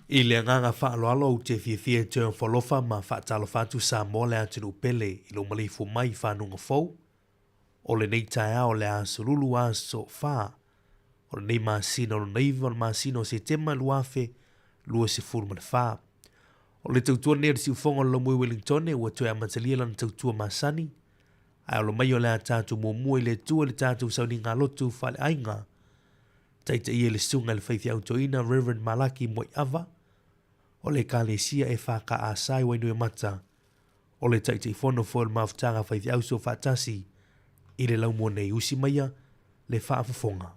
I le agaga faaaloalo ou te fiafia e toe ofo alofa ma faatalofa atu Samoa le atunuu pele i lou maleifua mai i fanuga fou o lenei taeao o le aso lulu aso fa o lenei masina o lona iva o le masina o Setema 2024. O le tautua lenei a le siufofoga o le Laumui Wellingtone ua toe amatalia lana tautua masani ae olo mai o le a tatou muamua i le Atua i le tatou sauniga lotu faaleaiga taitaia i le susuga i le faifeau toeaina Rev. Malaki Moiava o le Ekalesia EFKS i Wainuiomata, o le Taitaifono foi o le Mafutaga Faifeau Soofaatasi i le laumua nei. Usi maia le faafofoga.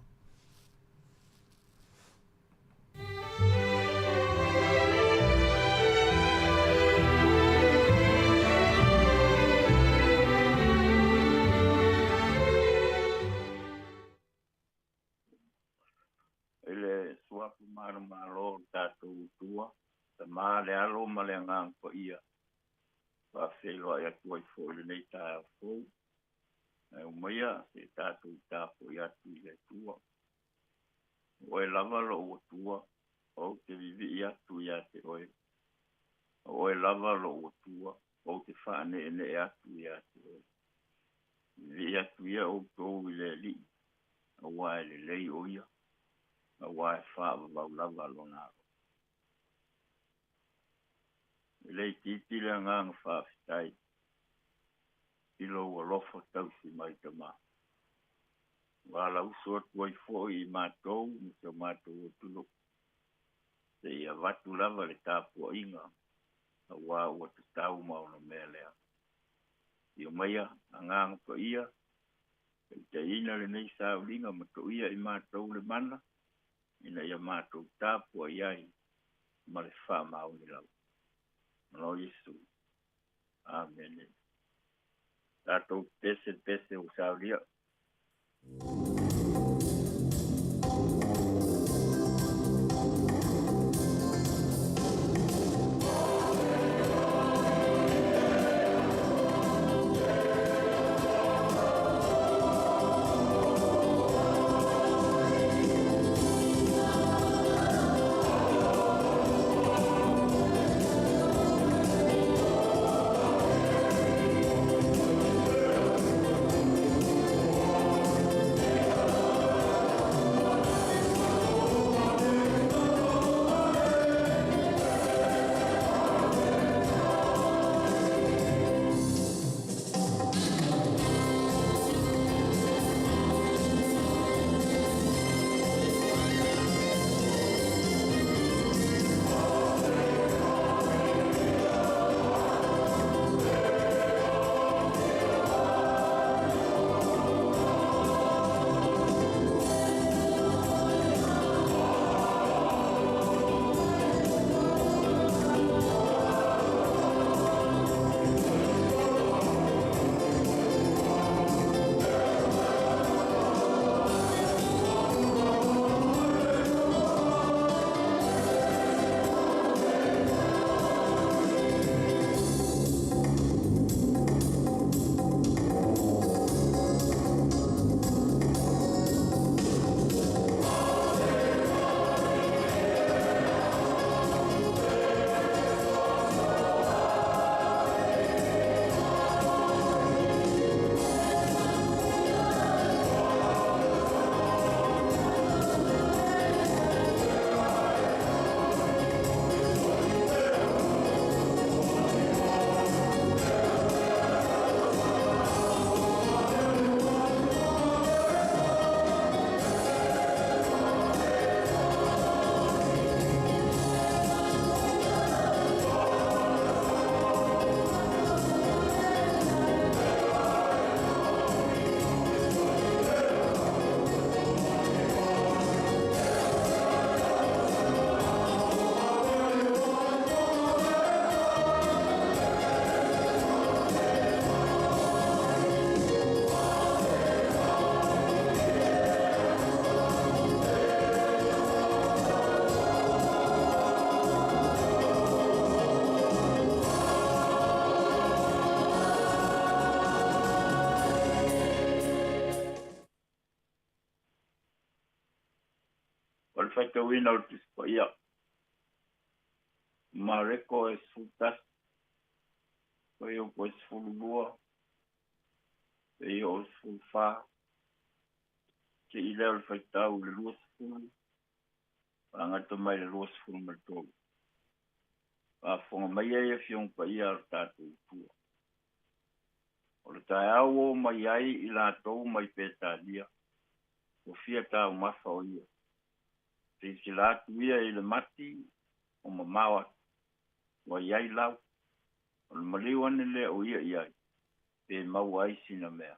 I le suafa manumalo o le tatou Atua, Tama, le Alo ma le Agaga Paia, faafeiloai atu ai foi i lenei taeao fou. Ae aumaia se i tatou tapuai atu i le Atua. O oe lava lou Atua, ou te vivii atu ia te oe. O oe lava lou Atua, ou te faaneenee atu ia te oe. Vivii atu ia outou i le Alii, aua e lelei o ia, aua e faavavau lava lona alofa. E le itiiti le agaga faafetai i lou alofa tausi mai Tama. Ua alauso atu ai foi i matou ma si o matou atunuu, seia avatu lava le tapuaiga, aua ua tatau ma onomea lea. Afio maia, Agaga Paia, taitaiina lenei sauliga ma toia i matou le mana, ina ia matou tapuai ai ma le faamaoni lava. Malo Iesu. Amene. Tatou pese pese ua saulia. O le faitauina o le Tusi Paia. Mareko e 11, fuaiupu e 12, seia oo i le 14, se'i lea o le faitau i le 20, faagata mai i le 23. Faafofoga mai ai Afioga Paia a lo tatou Atua. O le taeao ua o mai ai i latou mai Petania, ua fia taumafa o ia. Silasila atu ia i le mati o mamao atu, ua i ai lau. O le maliu ane lea o ia i ai, pe maua ai sina mea.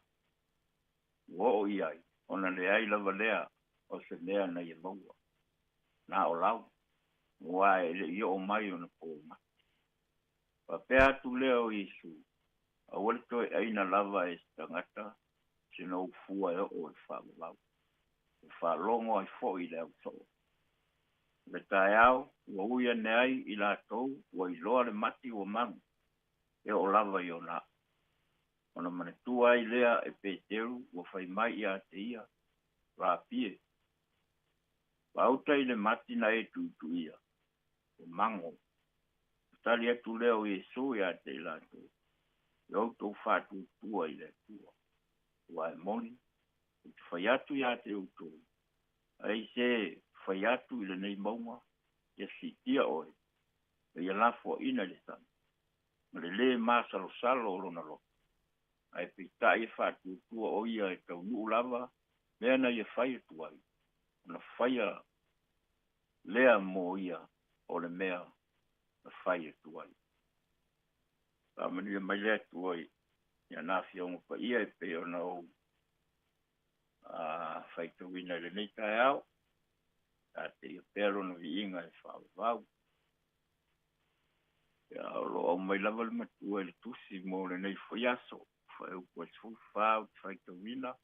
Ua oo i ai, ona leai lava lea o se mea na ia maua. Na o lau, aua e le i oo mai ona po mati. Faapea atu lea o Iesu, aua le toe aina lava e se tagata sina ufua e oo i le faavavau. Ua faalogo ai foi le ausoo. O le taeao ua ui ane ai i latou ua iloa le mati ua magu e oo lava i ona a'u. Ona manatua ai lea e Peteru ua fai mai ia te ia, Rapi e, pauta i le mati na e tuituia, ua mago. Ona tali atu lea o Iesu ia te i latou, Ia outou faatuatua i le Atua, aua e moni, ou te fai atu ia te outou, ai se fai atu i lenei mauga, ia siitia oe, ma ia lafoaina i le sami, ma le lē masalosalo o lona loto, ae peitai e faatuatua o ia e taunuu lava mea na ia fai atu ai, ona faia lea mo ia o le mea na fai atu ai. Faamanuia mai le Atua i ana Afioga Paia e pei ona ou faitauina i lenei taeao. Tateia pea lona viiga e faavavau. Ia, o lo o aumai lava le matua i le tusi mo lenei foi aso. Fuaiupu e 14 ou te faitauina,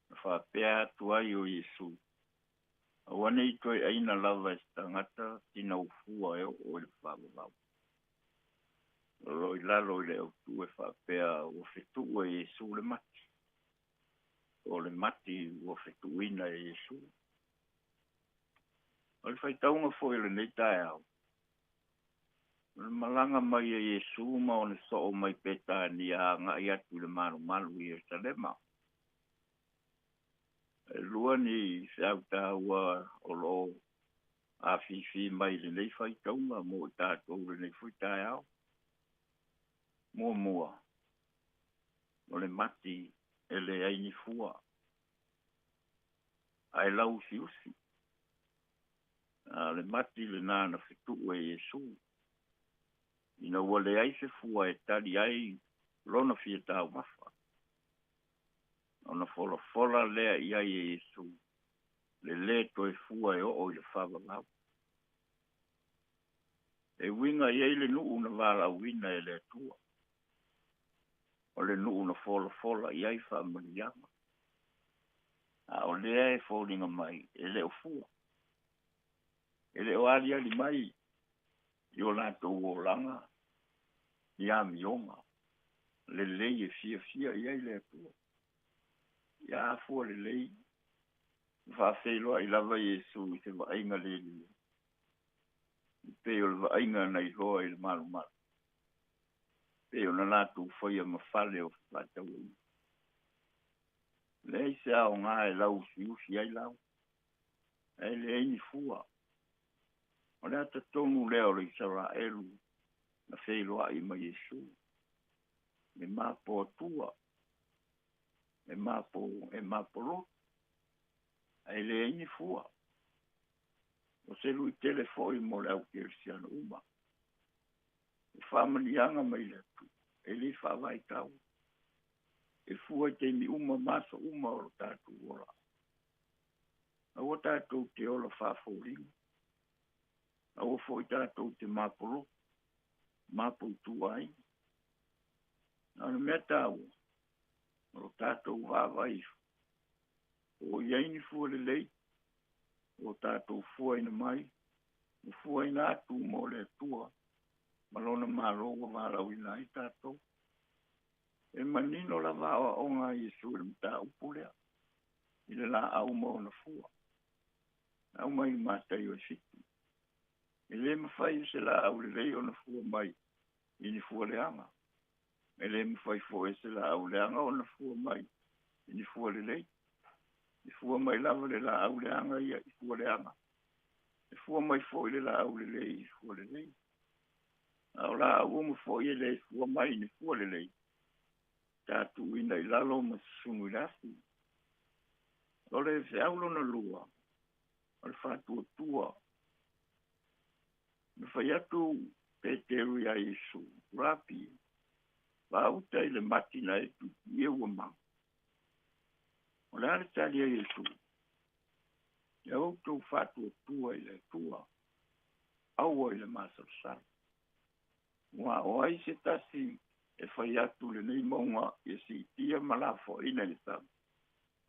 na faapea atu ai o Iesu, aua ne i toe aina lava e se tagata sina ufua e oo i le faavavau. O lo o i lalo i le autu e faapea ua fetuu e Iesu le mati. O le mati ua fetuuina e Iesu. O le faitauga foi o lenei taeao, o le malaga mai e Iesu ma ona soo mai Petania agai atu i le malumalu i Ierusalema. E lua ni feau taua o lo o afifi mai i lenei faitauga mo i tatou i lenei foi taeao. Muamua, o le mati e leai ni fua, ae lauusiusi. A o le mati lenā na fetuu e Iesu, ina ua leai se fua e tali ai lona fia taumafa. Ona folafola lea i ai e Iesu le lē toe fua e oo i le faavavau. E uiga i ai le nuu na valaauina e le Atua, o le nuu na folafola i ai faamanuiaga, a o lea e foliga mai e le o fua, e le o aliali mai i o latou olaga ni amioga lelei e fiafia i ai le Atua. Ia afua lelei, na faafeiloai lava Iesu i se vaaiga le lelei, e pei o le vaaiga na iloa i le malumalu, pei ona latou faia ma fale o fefaatauaiga. Leai se aoga e lauusiusi ai lau, ae leai ni fua. O le ata tonu lea o le Isaraelu na feiloai ma Iesu, e mapo atua, e mapo, e mapolotu, ae leai ni fua. O se luitele foi mo le au kerisiano uma. O faamanuiaga mai le Atua, e le faavaitau, e fua i taimi uma ma aso uma o lo tatou ola. Aua tatou te ola faafoliga, aua foi tatou te mapolotu, mapoituaina. A o le mea taua, o lo tatou vaavaai ifo, po o i ai ni fua lelei, o tatou fuaina mai, ma fuaina atu mo le Atua ma lona Malo ua valaauina ai tatou. E manino lava aoaoga a Iesu i le mataupu lea, i le laau ma ona fua. Na aumai i Mataio e 7. E lē mafai e se laau lelei ona fua mai i ni fua leaga. E lē mafai foi e se laau leaga ona fua mai i ni fua lelei. E fua mai lava le laau leaga ia i fua leaga. E fua mai foi le laau lelei i fua lelei. A o laau uma foi e lē fua mai i ni fua lelei, ta tuuina i lalo ma susunu i le afi. O le feau lona lua, o le faatuatua. Na fai atu Peteru iā Iesu, Rapi, faauta i le mati na e tuutuia ua mau. O le a le tali a Iesu? Ia outou faatuatua i le Atua, aua i le masalosalo. Aua o ai se tasi e fai atu lenei mauga ia siitia ma lafoaiina i le sami,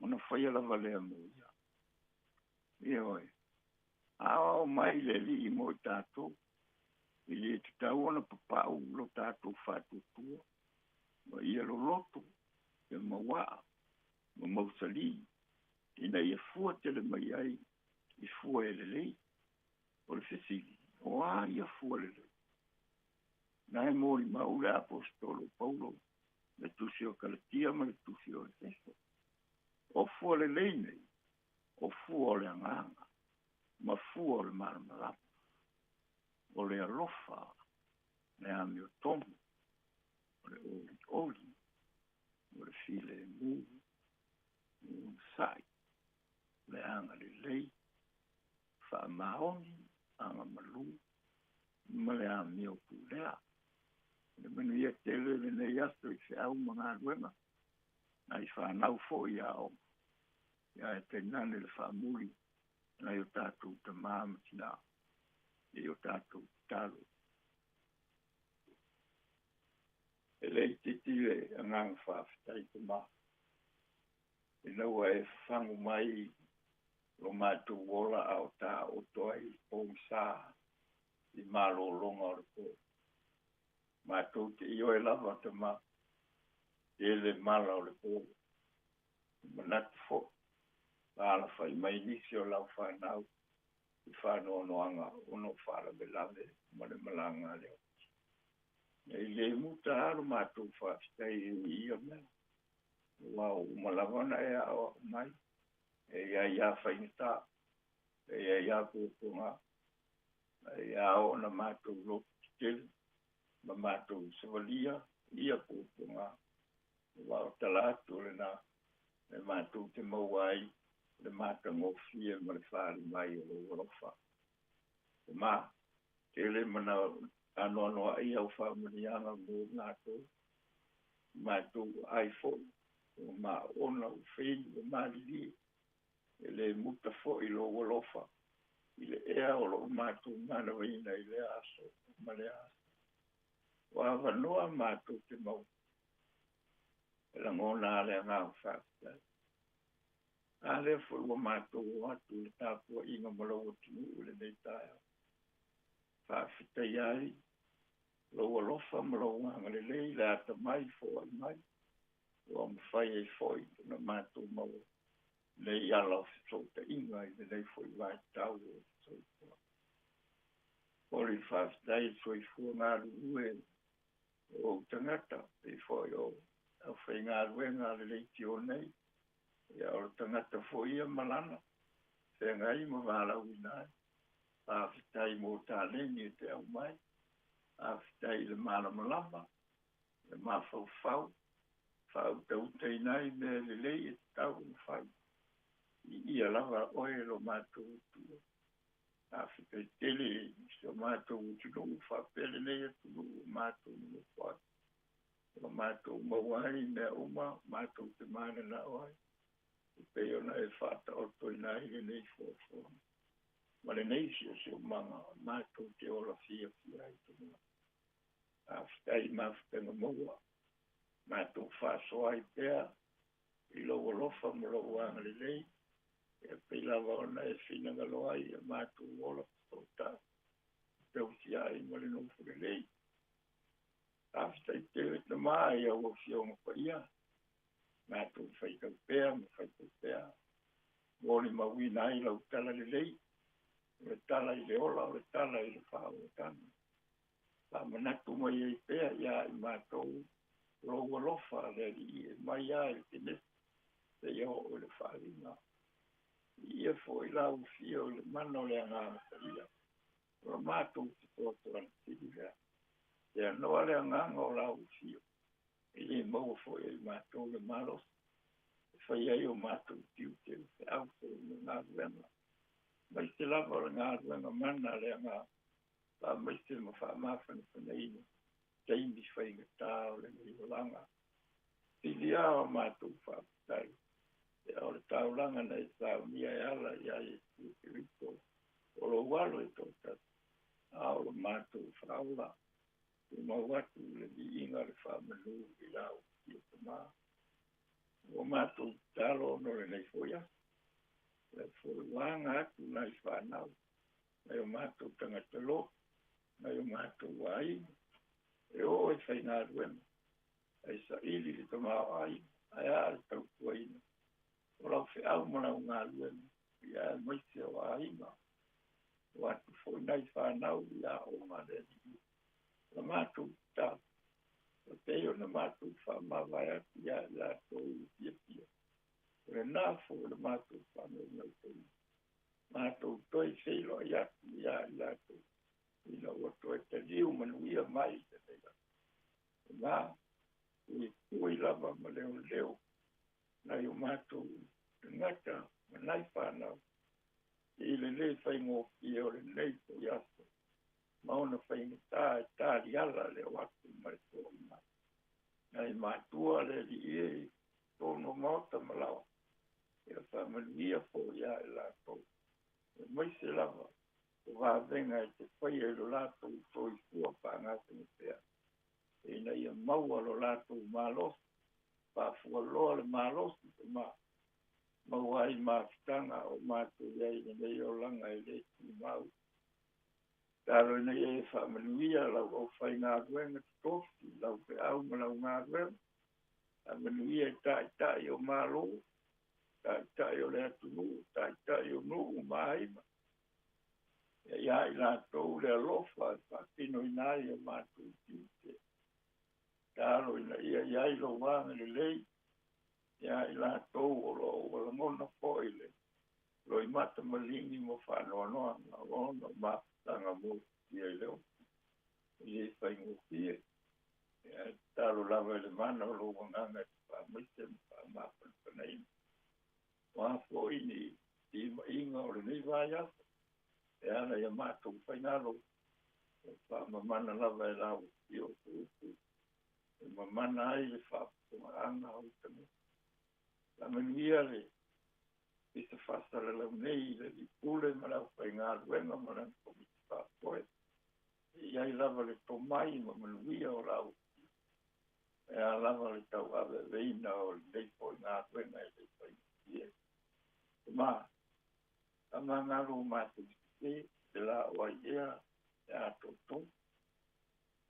ona faia lava lea mo ia. Ioe, aoao mai le Alii mo i tatou, e lē tatau ona papau lo tatou faatuatua, ma ia loloto, ia mauaa, ma mausalī, ina ia fua tele mai ai i fua e lelei. O le fesili, o a ia fua lelei? Na e molimau le Aposetolo Paulo, le tusi o Kalatia ma le tusi o Efeso. O fua lelei nei, o fua o le agaga, ma fua o le malamalama, o le alofa, le amiotonu, o le olioli, o le filemu, o le onosai, o le agalelei, faamaoni, agamalu, ma le amio pulea. O le manuia tele lenei aso i feau ma galuega, nai fanau foi i aoga, ae tainane le faamuli nai o tatou tamā ma tinā i o tatou tatalo. E le itiiti le agaga faafetai Tamā, ina ua e fafagu mai lo matou ola a o taoto ai le pogisa i malologa o le po. Matou te ioe lava Tamā, tele mala o le po. E manatu foi, alafai mai nisi o lau fanau i faanoanoaga ona o faalavelave ma le malaga a le oti. Nei le muta lava lo matou faafetai i ia mea, aua ua uma lava ona e aoao mai, e i ai lava faigata, e i ai lava puapuaga, e i ai ona matou loto tetele ma matou savalia ia puapuaga. Aua o tala atu o lena e matou te maua ai le matagofie ma le fali mai o lou alofa. Ma tele mana anoanoai au faamanuiaga mo matou, matou ai foi, ua maona ua feinu ua malilie, e le muta foi lou alofa i le ea o loo matou manavaina i lea aso ma lea aso. Ua avanoa matou te maua, e lagona a le agaga faafetai. A lea foi ua matou o atu i le tapuaiga ma lou atunuu i lenei taeao. Faafetai ai lou alofa ma lou agalelei le atamai foai mai, ua mafai ai foi ona matou maua nei ala o fesootaiga i lenei foi vaitau o le soifua. O le faafetai le soifua galulue o ou tagata, pei foi o aufaigaluega a le leitio nei, ia o le tagata foi ia ma lana feagai ma valaauina ai. Faafetai mo taleni e te aumai, faafetai i le malamalama, le mafaufau, faautautaina ai mea lelei e tatau ona fai. Viia lava oe lo matou Atua. Faafetai tele i si o matou atunuu faapea lenei atunuu ua matou nonofo ai. Ua matou maua ai mea uma matou te mananao ai, e pei ona e faataotoina ai lenei foafoaga ma lenei siosiomaga matou te ola fiafia ai Tama. Faafetai i mafutaga maua, matou faasoa ai pea i lou alofa ma lou agalelei, e pei lava ona e finagalo ai ia matou ola fesootai, tausiai ma le nofo lelei. Faafetai tele Tamā i au Afioga Paia, matou faitau pea ma faitau pea, molimauina ai lau talalelei. O le tala i le ola, o le tala i le faaotaga. Faamanatu mai ai pea iā i matou lou alofa le Alii e mai lava i le Kenese seia oo i le Faaaliga. Viia foi la Afio i le mana o le Agaga Paia, o la matou fesoasoani sili lea. Seanoa le agaga o la Afio, e le maua foi e i matou le malosi e fai ai o matou tiute, o feau foi ma galuega, aemaise lava o le galuega mana a le Agaga, faamaise ma faamafanafanaina taimi faigata o lenei olaga. Sili lava o matou faafetai, o le taulaga na e saunia e ala iā Iesu Keriso, o lou Alo e toatasi, a o lo matou Faaola, tumau atu le viiga le faamanu i la outou Tama. Ua matou tatalo ona o lenei foi aso, le foi ua aga atu nai fanau, nai o matou tagata lotu, nai o matou aiga, e oo i faigaluega, ae saili le tamaoaiga, ae a le tautuaina o lau feau ma lau galuega, ia aemaise o aiga, o atu foi nai fanau i aoga a le Alii. O la matou tatalo, e pei ona matou faamavae atu ia i latou i le fiafia, o lena foi o le matou faanaunautaiga, matou toe feiloai atu ia i latou ina ua toe taliu manuia mai i lenei aso. Ma puipui lava ma leoleo nai o matou tagata ma nai fanau i le lē faigofie o lenei foi aso ma ona faigata e taliala le o atu ma le fo'i mai. Nai matua le Alii e i totonu o maota ma laoa, ia faamanuia foi ia i latou, aemaise lava o vavega e te faia i lo latou soifua faagasegasea, ina ia maua lo latou malosi, faafualoa le malosi ma maua ai mafutaga o matou i ai i lenei olaga e le tumau. Tatalo ina ia e faamanuia lau aufaigaluega totofi, lau feau ma lau galuega, faamanuia i taitai o Malo, taitai o le atunuu, taitai o nuu ma aiga, ia ia i latou le alofa e faatinoina ai o matou tiute. Tatalo ina ia i ai lou agalelei ia i latou o lo o ua lagona foi le loimata maligi ma faanoanoaga ona o mafutaga motusia i le oti e le faigofie. Ae tatalo lava i le mana o lou agaga e te faamaise ma faamafanafanaina. O a foi ni timaiga o lenei vaiaso e ala i a matou faigalo, o faamamana lava e lau afio o upu e mamana ai le faafofogaaga a ou tagata. Faamanuia le pisa faasalalau nei i le alii pule ma le aufaigaluega ma lana komiti faafoe, e i ai lava le tomai ma manuia o lau afio, e a lava le tauaveaveina o lenei foi galuega e le faigofie. Ma faamagalo o matou sese, te la o ai ea le atoatoa,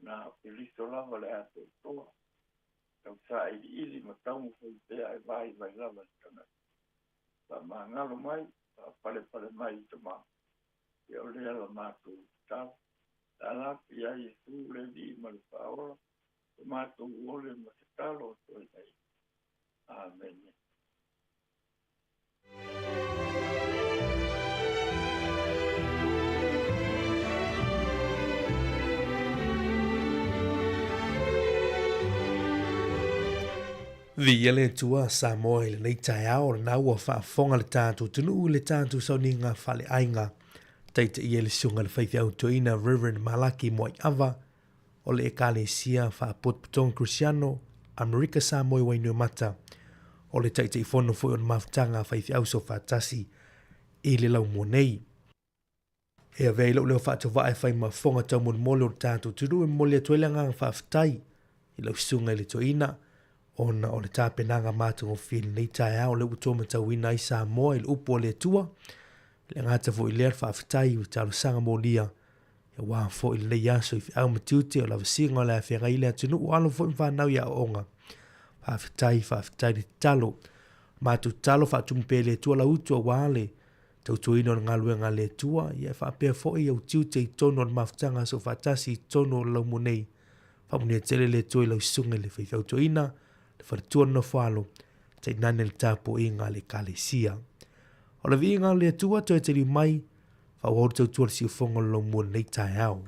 na o Keriso lava le atoatoa, tau sailiili ma taumafai pea e vaivai lava le tagata. Faamagalo mai, faapalepale mai i tama, ia o lea la matou tatalo. Tala atu ia Iesu le Alii ma le Faaola, o matou ole ma tatalo atu ai nei. Amene. Viia le Atua Samoa i lenei taeao, lena ua faafofoga le tatou atunuu i le tatou sauniga faaleaiga. Taitaia le Susuga i le Faifeau Toeaina Reverend Malaki Moaiava o le Ekalesia Faapotopotoga Kerisiano Amerika Samoa i Wainuiomata, o le Taitaifono foi o le Mafutaga a Faifeau Soofaatasi i le laumua nei. E avea ai lou leo faatauvaa e fai ma fofoga taumolimoli o le tatou atunuu e momoli atu ai le agaga faafetai i lau susuga i le toeaina ona o le tapenaga matagofie i lenei taeao lea ua toe matauina ai Samoa i le upu a le Atua. E le gata foi i lea le faafetai i talosaga molia aua foi lenei aso i feau ma tiute o lavasiga o le a feagai le atunuu, alo foi ma fanau i aoaoga. Faafetai, faafetai le tatalo. Matou tatalo faatumu pea i le Atua lau utu aua le. tautuaina o le galuega a le Atua, ia e faapea foi ou tiute i totonu o le mafutaga soofaatasi i totonu o le laumua nei. Faamanuia tele le Atua i lau susuga i le faifeau toeaina, le faletua le nofoalo, tainane le tapuaiga a le Ekalesia. O le viiga o le Atua toe taliu mai, faaauau le tautua le siufofoga o le laumua i lenei taeao.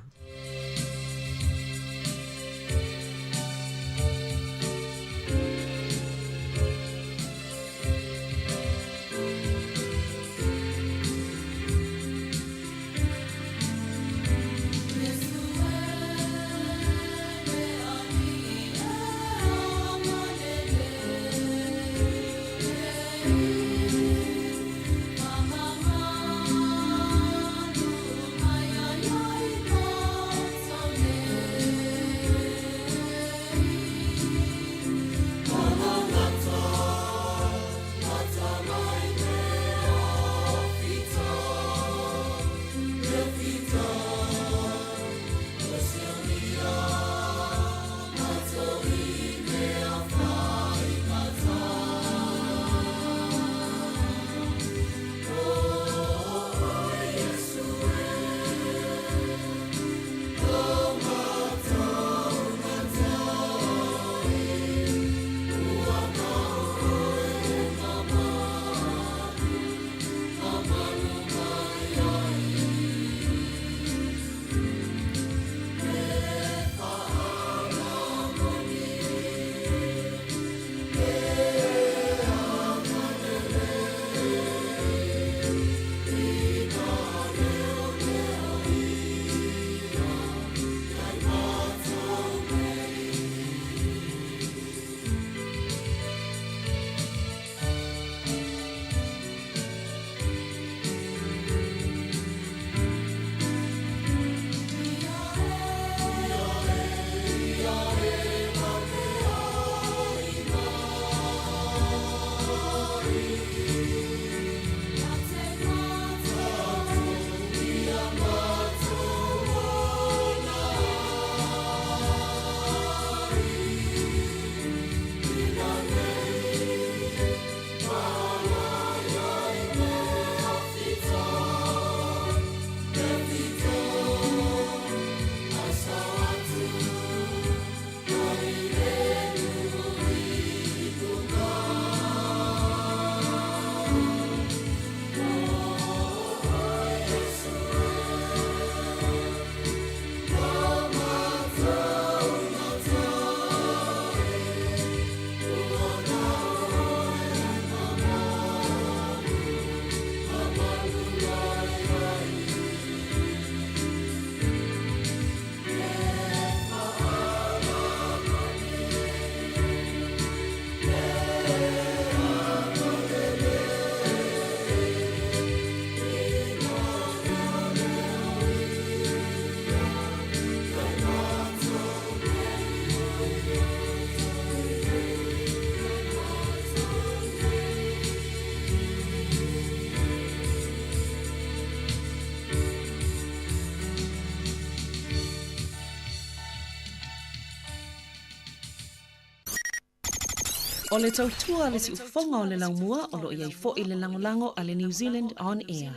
O le tautua a le siufofoga o le laumua o lo o i ai foi le lagolago a le New Zealand On Air.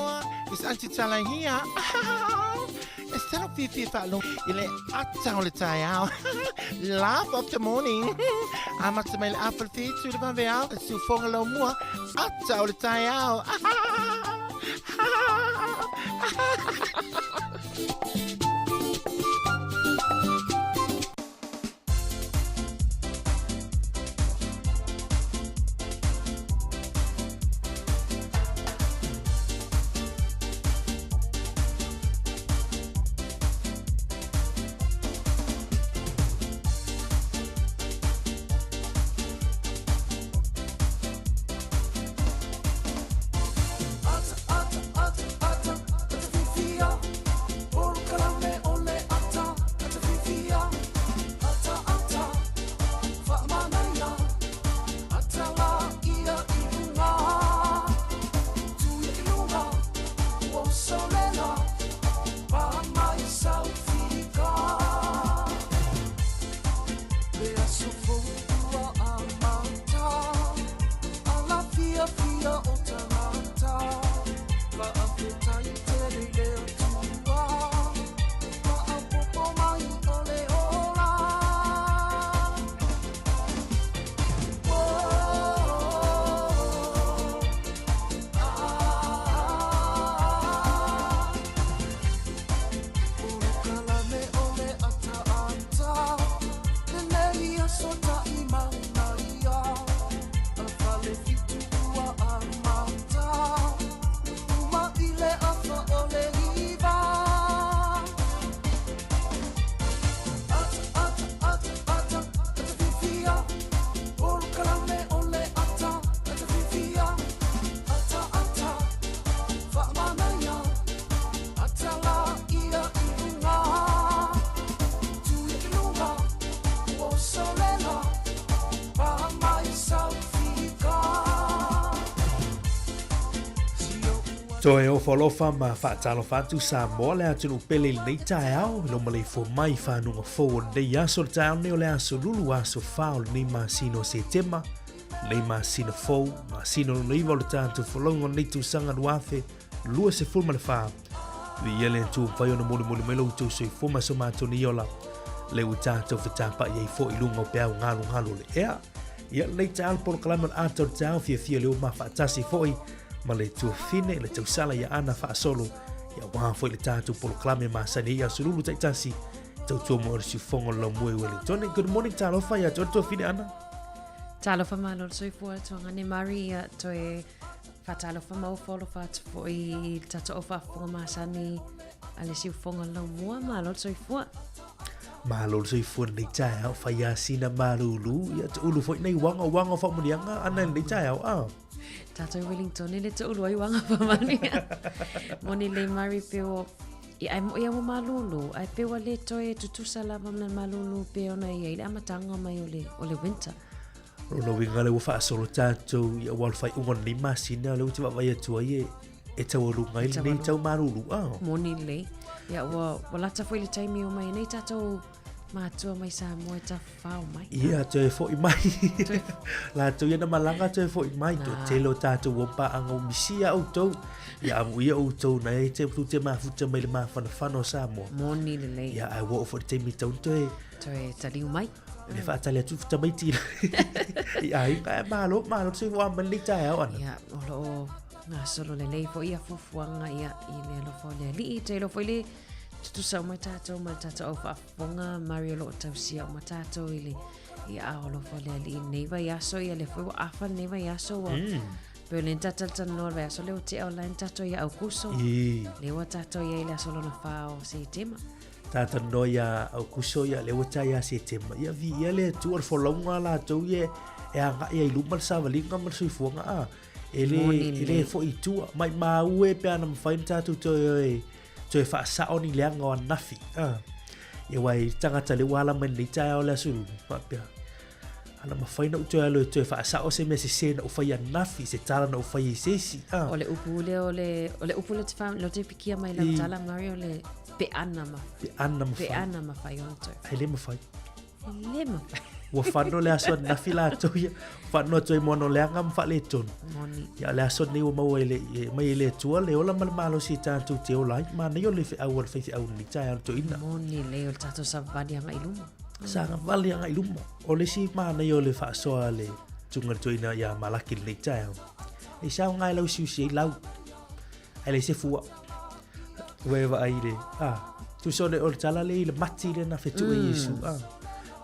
Samoa, it's Auntie Tala here. E tino fiafia faalogo i le ata o le taeao. Laugh of the morning. Amata mai le afa le whitu le vaveao, le siufoga lau mua, ata o le taeao. Toe ofo alofa ma faatalofa atu Samoa le atunuu pele i lenei taeao i lo maleifua mai i fanuga fou o lenei aso. Le taeao nei o le aso lulu aso 4 o lenei masina o Setema, lenei masina fou, masina lona iva o le tatou folauga o lenei tausaga 2024. Viia le Atua ua mafai ona molimoli mai lo outou soifua ma so matou nei ola, lea ua tatou fetapa'i ai foi i luga o peau galugalu o le ea. Ia lenei taeao le polokalame o le ata o le taeao fiafia lea ua mafaatasi foi ma le tuafine le tausala ia Ana faasolo ia aua foi le tatou polokalame masani ai aso lulu taitasi tautua mo le siufoga o le laumua i Wellington. Good morning, talofa ia te oe le tuafine Ana. Talofa malo le soifua tuagane Mari ia toe faatalofa ma ofo alofa atu foi i le tatou au faafofoga masani a le siufoga o le laumua. Malo le soifua. Malo le soifua lenei taeao, fai asina malūlū, ia te ulu foi nei uaga, uaga o faamanuiaga ana i lenei taeao, a. Tātou Wellington le te ulu ai uaga faamanuiaga. Moni lei Mari pe o i ai mo ia mo malūlū, ai pe ua le toe tutusa lava ma le malūlū pe ona ia i le amataga mai o le, o le winter. Lona uiga lea ua faasolo tatou ia ua le faaiuga o lenei masina lea ua te vaavaai atu ai e e taualuga ai lenei tau malūlū. Ah. Moni lelei. Ia ua, ua lata foi le taimi o mai nei tatou matua mai Samoa e tafafao mai. Ia, toe foi mai. Latou ia na malaga toe foi mai. To tele o tatou ua paanga o misia outou. Ia amu ia outou na e te tu te mafuta mai le mafanafana o Samoa. Moni lelei. Ia, ai ua oo foi le taimi tau toe. Toe taliu mai. E faatali atu tamaiti i aiga e malo, malo se ua mai lenei taeao ana. Ia, o lo o gasolo lelei foi ia fuafuaga ia i le alofa o le Alii. Te iloa foi le tutusa uma tatou ma le tatou au faafofoga Mari o lo o tausia uma tatou i le i aao alofa o le Alii i lenei vaiaso. Ia lea foi ua afa lenei vaiaso ua pei o lea na talatalanoa le vaiaso lea ua tea o la e na tatou ia Aukuso. Lea ua tatou i ai i le aso lona 4 o Setema. Talanoa ia Aukuso ia lea ua tea ia Setema. Ia viia le Atua o le folauga a latou ia e agai ai i luma le savaliga ma le soifuaga a. E le, e le foi i tua. Maimau e pe ana mafai ona tatou toe, toe faasao ni leaga o ananafi. A. Ia aua e tagata lea ua ala mai lenei taeao le aso lulu, faapea. Ana mafai ona ou toe alu e toe faasao se mea sese na ou faia ananafi, se tala na ou faia i se isi. A. O le upu lea o le, o le upu lea te wha, lea te pikia mai lau tala, Mari, o le peana ma. Peana mafai. Peana mafai ona toe. Ai le mafai. E le mafai. Ua fano le aso ananafi latou ia. Fano atu ai mo ana leaga ma faaletonu. Moni. Ia o le aso lenei ua maua i le, e, mai e le Atua le ola ma le malosi e tatou te ola ai. Manaia o le feau a le faifeau i lenei taeao le toeaina. Moni lelei o le tatou savavali agai i luma. Savavali agai i luma. O le isi manaia o le faasoa a le susuga i le toeaina ia Malaki i lenei taeao. E saoga e lausiusi ai lau. Ae leai se fua. Ua e vaai i le, a, tusa o le, o le tala lea i le mati lea na fetuʻe mm. Iesu, a.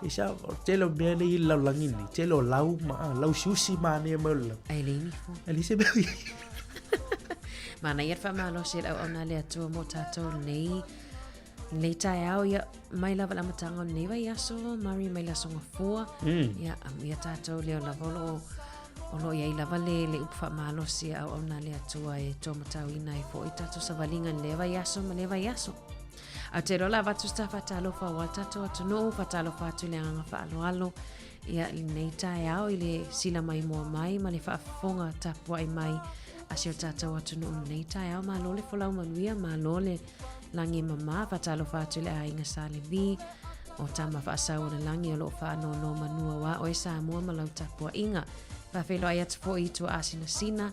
E sa, o tele o mea lea i le lalolagi nei, tele o lau ma, a, lausiusi manaia mai o le lau. Ae leai ni fua. Ae leai se mea o i ai. Manaia le faamalosi e le auauna a le Atua mo tatou nei lenei taeao, ia, mai lava i le amataga o lenei vaiaso, Mari mai le Aso Gafua, ia, amuia tatou lea lava o lo o o lo o i ai lava le, le upu faamalosi a auauna a le Atua e taumatauina ai foi tatou savaliga i lea vaiaso ma lea vaiaso. Ae ou te iloa o le a avatu se ta faatalofa aua le tatou atunuu, faatalofa atu i le agaga faaaloalo ia i lenei taeao i le sila maimoa mai ma le faafofoga tapuai mai a si o tatou atunuu i lenei taeao. Malo le folau manuia, malo le lagi e mama, faatalofa atu i le aiga Sa Levi, o Tama Faasau o le Lagi o lo o faanonomanu aua oe Samoa ma lau tapuaiga. Faafeiloai atu foi i tuaasinasina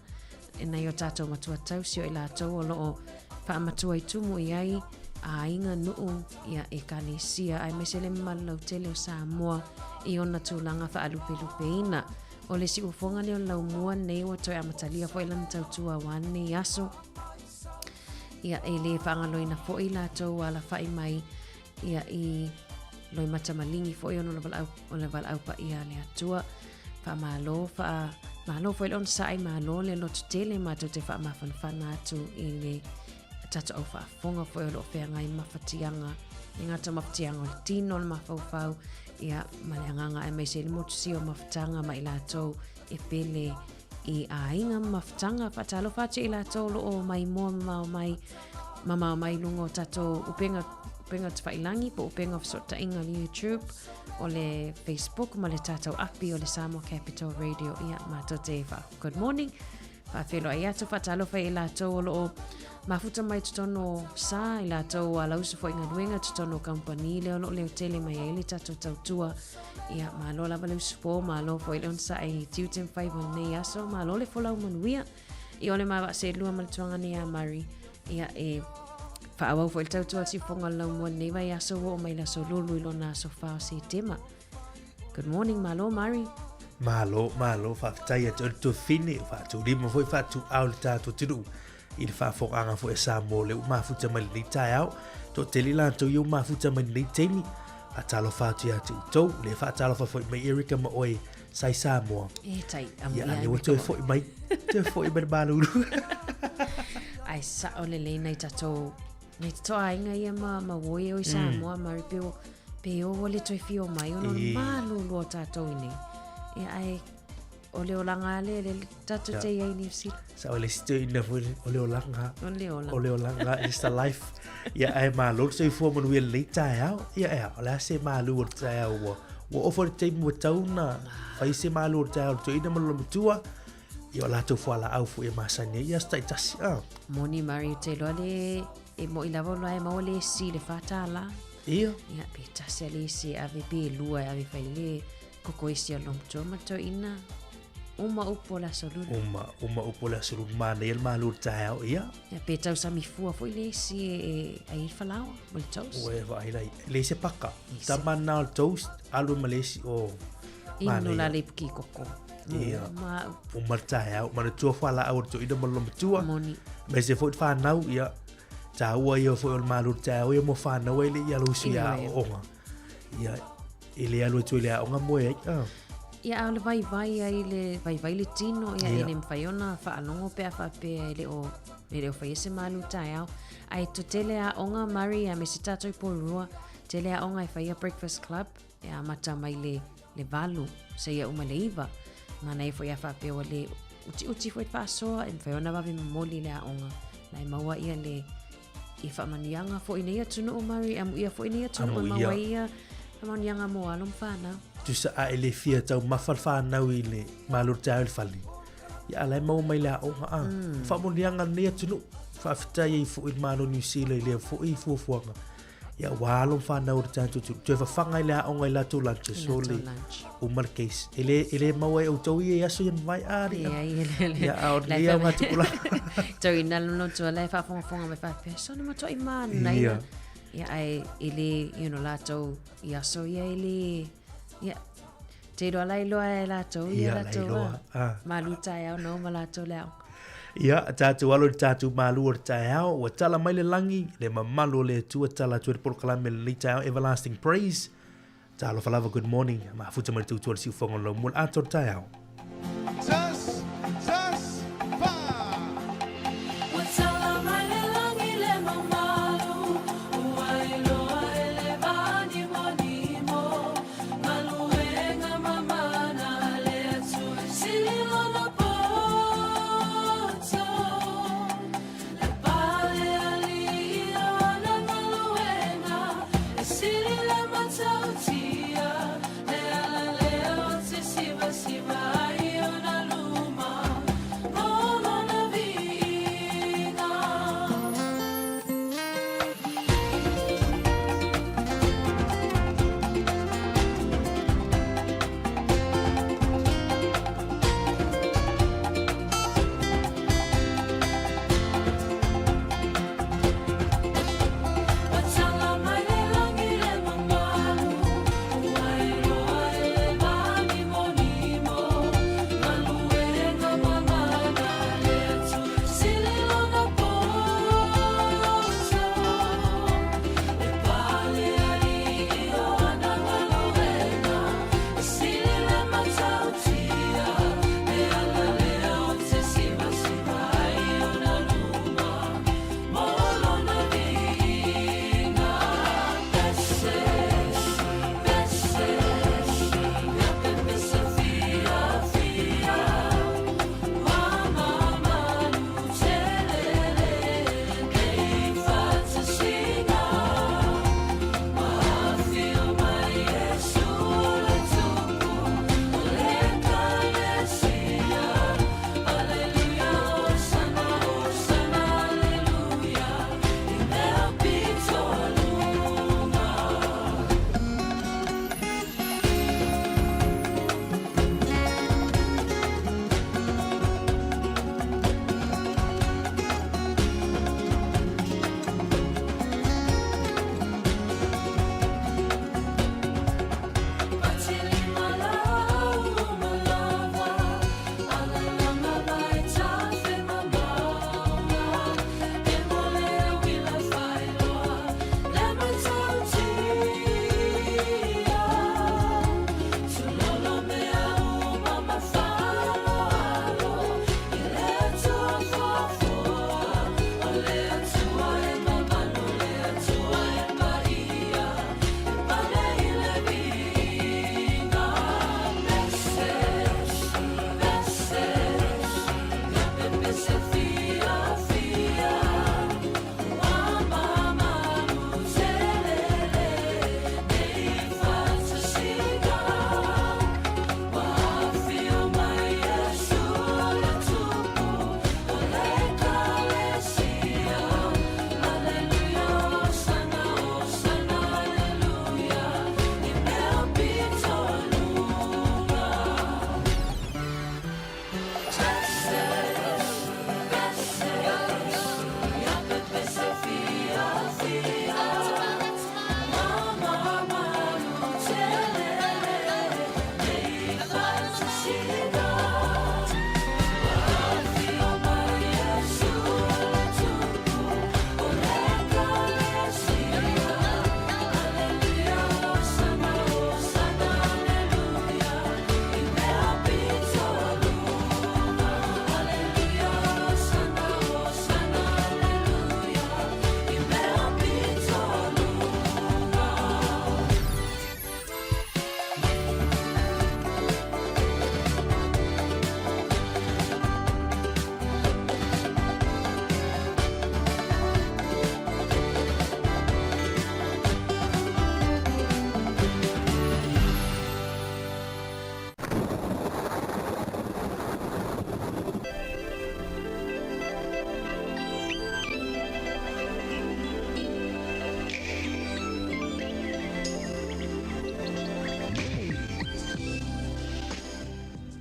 e nai o tatou matua tausi o i latou o lo o faamatua i tumu i ai aiga, nuu, ia ekalesia aemaise le mamalu lautele o Samoa i ona tulaga faalupelupeina. O le siufofoga lea o le laumua lenei ua toe amatalia foi lana tautua aua lenei aso. Ia, e le faagaloina foi latou alafai mai ia i loimata maligi foi ona o le valaau paia a le Atua. Faamalo, faamalo foi le onosai, malo le lototele matou te faamafanafana atu i le tatou au faafofoga foi o lo o feagai ma mafatiaga, e gata o mafatiaga o le tino, o le mafaufau, ia, ma le agaga aemaise i le motusia o mafutaga ma i latou e pele i aiga ma mafutaga. Faatalofa atu i latou o lo o maimoa mamao mai, mamao mai i luga o tatou upega, upega tafailangi po o upega o fesootaiga o le YouTube, o le Facebook ma le tatou api o le Samoa Capital Radio. Ia, matou te wha good morning. Faafeiloai atu, faatalofa i latou o lo o mafuta mai totonu o sa, i latou alausu foi galuega totonu o kamupani lea o lo o leotele mai ai le tatou tautua. Ia, malo lava le usupo, malo foi le onosai i tiute ma faiva o lenei aso, malo le folau manuia. I ole ma vaaseelua ma le tuaga nei a Murray. Ia, e faaauau foi le tautua a le siufofoga o le laumua i lenei vaiaso ua oo mai le aso Lulu i lona aso 4 o Setema. Good morning, malo Murray. Malo, malo, faafetai ia te oe le tuafafine, faatulima foi faatuau le tatou atunuu i le faafofogaaga foi a Samoa lea ua mafuta mai lenei taeao. Toatele i latou ia ua mafuta mai lenei taimi. Faatalofa atu ia te outou. Lea faatalofa foi mai Erica ma oe sa i Samoa. E tai, amuia Ia, lea ua toe foi mai. Toe foi mai le malulu. Ai sao lelei nai tatou nai tatou aiga ia ma, ma uo ia o i Samoa, mm. Mari, pe o, pe o ua le toe fio mai, ona o le malulu o tatou i nei. Ia, ai, o le olaga a lea, le tatou te i ai i New Zealand. Sa o le isi toeaina foi o le olaga. O le olaga. O le olaga, it's the life. Ia, ae malo le soifua manuia lenei taeao. Ia, ea, o le a se malu o le taeao ua, ua oo foi le taimi ua tatau ona fai se malu o le taeao o le toeaina ma lona matua. Ia, o latou fualaau foi e masani ai i aso taitasi. Ah. Moni Mari, ou te iloa le, e mo'i lava o la e maua le esi i le $4. Ia. Ia, pe tasi a le esi e ave, pe lua e ave fai le kokoesi a lona matua ma le toeaina. Uma upu o le aso lulu. Uma, uma upu o le aso lulu. Manaia le malu o le taeao, ia. Ia, pe tausami fua foi le esi e, e ai le falaoa ma le toast. Ua e vaai lai. Le se paka. Tama na o le toast, alu ma le esi o... Inu la le ipu ki koko. Ia. Uma, uma le taeao. Manatua fualaau o le toeaina ma lona matua. Moni. Me se foi le whanau, ia. Tāua ia foi o le malu o le taeao ia mo whanau ai le ia lausu ia aoaoga. Ia, e le alu atu i le aoga moe ai. Ah. Ia, a o le vaivai ai le, vaivai le tino, ia, e le mawhai ona whaalongo pe a whapea e le o, e le o whai e se malu taeao. Ai to tele aoga, Murray, a me se tātou i Porirua, tele aoga e whai a Breakfast Club, e amata mai le, le valu, seia uma le iva. Manaia foi a faapea ua le utiuti foi le faasoa, e mafai ona vave momoli le aoga. La e maua ia le i faamanuiaga foi nei atunuu Murray, amuia foi nei atunuu e maua ai ia faamanuiaga mo alo ma fanau. Tusa a e le fia taumafa le fanau i le malo le taeao i le fale. Ia a la e maua mai le aoga a. Mm. Faamanuiaga lenei atunuu. Faafetai ai foi i le Malo o Niu Sila i lea foi fuafuaga. Ia, ua alo ma fanau o le tatou atunuu, toe fafaga i le aoga i latou lunches, I latou sole, lunch. uma le case. E le, e le maua e outou ia i aso ia na mavae, a alii. Leai, e le, le. Ia, a o La e lenei fai- aoga tupulaga. Tau ina lono tua la e faafogafoga mai faapea, sona matuai manaia. Ia. Ia, ae e le, you know, latou i aso ia e le, ia, te iloa la iloa e latou, ia Ia, la latou iloa, a. ah. Malu taeao na uma latou le aoga. Ia, tatou alo i le tatou malu o le taeao, ua tala mai le lagi, le mamalu o le Atua, tala atu ai le polokalame i lenei taeao, Everlasting Praise. Talofa lava, good morning. Mafuta mai le tautua le siufoga o le laumua, le ata o le taeao. Tes, tes, fa. Ua tala mai le lagi le mamalu, ua iloa e le vanimonimo, galuega mamana a le Atua, sili lona poto. Le pale alii o ana galuega, e sili le matautia, le alalea o te sivasiva.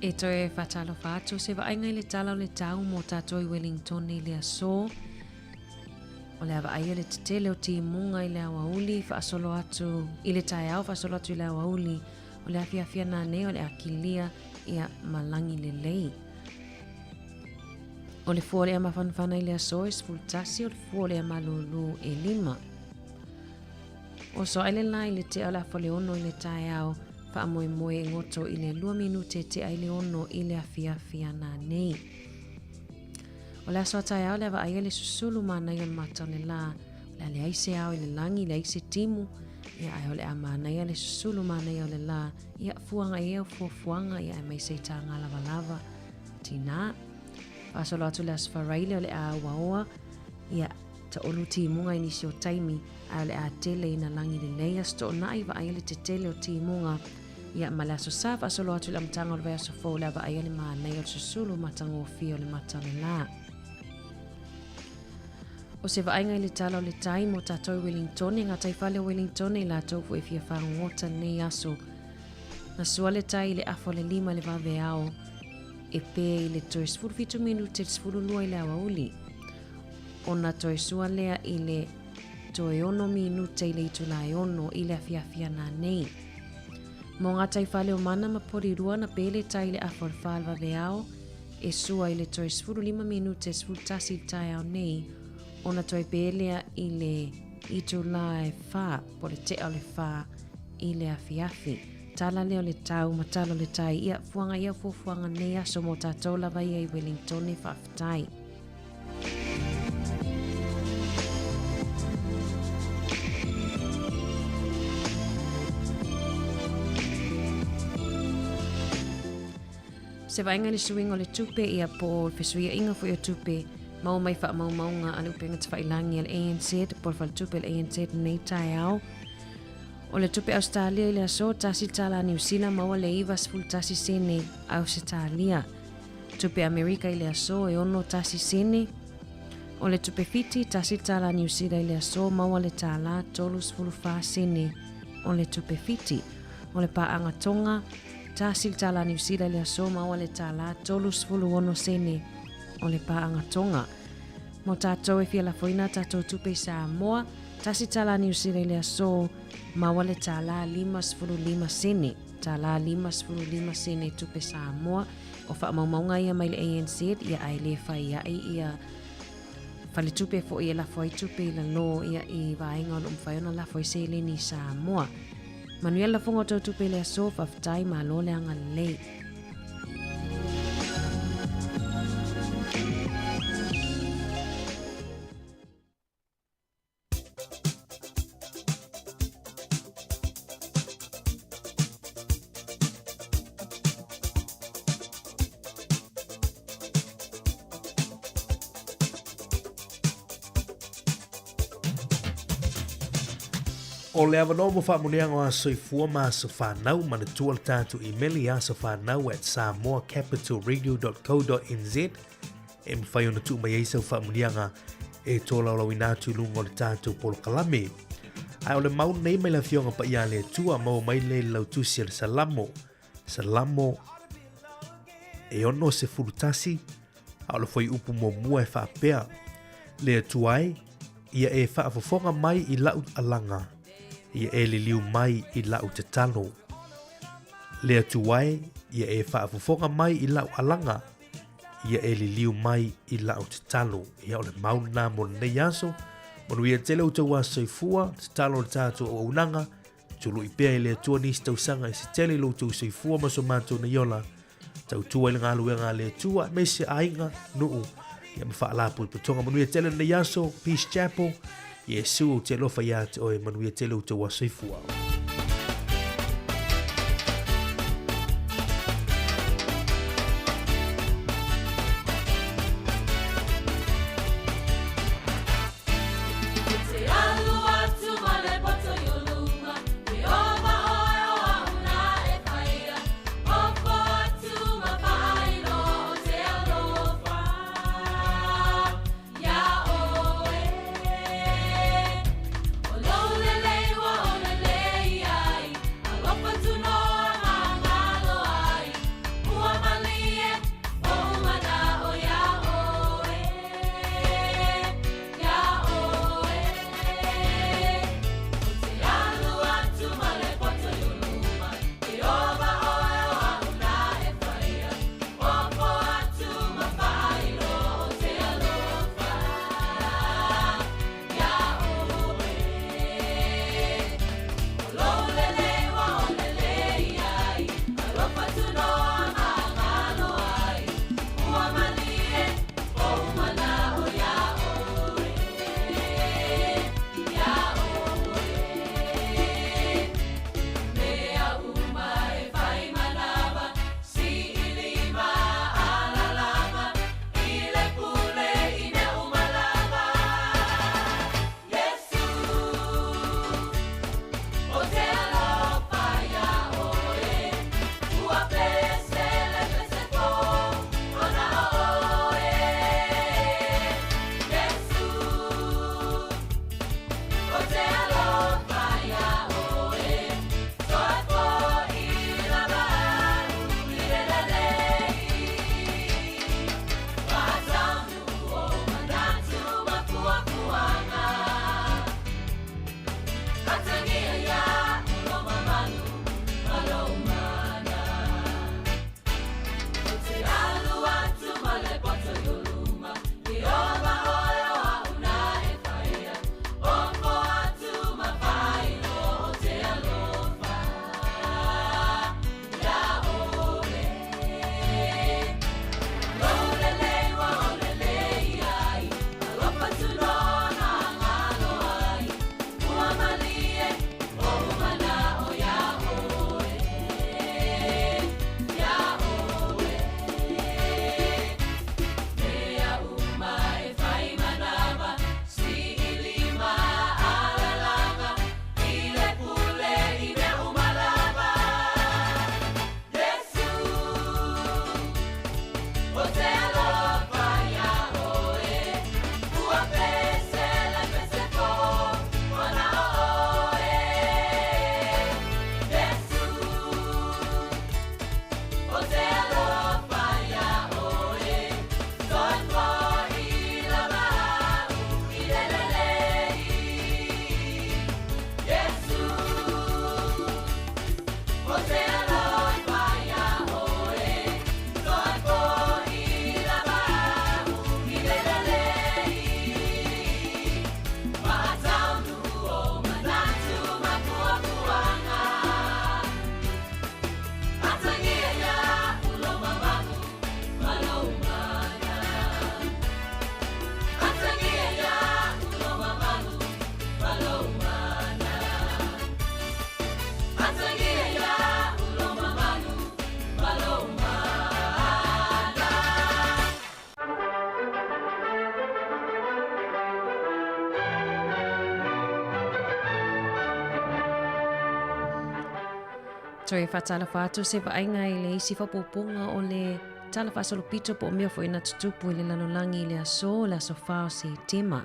E toe faatalofa atu se vaaiga i le tala o le tau mō tātou i Wellington i le aso. O le a vaaia le tetele o timuga i le aoauli faasolo atu i le taeao faasolo atu i le aoauli o le afiafi a nanei o le a kilia ia ma lagi lelei. O le fua o le ea mafanafana i le aso e 11, o le fua o le ea malūlū e 5. O soa le la i le tea o le afa o le 6 i le taeao, faamoemoe e goto i le 2 minute tea i le 6 i le afiafi a nanei. O le aso a taeao le a vaaia le susulu manaia o le mata o le la, o le a leai se ao i le lagi, leai se timu, ia ae o le a manaia le susulu manaia o le la, ia fuaga i au fuafuaga, ia aemaise i taga lavalava, tinā. Faasolo atu le Aso Faraile o le a auaoa, ia taolu timuga i nisi o taimi, ae o le a tele ina lagi lelei Aso Toonai vaaia le tetele o timuga, ia ma le Aso Sa faasolo atu i le amataga o le vaiaso fou o le a vaaia le manaia o le susulu matagofie o le mata o le la. O se vaaiga i le tala o le tai mo tātou i Wellingtone, ngā taifale o Wellingtone i latou foi e fia whāngota nei aso. Na sua le tai i le afa o le 5 i le vaveao, e pē i le toe 17 minute le 12 i le aoauli. Ona toe sua lea i le toe 6 minute i le itula e 6 i le afiafi ana nei. Mō ngā taifale o Mana ma Porirua na pē le tai i le afa o le 4 i le vaveao, e sua i le toe 15 minute 11 i le taeao nei, ona toe pē lea i le itula e 4, po le tea o le 4 i le afiafi. Tala lea o le tau ma tala o le tai, ia, fuaga ia fuafuaga nei aso mō tātou lava ia i Wellingtone, faafetai. Se vaaiga i le suiga o le tupe, ia po o le fesuiaiga foi o tupe, maua mai faamaumauga a le Upega Tafailagi a le ANZ po o le Faletupe a le ANZ nei taeao. O le tupe Ausetalia i le aso, $1 Niu Sila maua le 91 sene Ausetalia. Tupe Amerika i le aso, e 61 sene. O le tupe Fiti, $1 Niu Sila i le aso, maua le tālā 34 sene o le tupe Fiti. O le paaga Tonga, $1 Niu Sila i le aso, maua le tālā 36 sene o le paaga Tonga. Mo tātou e fia lafoina tātou tupe i Samoa, $1 Niu Sila i le aso, maua le tālā 55 sene, tālā 55 sene tupe Samoa. O faamaumauga ia mai le ANZ, ia ae le fai ai ia faletupe foi e lafo ai tupe i lalo ia i vaega o lo o mafai ona lafo ai seleni i Samoa. Manuia le lafoga o tou tupe i le aso, faafetai, malo le agalelei. O le avanoa mo faamanuiaga o aso soifua ma aso fanau, manatua le tatou imeli asofanau at samoacapitalradio.co.nz e mafai ona tuu mai ai sau faamanuiaga e tolaulauina atu i luga o le tatou polokalame. Ae o le mau nei mai le Afioga Paia a le Atua, maua mai lea i le lautusi a le Salamo, Salamo e 61, a o le fuaiupu muamua e faapea, Le Atua e, ia e faafofoga mai i lau alaga, ia e liliu mai i lau tatalo. Le Atua e, ia e faafofoga mai i lau alaga, ia e liliu mai i lau tatalo. Ia o le mau lena mo lenei aso. Manuia tele outou aso soifua, tatalo le tatou auaunaga, tului pea i le Atua nisi tausaga e se tele i lo outou soifua ma so matou nei ola. Tautua i le galuega a le Atua, aemaise aiga, nuu, ia ma faalapotopotoga. Manuia tele lenei aso, Peace Chapel, Iesu ou te alofa ia te oe, manuia tele outou aso soifua. Toe faatalofa atu se vaaiga i le isi faaopoopoga o le Tala Faasolopito po o mea foi na tutupu i le lalolagi i le aso, le aso 4 o Setema.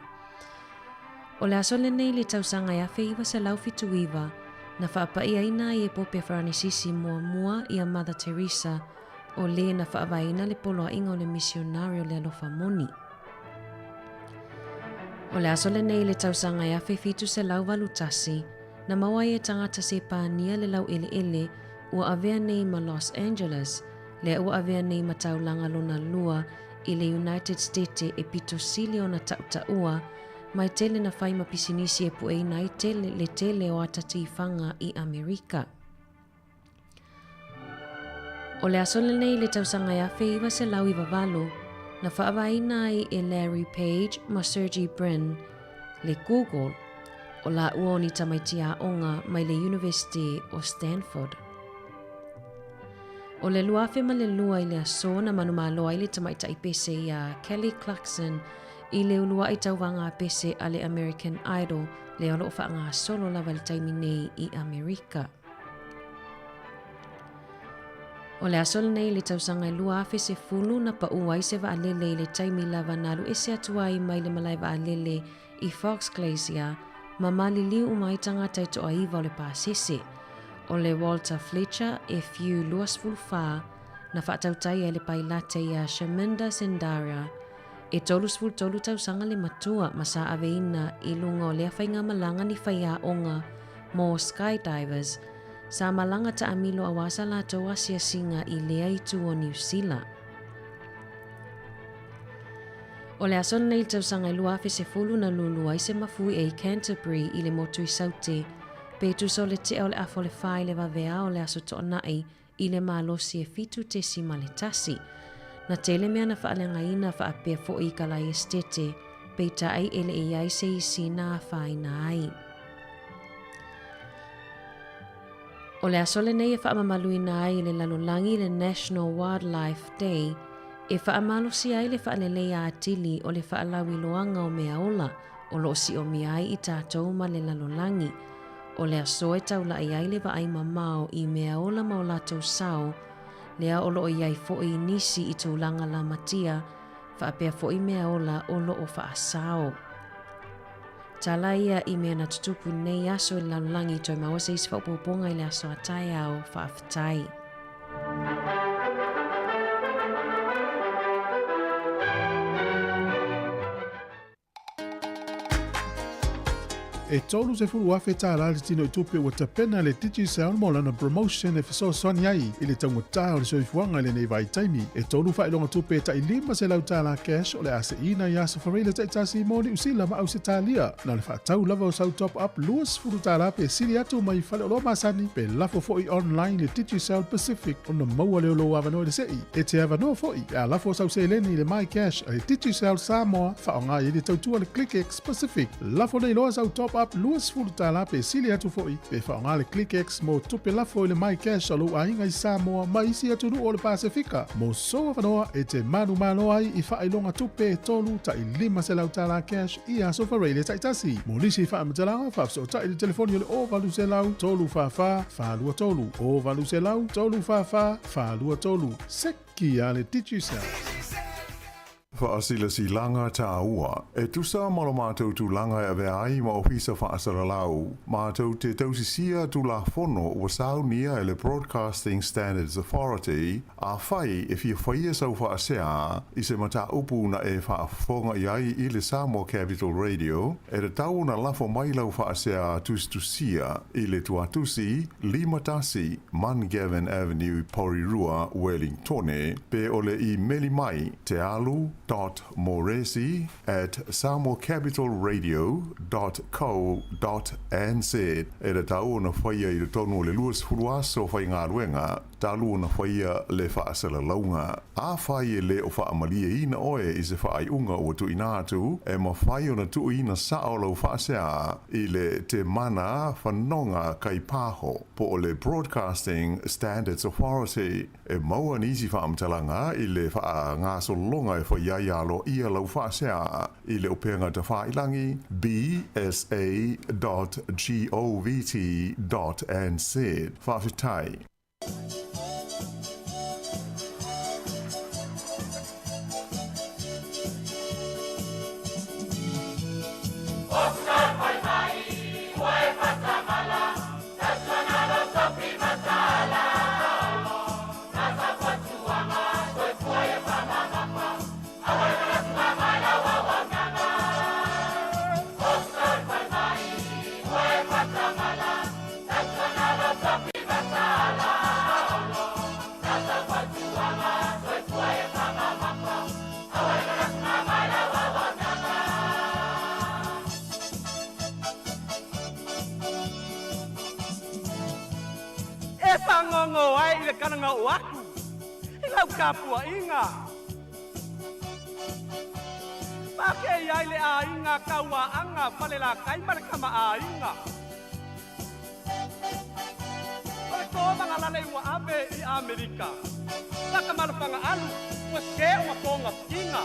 O le aso lenei i le tausaga e 1979, na faapa'iaina ai e Pope Faranisisi muamua ia Mother Teresa, o le na faavaeina le poloaiga o le misionari o le alofa moni. O le aso lenei i le tausaga e 1781, na maua ai e tagata Sepania le laueleele ua avea nei ma Los Angeles, lea ua avea nei ma taulaga lona lua i le United Stete e pito sili ona taʻutaʻua mai tele na fai ma pisinisi e pueina ai tele le tele o ata tifaga i Amerika. O le aso lenei i le tausaga e 1998, na faavaeina ai e Larry Page ma Sergey Brin le Google, o lāua o ni tamaiti aoga mai le University o Stanford. O le 2002 i le aso na manumalo ai le tamaitai pese iā Kelly Clarkson i le uluaʻi tauvaga pese a le American Idol lea o lo o faagasolo lava i le taimi nei i Amerika. O le aso lenei i le tausaga e 2010 na paʻu ai se vaalele i le taimi lava na alu ese atu ai mai le malae vaalele i Fox Glacier ma maliliu uma ai tagata e toaiva o le pasese. O le Walter Fletcher FU-24 na faatautai ai le pailate iā Shaminda Sendaria e 33 tausaga le matua ma sa aveina i luga o lea faigamalaga ni faiaoga mo skydivers sa malaga taamilo auā sa latou asiasiga i lea itu o Niu Sila. O le aso lenei i le tausaga e 2010 na lulu ai se mafui e i Canterbury i le motu i Saute, pe tusa o le tea o le afa o le fa i le vaveao o le aso Toonai i le malosi e 7.1. Na tele mea na faaleagaina faapea foi i ka lae esetete, peitai e le i ai se isi na afaina ai. O le aso lenei e faamamaluina ai e le lalolagi le National Wildlife Day, e faamalosia ai le faaleleia atili o le faalauiloaga o meaola o lo o siomia ai i tatou ma le lalolagi. O le aso e taulaʻi ai le vaai mamao i meaola ma o latou sao, lea o lo o i ai foi i nisi i tulaga lamatia, faapea foi meaola o lo o faasao. Tala ia i mea na tutupu i lenei aso i le lalolagi toe maua se isi faaopoopoga i le aso a taeao. Faafetai. E $30,000 tālā le tino i tupe ua tapena le Digicel mo lana promotion e fesoasoani ai i le taugata o le soifuaga i lenei vaitaimi. E tolu faailoga tupe e tai $500 tālā cash o le a seʻina i aso Fareila taitasi mo Niu Sila ma Ausetalia. Na o le faatau lava o sau top up $20 pe sili atu mai faleoloa masani pe lafo foi online i le Digicel Pacific ona maua lea o lou avanoa i le seʻi. E te avanoa foi pe a lafo sau seleni i le MyCash a le Digicel Samoa faaaoga i ai le tautua le ClickX Pacific. Lafo nei loa sau top up $20 pe sili atu foi pe faaaoga le ClickX mo tupe lafo i le MyCash a lou aiga i Samoa ma isi atunuu o le Pasefika. Mo sou avanoa e te manumalo ai i faailoga tupe e tolu tai $500 cash i aso Fareile taitasi. Mo nisi faamatalaga, faafesootai i le telefoni o le 0800 344 423, 0800 344 423. Seki a le Digicel. Faasilasilaga tāua. E tusa ma lo matou tulaga e avea ai ma Ofisa Faasalalau, matou te tausisia Tulafono ua saunia e le Broadcasting Standards Authority, afai e fia faia sau faasea i se mataupu na e faafofoga i ai i le Samoa Capital Radio, e tatau ona lafo mai lau faasea tusitusia i le tuatusi 51 Mungavin Avenue, Porirua, Wellingtone, pe o le imeli mai tealu dot moresi at samoacapitalradio dot co dot nz. E tatau ona faia i totonu o le 20 aso faigaluega talu ona faia le faasalalauga. Afai e le o faamalieina oe i se faaiuga ua tuuina atu, e mafai ona tuuina sao lau faasea i le Te Mana Whanonga Kaipaho po o le Broadcasting Standards Authority. E maua nisi faamatalaga i le faagasologa e fai ai aloaia lau faasea i le upega tafailangi bsa dot govt dot nz. Faafetai. Faagogo ai i le kalagao aku i lau tapuaiga. Faakei ai le aiga Kauaaga Falelatai ma le Kamaaiga. O le kovaga lale ua ave i Amerika. Laka alu ua se o togafitiga.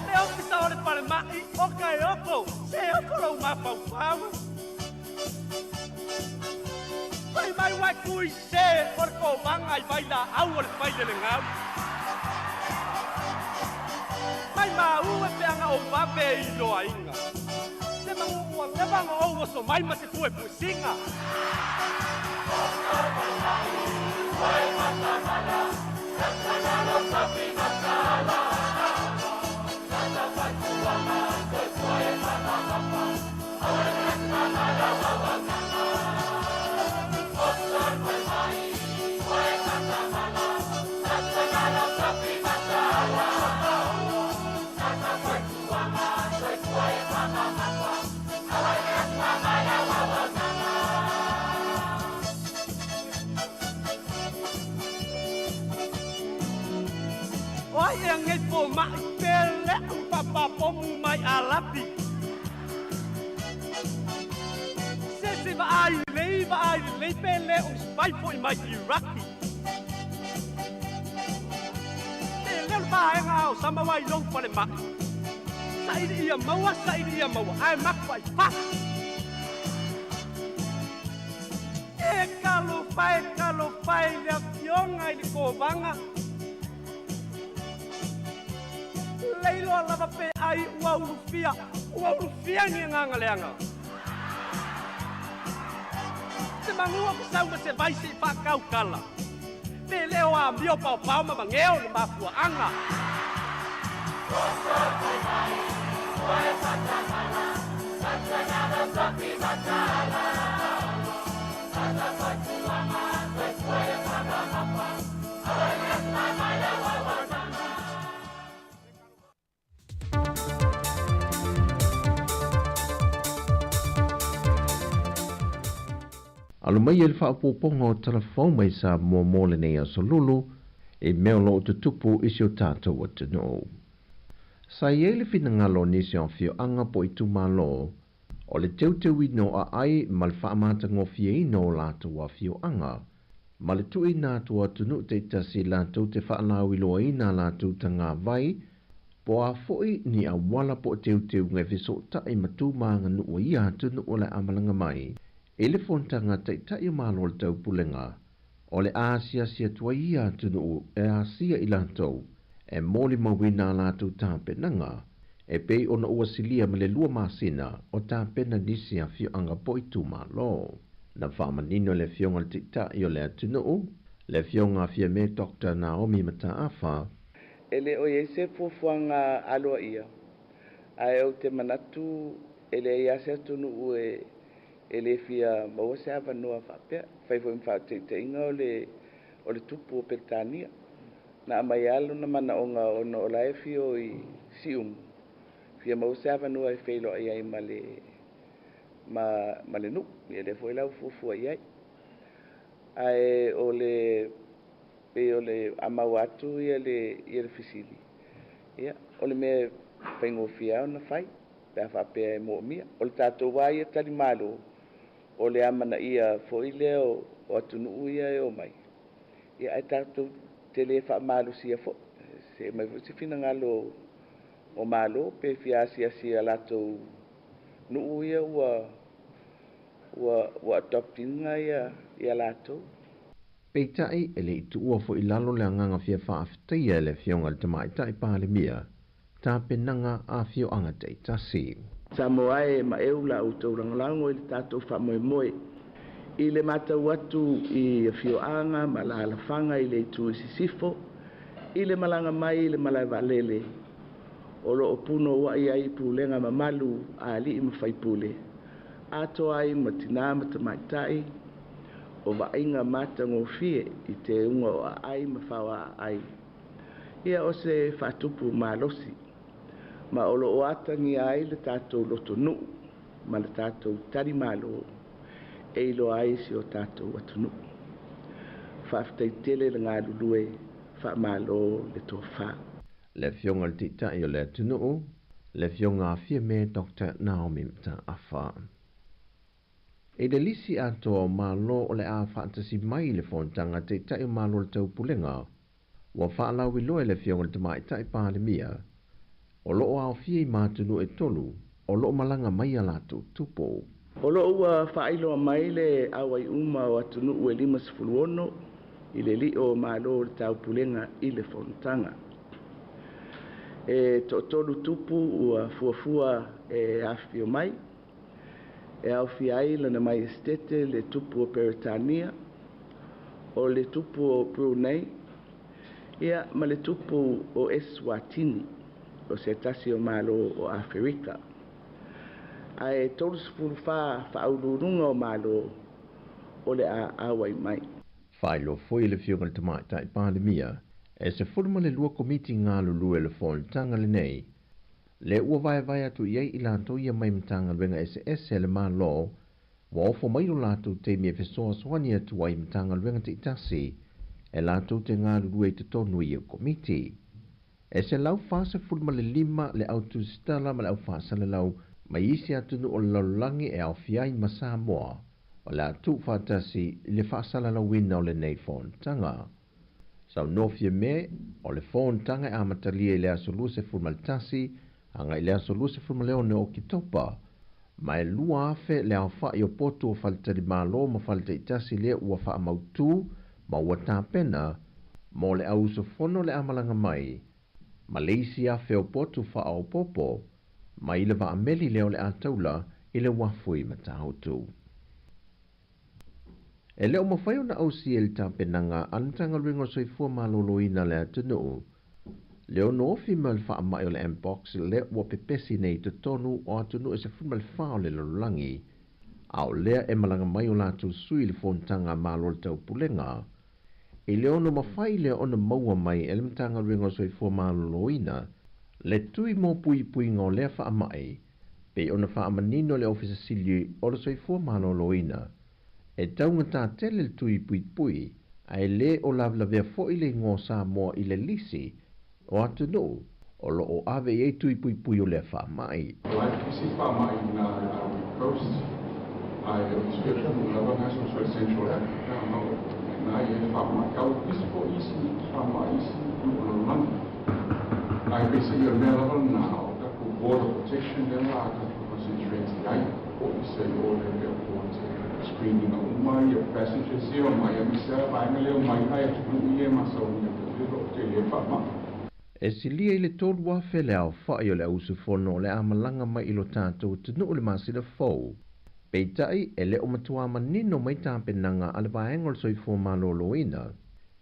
Le ofisa o le falemai o Kaeoko se oko lou mafaufau. Fai mai ua e tui se o le kovaga i vailaau o le failelegau. Mai mau e peaga ou vave i loaiga. Se magu ua leva ona ou oso mai ma se puepuesiga. O ai e agei fomaʻi pe leʻu papapomu mai alapi. Se se vaai lelei vaai lelei pe le o se vai foʻi mai Iraki. Te leo le vaega o sama wai lou falemai. Saili ia maua, saili ia maua, ae maku ai fasi. E talofa e talofa i le afioga i le kovaga. Leiloa lava pe ai ua ulufia, ua ulufia ni agaga leaga. Se magua o sau ma se vai se i faakaukala. Pe leo amio paopao ma mageo le mafuaaga. Alo mai e le faaopoopoga o tala fou mai Samoa mo lenei aso lulu, i mea o lo o tutupu i si o tatou atunuu. Sa i ai le finagalo o nisi o afioaga po o itumalo, o le teuteuina o aai ma le faamatagofieina o latou afioaga, ma le tuuina atu o atunuu taitasi latou te faalauiloaina a latou tagavai, po o a foi ni auala po o teuteuga e fesootai ma tu ma aganuu o ia atunuu o le a malaga mai i le fonotaga a Taitai o Malo o le Taupulega, o le a asiasi atu ai ia atunuu e asia i latou e molimauina a latou tapenaga, e pei ona ua silia ma le 2 masina o tapena nisi afioaga po o itumalo. Na faamanino e le Afioga i le Taitai o le atunuu, le Afioga a Fiame Doctor Naomi Mataafa, E le o i ai se fuafuaga aloaia, ae ou te manatu e leai lava se atunuu e e le fia maua se avanoa faapea. Fai foi ma faateitaiga o le o le tupu o Peretania. Na aumai lava lona manaoga ona o la e afio i Siumu, fia maua se avanoa e feiloai ai ma le ma ma le nuu. Ia lea foi la ua fuafua i ai. Ae o le pei o le a maua atu ia le ia le fesili, ia o le mea e faigofie lava ona fai pe a faapea e moomia. O le tatou lava ia talimalo, o le amanaia foi lea o atunuu ia e omai, ia ae tatou te le faamalosia foi. Se aumai foi se finagalo o Malo pe fia asiasi i a latou nuu ia ua ua ua adopt ina ia ia latou. Peitai, e le i tuua foi i lalo le agaga fia faafetaia e le Afioga i le Tamaitai Palemia tapenaga a afioaga taitasi. Samoa e ma eu la outou lagolago i le tatou faamoemoe. I le matau atu i afioaga ma alaalafaga i le itu i sisifo, i le malaga mai i le malae vaalele, o lo o punouai ai pulega mamalu a alii ma faipule, atoa ai ma tinā ma tamaitai, o vaaiga matagofie i teuga o aai ma faoaaai. Ia o se faatupu malosi, ma o lo o atagia ai le tatou lotonuu ma le tatou talimalo e iloa ai si o tatou atunuu. Faafetai tele le galulue, faamalo le tofa. Le Afioga i le Taitai o le atunuu, le Afioga Fiame Doctor Naomi Mataafa. I le lisi atoa o Malo o le a faatasi mai i le Fonotaga a Taitai o Malo o le Taupulega, ua faalauiloa e le Afioga i le Tamaitai Palemia, o lo o aofia i ma atunuu e tolu o lo o malaga mai a latou tupu. O lo o ua faailoa mai le auai uma o atunuu e 56 i le lio o Malo o le Taupulega i le Fonotaga. E toatolu tupu ua fuafua e afifio mai, e aofia ai Lana Maiestete le tupu o Peretania, o le tupu o Brunei, ia ma le tupu o Eswatini, o se tasi o Malo o Aferika. Ae 34 faauluuluga o Malo o le a auai mai. Faailoa foi e le Afioga i le Tamaitai Palemia, e 12 komiti galulue le fonotaga lenei, le ua vaevae atu i ai i latou ia mai Matagaluega eseese a le Malo, ua ofo mai lo latou taimi e fesoasoani atu ai i Matagaluega taitasi e latou te galulue i totonu i ia komiti. E 145 le au tusitala ma le au faasalalau mai isi atunuu o le lalolagi e aofia ai ma Samoa, o le a tuufaatasi i le faasalalauina o lenei fonotaga. Saunoa Fiame, o le fonotaga e amatalia i le aso 21 agai i le aso 26 o Oketopa, ma e 2,000 le aofai o potu o faletalimalo ma fale taitasi lea ua faamautu ma ua tapena mo le au usufono le a malaga mai, ma le isi afe o potu faaopoopo mai le vaameli lea o le a taula i le uafu i Matautu. E le o mafai ona ausia e le tapenaga a le Matagaluega o le Soifua Maloloina le atunuu le ono ofi mai o le faamai o le Mpox lea ua pepesi nei i totonu o atunuu e 14 o le lalolagi, a o lea e malaga mai o latou sui i le Fonotaga a Malo o le Taupulega. I le ono mafai lea ona maua mai e le Matagaluega o le Soifua Maloloina le tui mo puipuiga o lea faamai, pei ona faamanino e le Ofisa Sili o le Soifua Maloloina, e taugata tele le tui puipui, ae le o lavelavea foi le igoa o Samoa i le lisi o atunuu o lo o ave i ai tui puipui o lea faamai. O la e pisi faamai i na i Coast, ae o description ua lava na so Central Africa ma o na i ai faamai. A ua pisi foi isi faamai isi i o lalolagi. Ae peiseai o le mea lava lena o tatou border protection lea la a tatou concentrate i ai. Ofisa i o le airport e screening uma ia passengers ia o mai aemaise lava vaega lea o mai nai atunuu ia e masauina foi o lo o tele ai faamai. E silia i le 3,000 le aofai o le au usufono o le a malaga mai i lo tatou atunuu i le masina fou. Peitai, e le o matuā manino mai tapenaga a le Vaega o le Soifua Maloloina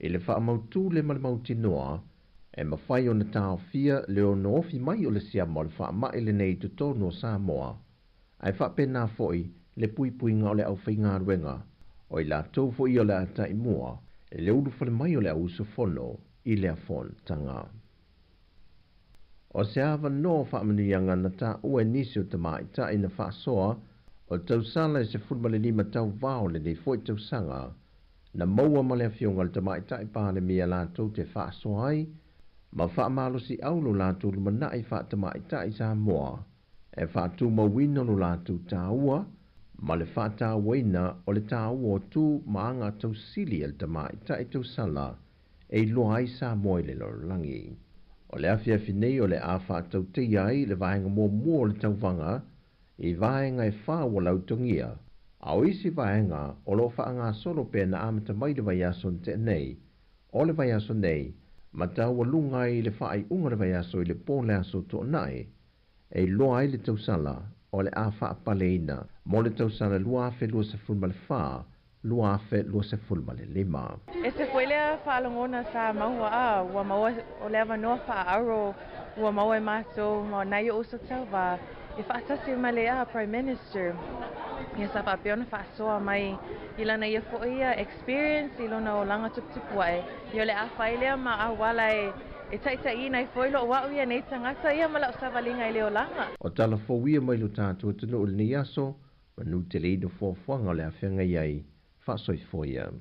i le faamautū le ma le mautinoa e mafai ona taofia le ono ofi mai o le siama o le faamai lenei i totonu o Samoa, ae faapena foi le puipuiga o le aufaigaluega, o i latou foi ia o le a taimua i le ulufale mai o le au usufono i lea fonotaga. O se avanoa o faamanuiaga na taua e nisi o tamaitai na faasoa o tausala e 15 tauva o lenei foi tausaga, na maua ma le Afioga i le Tamaitai Palemia latou te faasoa ai ma faamalosiau lo latou lumanai faatamaitai Samoa e faatumauina lo latou taua ma le faatauaina o le taua o tu ma aga tausili a le tamaitai tausala e iloa ai Samoa i le lalolagi. O le afiafi nei o le a faatauteia ai le vaega muamua o le tauvaga i vaega e fa ua lautogia, a o isi vaega o lo o faagasolo pea na amata mai le vaiaso na tea nei, o le vaiaso nei, ma taualuga ai i le faaiuga o le vaiaso i le po le aso Toonai, e iloa ai le tausala o le a faapaleina mo le tausala 2024, 2025. Ese foi lea faalogona sa maua a ua maua o le avanoa faaauro ua maua e matou ma nai o'u uso tauvā e faatasi ma le a Prime Minister ia sa faapea ona faasoa mai i lana ia foi ia experience i lona olaga tuputupu ae ia o le a fai lea ma auala e e taitaiina ai foi lo'u a'u ia nei tagata ia ma la'u savaliga i le olaga. O tala fou ia mai lo tatou atunuu i lenei aso, Manuteleina fuafuaga o le a feagai ai. Faasoifua ia.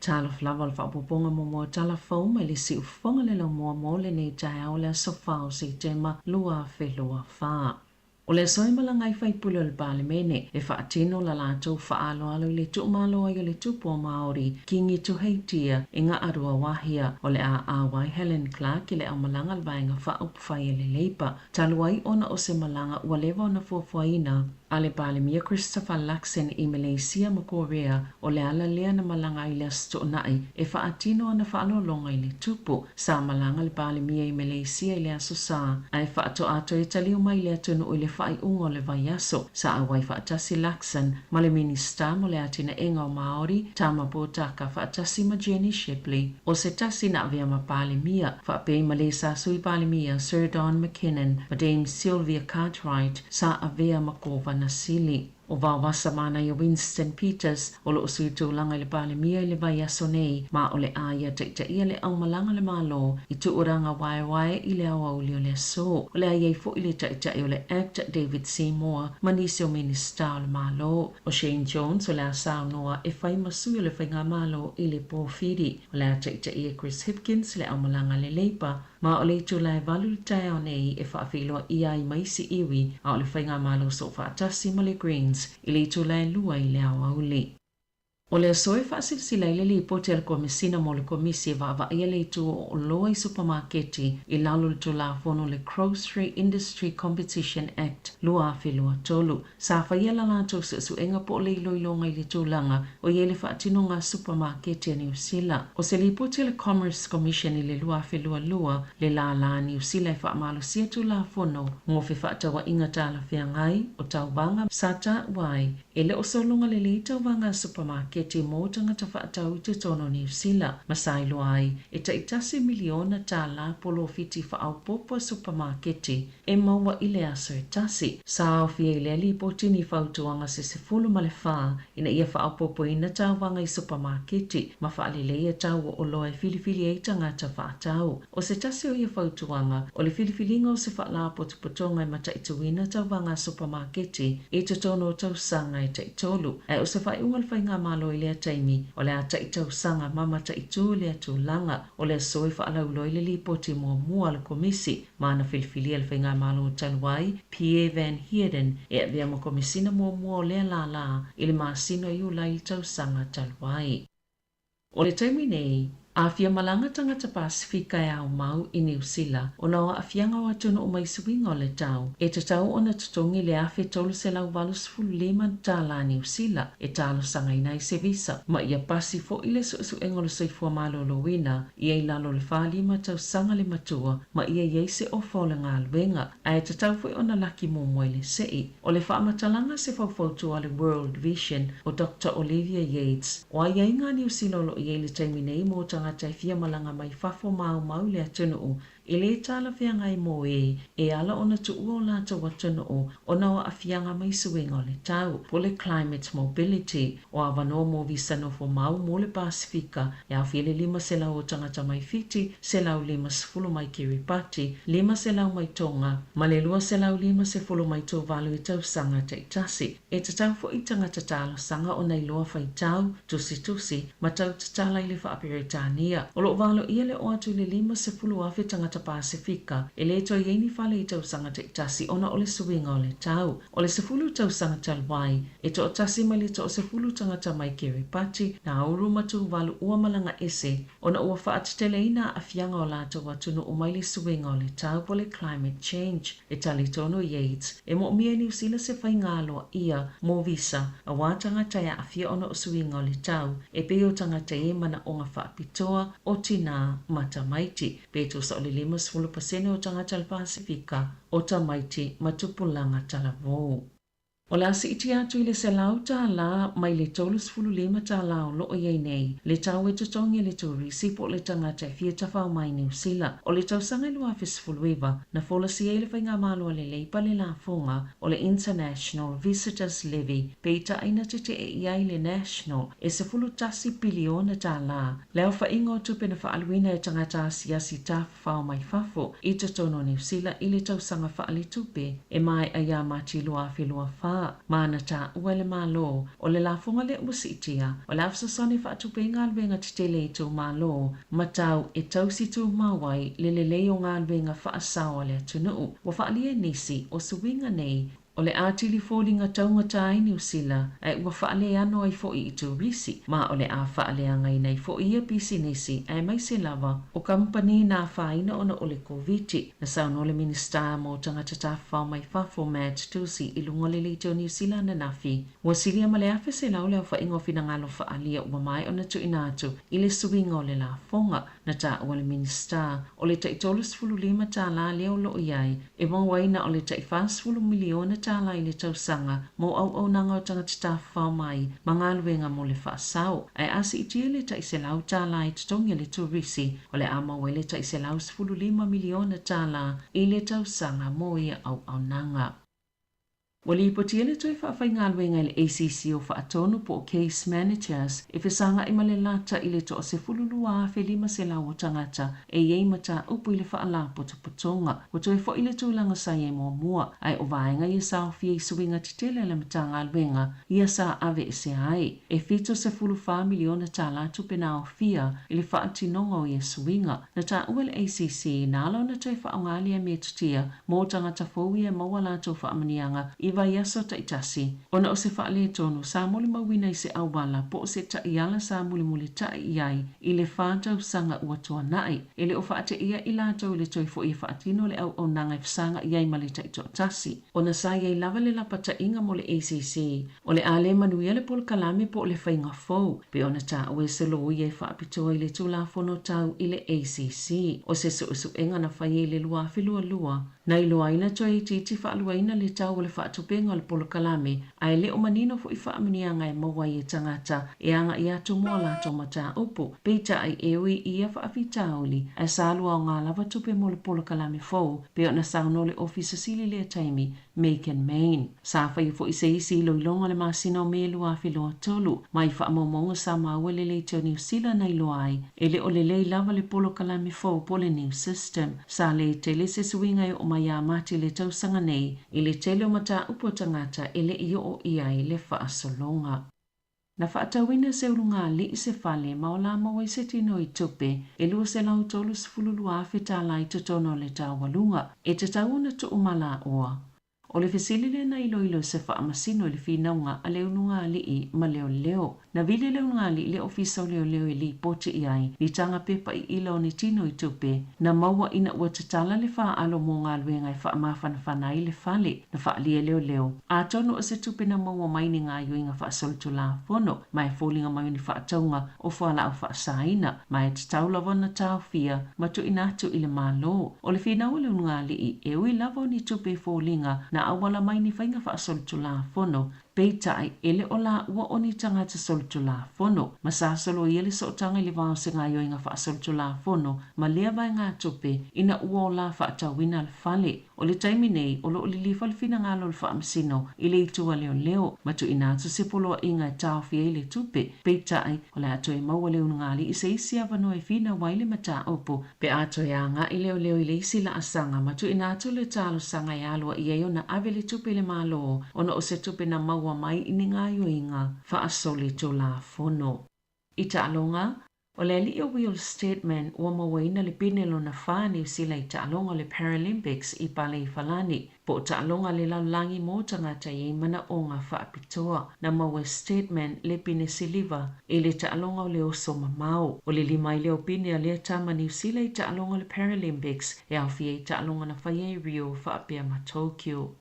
Talofa lava o le faaopoopoga muamua o tala fou mai le siufofoga le laumua mo lenei taeao o le aso 4 o Setema 2024. O le aso e malaga ai faipule o le Palemene e faatino la latou faaaloalo i le tuumalo ai o le tupu o Māori, Kingi Tuheitia, i Ngaaruawahia. O le a auai Helen Clark i le aumalaga a le Vaega Faaupufai a le Leipa, talu ai ona o se malaga ua leva ona fuafuaina a le Palemia Christopher Luxon i Malaysia ma Korea, o le ala lea na malaga ai le Aso Toonai e faatino ana faaaloaloga i le tupu. Sa malaga le Palemia i Malaysia i le Aso Sa, ae faatoa toe taliu mai i le atunuu i le faaiuga o le vaiaso. Sa auai faatasi Luxon ma le Minisita mo le Atinaega o Māori, Tama Potaka, faatasi ma Jenny Shipley, o se tasi na avea ma Palemia, faapea i ma le sa Sui Palemia Sir Don McKinnon ma Dame Sylvia Cartwright sa avea ma Kovana Sili. O Vaovasa Manaia Winston Peters o lo o sui tulaga i le Palemia i le vaiaso nei, ma o le a ia taitaia le aumalaga a le Malo i tulaga waewae i le aoauli o le aso. O le a i ai foi le Taitai o le Act David Seymour ma nisi o Minisita o le Malo. O Shane Jones o le a saunoa e fai ma sui o le Faigamalo i le pō Fiti. O le a taitaia Chris Hipkins le aumalaga a le Leipa, ma o le itula e 8 i le taeao nei e faafeiloaia ai ma isi iwi a o le Faigamalo Soofaatasi ma le Greens i le itula e 2 i le aoauli. O le aso e faasilasila ai le lipoti a le Komesina mo le Komisi e vaavaaia le itu o oloa i supamaketi i lalo o le Tulafono le Grocery Industry Competition Act 2023. Sa faia la latou suesuega po o le iloiloga i le tulaga o i ai le faatinoga a supamaketi a Niu Sila. O se lipoti a le Commerce Commission i le 2022, le lālā a Niu Sila e faamalosia Tulafono mo fefaatauaiga talafeagai o tauvaga sa taua ai e le o sologa lelei tauvaga a supamaketi mo tagata faatau i totonu o Niu Sila, ma sa iloa ai e tai $1 miliona polofiti faaopoopo a supamaketi e maua i le aso e tasi. Sa aofia i lea lipoti ni fautuaga se 14 ina ia faaopoopoina tauvaga i supamaketi ma faaleleia tau o oloa e filifili ai tagata faatau. O se tasi o ia fautuaga o le filifiliga o se faalapotopotoga e mataituina tauvaga a supamaketi i totonu o tausaga e taitolu. Ae o se faaiuga a le Faigamalo i lea taimi o le a taitausaga ma mataitū lea tulaga. O le aso e faalauiloa ai le lipoti muamua a le Komisi ma na filifilia le Faigamalo talu ai Pierre Van Heerden e avea ma Komesina muamua o lea lālā i le masina o Iulai i le tausaga talu ai. O le taimi nei, a fia malaga tagata Pasifika e aumau i Niu Sila ona o aafiaga o atunuu mai suiga o le tau, e tatau ona totogi le $1,385 Niu Sila e talosagaina ai se visa, ma ia pasi foi le suesuega o le soifua malōlōina ia i lalo o le 45 tausaga le matua ma ia i ai se ofa o le galuega, ae tatau foi ona laki muamua i le se'i. O le faamatalaga se faufautua a le World Vision o Dr Olivia Yates, o aiaiga a Niu Sila o loo i ai le taimi nei mo tagata e fia malaga mai fafo ma aumau i le atunuu e lē talafeagai mo ē e ala ona tuua o latou atunuu ona o aafiaga mai suiga o le tau, po o le climate mobility. O avanoa mo visa nofo mau mo le Pasifika e aofia le 500 o tagata mai Fiti, 150 mai Kiribati, 500 mai Tonga ma le 250 mai Tuvalu i tausaga taitasi. E tatau foi tagata talosaga ona iloa faitau, tusitusi ma tautatala i le Faaperetania. O loo valoia le oo atu i le 50,000 tagata Pasifika e lē toe i ai ni fale i tausaga taitasi ona o le suiga o le tau. O le 10 tausaga talu ai, e toatasi mai le 10 tagata mai Kiribati, Nauru ma Tuvalu ua malaga ese ona ua faateteleina aafiaga o latou atunuu mai le suiga o le tau po o le climate change. E talitonu Yates e moomia e Niu Sila se faiga aloaia mo visa auā tagata e aafia ona o suiga o le tau e pei o tagata e manaoga faapitoa o tinā ma tamaiti. Pe tusa o le 50% o tagata o le Pasifika o tamaiti ma tupulaga talavou. O le a siitia atu i le $100 mai le $35 o lo o i ai nei le tau e totogi e le turisi po o le tagata e fia tafao mai i Niu Sila. O le tausaga e 2019, na folasia ai le Faigamalo a le Leipa le lafoga o le International Visitors Levy, peitai na tetee i ai le National e $11 piliona le aofaiga o tupe na faaaluina e tagata asiasi tafafao mai fafo i totonu o Niu Sila i le tausaga faaletupe e maea ia Mati 2024, ma na taua e le Malo o le lafoga lea ua siitia o le a fesoasoani e faatupe ai galuega tetele i itumalo ma tau e tausi tumau ai le lelei o galuega faasao a le atunuu. Ua faaalia e nisi o suiga nei O le atili foliga taugata ai Niu Sila, ae ua faaleano ai foi i turisi, ma o le a faaleagaina ai foi ia pisinisi aemaise lava o kamupani na afaina ona o le Koviti. Na saunoa le Minisita mo Tagata Tafafao mai Fafo Matt Doocey i luga o le Leitio Niu Sila ananafi, ua silia ma le 1,100 le aofaiga o finagalo faaalia ua maea ona tuuina atu i le suiga o le lafoga. Na taua le Minisita, o le tai $35 lea o lo o i ai, e maua ai na o le tai $40 miliona i le tausaga mo auaunaga o tagata tafafao mai ma galuega mo le faasao. Ae a siitia le tai $100 e totogi e le turisi, o le a maua ai le tai $115 miliona i le tausaga mo ia auaunaga. Ua lipotia le toe faafaigaluega e le ACC o faatonu po o case managers e fesagai ma le lata i le toa 12,500 o tagata e i ai mataupu i le faalapotopotoga. Ua toe foi le tulaga sa i ai muamua, ae o vaega ia sa aofia i suiga tetele a le Matagaluega ia sa aveesea ai. E $74 miliona tupe na aofia i le faatinoga o ia suiga. Na taua e le ACC na ala ona toe faaaoga lea metotia mo tagata fou ia e maua latou faamanuiaga i vaiaso taitasi, ona o se faaletonu sa molimauina i se auala po o se taiala sa mulimulitai i ai i le 4 tausaga ua tuanai. E le o faateia i latou i le toe foi e faatino le auaunaga e fesagai ai ma le taitoatasi, ona sa i ai lava le lapataiga mo le ACC o le a le manuia le polokalame po o le faiga fou, pei ona taua e se loia e faapitoa i le Tulafono tau i le ACC. O se suesuega na faia i le 2022 na iloa ai na toe itiiti faaluaina le tau o le faatupega o le polokalame, ae le o manino foi faamanuiaga e maua ai e tagata e agai atu mo a latou mataupu. Peitai, e ui i ia faafitauli, ae sa alu aoga lava tupe mo le polokalame fou, pei ona saunoa le Ofisa Sili i lea taimi, Megan Main. Sa faia foi se isi iloiloga i le masina o Me 2023, mai faamaumauga sa maua e le Leitio Niu Sila na iloa ai e le o lelei lava le polokalame fou po o le new system. Sa le tele se suiga e oo mai ia Mati i le tausaga nei i le tele o mataupu a tagata e le i oo i ai le faasologa. Na faatauina e se ulugalii se fale ma o la maua ai se tino i tupe e $232,000 i totonu o le taualuga e tatau ona tuu malaoa. O le fesili lea na iloilo e se faamasino i le finauga a le ulugalii ma leoleo. Na vili le ulugalii i le Ofisa o Leoleo e lipoti i ai ni taga pepa iila o ni tino i tupe na maua ina ua tatala le faalo mo galuega e faamafanafana ai le fale. Na faaalia e leoleo, atonu o se tupe na maua mai ni gaoioiga faasolitulafono ma e foliga mai o ni faatauga o fualaau faasaina, ma e tatau lava ona taofia ma tuuina atu i le Malo. O le finau a le ulugalii, e ui lava o ni tupe e foliga na auala mai ni faiga faasolitulafono, peitai e le o laua o ni tagata solitulafono, ma sa soloia le sootaga i le va o se gaoioiga faasolitulafono ma lea vaegatupe ina ua ola faatauina le fale. O le taimi nei, o lo o lilifa le finagalo o le faamasino i le itu a leoleo ma tuuina atu se poloaiga e taofi ai le tupe, peitai, o le a toe maua le ulugalii i se isi avanoa e finau ai le mataupu pe a toe agai leoleo i le isi laasaga ma tuuina atu le talosaga e aloaia ai ona ave le tupe i le Malo ona o se tupe na maua mai i ni gaoioiga faasolitulafono. I taaloga, o le alii o Will Steadman ua mauaina le pine lona fa a Niu Sila i taaloga o le Paralympics i Paleifalani, po o taaloga a le lalolagi mo tagata e i ai manaoga faapitoa. Na maua e Steadman le pine siliva i le taaloga o le oso mamao. O le lima ai lea o pine a lea tama Niu Sila i taaloga o le Paralympics e aofia ai taaloga na faia i Rio faapea ma Tokyo.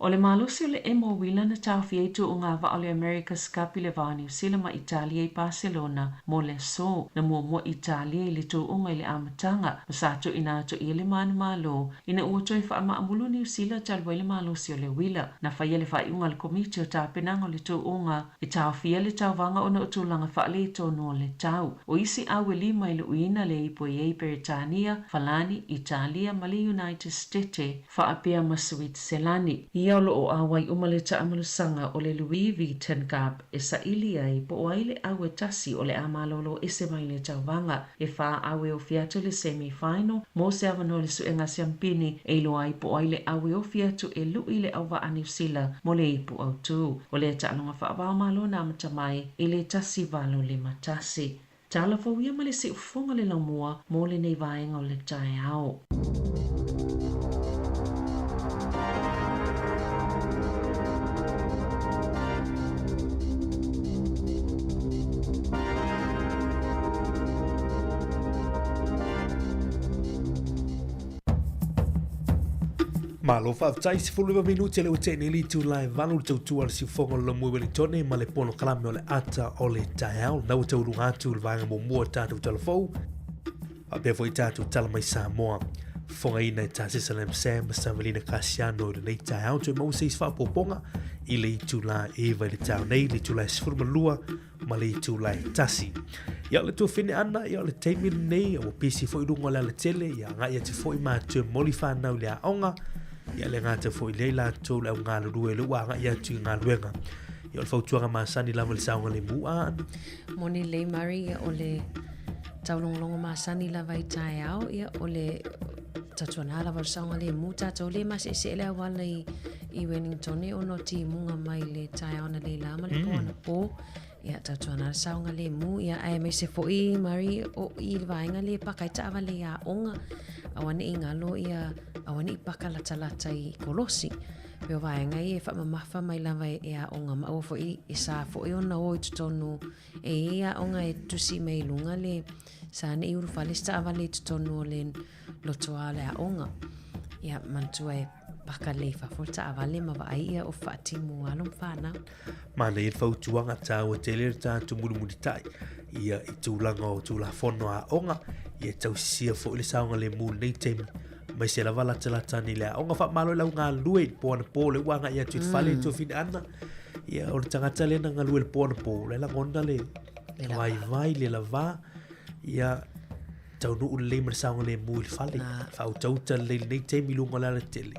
O le malosi o le emo uila na taofia ai tuuga vaa o le America's Cup i le va o Niu Sila ma Italia i Paselona mo le aso. Na muamua Italia i le tuuga i le amataga, ma sa tuuina atu i ai le manumalo ina ua toe faamaamulu Niu Sila talu ai le malosi o le uila. Na faia le faaiuga a le Komiti o Tapenaga o le Tuuga e taofia le tauvaga ona o tulaga faaletonu o le tau. O isi au e 5 i luʻuina le ipu e i ai Peretania, Falani, Italia ma le United Stete faapea ma Suitiselani. Ia o lo o auai uma le taamalusaga o le Louis Vuitton Cup e saili ai po o ai le au e tasi o le a malolo ese mai le tauvaga. E 4 au e ofi atu i le semi final mo se avanoa i le suega siampini e iloa ai po o ai le au e ofi atu e luʻi le auvaa Niu Sila mo le ipu autū. O lea taaloga faava-o-Malo na amata mai i le 1851. Tala fou ia ma le siufofoga le laumua mo lenei vaega o le taeao. Malo faafetai, 19 minute le ua tea nei le itula e 8 le tautua a le siufofoga o le Lomui Wellingtone ma le polokalame o le ata o le taeao. Na ua tauluga atu le vaega muamua o tatou tala fou faapea foi tatou tala mai Samoa. Fofogaina e Tasesa Lam Sam ma Savelina Kasiano i lenei taeao. Toe maua se isi faaopoopoga i le itula e 9 i le taeao nei, le itula e 12 ma le itula e 1. Ia o le tuafine ana, ia o le taimi lenei, ua pisi foi luga o le alatele, ia agai atu foi matou e momoli whanau i le aoga, ia le gata foi lea i latou le au galulue le ua agai atu i galuega. Ia o le fautuaga masani lava le saogalemu a ana. Moni lelei Murray, ia o le taulogologo masani lava i taeao, ia o le tatuana lava o le saogalemu tatou le maseesee le auala i, i Wellington ona o timuga mai le taeao na leila ma le po anapo. Ia tautuana le saogalemu, ia aemaise foi Murray o i le vaega le paka ai taavale i aoga, aua ne i galo ia aua ne i paka latalata i kolosi. Pei o vaega ia e faamamafa mai lava e aoga ma aua foi e sa foi ona o i totonu e i ai aoga e tusi mai i luga le sa ne i ulufale se taavale i totonu o le lotoa o le aoga. Ia manatua e paka lelei i fafo le taavale ma vaai ia o faatimu alo ma fanau. Manaia le fautuaga taua tele le tatou mulimulitai ia i tulaga o Tulafono aoga ia tausisia foi le saogalemu i lenei taimi aemaise lava latalata ane i le aoga. Faamalo i lau galulue i le po anapo lea ua agai atu i le fale mm. Tuafine Ana. Ia o le tagata lea na galue i le po anapo, la e lagona le vaivai le lavā ia taunuu lelei ma le saogalemu i le fale. Faautauta lelei i lenei taimi i luga o le alatele.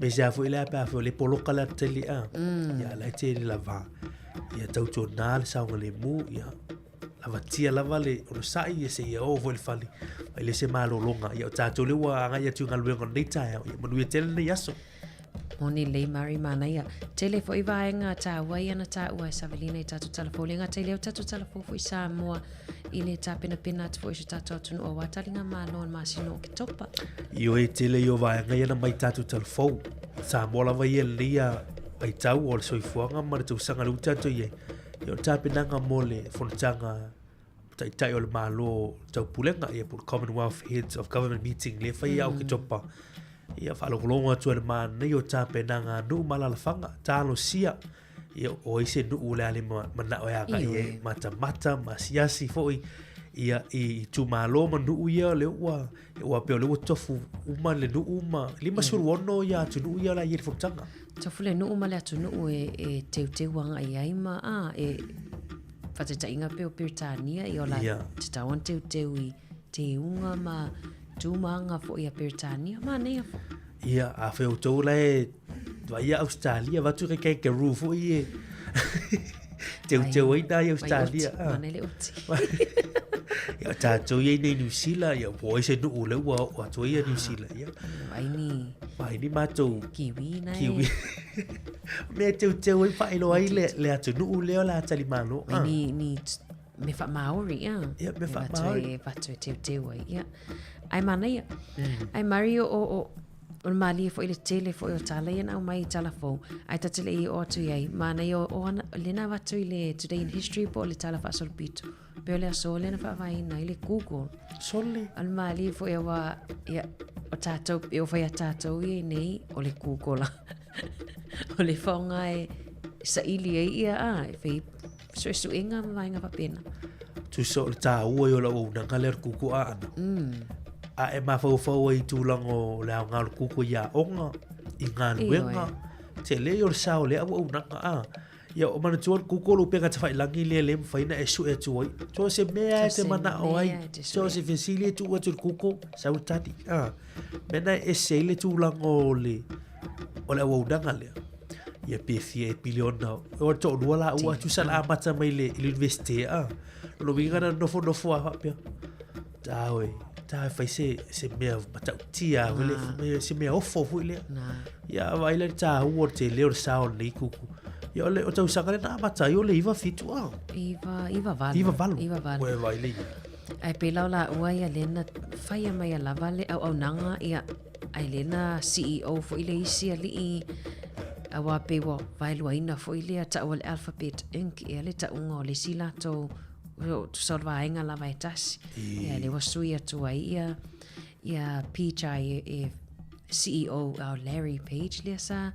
Me se a foi lea pe a foi o le poloka le alatele a. Ia la e tele lava. Ia tautuana le saogalemu ia lavatia lava le onosai ia seia oo foi i le fale. Ai le se malologa. Ia o tatou lea ua agai atu i galuega o lenei taeao. Ia manuia tele lenei aso. Moni lelei Murray manaia. Tele foi vaega taua ia na taua e Savelina i tatou tala fou. Le gata i lea o tatou tala fou foi Samoa i le tapenapena atu foi i so tatou atunuu aua taliga malo i le masina o Oketopa. Ioe tele ia o vaega ia na mai tatou tala fou. Samoa lava ia lenei a vaitau o le soifuaga ma le tausaga lea ua tatou i ai. Ia o le tapenaga mo le fonotaga Taitai o le Malo Taupulega, ia po o le Commonwealth Heads of Government Meeting lea e fai ia Oketopa. Ia faalogologo atu ai le manaia o tapenaga a nuu ma alaalafaga, talosia ia o ai se nuu o le a le manao e agai e matamata ma asiasi foi ia i itumalo ma nuu ia lea ua ua pei o lea ua tofu uma le nuu ma 56 ia atunuu ia o le a i ai le fonotaga. Tofu le nuu ma le atunuu e teuteu agai ai ma a e faataitaiga pei o Peretania ia o la tatau ona teuteu i teuga ma tumaga foi a Peretania manaia foi. Ia, afai o outou la e vaai ia Australia, avatu kai kangaroo foi e teuteu ai na i Australia. Manaia le oti. Ia, o tatou ia i nei Niu Sila, ia, po o ai se nuu lea ua oo atu ai ia Niu Sila. Ia. Vaai ni. Vaai ni matou. Kiwi na e. Kiwi. Mea e teuteu ai faailoa ai le, le atunuu lea o le a talimalo. Mai ni, ni me wha-Māori, ia. Ia, me wha-Māori. Whatu e teuteu ai, ia. Ai manaia. Ai Mario o, o, o le malie foi le tele foi o tala ia na aumai i tala fou. Ai ta te le i o atu i ai. Manaia o, o ana, lena avatu i le Today in History po o le tala faasolopito. Pe o le aso lea na faavaeina ai le Google. Sole. O le malie foi aua, ia, o tatou, e o fai a tatou ia i nei, o le Google. O le faaaoga e saili ai ia a, e fai suesuega ma vaega faapena. Tusa o le taua ia o le auaunaga lea o le kuku aana. A e mafaufau ai i tulaga o le aoga o le kuku i aoga, i galuega, tele ia o le sao o lea auaunaga a. Ia o manatua le kuku o le upega tafailagi lea le mafai ona e sue atu ai. So o se mea e te manao ai, so o se fesili e tuu atu i le kuku, sau le tali. A. Mea na e ese ai le tulaga o le o le auaunaga lea. Ia pe fia e piliona. O le toalua la ua tusa na amata mai le i le universite a. O le uiga na nofonofo a faapea. Tau e, tau e fai se, se mea matautia, ah. le, se mea ofo foi lea. Ia vaai le tāua o le tele o le sao o lenei kuku. Ia o le o tausaga le na amata ai o le iva fitu a. Iva, iva valu. Iva valu. Iva valu. Ua e vaai le ia. Ae pei lau la ua ia le na whaia mai a lava le au au nanga ia ai le na CEO foi le isi alii aua pei ua vaeluaina foi lea taua le Alphabet Inc ia le tauga o le isi latou tusa o le vaega lava e tasi. Ia lea ua sui atu ai ia ia Pichai e, e CEO ao Larry Page lea sa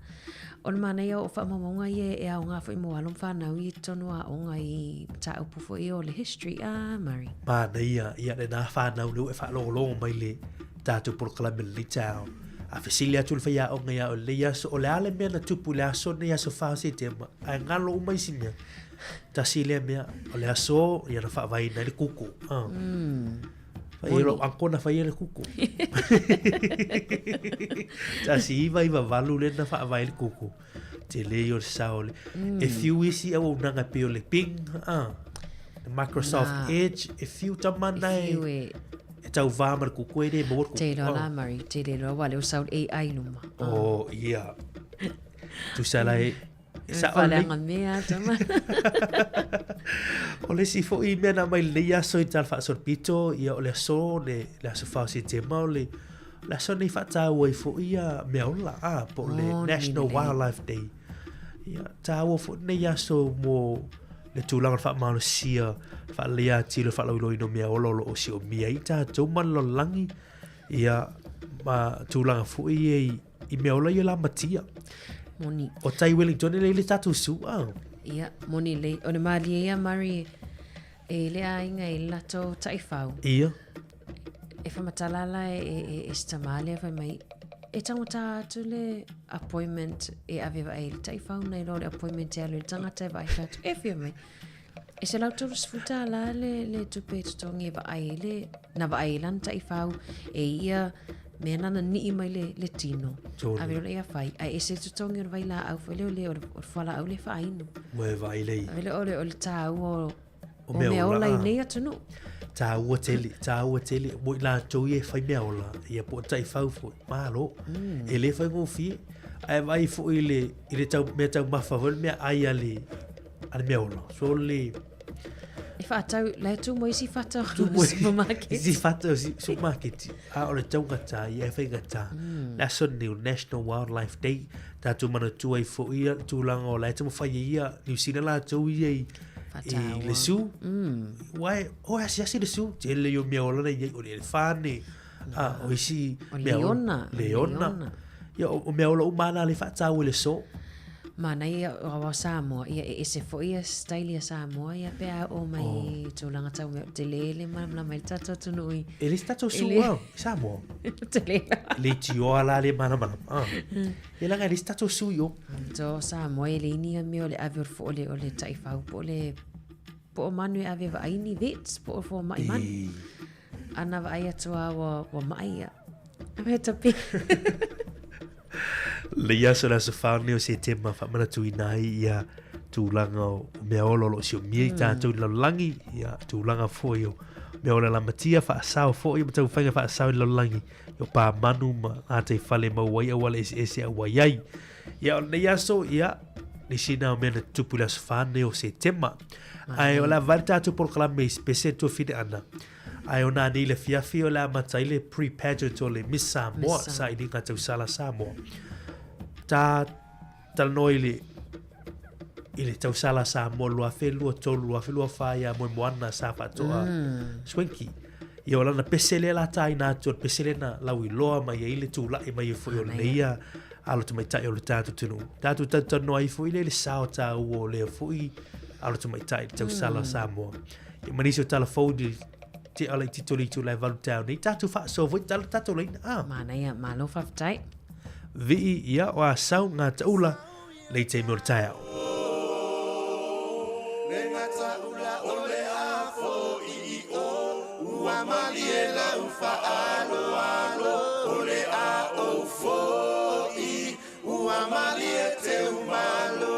o le manaia o faamaumauga ia e aoga foi mo alo ma fanau i totonu o aoga i mataupu foi o le history a Murray. Manaia ia lena whanau lea ua e faalogologo mai le tatou polokalame i lenei taeao. A fesili atu le faiaoga ia oe i lenei aso, o le a le mea na tupu i le aso lenei aso 4 o Setema, ae galo uma isi mea. Tasi lea mea, o le aso ia na faavaeina ai le kuku. Ah. Fai e lou uncle na faia le kuku. 1998 lea na faavae le kuku. Tele ia o le sao le. E fiu isi auaunaga e pei o le Bing, ah. Microsoft Na. Edge, e fiu tama na E e, fiu e- e tauvā ma le kuku e le maua le kuku. Te iloa la Ah. Murray, te le iloa ua lea ua sau le AI luma. Oh, ia. Tusa la e, E sao lelei. Faaleaga mea tama. O le isi foi mea na aumai i lenei aso i Tala Faasolopito, ia o le aso le, le aso 4 o Setema o le, le aso lenei faataua ai foi ia meaola, a, po o le Oh, National lelei. Wildlife Day. Ia, taua foi lenei aso mo le tulaga o le faamalosia, faaleleia atili o le faalauiloaina o meaola o lo o siomia ai tatou ma le lalolagi, ia, ma tulaga foi ia i, I mea ola ia lamatia. Moni. O tai Wellington e le tatou su a. Ia, moni lei. O le malie ia Murray e le aiga i le latou taifau. Ia. E whamatala la e, e, e, e si tama lea fai mai, e tangata atu le appointment e ave vaai le taifau nei lo le appointment e alu i le tangata e vaai atu. E whia mai. E $130 le, le tupe e totogi e vaai ai le, na vaai ai lana taifau e ia mea nana nii mai le, le tino. Tonu. Ave loa ia fai. Ae ese le totogi o le vailaau foi lea o le, o le, o le fualaau le faainu. Ua e vaai lei. Ave lea o le, o le tāua o, O o mea mea ola, ola i ah. nei atunuu. Tāua tele, tāua tele. Mo i latou ia e fai mea ola, ia po o taifau foi. Malo. E le faigofie. Ae vaai foi i le, i le tau, mea taumafa foi le mea ai a le, a le mea ola. So le... E whaatau, la e tū mo isi whata o Tū mo supermarket. Isi whata o supermarket. A o le taugata, ia e whaigata. Le aso nei o National Wildlife Day, tātou manatua ai foi ia, tūlanga o la e taumawhai e ia, New Zealand latou ia i, i le su. Ua e, o e asiasi le su, tele i o mea ola na i ai, o le elefane, a, o isi O mea ola. leona. Leona. Leona. Ia, o, o mea ola uma ana le whaatau i le so. Manaia o awa Samoa, ia e ese foi ia style ia Samoa, ia pe a o mai oh. tūlanga tau mea, te le le malamalama i le tātou atunuu i. E le se tātou E su le- au, i Samoa. Te le. Le tioa la le malamalama. Ah. E langa e le se tātou su i o. To Samoa e le ini ia mea o le ave o le fo o le, o le taifau, po o le, po o manu e ave vaai ni vets, po o fo mai manu. Ana vaai atu a ua, ua mai ia. A mea tapi. Le aso le aso whānau o Setema whaamanatuina ai ia tūlanga o mea ola o lo o siomia i tātou i lalolagi, ia tūlanga foi o mea ola lamatia whaasao foi ma tauwhainga whaasao i lalolagi, i o pā manu ma ngā te whale mau ai au ala ese ese au ai ai. Ia o nei aso, ia, nisi nā o mea na tupu i le aso whānau o Setema. Ai o la vare tātou polokalame i spese tuawhine ana. Ai o nā nei le fiafi o le amata i le pre-pageant o le Miss Samoa, Miss Samoa. sa i ngā tausala Samoa. Ta talanoa i le i le tausala Samoa 2023, 2024 ia moe moana sa whaatoa Swanky. Ia o lana pese lea la tāina atu, o le pese lea na lau iloa mai ai le tūla'i mai e foi o le ia Alo tamaitai o le tatou atunuu. Tatou talatalanoa ai foi lea i le sao taua o lea foi alo tamaitai i le tausala o Samoa. Ia ma nisi o tala fou i le tea laitiiti o le itula e 8 taeao nei, tatou faasoa foi tala tatou laina. Ah. Manaia, malo faafetai. Vii, ia, o Asau, ngā taula, lei taimi o le taeao. Le gataula o le afo i i o Ua malie lau faaaloalo O le a ou fo'i Ua malie teumalo.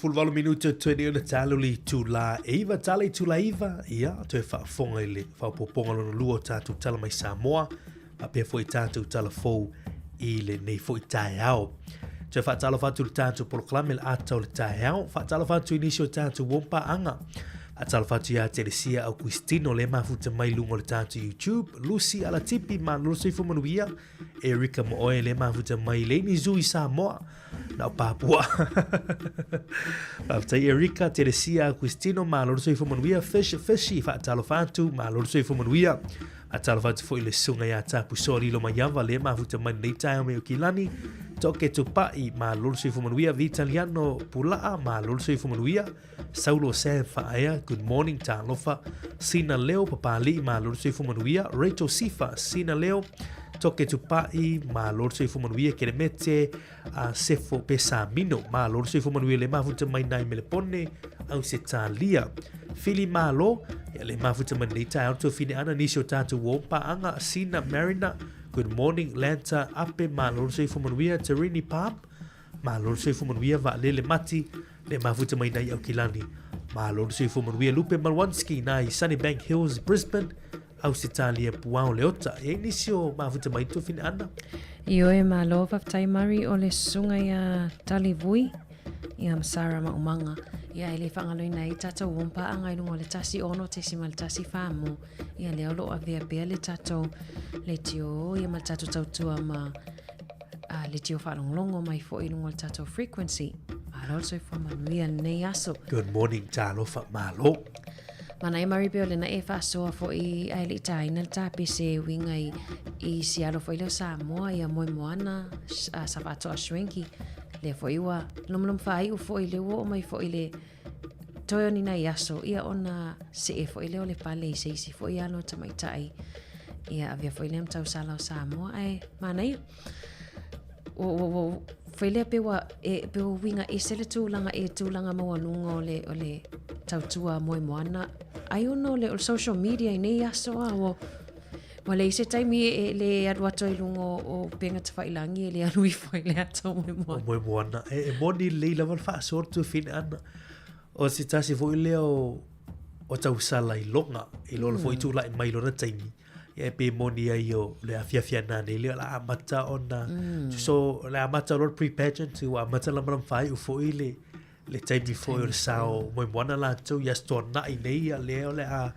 28 minute toe nei ona talo le itula e iva tala itula iva ia toe faafofoga i le faaopoopoga lona lua o tatou tala mai Samoa faapea foi tatou tala fou i lenei foi taeao. Toe faatalofa atu i le tatou polokalame le ata o le taeao, faatalofa atu i nisi o tatou uo ma paaga. Faatalofa atu ia Teresia Augustino le mafuta mai luga o le tatou YouTube, Lucy Alatipi, Malolo Soifua Manuia, Erika Mooe le mafuta mai Leini Zoo i Samoa, na o Papua. Faafetai Erika, Teresia Augustino, Malolo Soifua Manuia, Fish Fishy, faatalofa atu, Malolo Soifua Manuia. Faatalofa atu foi i le susuga ia Tapusoa Lilo Maiava le mafuta mai lenei taeao mai Okilani, Toke Tupai, Malo le soifua manuia, Vitaliano Pulaa, Malo le soifua manuia, Saulo Sam Faaea, good morning, talofa, Sina Leo Papali'i, Malo le soifua manuia, Rachel Sifa, Sina Leo, Toke Tupai, malo le soifua manuia, Kelemete, a Sefo Pesamino, malo le soifua manuia le mafuta mai nai Melepone, Ausetalia. Fili malo, ia le mafuta mai nei taeao tuafine ana nisi o tātou uo paanga, Sina Marina, good morning, Lanta Ape, malo le soifua manuia, Tarini Palm, malo le soifua manuia, Vaalele Mati, le mafuta mai nai Aukilani. Malo le soifua manuia, Lupe Malwanski, nai Sunnybank Hills, Brisbane, Ausetalia Puao Leota. E ai nisi o mafuta mai tuafine ana? Ioe malo, faafetai Mari o le susuga ia Talivui ia ma Sarah Maumaga. Ia e le faagaloina ai tatou uompaaga i luga o le 16.14 mo ia lea o lo o avea pea le tatou leitio ia ma le tatou tautua ma a leitio faalogologo mai foi i luga o le tatou frequency. Malo le soifua manuia lenei aso. Good morning, talofa, malo. Manaia Mari pe o lena e faasoa foi ae le i tāina le tāpese e uiga i, i si alo foi lea o Samoa ia Moemoana uh, Savaatoa Schwenke. Lea foi ua lomolomo faaiu foi le ua oo mai foi le toe o ni nai aso ia ona see foi lea o le pale i se isi foi alo tamaitai ia avea foi lea ma tausala o Samoa ae manaia. Ua, ua, ua, foi lea pe ua, e, pe ua uiga ese le tulaga e tulaga maualuga o le, o le tautua moemoana. Ai ona o le, o le social media i nei aso a, ua, ua leai se taimi e, e le alu atu ai i luga o, o upega tafailagi e le alu ifo ai le ata o moemoana. O moemoana. E, e moni lelei lava le faasoa le tuafine ana. O se tasi foi lea o, o tausala i loga, i lona foi tula'i mai i lona taimi. Ia e pe moni ai o le afiafi ana nei lea o le a amata ona mm. so o le a amata loa le pre-pageant ua amata la malama faaiu foi le le taimi foi o le sao moemoana latou i Aso Toonai nei ia lea o le a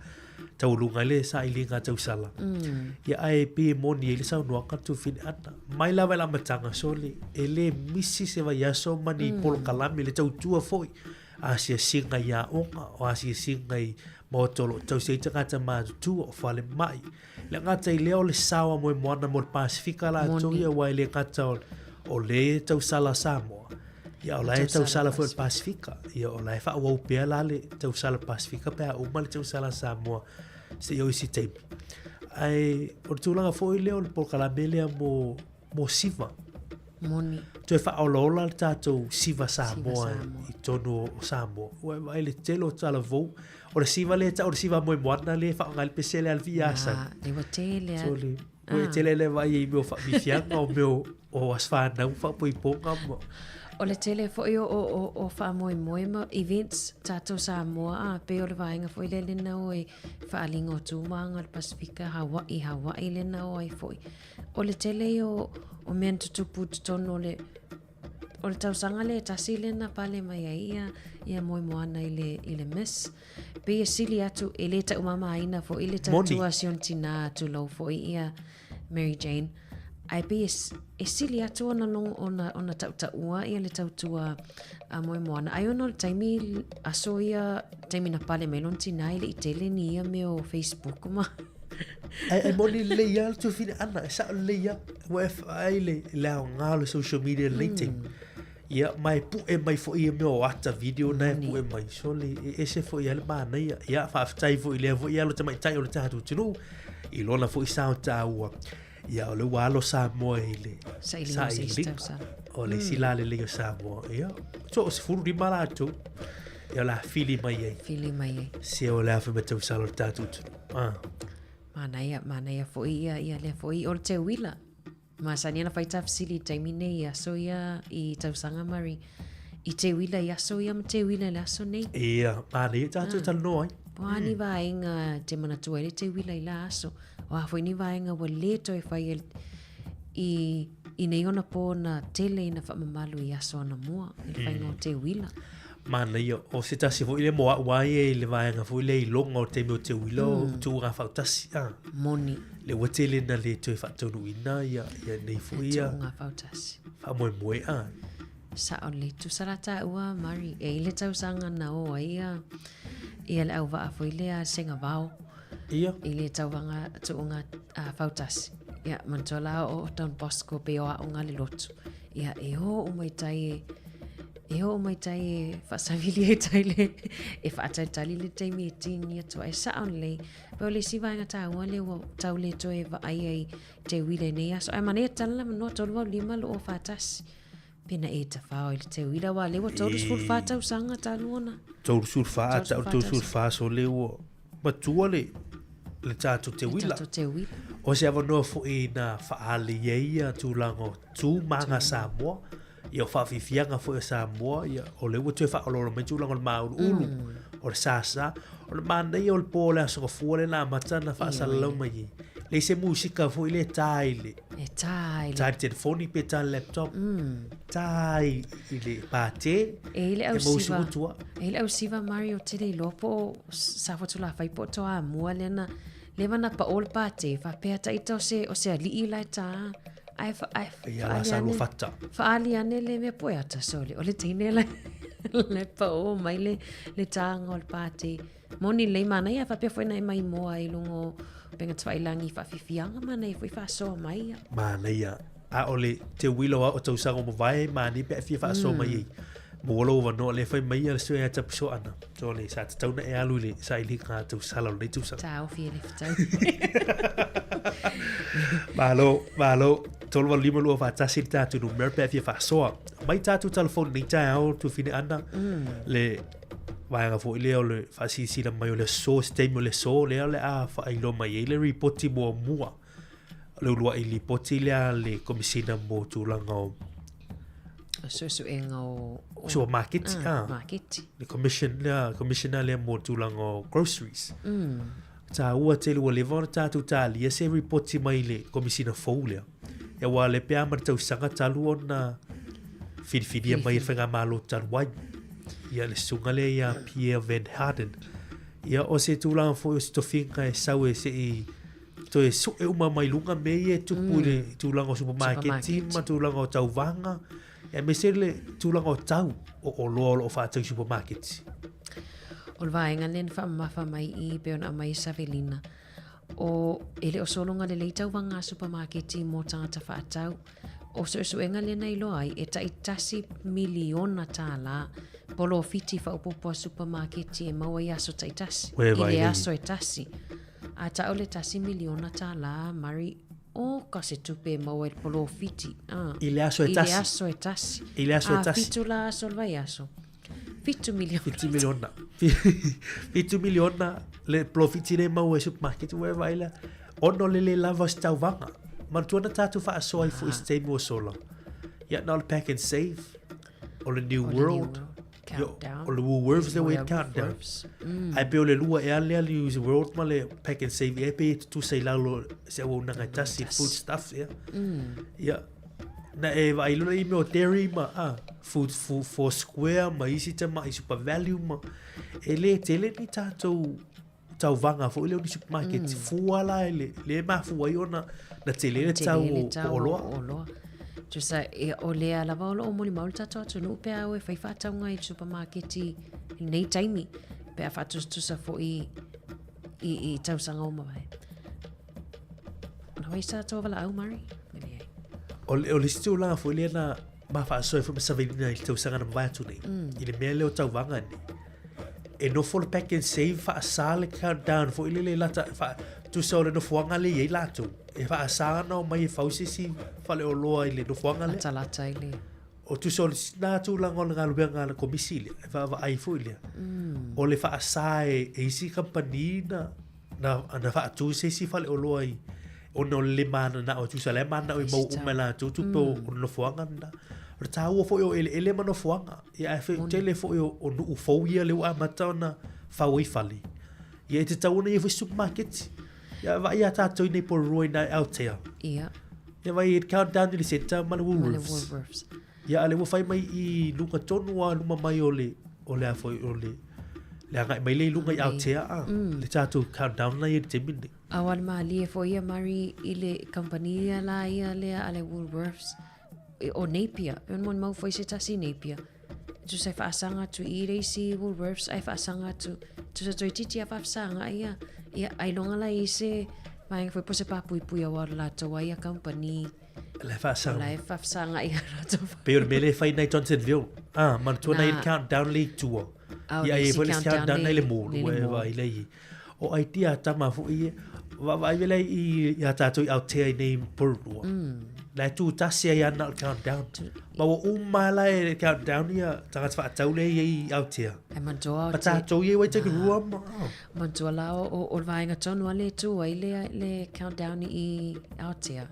taualuga ai le sailiga tausala. Mm. Ia ae pei e moni ai le saunoaga Tufine Ana. Mai lava i le amataga sole e le misi se vaiaso ma ni mm. polokalame le tautua foi asiasiga i aoga, o asiasiga i maota o lo o tausi ai tagata matutua, o falemai. Le gata i lea o le sao a Moemoana mo le Pasifika latou ia, aua e le gata o, o le tausala Samoa, ia o la e tausala foi o le Pasifika. Ia o la e faaauau pea la le tausala Pasifika pe a uma le tausala Samoa seia oo i se taimi. Ae o le tulaga foi lea o le polokalame lea mo mo siva. Moni. Toe faaolaola le tatou siva Samoa, Samoa. i tonu o Samoa. Ua e vaai le tele o talavou. O le siva lea tau o le siva moemoana lea e faaaoga ai le pese lea a le viasa. Ah, le ua tele a. So le, ua e tele le vaai i mea o faamifiaga o mea o aso fanau faapoipoga ma. O le tele foi o, o, o, o faamoemoe ma events tatou Samoa a pei o le vaega foi lea lena o e faaaliga o Tumaga o le Pasifika, Hawaii, Hawaii lena o ai foi. O le tele ia o, o mea na tutupu i totonu o le, o le tausaga lea e tasi lea na pale mai ai ia, ia Moemoana i le, i le Miss. Pei e sili atu, e le taumamaina foi le tautua a si ona tinā tulou foi ia Mary Jane. Ae pei e, e sili atu ona, longo, ona, ona tautaua ia le tautua a Moemoana. Ai ona o le taimi aso ia, taimi na pale mai lona tinā e le i tele ni ia mea o Facebook ma... Ae, ae moni lelei lava le tuafine ana, e sao lelei lava. Ua e vaai le, le aoga o le social media i lenei taimi. Ia, ma e pue mai foi ia mea o ata video na e pue mai. So, le, e ese foi lava le manaia. Ia, faafetai foi i lea foi alo tamaitai o le tatou atunuu, i lona foi sao taua. Ia, o lea ua alo Samoa i le Sailiga o se isi tausaga. O le isi la lelei o Samoa. Ia, so o 15 latou. Ia, o le a fili mai ai. Fili mai ai. Se o le a fai ma tausala o le tatou atunuu. Ah. Manaia, manaia foi ia, ia lea foi o le teuila. Masani ana whai tafsili i taimi nei i aso ia i tausaga Mari. I teuila i aso ia ma teuila i le aso nei. Ia, manaia tātou ah. talanoa ai. O a ni vaega te manatua ai le teuila i la aso. O a foi ni vaega ua le toe fai e i, i nei ona pō na tele ina whaamamalu i aso anamua i le whainga o teuila. Manaia, o se tasi foi lea mo a'u a ia i le vaega foi lea i loga o le taimi o teuila o tuuga fautasi a. Moni. Le ua tele na le toe faataunuuina ia, ia nei foi ia. Tuuga fautasi. Faamoemoe a. Sa'o lelei, tusa la tāua Mari, e i le tausaga na o ai ia, ia le auvaa foi lea Sengavao. Ia. I le tauvaga tuuga uh, fautasi. Ia, manatua la o Don Bosco pe o aoga le lotu. Ia, e o uma i tai e, E oo mai tai e faasavili ai tai le e faatalitali le taimi e tini atu ai sao lelei. Pe o le isi vaega taua lea ua tau le toe vaai ai te uila i nei aso. Ae manaia tala le avanoa 385 241. Pena e tawhao i le te uila wa lea ua 34 tausaga talu ona. 34 tau 34 so le ua matua le le tatou te uila. Le tatou te uila. O se avanoa foi na whaali ai ia tūlanga o tū manga Samoa. Ia o whaafifianga foi o Samoa, ia o le ua toe whaololo mai tūlanga o le māuluulu, o le sasa, o le manaia o le pō le aso gafua le na amata na whaasalalau mai ai. Le se musika foi le tā i le E tā i le tā i le telefoni pe tā i le laptop. Tā i i le pātē, E i le e au mau siva, utu e i le au siva Mario tele iloa po o Safotulafai po o Toamua lea na leva na pao le pātē faapea taita o se o se ali'i la e tā ae fa ae Ia la faali sa ane lua fata. faali ane le mea po e ata sole o le teine la le pao mai le le tānga o le pātē. Moni lelei manaia faapea foi na e maimoa i luga o upega tafailagi i faafiafiaga manaia foi faasoa mai ia. Manaia. A o le te uila o au o tausaga o mavae, manaia pe a fia faasoa mai ai. Maua lou avanoa lea e fai mai ia le sui a tapusoa ana. So le sa tatau na e alu i le sailiga a tausala o lenei tausaga. Taofi e le fetau. Malo, malo. 385 241 le tatou numera pe a fia faasoa. Mai tatou telefoni nei taeao Tuafine Ana. Le vaega foi lea o le faasilasila mai o le aso, se taimi o le aso lea o le a faailoa mai ai le ripoti muamua. Le uluai lipoti lea a le Komisina mo tulaga o O suesuega o... o supermarket, ah, ah. Maketi. Le commission lea, commissioner lea mo tulaga o groceries. Tāua tele ua leva ona tātou tālia se ripoti mai le Komisina fou lea. Ia ua le pea ma le tausaga talu ona whiriwhiria mai e le Whaigamalo talu ai. Ia le susuga lea ia Pierre Van Harden. Ia o se tulaga foi o se tofiga e sau e se i toe sue uma mai luga me ia e tupu i le tulaga o supermarket ma tulaga o tauvaga. Ia aemaise le tulaga o tau o oloa o lo o faatau i supermarket. O le vaega lea na faamamafa mai i pei ona aumai e Savelina, o e le o sologa lelei tauvaga a supamaketi mo tagata faatau. O suesuega lea na iloa ai, e taitasi miliona tālā polofiti faaopoopo a supamaketi e maua i aso taitasi, Ue i vai le nei. aso e tasi. A tau le tasi miliona tālā, Murray, o ka se tupe e maua i le polofiti. Ah, I le aso e I tasi. le aso e tasi. I le aso e A tasi. fitu la aso o le vaiaso. Fitu miliona. Fitu miliona. Fitu miliona le polofiti lea e maua i supermarket ua e vaai lea. Ona o le le lava o se tauvaga. Manatua na tatou faasoa ai foi i se taimi ua sola. Ia na o le pack and save, o le New O le New World, World. Yo, Countdown. o le Woolworths lea ua i le Countdown. Woolworths. Ae pei o le lua ea lea le New World ma le pack and save ea pei e tutusa i lalo se auaunaga e tasi, food stuff ea. Ia, na e vaai loa i mea o dairy ma ah, food, food for square ma isi tamai super value ma e le tele ni tatou tauvaga foi lea o ni supermarket fua la e le, le mafua ai ona na tele le tau Tele le o tau o oloa. o oloa. Tusa, e, o lea lava o loo molimau le tatou atunuu pe a o e fai faatauga i le supermarket i lenei taimi. Pe a faatusatusa foi i, i, i tausaga o mavae. Na wai sa tatou valaau, Murray? E leai. O le, o le isi tulaga foi lea na mafaasoa ai foi ma Savelina i le tausaga na mavae atu nei. I le mea lea o tauvaga nei. E nofo le pack and save faasā le countdown foi lele lata fa, tusa o le nofoaga lea i ai latou. E faasā ona omai e fau se isi faleoloa i le nofoaga lea. Latalata i le... O tusa o le na tulaga o le galuega a le komisi lea, e vaavaai foi lea. O le faasā e, e isi kampani na, na, na faatu se isi faleoloa i ona o le le mananao e tusa la e mananao i mau uma e latou tupe o o le nofoaga lena. O le tāua foi o eleele ma nofoaga. Ia ae fe tele foi o, o nuu fou ia lea ua amata ona fau ai fale. Ia e tatau ona i ai foi supermarket. Ia vaai ia tātou i nei Porirua i nai Aotea. Ia, Ia vai e countdown i le centre ma le ma le Woolworths. Woolworths. Ia a le ua fai mai i luga tonu a luma mai o le o le a foi o le le agai mai le i luga i Aotea a le tātou countdown na ia i le taimi nei. Au ale malie foi ia Murray i le company ia la ia lea a le Woolworths e, o Napier. E ona molimau foi se tasi i Napier. Tusa e faasaga atu i le isi Woolworths ae faasaga atu. Tusa toeitiiti a faafesaga ia. Ia ailoga la i se vaega foi po se papuipui aua o le latou ai ia company La e faasaga. O la e faafesaga i latou. Pei o le mea lea e fai nai Johnsonville. Ah, manatua nai le countdown le i tua. Ah, Ia le e isi foi le countdown countdown nai le mall. le Ua e mall. vaai lea i. O idea a tama foi ia. Vaavaai vela i ia tātou i Aotea i nei Porirua. La e tū tasi ai ana o le countdown. Ma ua uma la e le countdown ia tagata whaatau le i Aotea. Ai manatua o Ma te- tātou i Waitakirua ma. Manatua la o, o, o le vaega tonu a le tū ai le, le countdown i Aotea.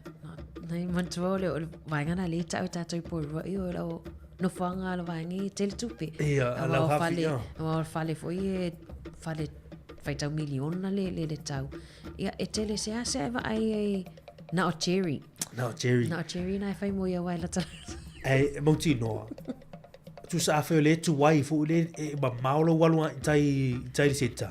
Nai manatua o le, o le vaega na le tau e tātou i Porirua i o lau nofoanga a le vaega i tele tupe. Ia, Aua lau o hafi, fale, ia. aua o le fale foi e fale whaitau miliona le, le, le tau. Ia, e tele se ase e vaai ai na o Jerry. Na o Jerry. Na o Jerry na e whai mo ia wai lata. E mautinoa. Tusa a whai o le tu wai fo le e ma maolo walu i tai i tai le seta.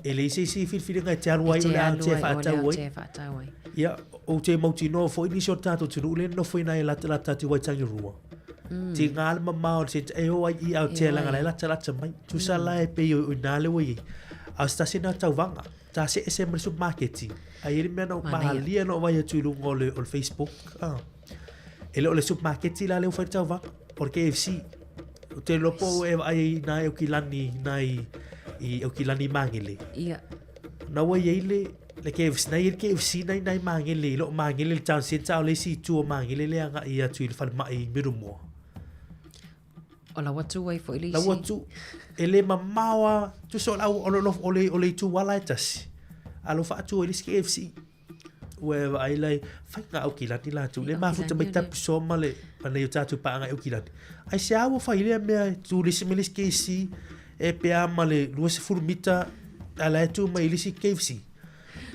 E le isi isi whiriwhiringa e te alu ai o le ao te whaatau ai. Te whaatau ai. Ia, o te mautinoa fo i nisi o tātou tunu le nofo ina e lata lata te waitangi rua. Te ngā le mamao le seta e o ai i ao te E o langa ai. lai lata lata mai. Tusa la e pei o nā le wai. A o se tasi nā tauvanga. Ta se ese ma le supermarketi. Ai ele mea na Manaia. mahalia na o vai atu i lunga o le, o le Facebook. Ah. E le o le supermarketi la le o whai tauvanga. O le KFC. O te lopo e ai nā e Aukilani, nā i, i Aukilani Mangele. Ia, Na wai ei le, le KFC, nai le KFC nai nai Mangele, i lo Mangele le town center, o le isi i tua Mangele le anga i atu i le whale mai i Mirumoa. o la watu ai fo i le La isi. atu, e le mamawa, tu so lau o le, o le, o le itu wala e tasi. A lo whaatu e le isi KFC. Ua e vaai lai, whai ngā Aukilani la atu. Le mafuta mai tapu so ma le, pa nei o tātou paanga i Aukilani. Ai se awa whai lea mea, tu le isi me le isi KFC, e pea ma le 20 mita, a la e tu mai le isi KFC.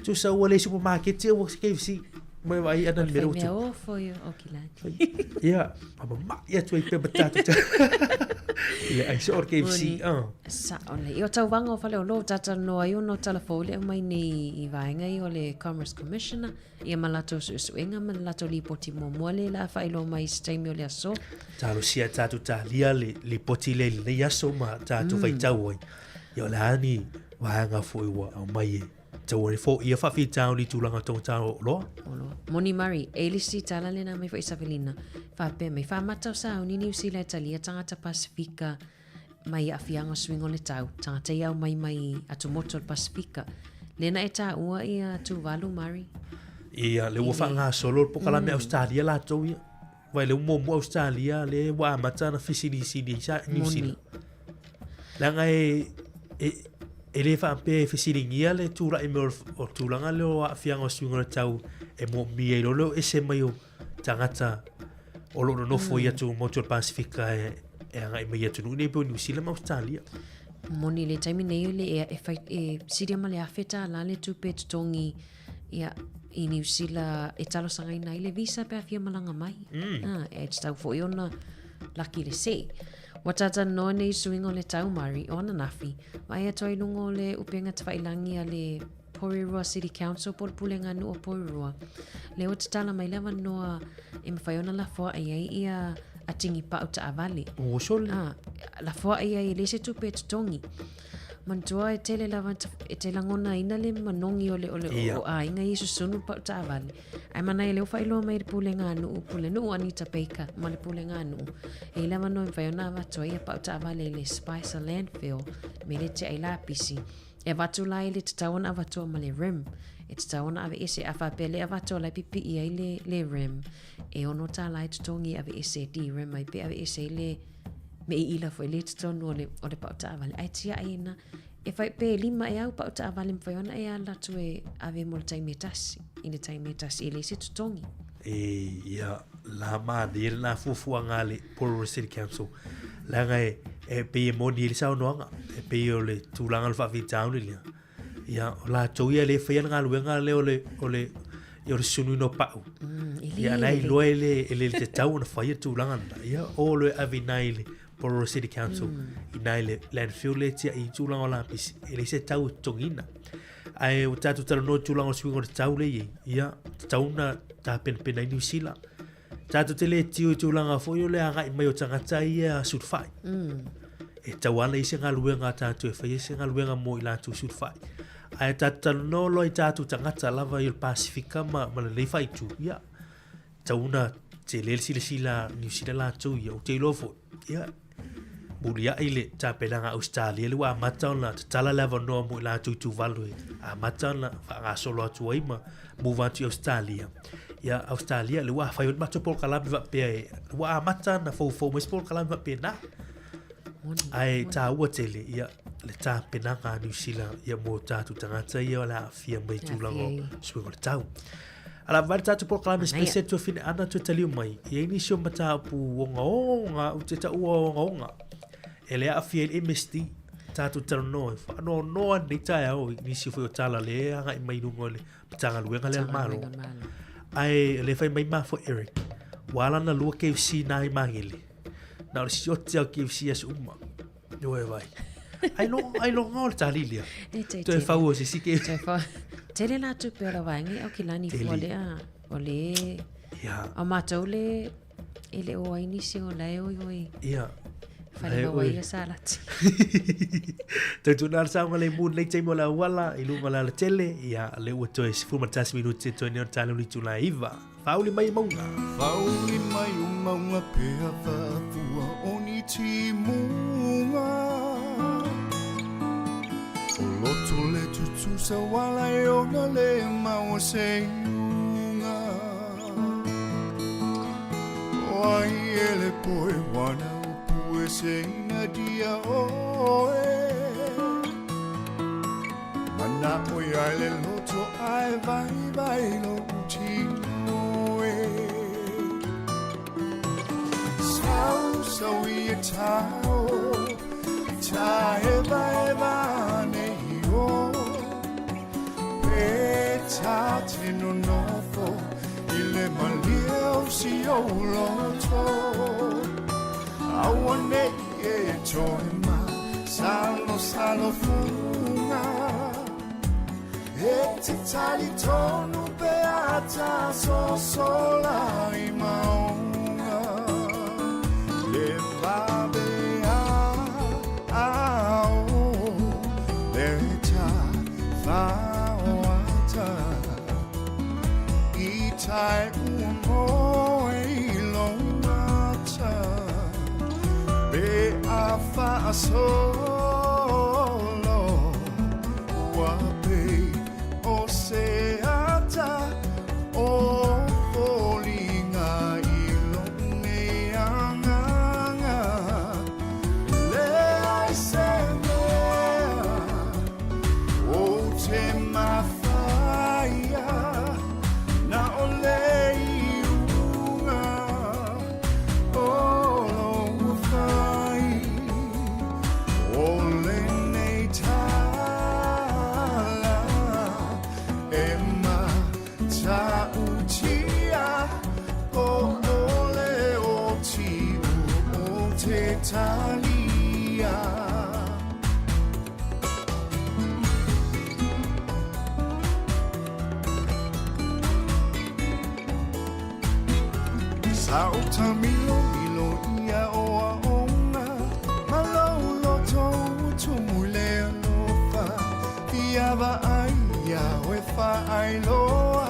Tu sa ua le supermarket e ua KFC. Mai vai ana le Whai mera mea utu. o fo i o kilani. Ia, ma ma ia tu ai pe matatu. Le ai se o KFC. Moni. Ah. Sa o le. I o tauvaga o fale o lō tata noa i ono talafou le mai nei i vaenga i o le Commerce Commissioner ia ma latou suesuega ma le latou lipoti muamua le la faailoa mai i se taimi o le aso. Talosia tātou tālia le, le poti le le nei aso ma tātou mm. whaitau ai. Ia o le ani waanga foi ua au mai e. Tau ai fo ia whawhitau li tūlanga tō tāo loa. O loa. Moni Murray, e le si tala le na mai foi Savelina. Whapea mai, whamata o sa au ni New Zealand talia tangata Pasifika mai afianga suingo le tau. Tangata i au mai mai atumoto o le Pasifika. Lena e tā ua ia Tuvalu Murray. Ia le ua whaanga solo le pokala me Australia lātou ia. Vai le umo mo Australia le ua amata na fisilisili i sa New Moni. Zealand. Langa e, e, e le whaampe e fisilingia le tūra i me o, o tūlanga le o afianga o suingo le tau e mo mia i lolo e se mai o tangata o lo nofo i atu motu o le Pasifika e, e anga i mai atu nui nei pe o New Zealand ma Australia. Moni le taimi nei o le e, e, whai, e siria ma le awheta la le tupe tutongi ia, i New Zealand e talosanga ina i le visa pe awhia malanga mai. Ah, e te tau foi ona laki le se. Wa tata noa nei suinga o le tau mari o ananafi. Mai atoa i lunga o le upenga te whailangi a le Porirua City Council po le pulenga nu o Porirua. Le o te tala mai lava noa e mawhai ona lafoa ai ai ia a tingi pau ta avale. O sole. Ah, la foa ia i le se tupe totongi. Manatua e tele lava e te langona ina le manongi o le o le Ia. o a inga i susunu pa ta avale. Ai mana i le ofa iloa mai le pulenga anu, pule nu Anita Baker ma le pulenga anu. E lava no e whai ona avatua ia pau ta avale le Spicer Landfill me le te ai lapisi. E avatu la i le te tauana avatua ma le rim. E te tauana ave ese a whapea le avatua lai pipi i ai le, le rim. E ono tā lai totongi ave ese di rim ai pe ave ese i le me i ila foi le totonu o le, o le pau taavale. Ai tia ai ina, e whai pe lima e au pau taavale mwhai ona e ala tu e ave mo le taimi e tasi. I le taimi e tasi, e le se totongi. E ia la ma ni le nā fuafuaga a le Porirua City Council leaga e e pei e moni ai le saunoaga e pei o le tulaga o le faafitauli lea ia o latou ia e lē faia le galuega lea o le o le ia o le sunuina o pa'u E le ia na lelei. iloa e le e le tatau ona faia tulaga lena ia o lo e ave inā i le Porirua City Council inā i le landfill le tia'i i tulaga o lapisi e leai se tau e totogina ae o tatou talanoa i tulaga o le suiga o le tau le iai ia tatau na tapenapena ai New Zealand tatou te le tio i tulaga foi o le agai mai o tagata ia sulufai e tau ana i se galuega a tatou e faia se galuega mo i latou sulufai ae tatou talanoa loa i tatou tagata lava i o le Pasifika ma, ma lelei faaitu ia tatau ona tele le silasila a Niu Sila latou ia. Ou te iloa foi, ia, muliai le tapenaga a Ausetalia lea ua amata ona tatala le avanoa mo i latou i Tuvalu e amata ona faagasolo atu ai ma move atu i Ausetalia. Ia, Ausetalia, lea ua fai le matou polokalame faapea e, ua amata ona foufou mai se polokalame faapena. Ae taua tele, ia, le tapenaga a Niu Sila ia mo tatou tagata ia o le a aafia mai i tulaga o suiga o le tau. Ala vai le tatou polokalame special tuafine ana toe taliu mai. I ai nisi o mataupu ogaoga, ou te taua ogaoga. E le aafia i le MSD, tatou talanoa, faanoanoa nei taeao i nisi foi o tala le agai mai i luga o le Matagaluega lea a le Malo. Ae le fai mai mafua Eric, ua ala ona lua KFC na i Magele. Na o le siote o KFC aso uma. Ioe vai. Ai lo ai lo ngā o le tali lea. E te Toe fau o se si ke. Toe fau. Tele la tupe o la vaenga o kilani Tele. fua lea. O le... Ia. O mātou le... E le o ai nisi o lae oi oi. Ia. Whare Lae maua oi. ia sa lati. Tautuana le saoga le mu nei taimi o le auala i luga o le alatele, ia le ua toe 11 minute toe nei o le taeao i le itula e 9. Whauli mai maunga. Whauli mai o maunga pea whafua o ni timunga. O loto le tutusa wala e onga le maua se iunga. O ai e le poe wana o pue se ina dia oe. Mana o ia le loto ai vai vai lo tino e. Sau sau i e tau, ta e vai vane i o. Pe ta te no nofo, i le malia o si o loto. Aua nei e toe ma, salo salo funga. E te tali tonu pe ata sosola i maunga. Le vabe a ao, le ta whaoata. I tae ua moe i lo mata. Pe a whaasolo, ua pe o se ata o foliga i lo nei anganga. Le ai se mea o te mawhaia, na o le iunga o lo whai. O lenei tala e matautia o ole o tiu o te talia. Sa o tamilo milo ia o aonga, ma lou loto ua tumu i le alofa. Fiava ai ia oe faailoa,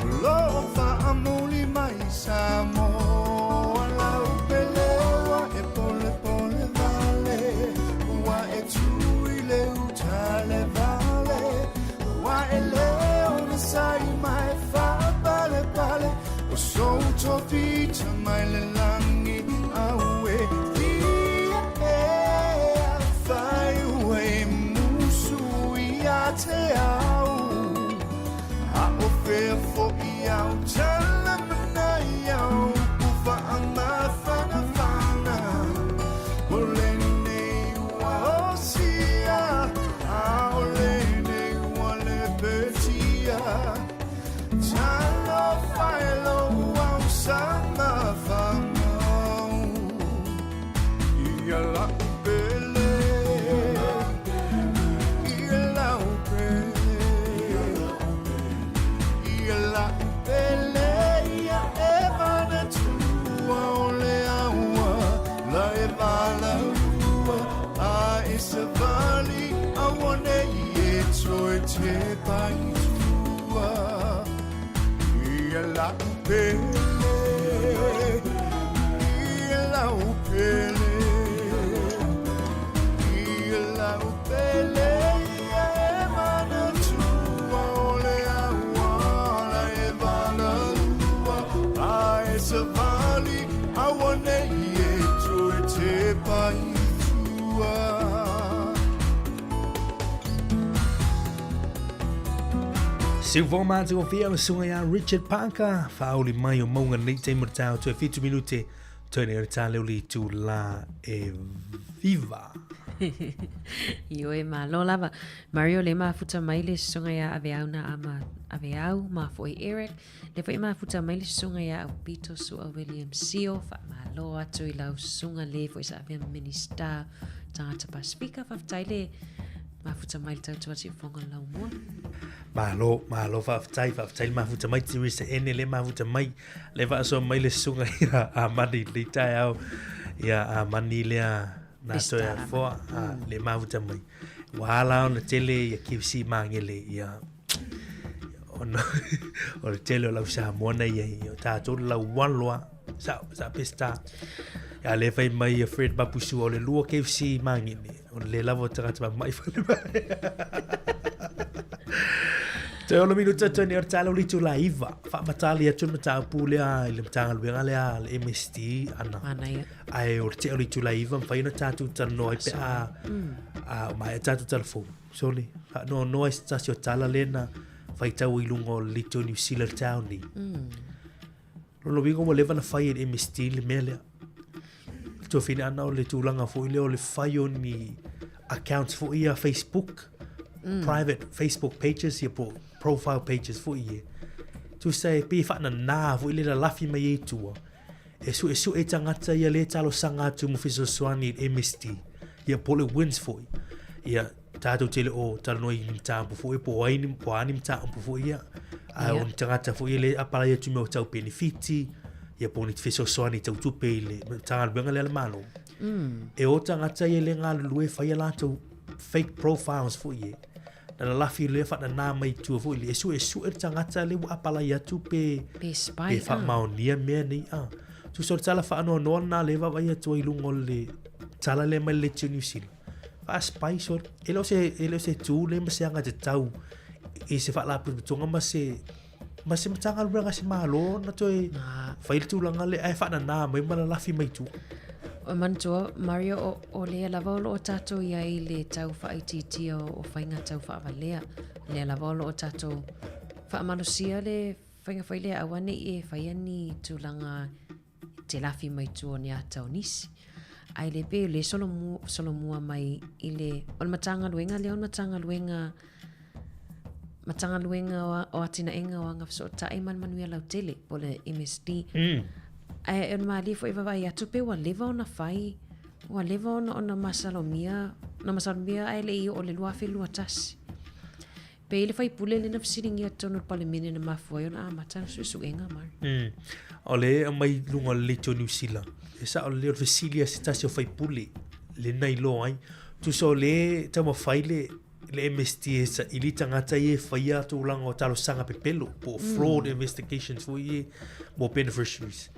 o loo faamuli mai Samoa. Lau peleua e polepole vale, ua e tu i le uta le vale. Ua e leo na sai mai faapalepale, o sou tofita mai le langi aue. Fia ea fai ua e musu ia te au, a o fea foi au tala manai au ku faamafanafana. O lenei ua osia, a o lenei ua lepetia. Talofa e lou au samafamau. Ia lau pele, ia lau pele, ia lau pele, ia e manatua o le aua, la e valaua, a e savali, aua nei e toe te pai tua. Ia lau pele. savali aua nei e toe tepa i tua. Siufoga matagofie o le susuga ia Richard Parker, faauli mai o mauga nei taimi o le taeao toe 7 minute toe nei o le tāleo le itulā e viva. Ioe, malo lava. Mario le mafuta mai le susuga ia Aveau na ama Aveau, mafoe Eric. Le foi mafuta mai le susuga ia Aupito Sua William Sio, faamalo atu i lau susuga le foi sa avea Minista Tagata Pasifika. Faafetai le mafuta mai le tautua siufoga o Laumua. Malo, malo faafetai, faafetai le mafuta mai Teresa Ene le mafuta mai le faasoa mai le susuga ia Amani le taeao ia Amani lea na toe afoa le mafuta mai. Ua ala ona tele ia KFC Magele ia ona o le tele o lau Samoa na i ai, o tātou le lau waloa, sa, sa Peseta. Ia le fai mai ia Fred Mapusua o le lua KFC Magele, o le lava o tagata mamai fale mai. Toe ono minuta toe nei o le tala o le itula iva. Faamatali atu le mataupu lea i le Matagaluega lea a le MSD ana. Manaia. Ae o le tea o le itula iva, mafai ona tatou talanoa ai pe a, a maea tatou tala fou. Sole, faanoanoa i se tasi o tala lea na faitau i luga o le Little New Zealand Town nei. Lona uiga ua leva na fai e le MSD le mea lea. Le tuafine ana o le tulaga foi lea o le fai o ni accounts foi ia Facebook, private Facebook pages ia po profile pages foi ia. Tusa e pei e faananā foi le lalafi mai ai i tua. E suesue tagata ia lē talosaga atu mo fesoasoani i le MSD, ia po o le WINZ foi. Ia, tatou te le o talanoa i ni mataupu foi, po o ai ni, po o a ni mataupu foi ia. Ae o ni tagata foi ia lē apalai atu i mea o tau penefiti, ia po o ni fesoasoani tau tupe i le Matagaluega lea a le Malo. E o tagata ia lē galulue e fai a latou fake profiles foi ia. Na lalafi lea faanana mai tua foi le e suesue le tagata le ua apalai atu pe Pe spy, pe faamaonia mea nei a. Tusa o le tala faanoanoa lena lea e vaavaai atu ai i luga o le tala lea mai le Leitio New Zealand. Faa-spy sole. E le o se, e le o se tu lea ma se aga tatau i se faalapotopotoga ma se ma se Matagaluega a se Malo na toe fai le tulaga lea ae faanana mai ma lalafi mai tua. O manatua, Mario, o, o lea lava o loo tatou i ai le tau faaitiitia o, o faiga tau faavalea. Lea lava o loo tatou faamalosia le faiga foi lea aua ne i e faia ni tulaga te lafi mai tua o ni ata o nisi. Ae le pei o le solomua, solomua mai i le, o le Matagaluega lea o le Matagaluega, Matagaluega o, o Atinaega o Agafesootai ma le Manuia Lautele, po o le MSD. Ae o le malie foi e vaavaai atu pe ua leva ona fai, ua leva ona, ona masalomia, na masalomia ae le i oo i le 2021. Pe i le faipule lea na fesiligia i totonu o le Palemene na mafua ai ona amata ana suesuega, Mari. O lea e aumai i luga o le Leitio Niu Sila, e sao lelei o le fesili a se tasi o faipule lea na iloa ai. Tusa o lea e taumafai le, le MSD e saili tagata ia e faia tulaga o talosaga pepelo po o fraud investigations foi ia mo beneficiaries.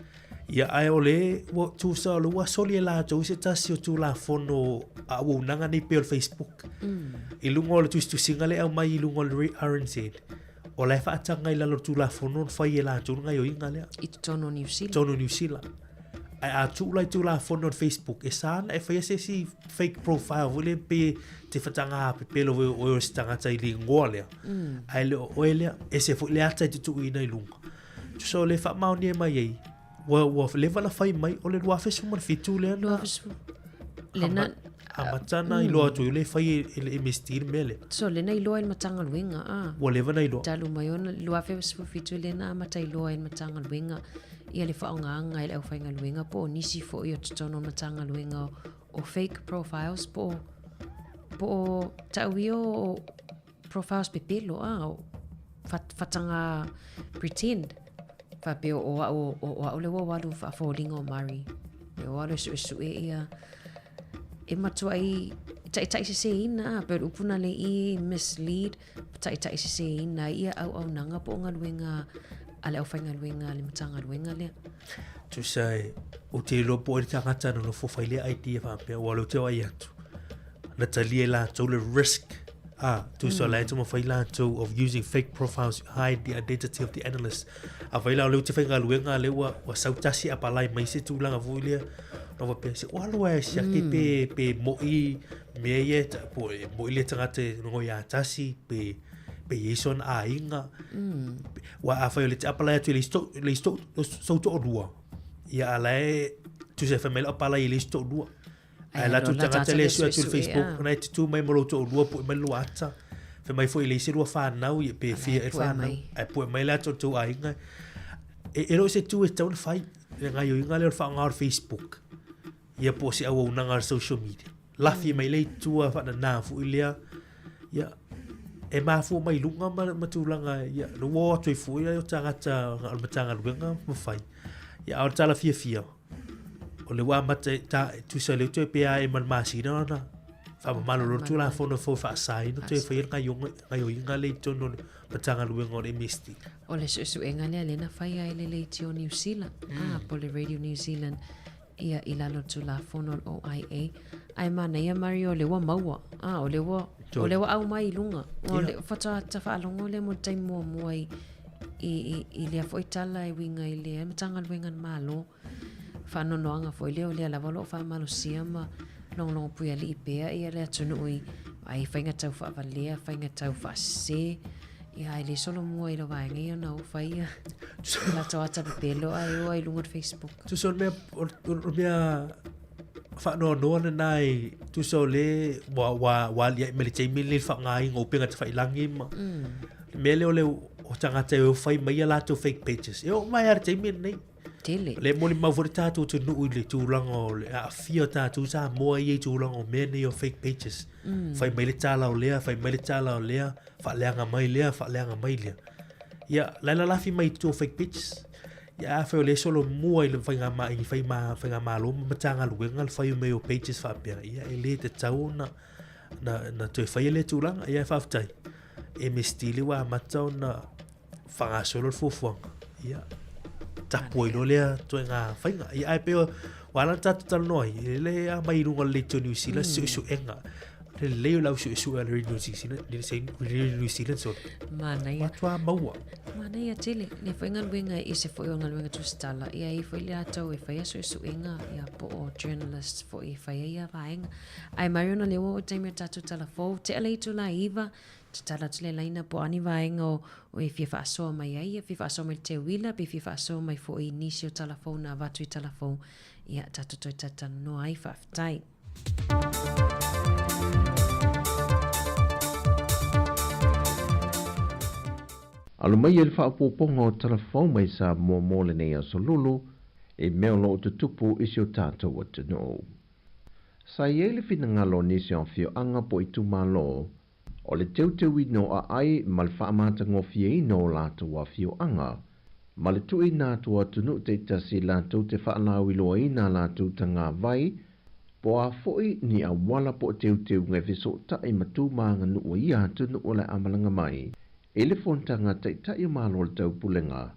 Ia, ae o le, ua, tusa o le ua soli e latou se tasi o Tulafono a auaunaga nei pei o le Facebook. I luga o le tusitusiga lea e aumai i luga o le RNZ, o la e faataga i lalo o le Tulafono ona fai e latou le gaoioiga lea. I totonu o Niu Sila. Totonu o Niu Sila. Ae a tuu la i Tulafono o le Facebook, e sa ona e faia se isi fake profile foi lea pe te whataga pepelo foi o oe o se tagata i le ingoa lea. Ae le o oe lea, ese foi le ata i te tuuina i luga. Tusa o le faamaonia mai ai, ua, ua leva na fai mai, o le 2017 lea na... 20... Le na... Amata na iloa atu i le fai e le MSD le mea lea. So, le na iloa i le Matagaluega, a. Ua leva na iloa. Talu mai ona 2017 le na amata iloa i le Matagaluega ia le faaaogaga e le aufaigaluega po o nisi foi o totonu o le Matagaluega o fake profiles po o po o tau ia o profiles pepelo a o fataga pretend faapea o au o au le ua alu faafoliga o Mari e o alu e suesue ia e matuai taitaiseseina a pei o le upu na le i mislead taitaiseseina ai ia auaunaga po o galuega a le aufaigaluega a le Matagaluega lea. Tusa e, ou te iloa po o ai le tagata na nofo fai lea idea faapea, ua o lea ou te vaai atu, na talia e latou le risk. A, tusa la e taumafai latou of using fake profiles to hide the identity of the analyst. Afai la o lea ou te faigaluega lea ua, ua sau tasi apalai mai se tulaga foi lea, ona faapea se o alo e siaki pe, pe mo'i mea ia e ta- po e mo'i le tagata e nogo ia tasi, pe, pe i ai sona aiga. Ua afai o lea e te apalai atu i le isi to, le isi to, sou toalua, ia a la e, tusa e fai mai lau apalai i le isi toalua. Ae la tu tagata le sue atu i le Facebook, na e tutū mai ma lou toalua pue mai le lua ata. Fai mai foi i le isi lua whanau, ia pe fia e whanau. Ae pue mai le ata o tou aiga. E, e le o se tū e tatau ona fai, le gaioiga lea o le faaaoga o le Facebook. Ia po o se auaunaga a le social media. Lafi mai le itua faanana foi lea. Ia, e mafua mai luga ma, ma tulaga, ia, le ua o atu ai foi o tagata o le Matagaluega ma fai. Ia, a o le tala fiafia, o le ua amata e ta, tusa lea toe pe a e ma le masina ona faamamalu loa le Tulafono fou e faasaina toe faia le gaioga, gaioiga lea i totonu o le Matagaluega o le MSD. O le suesuega lea lea na fai ai le Leitio Niu Sila, mm. ah, po le Radio New Zealand, ia i lalo o le Tulafono o le OIA. Ae manaia Mario o lea ua maua, ah, o lea ua, o lea ua au mai i luga. O le faatoa tafaalogo lea mo le taimi muamua i, i, i, i lea foi tala e uiga i le Matagaluega a le Malo. Faanoanoaga foi lea o lea lava o lo o faamalosia ma logologo puialii pea ia le atunuu i ai faiga tau faavalea, faiga tau faasese. Ia ae le solomua i le vaega ia ona o fai ia latou ata pepelo ae o ai i luga o le Facebook. Tusa o le mea, o le mea faanoanoa lena e tusa o le ua, ua, ua aliae mai le taimi lenei le faaaogaina o upega tafailangi ma mm. le mea lea o le o tagata e o fai mai a latou fake pages. E oo mai lava i le taimi lenei. Tele. Le molimau foi le tatou atunuu i le tulaga o le aafia o tatou Samoa ia i tulaga o mea nei o fake pages. Mm. Fai mai le tala o lea, fai mai le tala o lea, faaleaga mai lea, faaleaga mai lea. Ia, la e lalafi mai i tua o fake pages. Ia, afai o lea e solomua i le faiga i fai ma faigamalo ma Matagaluega le fai mai o pages faapea, ia e le tatau ona na, na toe faia lea tulaga. Ia, faafetai. MSD le ua amata ona faagasolo le fuafuaga, ia, tapu ai loa lea ituaiga faiga. Ia, ae pei ua ala ona tatou talanoa ai, e le aumai i luga o le Leitio Niu Sila se suesuega. Le lelei o le au suesue a le Radio New Zealand, Radio New Zealand, sorry. Manaia. Matua maua. Manaia tele. Lea foi galuega e ese foi o galuega tusitala. Ia e foi le latou e faia suesuega, ia po o journalists foi e faia ia vaega. Ae Mariona lea ua oo i le taimi o tatou tala fou, tea le itula 9, Tatala atu le laina po o a ni vaega o, o e fia faasoa mai ai, ia fia faasoa mai i le teuila, pe fia faasoa mai foi i nisi o tala fou na avatu i tala fou, ia tatou toe talatalanoa ai. Faafetai. Alo mai e le faaopoopoga o tala fou mai Samoa mo lenei aso lulu, i mea o lo o tutupu i si o tatou atunuu. Sa i ai le finagalo o nisi o afioaga po o itumalo, o le teuteuina o aai ma le faamatagofieina o latou afioaga, ma le tuuina atu o atunuu taitasi latou te faalauiloaina a latou tagavai, po o a foi ni auala po o teuteuga e fesootai ma tu ma aganuu o ia atunuu o le a malaga mai i le fonotaga a Taitai o Malo o le Taupulega.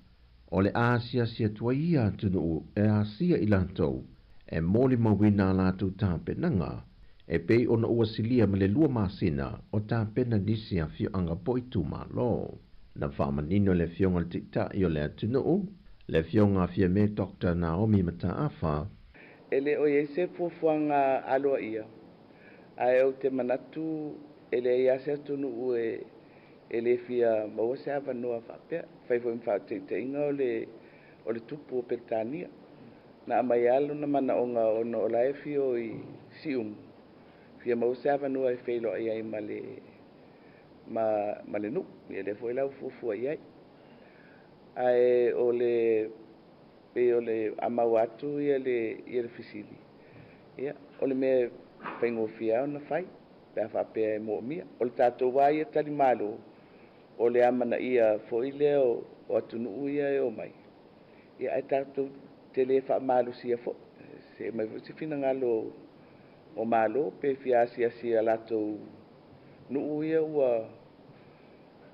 O le a asiasi atu ai ia atunuu e asia i latou, e molimauina a latou tapenaga, e pei ona ua silia ma le lua masina o tapena nisi afioaga po o itumalo. Na faamanino e le Afioga i le Taitai o le atunuu, le Afioga a Fiame Doctor Naomi Mataafa, E le o i ai se fuafuaga aloaia, ae ou te manatu e leai lava se atunuu e E le fia maua se avanoa faapea. Fai foi ma faataitaiga o le o le tupu o Peretania. Na aumai lava lona manaoga ona o la e afio i Siumu, fia maua se avanoa e feiloai ai ma le ma ma le nuu. Ia lea foi la ua fuafua i ai. Ae o le pei o le a maua atu ia le ia le fesili, ia o le mea e faigofie lava ona fai. pe a faapea e moomia. O le tatou lava ia talimalo, o le amanaia foi lea o atunuu ia e omai, ia ae tatou te le faamalosia foi. Se aumai foi se finagalo o Malo pe fia asiasi i a latou nuu ia ua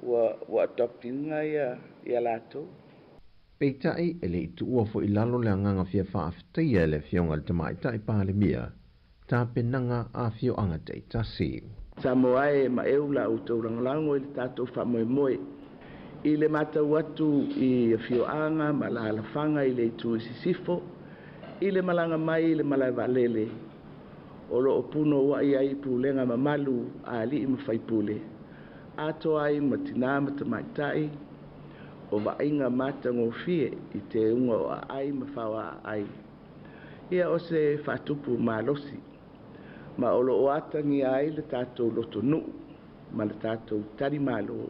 ua ua adopt ina ia ia latou. Peitai, e le i tuua foi i lalo le agaga fia faafetaia e le Afioga i le Tamaitai Palemia tapenaga a afioaga taitasi. Samoa e ma eu la outou lagolago i le tatou faamoemoe. I le matau atu i afioaga ma alaalafaga i le itu i sisifo, i le malaga mai i le malae vaalele, o lo o punouai ai pulega mamalu a alii ma faipule, atoa ai ma tinā ma tamaitai, o vaaiga matagofie i teuga o aai ma faoaaai. Ia o se faatupu malosi, ma o lo o atagia ai le tatou lotonuu ma le tatou talimalo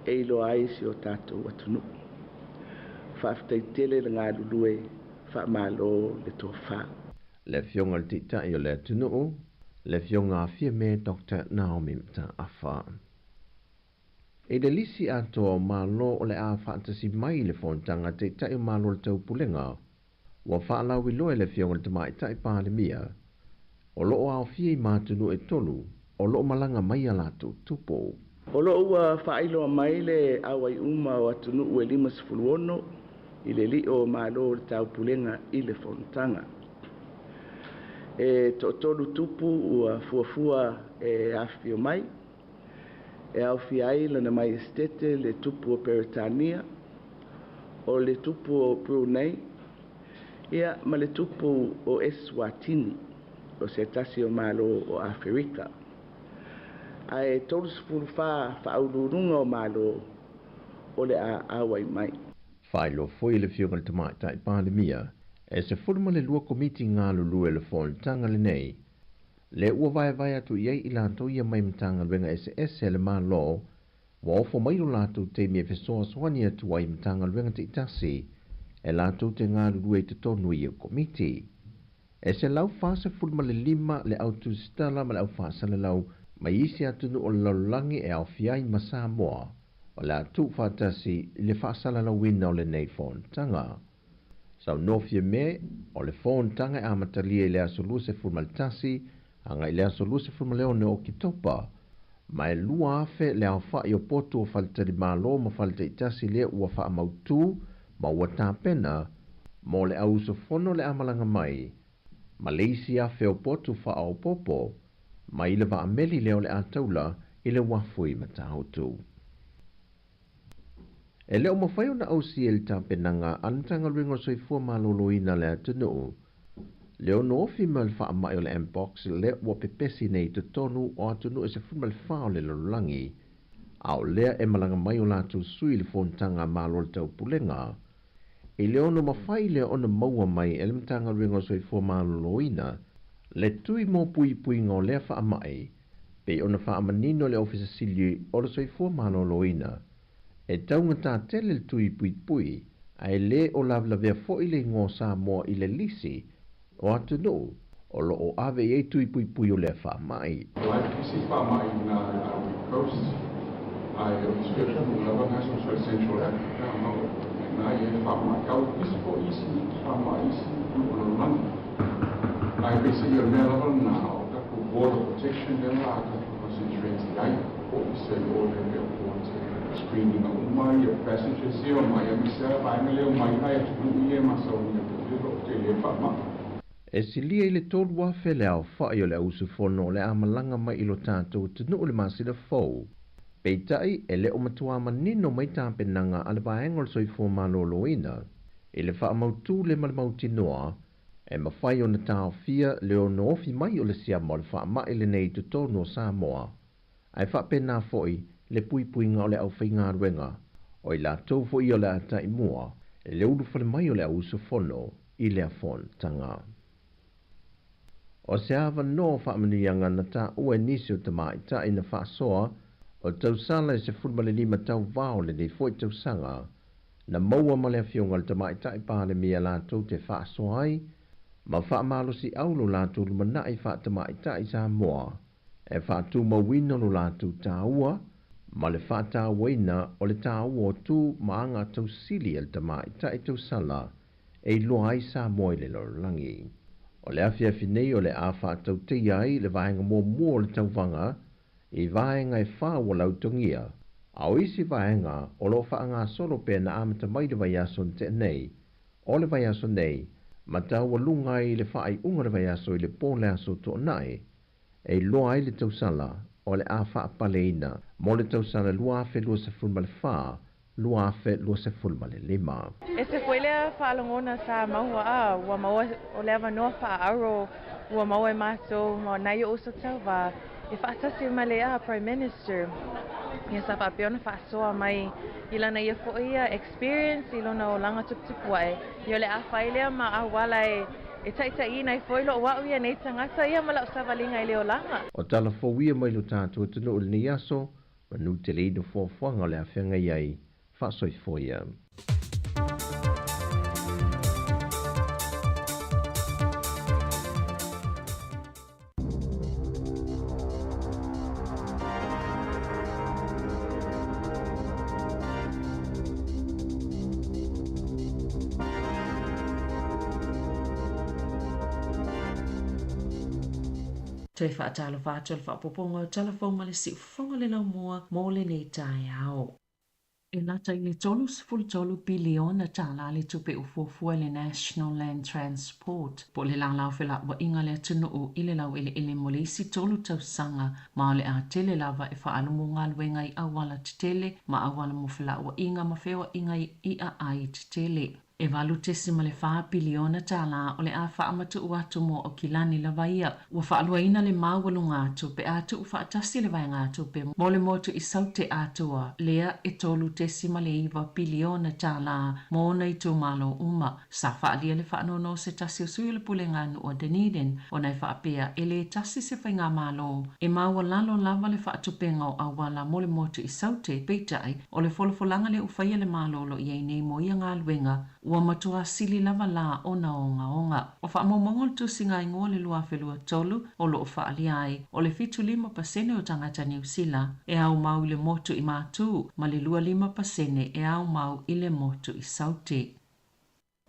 e iloa ai si o tatou atunuu. Faafetai tele le galulue, faamalo le tofa. Le Afioga i le Taitai o le atunuu, le Afioga a Fiame Dr. Naomi Mataafa. I le lisi atoa o Malo o le a faatasi mai i le Fonotaga a Taitai o Malo o le Taupulega, ua faalauiloa e le Afioga i le Tamaitai Palemia, o lo o aofia i ma atunuu e tolu o lo o malaga mai a latou tupu. O lo o ua faailoa mai le auai uma o atunuu e 56 i le lio o Malo o le Taupulega i le Fonotaga. E toatolu tupu ua fuafua e afifio mai, e aofia ai Lana Maiestete le tupu o Peretania, o le tupu o Brunei, ia ma le tupu o Eswatini, o se tasi o Malo o Aferika. Ae 34 faauluuluga o Malo o le a auai mai. Faailoa foi e le Afioga i le Tamaitai Palemia, e 12 komiti galulue le fonotaga lenei, le ua vaevae atu i ai i latou ia mai Matagaluega eseese a le Malo, ua ofo mai lo latou taimi e fesoasoani atu ai i Matagaluega taitasi e latou te galulue i totonu i ia komiti. E 145 le au tusitala ma le au faasalalau mai isi atunuu o le lalolagi e aofia ai ma Samoa, o le a tuufaatasi i le faasalalauina o lenei fonotaga. Saunoa Fiame, o le fonotaga e amatalia i le aso 21 agai i le aso 26 o Oketopa, ma e 2,000 le aofai o potu o faletalimalo ma faletaitasi lea ua faamautu ma ua tapena mo le au usufono le amalaga mai, ma le isi afe o potu faaopoopo mai le vaameli lea o le a taula i le uafu i Matautu. E le o mafai ona ausia e le tapenaga a le Matagaluega o le Soifua Maloloina o le atunuu le ono ofi mai o le faamai o le Mpox lea ua pepesi nei i totonu o atunuu e 14 o le lalolagi, a o lea e malaga mai o latou sui i le Fonotaga a Malo o le Taupulega. I le ono mafai lea ona maua mai e le Matagaluega o le Soifua Maloloina le tui mo puipuiga o lea faamai, pei ona faamanino e le Ofisa Sili o le Soifua Maloloina, e taugata tele le tui puipui, ae le o lavelavea foi le igoa o Samoa i le lisi o atunuu o lo o ave i ai tui puipui o lea faamai. Like isi faamai i na Ivory Coast, ae o isi atunuu lava na so so Central Africa ma o na i e faamai kau isi fo isi faamai isi nuu o lalolagi. Ae peiseai o le mea lava lena o tatou border protection lea la a tatou concentrate i ai po o se i o le airport e screening uma ia passengers ia omai aemaise lava vaega lea omai nai atunuu ia e masauina pea o lo o tele faamai. E silia i le 3,000 le aofai o le au usufono o le a malaga mai i lo tatou atunuu i le masina fou. Peitai, e le o matua manino mai tapenaga a le Vaega o le Soifua Maloloina i le faamautū le ma le mautinoa e mafai ona taofia le ono ofi mai o le siama o le faamai lenei i totonu o Samoa, ae faapena foi le puipuiga o le aufaigaluega, o i latou foi o le a taimua i le ulufale mai o le au usufono i lea fonotaga. O se avanoa faamanuiaga na taua e nisi o tamaitai na faasoa o tausala e 15 tauva o lenei foi tausaga, na maua ma le Afioga i le Tamaitai Palemia latou te faasoa ai ma faamalosiau lo latou lumanai faatamaitai Samoa e faatumauina lo latou taua ma le faatauaina o le taua o tu ma aga tausili a le tamaitai tausala e iloa ai Samoa i le lalolagi. O le afiafi nei o le a faatauteia ai le vaega muamua o le tauvaga i vaega e fa ua lautogia, a o isi vaega o lo o faagasolo pea na amata mai le vaiaso na tea nei, o le vaiaso nei, ma taualuga ai i le faaiuga o le vaiaso i le po le aso Toonai, e iloa ai le tausala o le a faapaleina mo le tausala 2024 2025. E se foi lea faalogona sa maua a ua maua o le avanoa faaauro ua maua e matou ma nai o'u uso tauvā e faatasi ma le a Prime Minister ia sa faapea ona faasoa mai i lana ia fo'i ia experience i lona olaga tuputupu ae ia o le a fai lea ma auala e e taʻitaʻiina ai foi lo'u a'u ia nei tagata ia ma la'u savaliga i le olaga. O tala fou ia mai lo tātou atunuu i lenei aso, manu tele ina fuafuaga o le a feagai ai faasoifua ia. Toe faatalofa atu i le faaopoopoga o tala fou ma le siufofoga o le laumua mo lenei taeao. E lata i le 33 piliona tālā le tupe ua fuafua e le National Land Transport po o le lala o felauaiga a le atunuu i le laueleele mo le isi tolu tausaga ma o le a tele lava e faaalu mo galuega i auala tetele ma auala mo felauaiga ma feoaiga i i'a ai tetele. E $8.4 piliona tālā o le a faamatuu atu mo Aukilani lava ia. Ua faaluaina le maualuga atu pe a tuu faatasi le vaegatupe mo le motu i Saute atoa lea e $3.9 piliona tālā mo ona itumalo uma. Sa faaalia le faanoanoa o se tasi o sui o le Pulega Nuu o Dunedin ona e faapea e lē tasi se faigamalo e maualalo lava le faatupenga o auala mo le motu i Saute, peitai o le folafolaga lea ua faia e le Malo o lo o i ai nei mo ia galuega, ua matua sili lava la ona ogaoga. O faamaumauga o le tusiga igoa o le 2023 o lo o faaalia ai, o le 75% o tagata Niu Sila e aumau i le motu i Matū ma le 25% e aumau i le motu i Saute.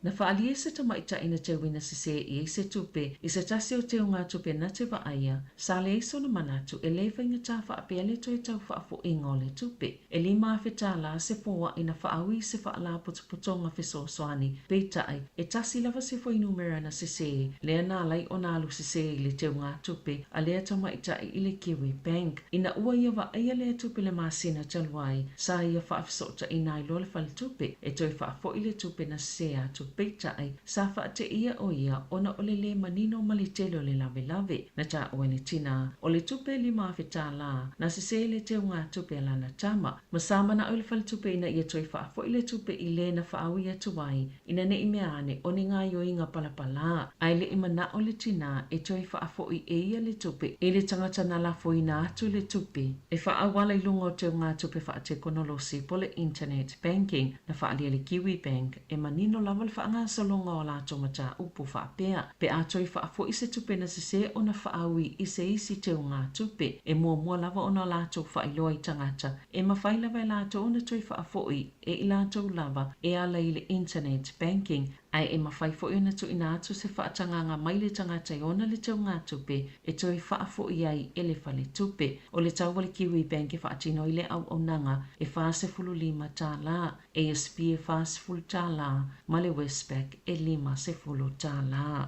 Na faaalia e se tamaitai na teuina sesē i ai se tupe i se tasi o teugatupe na te vaaia, sa leai sona manatu e lē faigata faapea le toe tau faafo'iga o le tupe. E $5,000 tālā se foa'i na faaui i se faalapotopotoga fesoasoani, peitai, e tasi lava se fuainumera na sesē, lea na ala ai ona alu sesē i le teugatupe a lea tamaitai i le Kiwi Bank. Ina ua ia vaaia lea tupe i le masina talu ai, sa ia faafesootaʻina ai loa le faletupe e toe faafo'i le tupe na sesē atu, peitai, sa faateia ʻo ia ona o le lē manino ma le tele o le lavelave. Na taua e le tinā, o le tupe e $5,000 tālā na sesē i le teugatupe a lana tama, ma sa manaʻo i le faletupe ina ia toe faafo'i le tupe i lē na faaui atu ai, ina ne i mea ane o ni gaoioiga palapalā, ae le i manaʻo le tinā e toe faafo'i e ia le tupe i le tagata na lafoina atu le tupe. E faaauala i luga o teugatupe faatekonolosi po o le internet banking na faaalia e le Kiwi Bank e manino lava le faagasologa o a latou mataupu faapea, pe a toe faafo'i se tupe na sesē ona faaui i se isi teugatupe, e muamua lava ona latou faailoa i tagata e mafai lava e latou ona toe faafo'i e i latou lava e ala i le internet banking, ae e mafai foi ona tuuina atu se faatagaga mai le tagata e ona le teugatupe e toe faafo'i ai e le faletupe. O le tau a le Kiwi Bank e faatino ai le auaunaga e $45, ASB e $40 ma le Westpac e $50.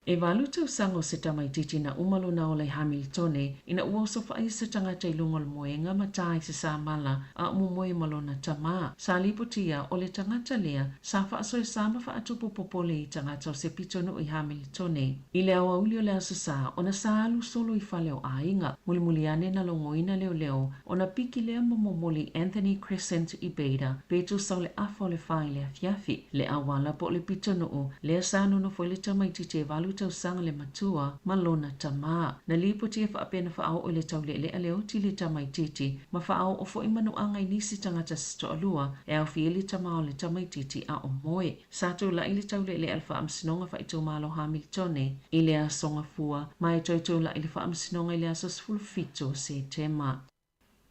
E valu tausaga o se tamaitiiti na uma lona ola i Hamiltone ina ua osofaia se tagata i luga o le moega ma tā i se samala a o momoe ma lona tamā. Sa lipotia o le tagata lea sa faasoesa ma faatupu popole i tagata o se pitonuu i Hamiltone. I le aoauli o le Aso Sa ona sa alu solo i fale o aiga, mulimuli ane na logoina leoleo ona piki lea ma momoli Anthony Crescent i Bader pe tusa o le 3:30 i le afiafi. Le auala po o le pitonuu lea sa nonofo ai le tamaitiiti e valu tausaga le matua ma lona tamā. Na lipotia faapea na faaoo i le taulealea le oti i le tamaitiiti ma faaoo foi manuaga i nisi tagata se toalua e aofia ai le tamā o le tamaitiiti a o moe. Sa tula'i le taulealea a le Faamasinoga Faaitumalo Hamiltone i le Aso Gafua ma e toe tula'i i le Faamasinoga i le aso 17 o Setema.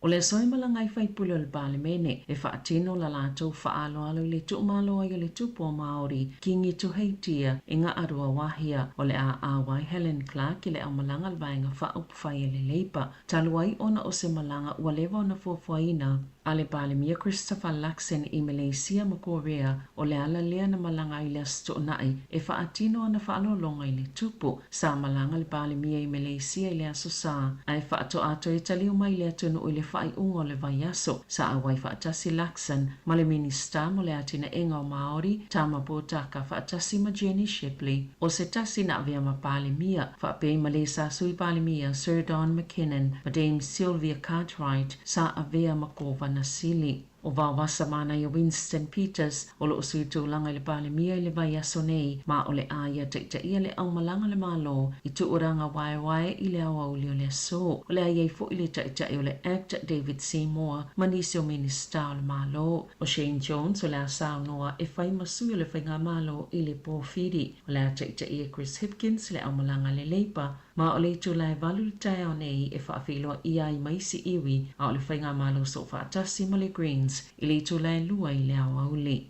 O le aso e malaga ai faipule o le Palemene e faatino la latou faaaloalo i le tuumalo ai o le Tupu o Maori, Kingi Tuheitia, i Ngaaruawahia. O le a auai Helen Clark i le aumalaga a le Vaega Faaupufai a le Leipa, talu ai ona o se malaga ua leva ona fuafuaina. a le Palemia Christopher Luxon i Malaysia ma Korea, o le ala lea na malaga ai i le Aso Toonai e faatino ana faaaloaloga i le Tupu. Sa malaga le Palemia i Malaysia i le Aso Sa, ae faatoa toe taliu mai i le atunuu i le faaiuga o le vaiaso. Sa auai faatasi Luxon ma le Minisita mo le Atinaega o Māori, Tama Potaka, faatasi ma Jenny Shipley, o se tasi na avea ma Palemia, faapea ma le sa Sui Palemia Sir Don McKinnon ma Dame Sylvia Cartwright sa avea ma Kovana Sili. O Vaovasa Manaia Winston Peters o lo o sui tulaga i le Palemia i le vaiaso nei, ma o le a ia taitaia le aumalaga a le Malo i tulaga waewae i le aoauli o le aso. O le a i ai foi le Taitai o le act David Seymour ma nisi o Minisita o le Malo. O Shane Jones o le a saunoa e fai ma sui o le Faigamalo i le Pōfiri. O le a taitaia Chris Hipkins le aumalaga a le Leipa, ma o le itula e 8 i le taeao nei e faafeiloaia ai ma isi iwi a o le Faigamalo Soofaatasi ma le Greens i le itula e 2 i le aoauli.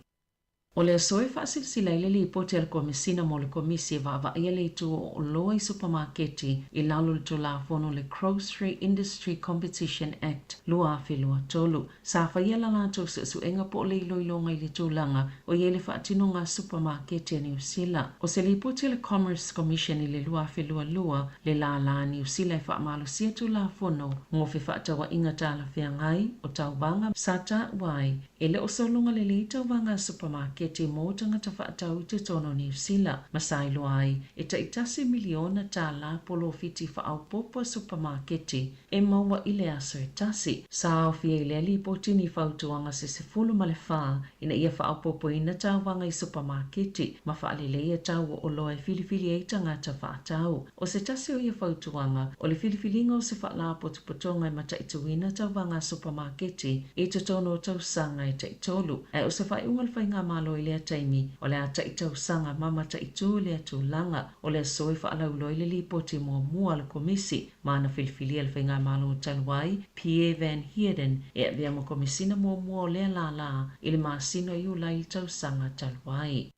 O le aso e faasilasila ai le lipoti a le Komesina mo le Komisi e vaavaaia le itu o oloa i supamaketi i lalo o le Tulafono o le Grocery Industry Competition Act 2023. Sa faia la latou suesuega po o le iloiloga i le tulaga o i ai le faatinoga a supamaketi a Niu Sila. O se lipoti a le Commerce Commission i le 2022, le lālā a Niu Sila e faamalosia Tulafono mo fefaatauaiga talafeagai o tauvaga sa taua ai e le o sologa lelei tauvaga a supamaketi mo tagata faatau i totonu o Niu Sila, ma sa iloa ai e tai $1 miliona polofiti faaopoopo a supamaketi e maua i le aso e tasi. Sa aofia i lea lipoti ni fautuaga se 14 ina ia faaopoopoina tauvaga i supamaketi ma faaleleia tau o oloa e filifili ai tagata faatau. O se tasi o ia fautuaga, o le filifiliga o se faalapotopotoga e mataituina tauvaga a supamaketi i totonu o tausaga e taitolu. Ae o se faaiuga a le Faigamalo i lea taimi, o le a tai tausaga ma mataitu lea tulaga. O le aso e faalauiloa ai le lipoti muamua a le Komisi ma na filifilia e le Faigamalo talu ai, Pierre Van Heerden, e avea ma Komesina muamua o lea lālā i le masina o Iulai i le tausaga talu ai.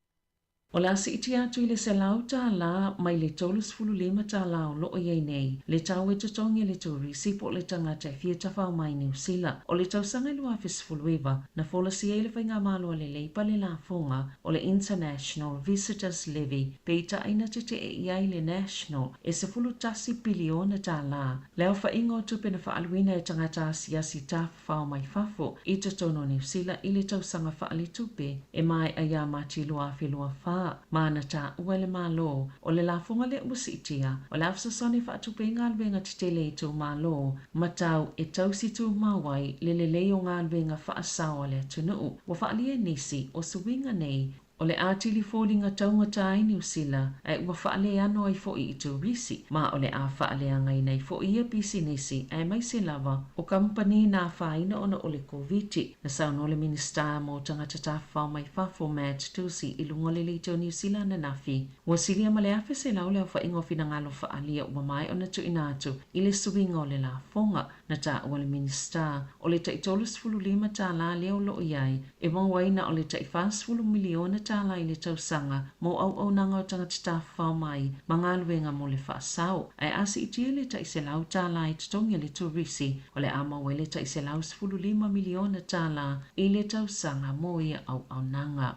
O le a siitia atu i le $100 mai le $35 o lo o i ai nei le tau e totogi e le turisi po o le tagata e fia tafao mai i Niu Sila. O le tausaga e 2019, na folasia ai e le Faigamalo a le Leipa le lafoga o le International Visitors Levy, peitai na tetee i ai le National e $11 piliona. Le aofaiga o tupe na faaaluina e tagata asiasi tafafao mai fafo i totonu o Niu Sila i le tausaga faaletupe e maea ia Mati 2024, ma na taua e le Malo o le lafoga lea ua siitia o le a fesoasoani e faatupe ai galuega tetele i itumalo ma tau e tausi tumau ai le lelei o galuega faasao a le atunuu. Ua faaalia e nisi o suiga nei o le atili foliga taugata ai Niu Sila, ae ua faaleano ai foi i turisi, ma o le a faaleagaina ai foi ia pisinisi aemaise lava o kamupani na afaina ona o le Koviti. Na saunoa le Minisita mo Tagata Tafafao mai Fafo Matt Doocey i luga o le Leitio Niu Sila ananafi, ua silia ma le 1,100 le aofaiga o finagalo faaalia ua maea ona tuuina atu i le suiga o le lafoga. Na taua e le Minisita, o le tai $35 lea o lo o i ai, e maua ai na o le tai $40 miliona i le tausaga mo auaunaga o tagata tafafao mai ma galuega mo le faasao. Ae a siitia i le tai $100 e totogi e le turisi, o le a maua ai le tai $115 miliona i le tausaga mo ia auaunaga.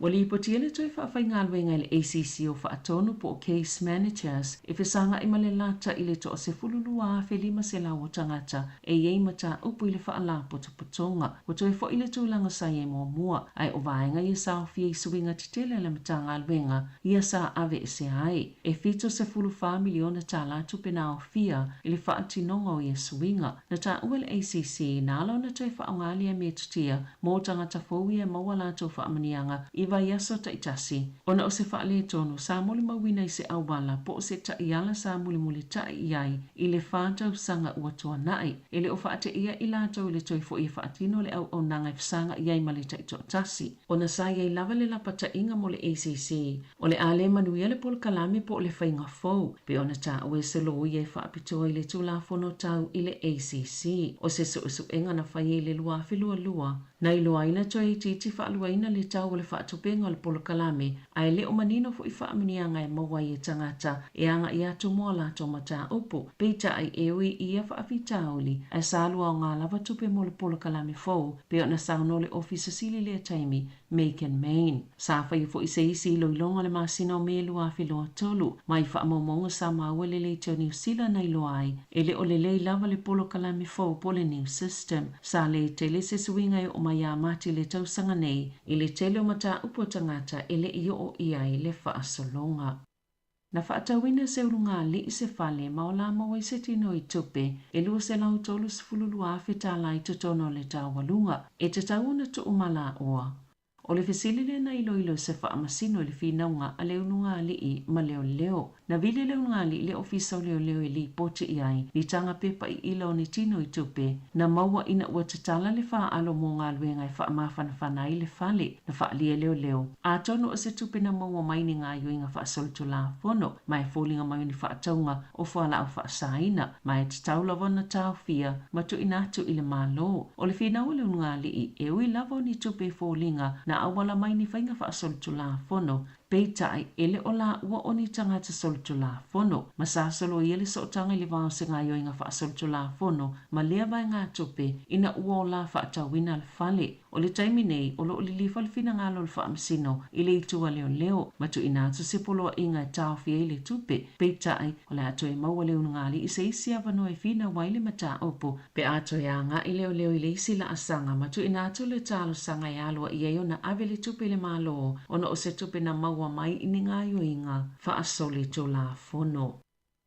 Ua lipotia le toe faafaigaluega e le ACC o faatonu po o case managers e fesagai ma le lata i le 12,500 o tagata e i ai mataupu i le faalapotopotoga. Ua toe foi le tulaga sa i ai muamua, ae o vaega ia sa aofia i suiga tetele a le Matagaluega ia sa aveesea ai. E $74 miliona tupe na aofia i le faatinoga o ia suiga. Na taua e le ACC na ala ona toe faaaoga lea metotia mo tagata fou ia e maua latou faamanuiaga i vaiaso taitasi, ona o se faaletonu sa molimauina i se auala po o se taiala sa mulimulitai i ai i le 4 tausaga ua tuanai. E le o faateia i latou i le toe foi e faatino le auaunaga e fesagai ai ma le taitoatasi, ona sa i ai lava le lapataiga mo le ACC o le a le manuia le polokalame po o le faiga fou, pe ona taua e se loia e faapitoa i le Tulafono tau i le ACC. O se suesuega na fai ai i le 2022. Na iloa ai na toe itiiti faaluaina le tau o le faatupeina o le polokalame, ae le o manino foi faamanuiaga e maua ai e tagata e agai atu mo a latou mataupu. Peitai, e ui i ia faafitauli, ae sa alu aoga lava tupe mo le polokalame fou, pei ona saunoa le Ofisa Sili i lea taimi, Megan Main. Sa faia foi se isi iloiloga i le masina o Me 2023, mai faamaumauga sa maua i le Leitio Niu Sila na iloa ai, e le o lelei lava le polokalame fou po o le new system. Sa le tele se suiga e oo mai ia Mati i le tausaga nei, i le tele o mataupu a tagata e le i oo i ai le faasologa. Na faatauina se ulugalii se fale ma o la maua ai se tino i tupe e $232,000 tala i totonu o le taualuga e tatau ona tuu malaoa. O le fesili lea na iloilo e se faamasino i le finauga a le ulugalii ma leoleo. Na vili le ulugalii i le Ofisa o Leoleo e lipoti i ai ni taga pepa iila o ni tino i tupe na maua ina ua tatala le faalo mo galuega e faamafanafana ai le fale na faaalia e leoleo. Atonu o se tupe na maua mai ni gaoioiga faasolitulafono ma e foliga mai o ni faatauga o fualaau faasaina ma e tatau lava ona taofia ma tuuina atu i le Malo. O le finau a le ulugalii, e ui lava o ni tupe e foliga na auala mai ni faiga faasolitulafono, peitai e le o laua o ni tagata solitulafono, ma sa soloia le sootaga i le va o se gaoioiga faasolitulafono ma lea vaegatupe ina ua ola faatauina le fale. O le taimi nei, o lo o lilifa le finagalo o le Faamasino i le itu a leoleo ma tuuina atu se poloaiga e taofi ai le tupe. Peitai, o le a toe maua le ulugalii i se isi avanoa e finau ai le mataupu pe a toe agai leoleo i le isi laasaga ma tuuina atu le talosaga e aloaia ai ona ave le tupe i le Malo ona o se tupe na maua mai i ni gaoioiga faasolitulafono.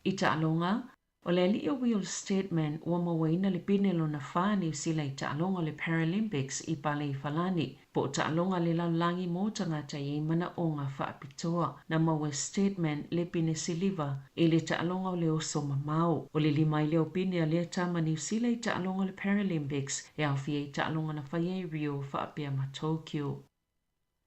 I taaloga, O le alii o Will Steadman ua mauaina le pine lona fa Niu Sila i taaloga o le Paralympics i Paleiwhalani, po o taaloga a le lalolagi mo tagata e i ai manaoga faapitoa. Na maua e Steadman le pine siliva i le taaloga o le oso mamao. O le lima ai lea o pine a lea tama Niu Sila i taaloga o le Paralympics e aofia ai taaloga na faia i Rio faapea ma Tokyo.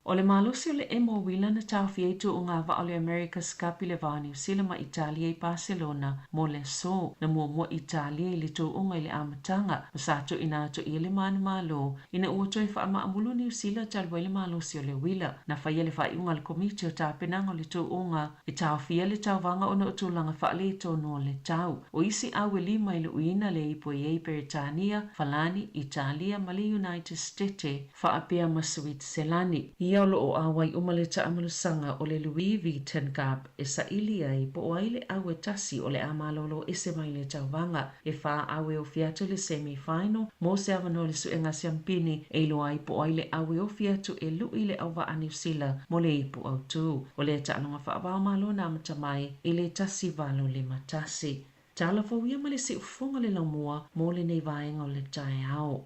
O le malosi o le emo uila na taofia ai tuuga vaa o le America's Cup i le va o Niu Sila ma Italia i Paselona mo le aso. Na muamua Italia i le tuuga i le amataga ma sa tuuina atu i ai le manumalo ina ua toe faamaamulu Niu Sila talu ai le malosi o le uila. Na faia le faaiuga a le Komiti o Tapenaga o le Tuuga e taofia le tauvaga ona o tulaga faaletonu o le tau. O isi au e lima i luʻuina le ipu e i ai Peretania, Falani, Italia ma le United Stete faapea ma Suitiselani. Ia o lo o ʻauai uma le taʻamalusaga o le Louis Vuitton Cup e saili ai po o ai le au e tasi o le a malolo ese mai le tauvaga. E fa au e ofi atu i le semi final mo se avanoa i le suega siampini e iloa ai po o ai le au e ofi atu e luʻi le auvaa Niu Sila mo le ipu autū. O lea taaloga faava-o-Malo na amata mai i le 1851. Tala fou ia ma le siufofoga le laumua mo lenei vaega o le taeao.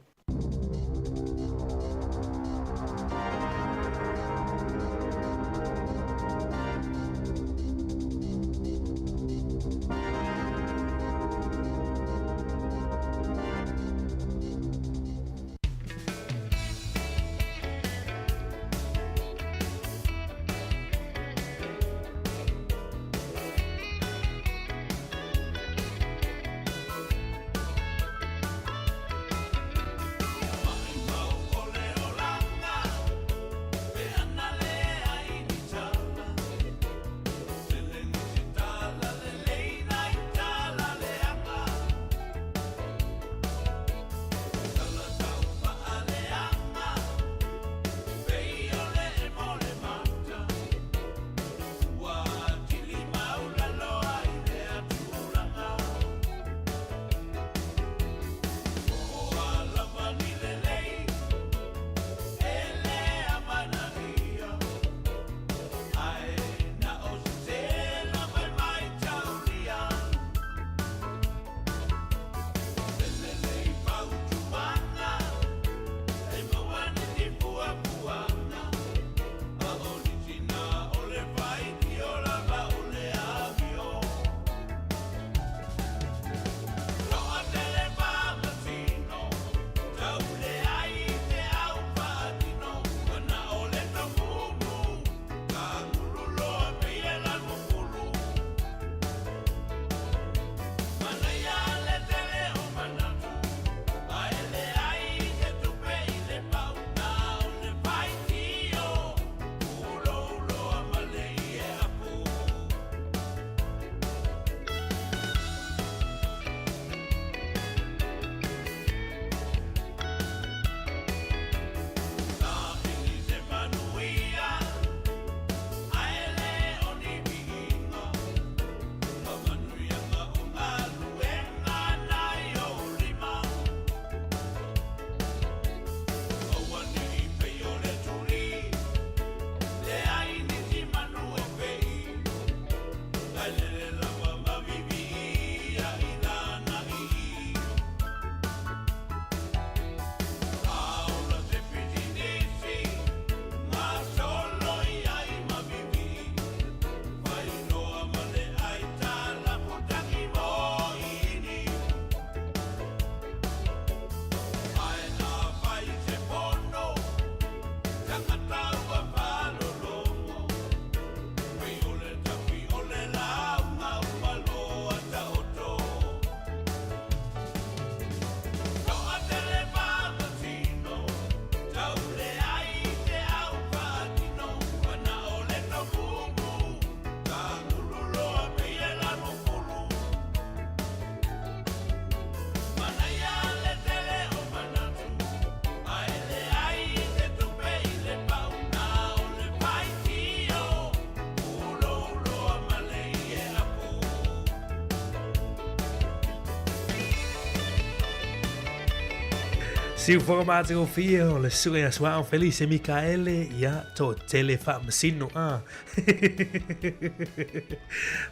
Siufoga matagofie o le susuga ia Suao Felice Mikaele, ia toatele faamasino a.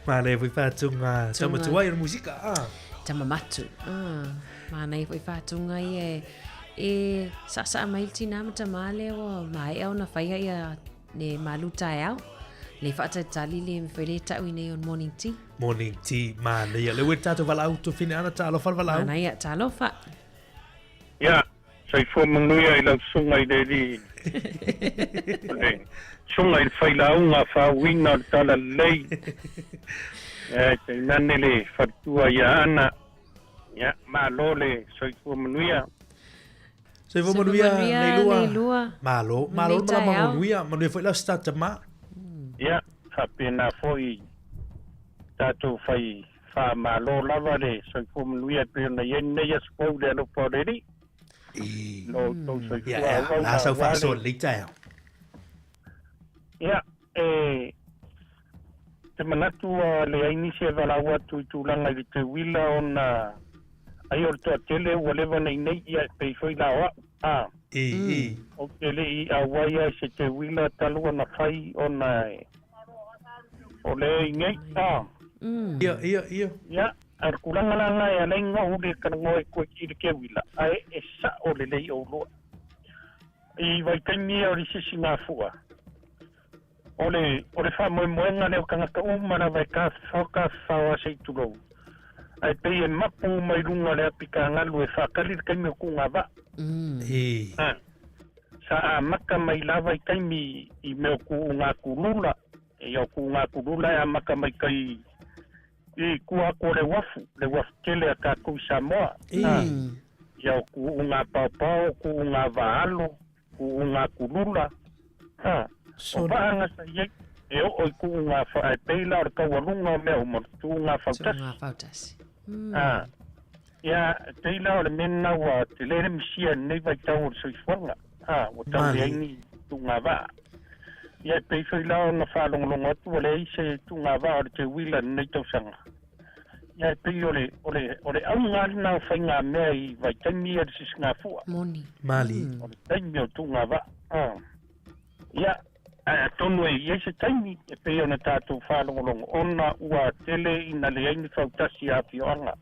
Manaia foi faatuga tama tuai o le musika a. Tama matu. Ah, manaia foi faatuga ia e saasaa mai le tinā ma tamā lea ua maea ona faia ia le malu taeao. Le faatalitali le mea foi lea e tau i nei o le morning tea. Morning tea, manaia. Le ua tatou valaau tofine ana talofa le valaau. Manaia, talofa. Ia, soifua manuia i lau susuga i le Alii, o le susuga i le failauga faauuina o le Talalelei, ia, tainane le faletua ia Ana, ia, malo le soifua manuia. Soifua manuia Leilua. Malo, malo le malama manuia, manuia foi lau tama. Ia, faapena foi tatou fai Faamalo lava le soifua manuia e pei ona i ai lenei aso fou i le alofa o le Alii. Lo outou soifua auauna. La sau faasoa lelei taeao. Ia, e te manatu ua leai nisi e valaau atu i tulaga i le teuila ona ai o le toatele ua leva nei nei ia e pei foi la o au. A. Ou te le i auai ai se teuila talu ona fai ona e O le i nei, a. Ia, ia, ia. Ia, a o le tulaga la lena e ala ai ona ou le talanoa i koe i le keuila, ae e sao lelei oulua. I vaitaimi ia o le isi sigafua, o le, o le faamoemoega lea o tagata uma lava e tafafao tafafao a se i tulou, ae pei e mapu uma i luga o le apikagalu e faatali le taimi o tuuga vaa. A. Sa amata mai lava i taimi i mea o kuuga kulula, ia o kuuga kulula e amata mai tai i tua atu o le uafu, le uafu tele a tatou i Samoa. A, ia o kuuga paopao, kuuga vaalo, kuuga kulula, a, o vaa na sa i ai, e oo i kuuga fa, e pei la o le taualuga o mea uma, o le tuuga fautasi. Tuuga fautasi. A, Ia, te ila o le mea lena ua tele le misia i lenei vaitau o le soifuaga, a, ua tau leai ni tuuga vaa. Ia, e pei foi la ona faalogologo atu ua leai se tuuga vaa o le teuila i lenei tausaga. Ia, e pei o le, o le, o le auga lava lena o faigamea i vaitaimi ia i le sisigafua. Moni. Mali. O le taimi o tuuga vaa, a. Ia, ae atonu e i ai se taimi e pei ona tatou faalogologo ona ua tele ina leai ni fautasi a afioaga.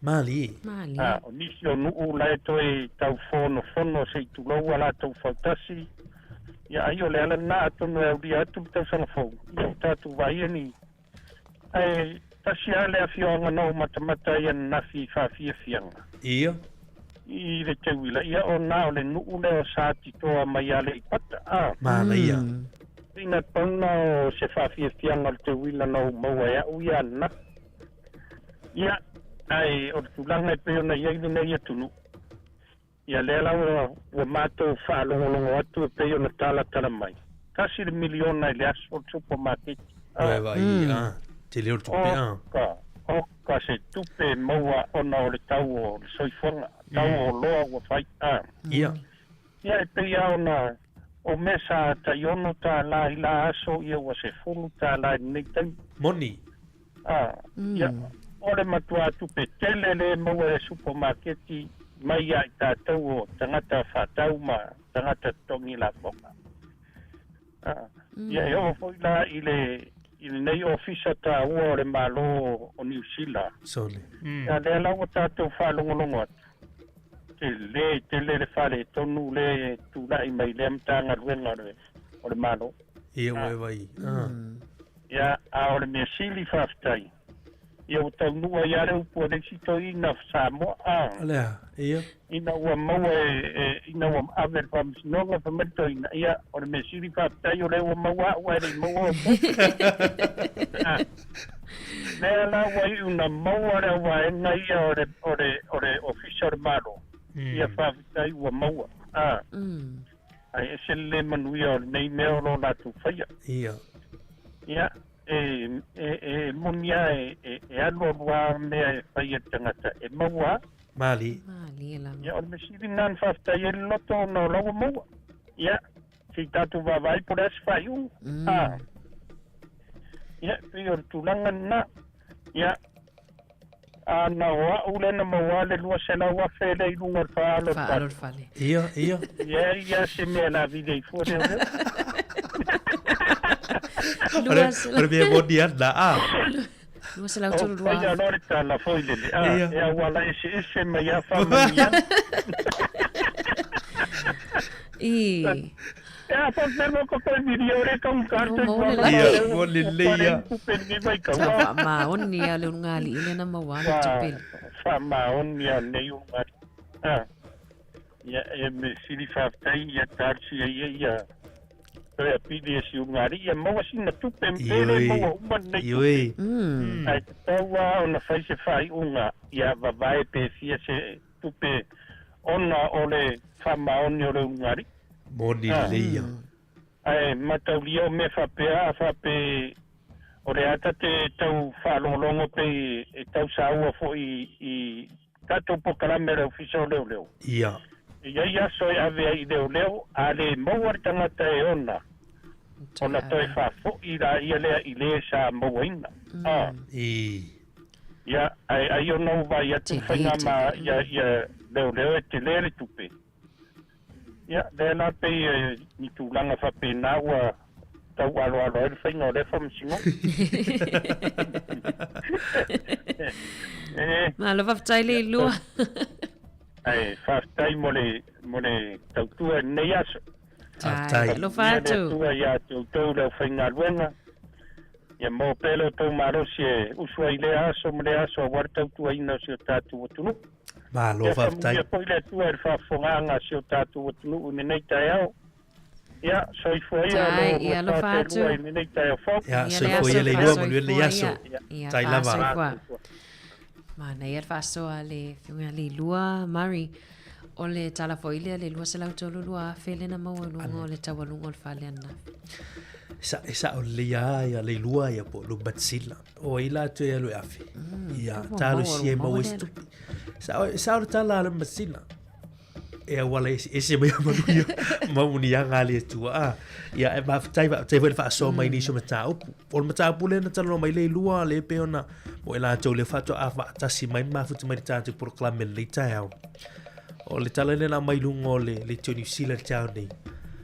Malie. Malie. A, o nisi o nuu la e toe tau fonofono se i tulou a latou fautasi, ia ai o le ala lena atonu e aulia atu le tausaga fou, ia ua tatou vaaia ni. Ae tasi lava le afioaga na ou matamata ai ananafi i faafiafiaga. Ia. I le teuila, ia o na o le nuu lea o Satitoa mai Aleipata, a. Manaia. Ina pau na o se faafiafiaga o le teuila na ou maua e au ia ananafi. Ia, ae o le tulaga e pei ona i ai lenei atunuu, ia lea la ua, ua matou faalogologo atu e pei ona talatala mai, 1 le miliona i le aso o le supamaketi. Ua e vaai, a, tele o le tupe, a. Oka, oka se tupe e maua ona o le tau o le soifuaga, tau o oloa ua fai, a. Ia. Ia e pei lava ona, o mea sa tai $6 i la aso, ia ua $10 i lenei taimi. Moni. A, ia, o le matua tupe tele lea e maua e le supamaketi mai ia i tatou o tagata faatau ma tagata totogi lafoga. A, ia e oo foi la i le, i lenei ofisa taua o le Malo o Niu Sila. Sole. Ia lea la ua tatou faalogologo atu, tele tele le faaletonu lea e tulai mai i lea Matagaluega o le, o le Malo. Ia ua e vai. A. Ia, a o le mea sili faafetai, ia ua taunuu ai lava le upu a le isi toeaina o Samoa, a. O le a? Ia. Ina ua maua e, e, ina ua ave i le Faamasinoga, fai mai le toeaina, ia, o le mea sili faafetai o lea ua maua au ae le i maua outou. A. Lea la ua iu ina maua le auvaega ia o le, o le, o le Ofisa o le Malo, ia faafetai ua maua, a. Ae ese le le manuia o lenei mea o lo latou faia. Ia. Ia, e, e, e moni lava e, e, e alualu lava mea e fai e le tagata, e maua lava. Malie. Malie lava. Ia, o le mea sili lena na faafetai ai le loto ona o la ua maua. Ia, se i tatou vaavaai po o le a se faaiuga. A. Ia, e pei o le tulaga lena. Ia, A na o a'u lea na maua le 200,000 lea i luga o le faaalo o le Faaalo o le fale. Ia, ia. Ia, ia se mea lavili ai fua lea. O le mea moni ana, a. 232. O faia loa le tala foi lele, a, Ia. e auala eseese mai a faamanuiaga. I. E a fa pelo ko koe miri o re kau ka te Mo le Ia, mo le lei ia. Sa faamaoni a le ulugalii lea na maua le tupe. Faamaoni a nei ulugalii. Ah. Ia e me sili faafetai ia talosia ia ia toe apili e si ulugalii ia maua sina tupe pele maua uma lenei Ioe. tupe. Ae tatau lava ona fai se faaiuga ia vavae pe fia se tupe ona o le faamaoni o le ulugalii. Moni Ah. lelei ia. Ae mataulia o mea faapea a faape o le a tate tau faalogologo pei e tau saua foi i tatou polokalame a le Ofisa o Leoleo. Ia. E i ai aso e ave ai i leoleo, a le maua le tagata e ona, ona toe faafoi laia lea i le sa mauaina. Ah. I. Ia, ae ai ona ou vaai atu Tele, faiga ma tele. ia ia leoleo e tele le tupe. Ia, lea la pei e ni tulaga faapena ua tau aloalo ai le faiga o lea faamasinoga. E, Malo faafetai le ilua. ae faafetai mo le mo le tautua i lenei aso. Faafetai. Alofa Ia le atu. Atua ia te outou le aufaigaluega. Ia maua pea lo outou malosi e usu ai i lea aso ma lea aso aua le tautuaina o si o tatou atunuu. Malo Ia faafetai. faamanuia foi le Atua i le faafofogaaga a si o tatou atunuu i lenei taeao. Ia, soifua ia Tai, lo ia alofa lua atu. telua i lenei taeao fou. Ia, Ia le soifua aso ia le ilua manuia lenei aso. faasoifua ia. Ia Tai lava. faasoifua. Manaia le faasoa a le Afioga ia Leilua Murray. O le tala foi lea le 232,000 lea na maua i luga o le taualuga o le fale ananafi. Sa, e sa o lelei a ia Leilua ia po o le Matsila. O ai la toe alu e afe. Ia, ua talosia e maua, maua maua isi lea. tupe. Sa o, sa o le tala a le Matsila. E auala ese, ese mai a manuia, mamuniaga a le Atua. A. Ia, e faafetai, faafetai foi le faasoa mai nisi o mataupu. O le mataupu lea na talanoa mai Leilua, le pei ona mo e latou lea faatoa faatasi mai ma mafuta mai le tatou polokalame i lenei taeao. O le tala lea na aumai i luga o le Leitio Niu Sila i le taeao nei.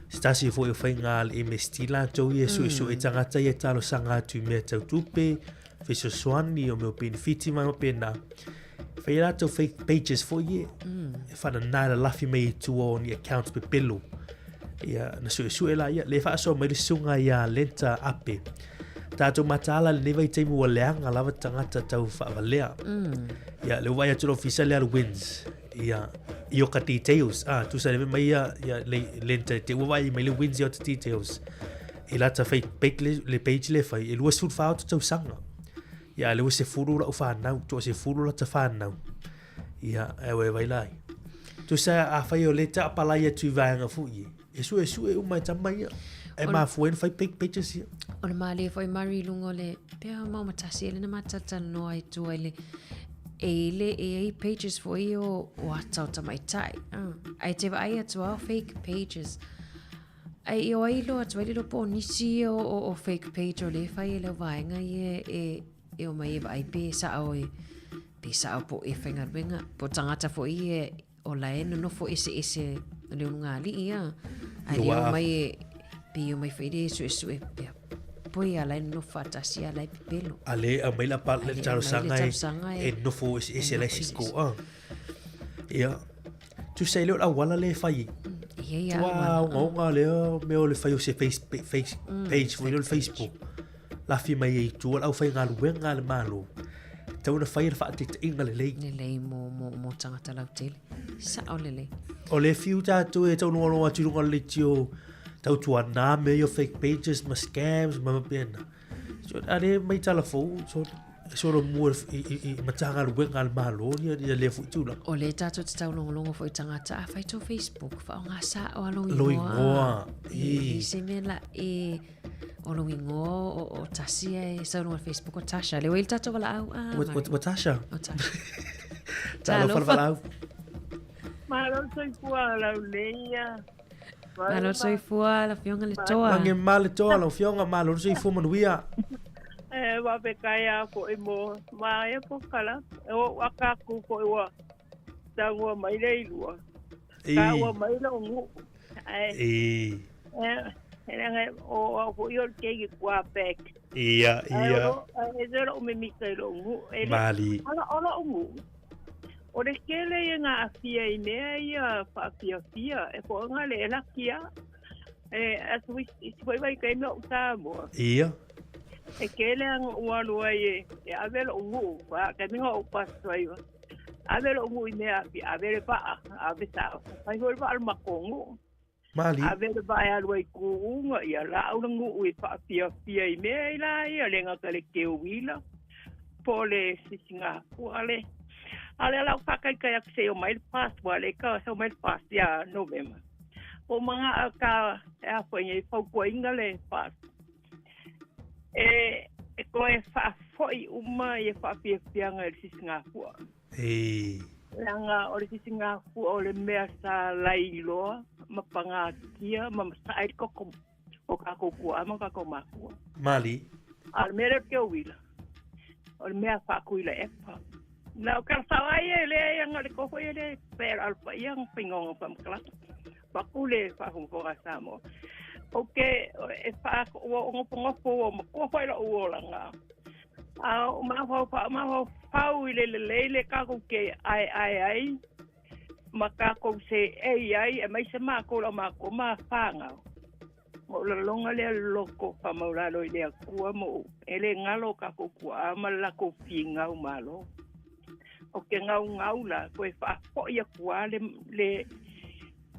Se tasi foi o faiga a le MST latou ia e suesue tagata ia e talosaga atu i mea tau tupe, fesoasoani o mea o penefiti ma faapena. Fai a latou fake pages foi ia. E faanana e lalafi mai i tua o ni accounts pepelo. Ia, na suesue la ia. Le faasoa mai le susuga ia Lenta Ape. Tatou mataala i lenei vaitaimi ua leaga lava tagata tau faavalea. Ia, le ua vaai atu le ofisa lea le WINS. Ia, i o ka details. Ah, tusa le mai ia, ia le, Lenta te ua vaai mai le WINS i o ta details. I lata fake page le, le page le fai, e 24 tausaga. Ia, le ua 10 lau whanau, toa 10 lata whanau. Ia, e ue vai lai. Tusa a whai o le ta apalai atu i vaenga fui e. E sue sue uma e tama ia. E mafua ai ona fai fake pages ia. O le malie foi Murray i luga o le pea maumatasi e le na matatalanoa ai tua i le e i le e ai pages foi o o ata o tamaitai. Ah, ae te vaai atu a o fake pages. Ai i o ai loa atu ai le iloa po o nisi ia o, o, o fake page o le fai e le vaenga ia e e o mai e vaai pe sa'o e pe sa'o po o e faigaluega po o tagata foi ia o la e nonofo eseese le ulugalii ia ae le o mai e pe o mai foi le suesue pea poi a la e nonofo faatasi a la e pepelo. A le aumai la pa A le le aumai le talosaga e talosaga e e nofo eseese e la e nofo siko eseese. a. Ia. Tusa i le o le auala le e fai ai. E i ai Tua auala. ogaoga lea mea o le fai o se face, face page foi lea o le fake page. Facebook. Lafi mai ai i tua le aufaigaluega a le Malo. Tatau ona fai le faatetaiga lelei. Lelei mo, mo, mo tagata lautele. Sa'o lelei. O le fiu tatou e taulogologo atu i luga o le leitio tautuana mea ia o fake pages ma scams ma faapena. So, a le mai tala fou, so, solomua i, i, i Matagaluega a le Malo ia, ia lea foi tulaga. O lea tatou te taulogologo foi i tagata, a fai tō Facebook, faaaoga sa'o a lou Lou igoa. igoa, E i. se mea la e o lou igoa o, o Tasi e sau luga o le Facebook o Tasha. Lea ua i le tatou valaau. Ah, Wa, wa, Murray. wa Tasha. O Tasha. Talofa le Talofa. valaau. Malo soifua lau leia. Malo soifua, la Afioga le Toa. Lagi ma le toa, lau Afioga, malo le soifua manuia. E faafetai a fo'i mo ma ia pokala. E o akaku fo'i ua taua mai le ilua. Taua mai lo ngu. Ai. E e le o au fo'i o le keiki kua pek. Ia, ia. E se lo mimita i lo ngu. E Mali. Ala ola o ngu. O le kele ia ngā afia i mea ia whaafiafia. E po ngā le elakia. E atu i si wai kai mea o Samoa. Ia. E kele anga ua i e ave lo ngu. Wa kai minga o paso ai. Ave lo ngu i mea afi. Ave le paa. Ave sa. Pai hoi pa al makongu. Mali. Ave le paa e alua i kuunga. Ia la au ngu i whaafiafia i mea i la ia. Le ngā kale keuwila. Po le sisinga puale. Ale lau whakai kai aku se o mai le pas, wa le ka se o mai le pas ia November. O mga ka e a fo i fau inga le pas. E koe whaafoi uma i e whaafiafianga i le sisinga fua. E. Langa o le sisinga fua o le mea sa lailoa, mapangatia, ma masaai le koko o kako kua, ama kako makua. Mali. A le mea le ke uila. O le mea whaakuila epa. Na o ka sawa ia le ia ngale ko foi le per alfa ia pingonga pa mkla. Pa kule fa ko sa mo. O ke e fa o ngo po o ko foi lo o langa. A o ma fa fa ma fa i le le le ka ko ke ai ai ai. Ma ka ko se ei ai e mai se ma ko lo ma ko ma fanga. Mo lo longa le loko fa ma la lo ile ku mo ele ngalo ka ko ku ama la ko finga o malo. O ke ngau ngau la koe whaafo ia kua le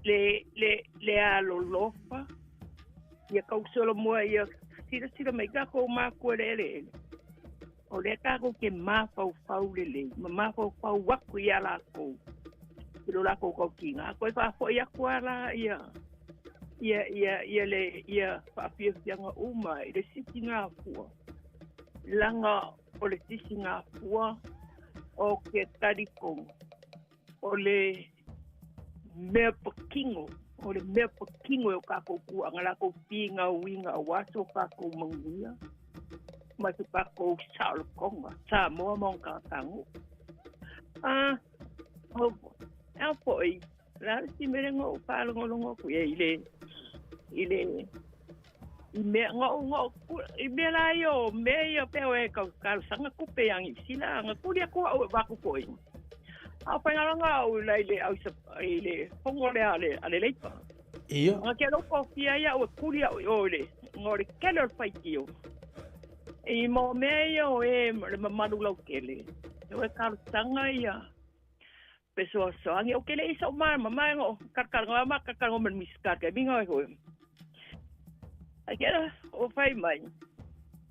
le alo lofa ia kausolo mua ia sila sila mai ka ko mākua le ele ele o le kako ke māwhau whau le le ma māwhau whau waku ia la kou i lo la kou kau kinga koe whaafo ia kua la ia ia ia ia le ia whaafiafianga uma i le sisi ngā fua langa o le sisi ngā fua o ke tariko o le mea pakingo o le mea pakingo e o kako kua ngā lako pinga uinga o aso kako manguia ma tu kako saolokonga sa moa mong katangu a o a foi la si mere ngo pa longo longo ku e ile ile i mea ngo i mea la yo me yo pe o ka ka sanga ku pe yang sila nga ku lia ku au ba ku koi a pa nga nga o la ile au sa ile pongo le ale ale leipa ia nga ke lo ko fia ia o ku lia o le ngo le kele o pai tio e mo me yo e le mamalu lau kele o ka sanga ia pessoa so angi o kele iso ma ma ngo ka ka ngo ma ka ka ngo men miska ke binga o ai kera o fai mai.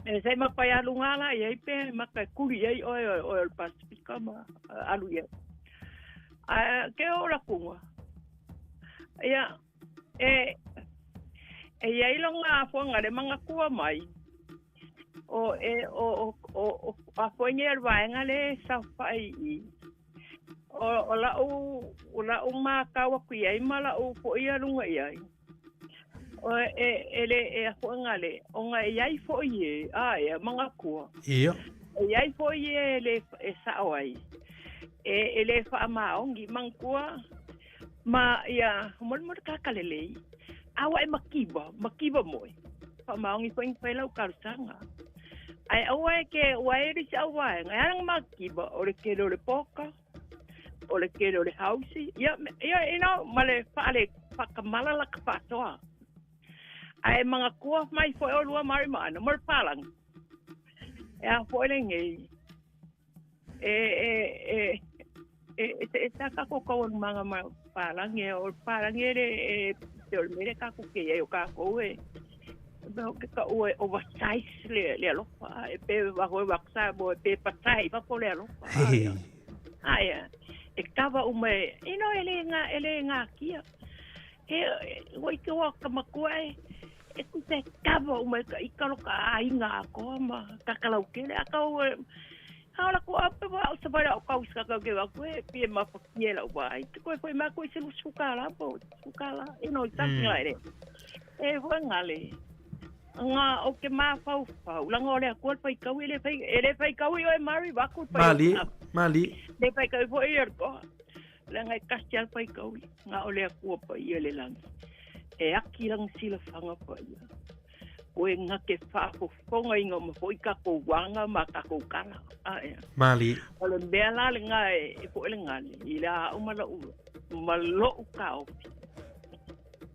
E sei ma pai alu ngala ia i pe ma ka kuri ai oi oi oi Pasifika ma alu ia. A ke ora kunga. Ia e e ia ilonga afonga le manga kua mai. O e o o o afonga le vaenga le sa fai i. O la o ma ka wa ku ia ma la o fo ia lunga ia. O e ele e afonga le o nga ia i fo ie a e manga kua. Ia. Ia i fo ie le e sa oi. E ele fa ma ongi mangkua ma ia mo mo ka kalele. Awa e makiba, makiba moi. Fa ma ongi fo in lau kalsanga. Ai awa ke wa e ri sa wa nga makiba o le ke le poka. O le ke le house. Ia ia ina male fa le fa kamala la ka toa. Ai mga kua mai fo o lua mari mana mo palang. E a fo le ngi. E e e e e ta ka ko ko mga ma palang e o palang e e te o mere ka ko ke e o ka ko e. Ba ke ka o oversize le le lo pa e pe wa ho wa sa bo pe patai pa po le lo. Ai e kava o me ino ele nga kia. E oi ke wa ka makua e e ku te kava o me i ka lo ka ainga ko ma ka ka lau kele a ka o ha la ko ape wa o sa o ka uska ka ke wa ko e pie ma pa ki la wa i te ko foi ma ko se lu suka la po suka la e no ta ka le e wa ngale Nga o ke mafaufau laga o le Atua le faikaui e le fai e le faikaui oe Mary vaeatu le fai Mali, mali. Le faikaui foi ia le toa leaga e tasi a le faikaui na o le Atua paia i le lagi e aki lana silafaga paia oe na te faafofogaina uma foi tatou aga ma tatou tala ae Mali. O le mea la lena e poe le gale i le a au ma la'u ma lo'u taofi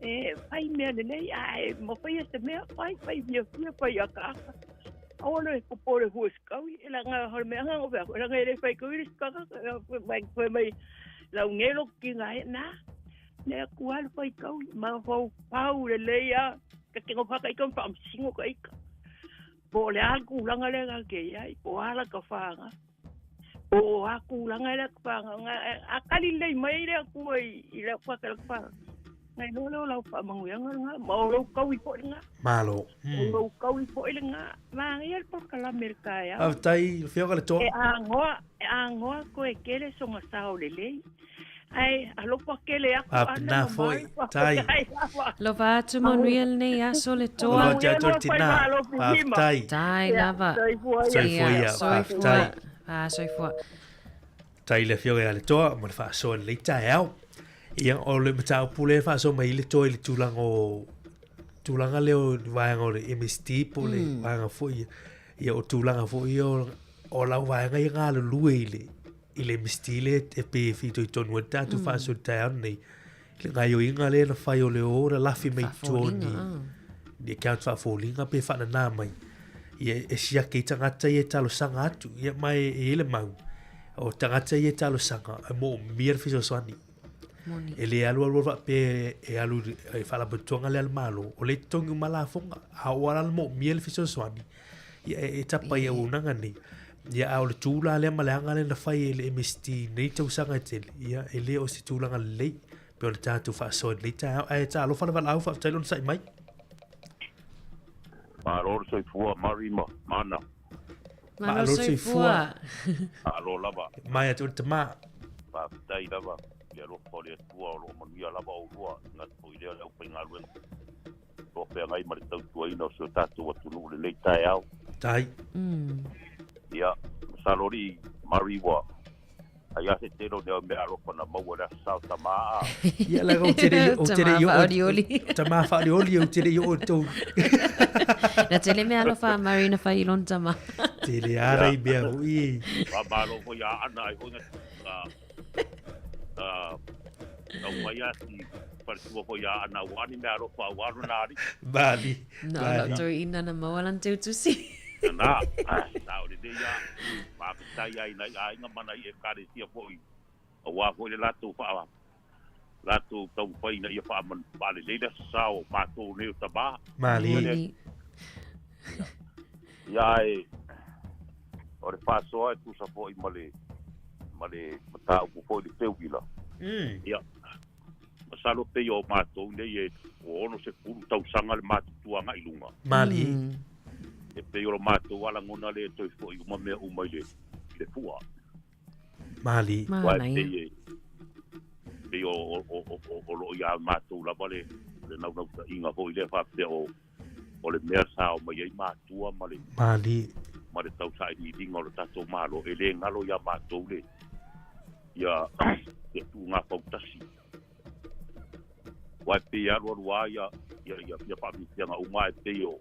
e fai mea lelei ae mafai e se mea fai fai fiafia fai akaaka aua le popole fua i se kaui e laga o le mea lena na ou fai atu e laga e le fai kaui le isi tagata fai mai laugē lou tiga e na le Atua le fai kaui mafaufau lelei a ta te nofo lava ita ma faamasino ta ita po o le a le tulaga lea tatou te i ai po o a lata faga po o a tulaga lea ta faga a tali lelei mai le Atua i lau faga na iloa lea o lau faamanuiaga lena ma o lou taui foi lena. Malo. O lou taui foi lena. Manaia le polokalame i le taeao. Faafetai i le Afioga i le Toa. E agoa, e agoa koe tele sona sao lelei. Ae alofa tele atu Ana ma foi. Tai. Alofa atu manuia lenei aso le Toa. Alofa atu atu le tina. Faafetai. Tai lava. Soifua ia. Faafetai. Ah, soifua. Tai le afioga ia le Toa mo le faasoa i lenei taeao. Ia, o le mataupu lea e faasoa mai ai le Toa i le tulaga o tulaga lea o le vaega o le MSD po o le vaega foi ia. Ia, o tulaga foi ia o lau vaega ia galulue i le i le MSD lea e pei e fitoitonu ai le tatou faasoa i le taeao lenei. I le gaoioiga lea na fai o le o lalafi mai tua o ni, ni account faafoliga pe faanana mai. Ia, e siaki ai tagata ia e talosaga atu. Ia, ma e i ai le mau, o tagata ia e talosaga, e moomia le fesoasoani. Moni. E le alu alu faapea e alu i faalapotopotoga lea a le Malo, o lea e totogi uma lafoga. A oo lava la moomia le fesoasoani, ia e tapa i auaunaga nei. Ia, a o le tu la lea ma le aga lea na fai e le MSD i nei tausaga e tele, ia, e le o se tulaga lelei pei ona tatou faasoa i lenei taeao. Ae talofa le valaau, faafetai le onosai mai. Malo le soifua Mary ma Ana. Malo le soifua. Malo lava. Mai atu le tama. Faafetai lava i le alofa o le Atua o lo o manuia lava oulua, e gata foi lea o le aufaigaluega. O lo o feagai ma le tautuaina o si o tatou atunuu i lenei taeao. Tai. Ia, masalo alii Mary ua ai a se tele o nea mea alofa na maua i le aso sa o tama a. Ia la ou te le ou te le Tama faaolioli. Tama faaolioli ou te le i oo i tou. Na tele mea alofa a Mary na fai i lona tama. Tele ara i mea hui. Faamalo foi ia Ana ai foi na tau mai a si faletua foi ia Ana aua ni mea alofa aua lona alii. Mali. Na o lau toeaina na maua lana teutusi. Na, sa o lenei ia faafetai ai nai aiga ma nai ekalesia foi aua foi le latou faa latou taumafai ina ia faalelei le aso sa o matou nei o tama. Mali. Ia ae o le faasoa e tusa foi ma le ma le mataupu foi i le teuila. Ia, masalo pei o matou nei e ua 60 tausaga le matutua agai i luga. Mali. E pei o lo matou lava lagona lea e toe foi uma mea uma i le i le fua. Mali. Aua e pei e pei o o o o lo o ia matou lava le le naunautaiga foi lea faapea o o le mea sa omai ai matua ma le Mali. ma le tausailiiliga o le tatou Malo, e le galo ia matou le ia ia tuuga fautasi. Aua e pei e alualu lava ia ia ia ia faafiafiaga uma ae pei o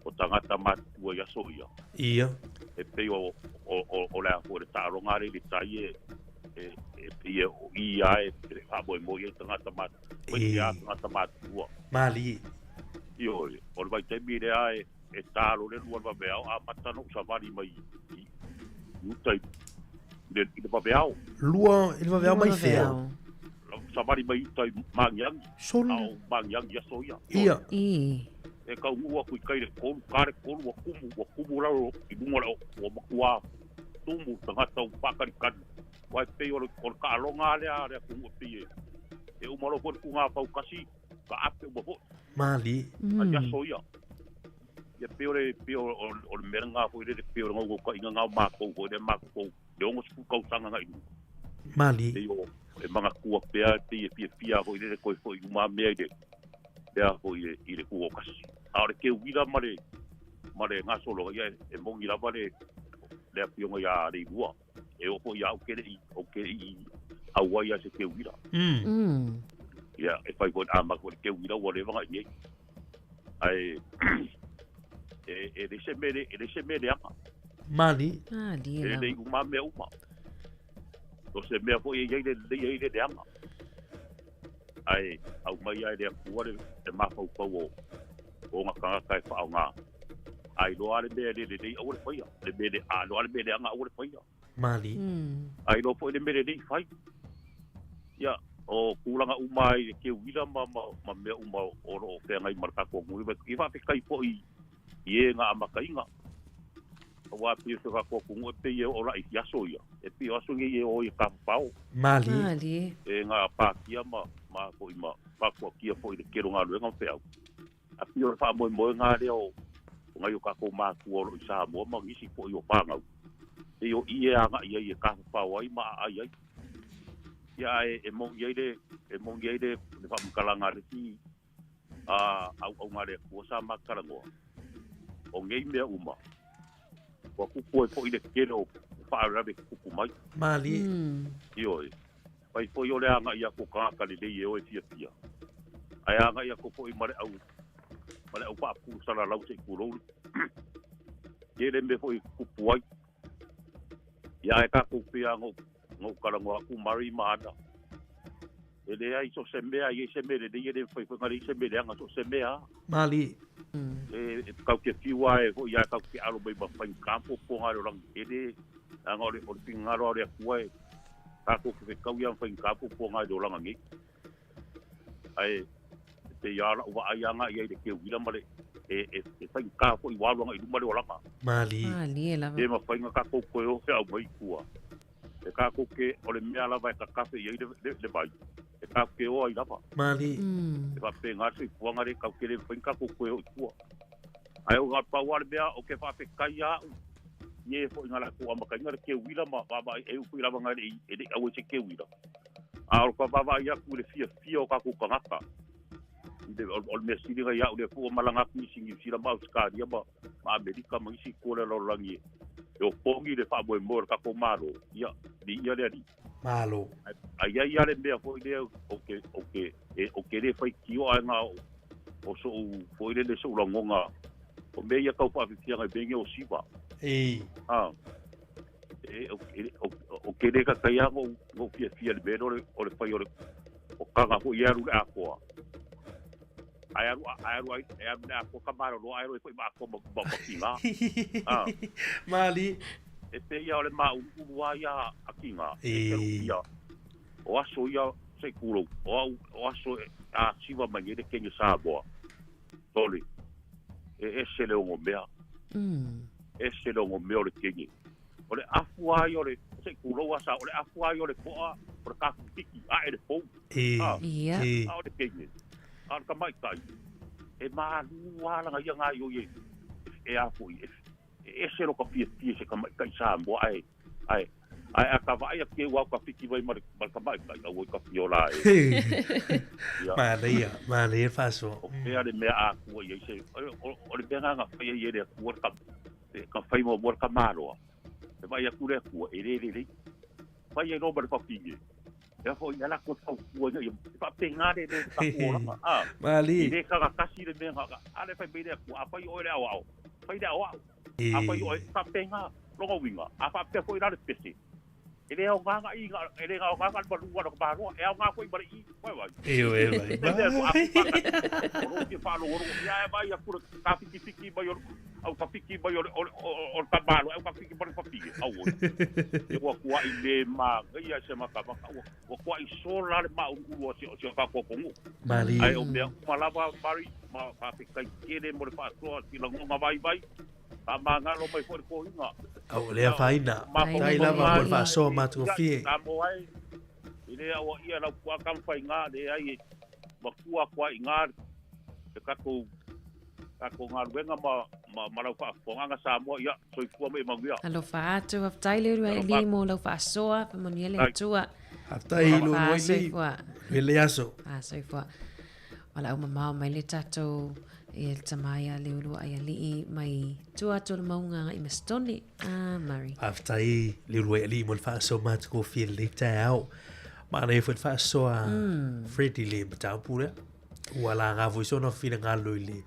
o tagata matutua i aso ia. Ia. E pei o o o, o le a foi le taaloga lea i le tai e e e pei e o i lava e faamoemoe i ai tagata matutua, aemaise lava tagata matutua. Mali. Ioe, o le vaitaimi lea e, e talo le lua vaveao, amata ona ou savali mai i, i uta i, i, le, i le vaveao. Lua i le vaveao mai fea? Savali mai uta i Magiagi. Sole. A o Magiagi aso ia. Ia. I. E taunuu atu i tai i le tolu, ta le tolu, ua tumu, ua tumu lalo i luga o le, ua matua tumu tagata ua faatalitali. Aua e pei o le, o le taaloga lea a le atunuu e pei e, e uma loa foi le tuga fautasi, ka ape uma foi. Mali. Ai aso ia. Ia pei o le pei o o le mea lena foi lele pei o le naunautaiga lena o matou foi lea matou le 60 tausaga agai i luma. Mali. Pei o e manatua pea pei e fiafia foi lele toe foi uma mea i le lea foi i le i le tuaotasi. A o le keuila ma le ma le gasologa, ia e moni lava le le afioga ia Leilua. E oo foi ia au ke leʻi ou ke leʻi auai a se keuila. Ia e fai foi amata foi le keuila ua leva ona i ai. Ae e e leai se mea e leai se mea leaga. Mali. Malie E lava. lelei uma lava mea uma. O se mea foi e i ai le lelei e i ai le leaga. Ae aumai lava e le Atua le le mafaufau o o ona tagata e faaaoga. A iloa lava le mea e le lelei aua le faia. Le mea le a iloa lava le mea leaga aua le faia. Mali. A iloa foi le mea lelei fai. Ia, o tulaga uma lava i le keuila ma ma ma mea uma o lo o feagai ma le tatou atunuu. Ia faafetai foi i e na amataina. Aua pei o si o tatou atunuu e pei e oo la i aso ia. E pei o aso nei e o ai e tafafao. Malie. Malie. E na pākia ma ma foi ma faatuatia foi i le tele o galuega ma feau. Ae pei o le faamoemoega lea o o nai o tatou matua o lo o i Samoa ma nisi foi o fanau. Pei o i e agai ai e tafafao ai ma aai ai. Ia ae e moni ai le e moni ai le le faamatalaga a le isi a auauna a le Atua sa ma talanoa, o nei mea uma, ua tupu ai foi le tele o faalavelave tutupu mai. Malie. Ioe. Fai foi o le agai atu o tagata lelei e o e fiafia, ae agai atu foi ma le au ma le au faapulu salalau se i tulou le tele mea foi e tutupu ai. Ia ae tatou pei lava ona ou talanoa atu Murray ma Ana, e leai so o se mea, e i ai se mea lelei e le mafai foi ona leai se mea leaga, so o se mea lava. Malie. E tatou te fiu lava e foi lava tatou te alo mai ma faigata puapuaga o le lagi tele, leaga o le o le finagalo lava o le Atua e tatou te fetau ia ma faigata puapuaga i le olaga nei. Ae e pei lava o lau vaai lava i ai i le keuila ma le e e e faigata foi ua alu agai i luma le olaga. Malie. Malie lava. Le mafai ona tatou toe o e aumai i tua. E tatou te, o le mea lava e tatafe i ai le, le, le vai, e tatou te o ai lava. Malie. E faapena le soifuaga lea tatou te le mafai ona tatou toe o i tua. Ae o pau lava le mea ou te faafetai lava au i e foi na latou amataina le keuila ma vaavaai e ui foi lava na e le i e le i auai se keuila. A o ka vaavaai atu i le fiafia o tatou tagata i le, o le mea sili lena ia au lea foi ua malaga atu nisi i Niu Sila ma Ausetalia ma, ma Amerika ma nisi itu o le lalolagi e, e opogi le faamoemoe o le tatou Malo, ia, viia le Alii. Malo. Ae i ai lava le mea foi lea ou te, ou te, e, ou te le faitio ae na o, o soʻu foi lele soʻu lagona o mea ia tau faafiafiaga i mea nei o siva. Ei. Ah. E, o, e, o, o ke le kakai lava ona ou fiafia i le mea lea o le, o le fai o le o kaga foi e alu i le atoa. Ae alu, ae alu ai, e alu i le atoa ka malolo, ae alu ai foi ma atoa ma, ma, ma tiga. Ah. Malie. E pei lava o le māuluulu lava ia a tiga, e te lupia. O aso ia se i tulou, o au, o aso e a siva mai nei le Kenya Samoa. Sole, e ese le onomea. Ese le onomea o le kenge. O le afu lava ia o le, se i tulou lava sa, o le afu lava ia o le poa, o le kapikiki, ae le pou. E, Ah, Ia. e. a o le kenge, a o le tamaitai, e malū lava lana ia gaoioi e, e a foi, e, e ese lota fiafia i se tamaitai Samoa ae, ae, ae a ka vaai atu ua ka fiki mai ma le, ma le tamaitai, aua i ka fiola e. Ia. Manaia, manaia le faasoa. O fea le mea akua i ai se, o, o le mea lena na faia ai e le Atua le ka, ka fai muamua le tamaloa. E vaai atu le Atua, e le lelei. Fai ai loa ma le fafine. E foi e ala atu e fautua ina ia, e faapena le le tatou olaga. Ah, Malie. e le tagatasi le mea na, a lea fai mai le Atua, afai oe le aoao, fai le aoao. Afai oe, faapena lona uiga, a faapea foi la le pese. E le aoga na i, e le aoga na le malu ana ka maloa, e aoga foi ma le i, vai vai. Ioe, vai. E le a o lou fia faalogologo, ia e vaai atu le tafikifiki mai o le, au tafiki mai o le, o le, o le tamaloa, au tafiki mai le fafine, auoi. E ua tuai le manaia se matamata, ua, ua tuai sola le mauluulu o si, o si o tatou atunuu. Malie. Ae o mea uma lava, Mary, ma faafetai tele mo le faasoa si lagona vaivai. Faamagalo mai foi le toeaina. Au le afaina. Faafetai lava mo le faasoa matagofie. Samoa e, e le auaia lau puaa tamafaiga, leai e matua atu ai i ina le tatou tatou galuega ma ma ma lau faafofogaaga Samoa, ia, soifua ma ia manuia. Alofa atu, faafetai le uluai li mo lau faasoa, faamanuia le Atua. Faafetai i le uluai li. Soifua. Le aso. Ah, soifua. Walaau mamao mai le tatou Ia le tama ia Leuluaialii mai tua atu o le maunga i Masitone. Ah, Murray. Faafetai Leuluaialii mo le faasoa matagofie i lenei taeao. Manaia foi le faasoa Fred i le mataupu lea. Ua laga foi sona finagalo i le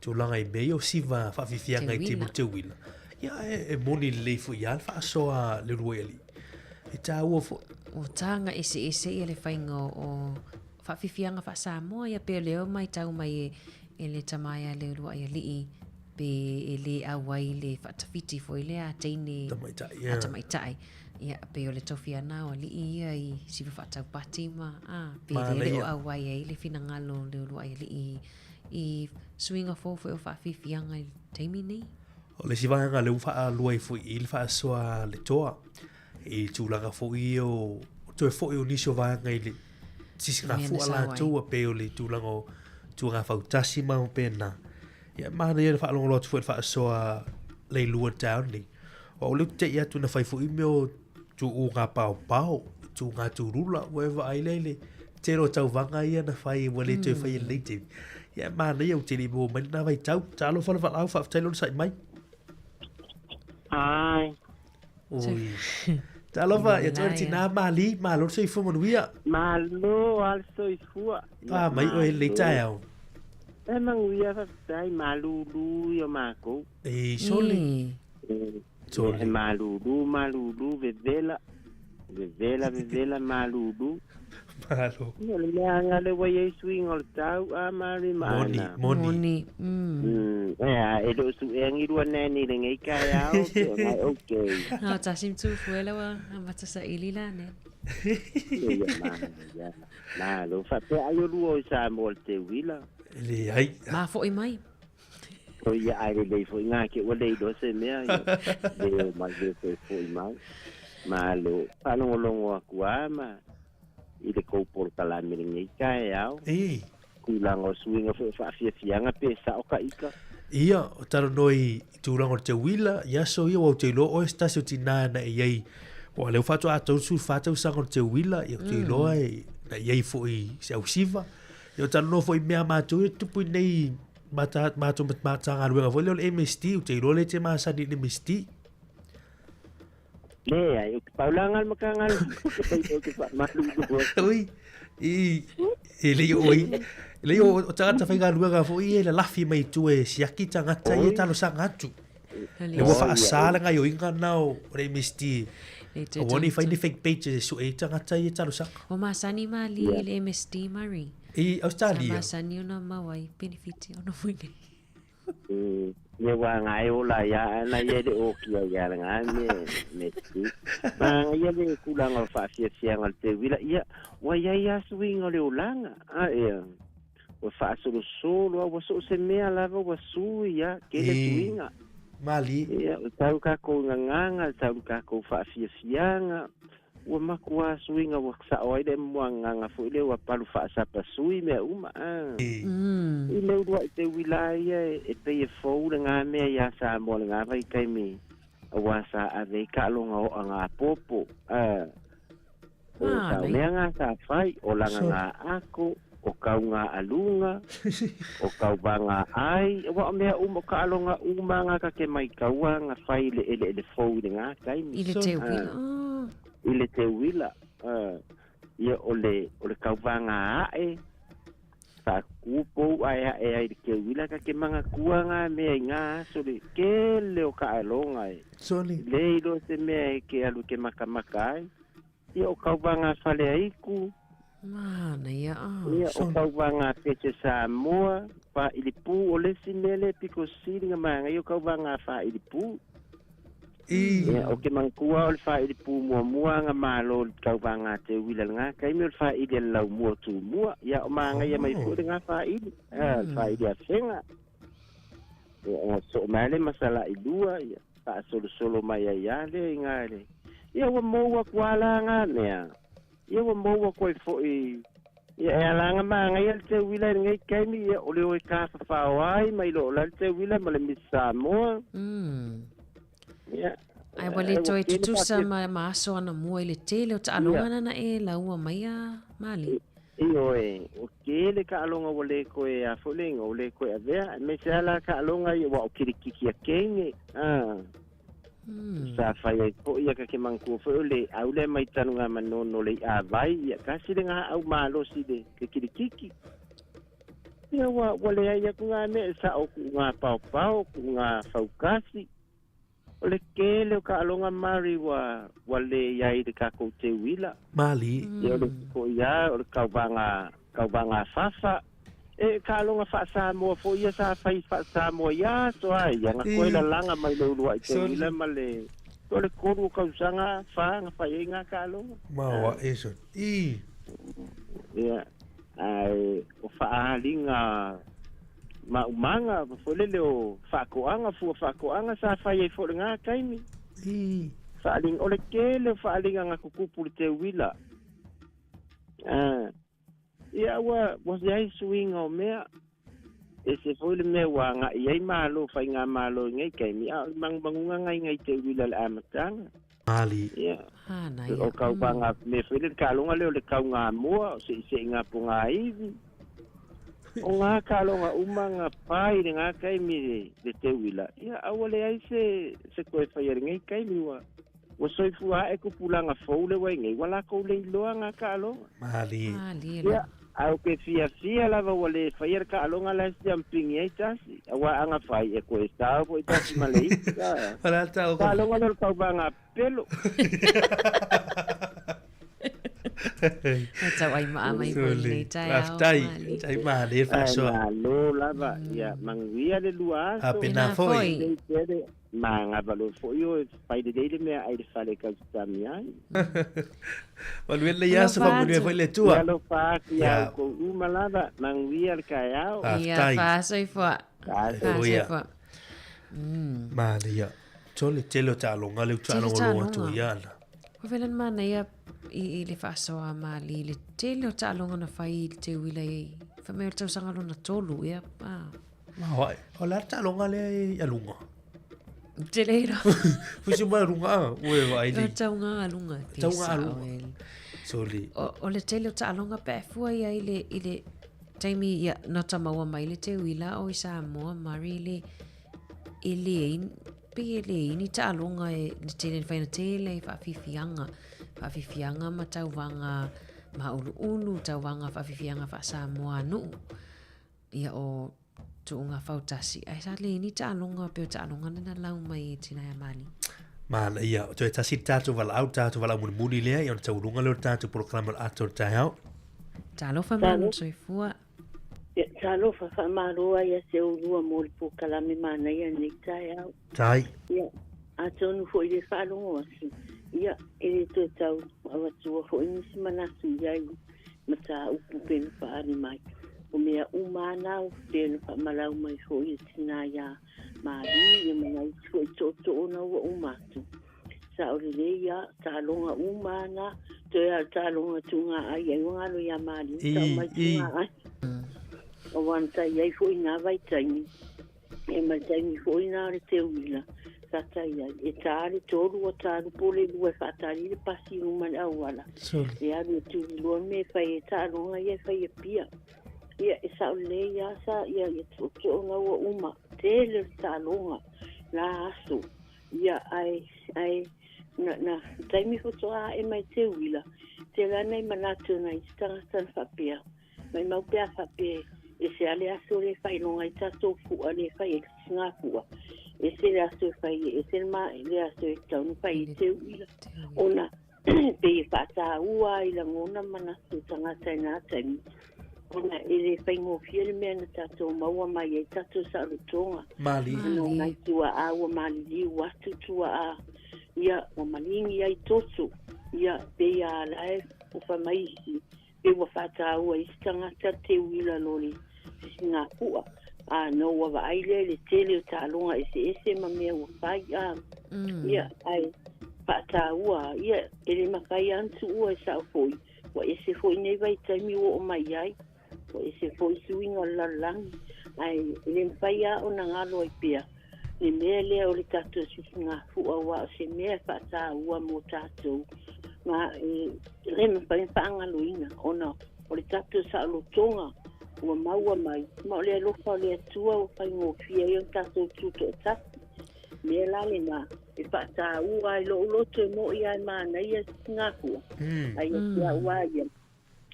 tulaga i mea ia o siva faafiafiaga i taimi o le teuila. Ia e moni lelei foi lava le faasoa a Leuluaialii. E taua foi. Ua taga eseese ia le faiga o faafiafiaga faa-Samoa ia pe o lea ua matau mai e, e le tama ia Leuluaialii pe e le auai le faatafiti foi lea a teine Tamaitai, a tamaitai. Ia, pe o le tofi ana o alii ia i siva faataupati ma, a, pe le le o auai ai le finagalo o Leuluaialii i suiga fou foi o faafiafiaga i le taimi nei. O le isi vaega lea ua faalua ai foi i le faasoa a le toa i tulaga foi ia o toe foi o nisi o vaega i le sisigafua latou a pei o le tulaga o tulaga fautasi ma faapena. Ia manaia le faalogologo atu foi i le faasoa leilua i le taeao lenei. Aua o lea ou te tei atu na fai foi mea o tuuga paopao, tuuga tulula, ua e vaai lea i le tele o tauvaga ia na fai ua le toe faia i lenei taimi. Ia manaia ou te le i maua mai lena vaitau. Talofa le valaau, faafetai le onosai mai. Ai. Oi. Talofa, ia toe tina mali, malo le soifua manuia. Malo a le soifua. Pa mai oe lenei taeao. E manuia faafetai, malulu i o makou. E sole. Sole. E malulu, malulu, vevela. Vevela, vevela, malulu. Malo. Ia, o le mea lava lea ua i ai suiga o le tau, a Mary ma Moni, Ana. moni. Moni, mm. E a, e le o suʻea ni lua nanny i lenei taeao, pe o nai okay. No, tasi mtufu ela ua amata saili la ne. Ia, manaia. Malo. Faapea ai o lua o i Samoa i le teuila. Leai. Ma foi mai. O ia ae lelei foi ngā ke ua le iloa se mea ia. Le o mai le toe foi mai. Malo. Faalogologo atu a ma i le kou polokalame lenei taeao. E. Tulaga o suiga foi o faafiafiaga pe sao ka ika. Ia, o talanoa i tulaga o le teuila, i aso ia, ua ou te iloa oe se tasi o tinā na e i ai, aua o lea ua faatoa 34 tausaga o le teuila, ia ou te iloa e, na i ai foi se ausiva. Ia o talanoa foi i mea a matou ia tupu i nei mata, matou Matagaluega foi lea o le MSD, ou te iloa lea e te masani i le MSD. Leai, ou te paulaga le Matagaluega, ou te faamalulu atu. Oi, i, e le o i, e le o, o tagata faigaluega foi ia e lalafi mai i tua e siaki tagata ia e talosaga atu. Le ua faasa le gaoioiga na o le MSD. Aua ne i fai ni fake pages e sue ai tagata ia e talosaga. Ua masani malie i le MSD, Murray. I Australia. Sa masani ona mau ai benefiti ona foi nei. Ia ua nga e ola ia ana ia le okia ia le nga me me ti. Ma ia le tulaga o le faafiafiaga o le teuila ia ua iai a suiga o le olaga a ia ua faasolosolo a ua so o se mea lava ua sui a tele suiga. Malie. Ia ua tau takou gagaga tau takou faafiafiaga Ua makuā suiga ua sao ai le muagaga foi lea ua palu faasapa sui mea uma a. I le uluai teuila ia e pei e fou le gā mea iā Samoa le gā vaitaimi auā sa ave ai taaloga oa gā popo a. O sao mea gā sa fai, o laga gā ako, o kau gā aluga, o kau va gā ai, aua o mea uma o taaloga uma gā ta te maitaua ga fai i le eleele fou i le gā taimi. I le teuila. I le teuila. Ia o le, o le kauvaga ae, faatutu pou ae ae ai i le teuila ta te manatua gā mea i gā aso le tele o taaloga e. Le iloa se mea e te alu e te makamaka ai. Ia o kauvaga Faleaitu. Manaia ah. Ia o kauvaga Pese Samoa, Faailipu, o le isi mea lea pito sili na manaia o kauvaga Faailipu. Ia o ke manatua o le Faailipu muamua na malo i le kauvaga Teuila i lena taimi o le faaili a le Laumua o Tumua. Ia o manaia mai foi lena faaili, le faaili a Fega. Ia ona soo mai lea ma Salailua, ia faasolosolo mai ai lava lea i ina i le. Ia ua mou atu lava la na mea. Ia ua mou atu ai foi. Ia e ala ana manaia le teuila i lenei taimi, ia o le o e tafafao ai mai loo la le teuila ma le Miss Samoa. Ia. Ae ua le toe tutusa ma, ma aso anamua i le tele o taaloga na na e laua mai a Mali. Ioe, o tele taaloga ua lē toe a foi le igoa ua lē toe avea, aemaise a la taaloga ia ua o kilikiki a kege a sa fai ai foʻi ia ka ke manatua foi o le au lea mai tanugamanono le iʻavai ia tasi le gahaʻau malosi le le kilikiki. Ia ua ua leai atu gā mea e saʻo kuʻuga paopao kuʻuga faukasi. O le tele o taaloga Mari ua ua lē iai le tatou teuila. Mali. Ia o le foʻi a o le tauvaga tauvaga fafa. E taaloga faa-Samoa foi ia sa fai faa-Samoa ia aso a ia na toe lalaga mai le uluai teuila ma le o le tolu o tausaga fa na fai ai gā taaloga. Maoa e soli. I. Ia ae o faaaliga maumaga foi lele o faatoaga fua faatoaga sa fai ai foi i lena taimi. I. Faaaliga o le tele o faaaliga na tutupu i le teuila. Ia ua ua i ai suiga o mea. Ese foi le mea ua agaʻi ai malo faigamalo i nei taimi, a o le magumaguga nai nai teuila i le amataga. Mali. Ia. O tauvaga mea foi lele taaloga lea o le taugamua, o seʻiseʻiga pogāivi. O gā taaloga uma na pae i lena taimi i le teuila, ia a ua leai se se toe faia i lenei taimi ua ua soifua aʻe tupulaga fou le ua i nei, ua latou le iloa gā taaloga. Malie. Malie Ia, ae ou te fiafia lava ua lē faia le taaloga la e siampigi ai tasi, auā a na fai, e toe sao foi tasi ma le isi. A O le a taaloga? Taaloga lea o le tauvaga pelo. Ua tau ai maa mai foi i lenei taeao. Faafetai. Tai malie le faasoa. Ae malo lava. Ia, manuia le lua aso. Faapena foi. Lelei tele. Magava loa foi oe, fai lelei le meaai i le fale e tausitami ai. Manuia lenei aso, faamanuia foi le Atua. Ia alofa atu iā outou uma lava, manuia le taeao. Ia, faasoifua. Faasoifua. Malia. Tole tele o taaloga lea ou te faalogologo atu ai ana. Ua vela ni manaia i le faasoa a Mali i le tele o taaloga na fai i le teuila i fai mai o le tausaga lona tolu, ia. Ah. Maoae. O le a le taaloga lea i aluga? Te le iloa. Fusi mai aluga a, ue vaai li. O tauga aluga. Tauga aluga. Soli. O le tele o taaloga pe a fua ia i le, i le taimi ia na ta maua mai le teuila o i Samoa, Mari i le, e leai, pei e leai ni taaloga e le tele na fai na tele ai faafiafiaga, faafiafiaga ma tauvaga māuluulu, tauvaga faafiafiaga faa-Samoa nuu. Ia o tuuga fautasi, ae sa leai ni taaloga pei o taaloga na na lau mai e tina ia Mali. Manaia, o toe tasi le tatou valaau, le tatou valaau mulimuli lea, ia ona taualuga lea o le tatou polokalame o le ata o le taeao. Talofa malo soifua. Ia, talofa faamalo ai ia te oulua mo le polokalame manaia i lenei taeao. Tai. Ia, atonu foi i le faalogo atu, ia, e le toe tau avatua foi nisi manatu i ai mataupu pei ona faaali mai. O mea uma lava na pei ona faamalau mai foi e tina iā Mali, ia ma nai isi foi tootoo na ua uma atu. Sao lelei ia, taaloga uma lava na, toe lava o le taaloga tuuga ai ai ua galo iā Mali, tau mai tuuga ai. Aua na tai ai foi i na vaitaimi, ia ma le taimi foi na o le teuila sa tai ai. E tā le tolu ua tā lupo le lua e faatali le pasi i luma i le auala. E alu e tuliloa le mea e fai ai taaloga ia e fai e pia. Ia, e sao lelei lava sa ia ia tootoo na ua uma. Tele o le taaloga la aso. Ia, ae, ae, na, na, taimi faatoa ae mai teuila, tele lava nai manatu o nai isi tagata na faapea, Maimau pe a faapea ese a le aso le faailoga ai tatou fua le fai ai le fua. Ese le aso e fai ai, ese le ma le aso e tatau ona fai ai teuila. Ona pei e faataua ai lagona manatu o tagata i na taimi, ona e le faigofie le mea na tatou maua mai ai tatou saolotoga. Mali. Ona o nai tuaa ua maliliu atu tuaa, ia ua maligi ai toto, ia pei a la e ofa mai isi Pei ua faataua isi tagata teuila lo le sisigafua, a na ua vaai lea i le tele o taaloga eseese ma mea ua fai, a ia, ae faataua, ia, e le mafai lava ona tuua e sao foi, ua ese foi nei vaitaimi ua oo mai ai, ua ese foi suiga o le lalolagi, ae e le mafai lava ona galo ai pea le mea lea o le tatou sisigafua, aua o se mea e faataua mo tatou, ma e le mafai ona faagaloina ona O le tatou saolotoga ua maua mai, ma o le alofa o le Atua ua faigofie ai ona tatou tutoatasi. Mea la lena e faataua ai lou loto e mo'i lava e manaia sisigafua, ae ia te au lava ia,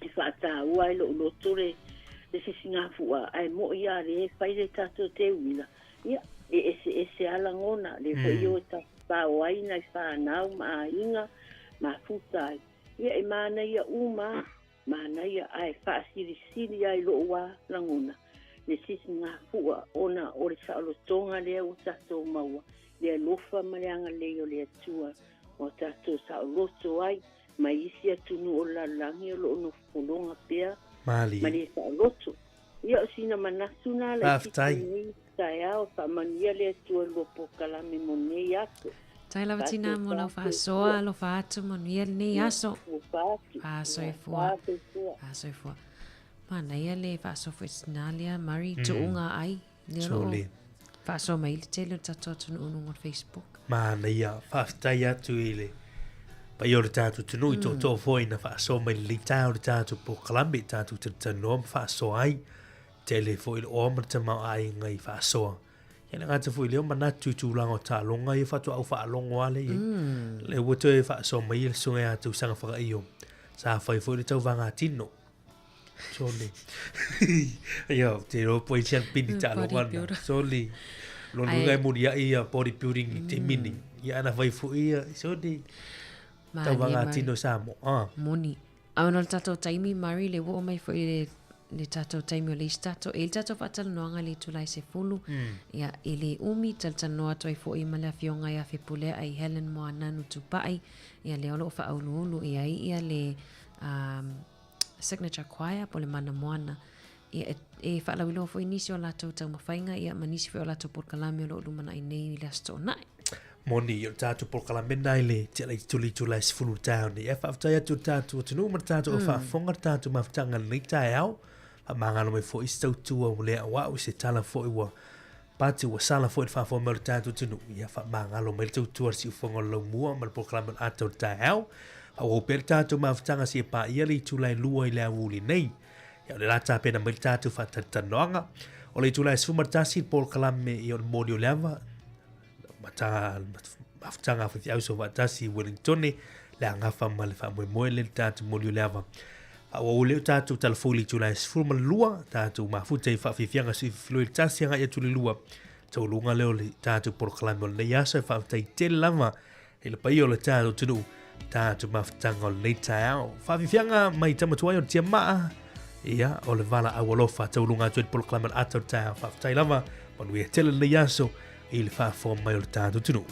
e faataua ai lou loto le le sisigafua, ae mo'i lava lea e fai le tatou teuila, ia, e eseese lava lagona, lea foi o e tafafao ai nai fanau ma aiga mafuta ai. Ia e manaia uma lava, manaia ae faasilisili lava i lou lava lagona le sisigafua ona o le saolotoga lea ua tatou maua, le alofa ma le agalelei o le Atua ua tatou saoloto ai mai isi atunuu o le lalolagi o lo o nofo pologa pea ma le saoloto. Ia o sina manatu na laitiiti i lenei taeao, faamanuia le Atua i lua polokalame mo lenei aso. Tai lava tina mo lau faasoa, alofa atu, manuia lenei aso. Faasoifua. Faasoifua. Manaia le faasoa foi tina lea, Murray, tuuga ai. Lea o lo o faasoa mai le tele o le tatou atunuu i luga o le Facebook. Manaia, faafetai atu i le paia o le tatou atunuu i tootoo foi na faasoa mai lenei taeao i le tatou polokalame, tatou talatalanoa ma faasoa ai. Tele foi le oa ma le tamaoaiga i faasoa. Ia le gata foi i lea o manatu i tulaga o taaloga ia faatoa ou faalogo lava lea i ai. Lea ua toe faasoa mai le susuga ia Tausaga Fagaio sa fai foi le tauvaga tino. Sole. Ia, te iloa po o ai se alapini taaloga na. Sole. Lona uiga e muliai ia bodybuilding i taimi nei. Ia ana fai foi ia, sole. Tauvaga tino Samoa. Ah. Moni. A ona o le tatou taimi, Murray, le ua oo mai foi le le tatou taimi o le isi tatou, e i le tatou faatalanoaga i le itula e 10, ia, e le umi, talatalanoa atu ai foi ma le Afioga ia Fepuleai Helen Moananu Tupai, ia lea o lo o faauluulu i ai ia le um, Signature Choir po o le Mana Moana. Ia, e, e faalauiloa foi nisi o latou taumafaiga ia, ma nisi foi o latou polokalame o lo o lumanai nei i le Aso Toonai. Moni, o le tatou polokalame lena i le tiala i tuli itula e 10 taeao nei. E faafetai atu i le tatou atunuu ma le tatou mm. faafofoga le tatou mafutaga i lenei taeao. Faamagalo mai foi se tautua ua le auau, se tala foi ua pati ua sala foi le faafofoga mai o le tatou atunuu. Ia faamagalo mai le tautua le siufofoga o le laumua ma le polokalame o le ata o le taeao. Faaauau pea le tatou mafutaga seia paia le itula e 2 i le aoauli nei. Ia o le la tapena mai le tatou faatalatalanoaga. O le itula e 11 le polokalame i o le moli o le ava, mafutaga a faifeau soofaatasi i Wellingtone, le agafa ma le faamoemoe lea le tatou moli o le ava. Faaauau lea o tatou talafou i le itula e 12, tatou mafuta i faafiafiaga sui filoi le tasi agai atu i le lua. Tauluga lea o le tatou polokalame o lenei aso e faafetai tele lava i le paia o le tatou atunuu, tatou mafutaga o lenei taeao. Faafiafiaga mai tama tuai o le tiamaa, ia, o le valaau alofa tauluga atu i le polokalame o le ata o le taeao. Faafetai lava, manuia tele lenei aso i le faafofoga mai o le tatou atunuu.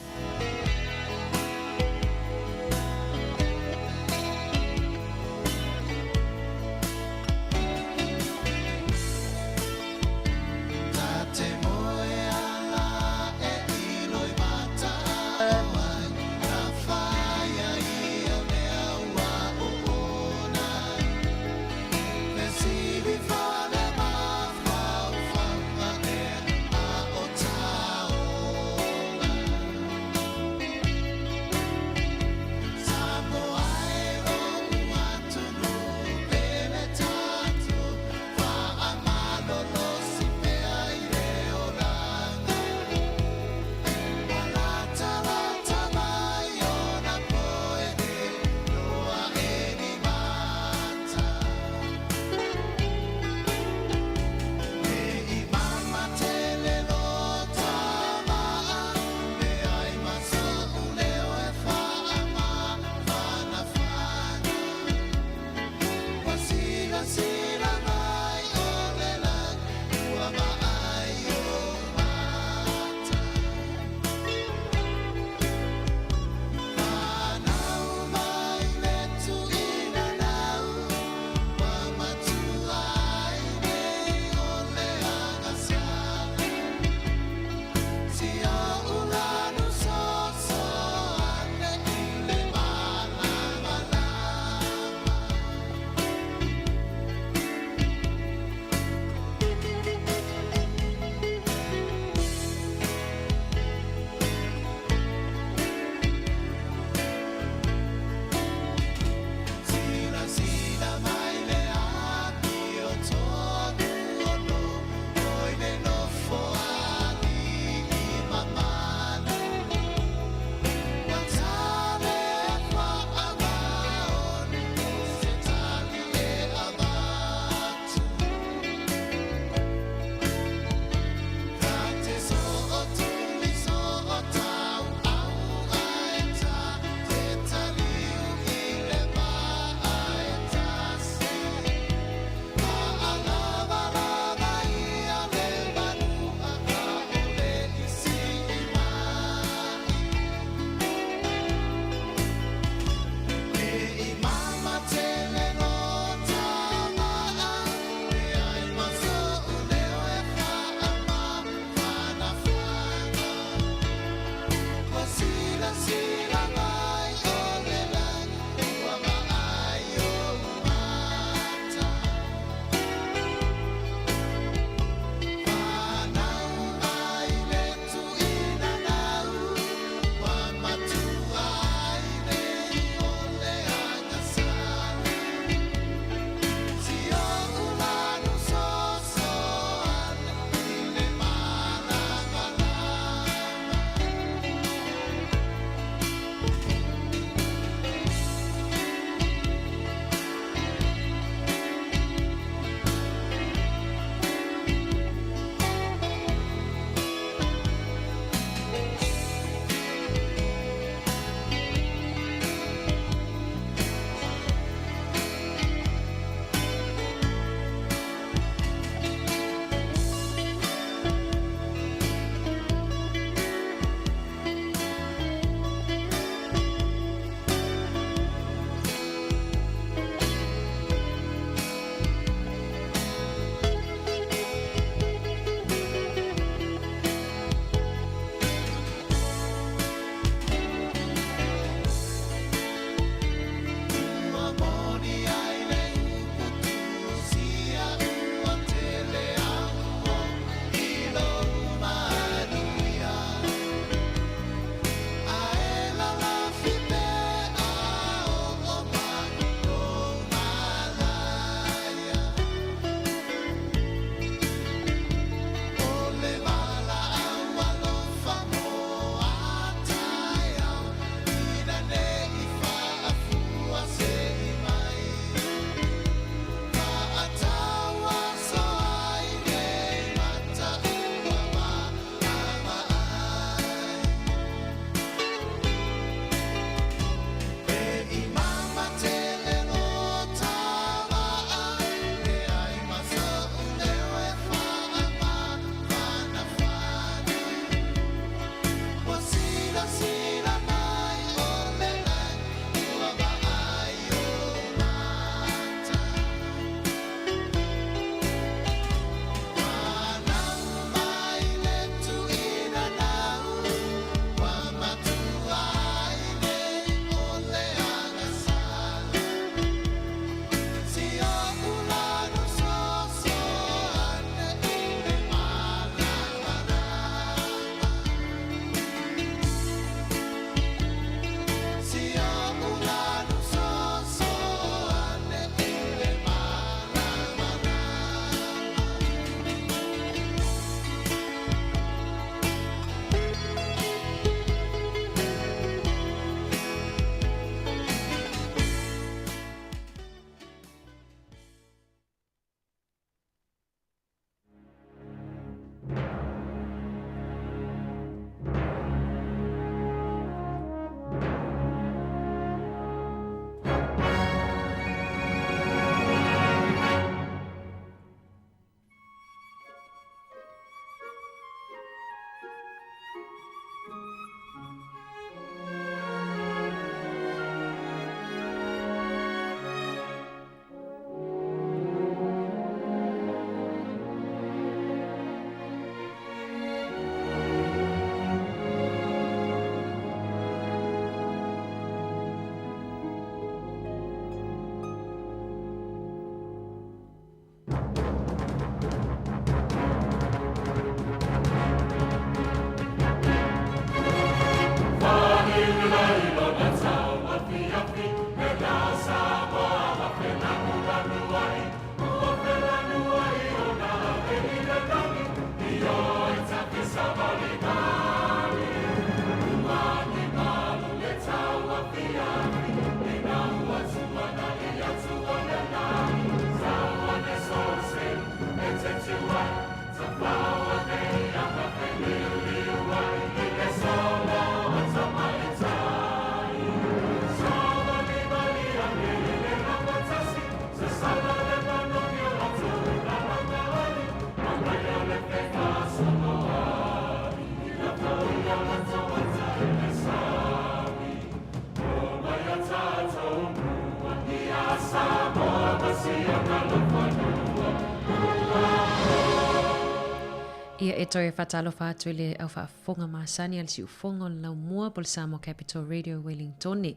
Ia e toe faatalofa atu i le au faafofoga masani a le siufofoga o le laumua po o le Samoa Capital Radio Wellingtone.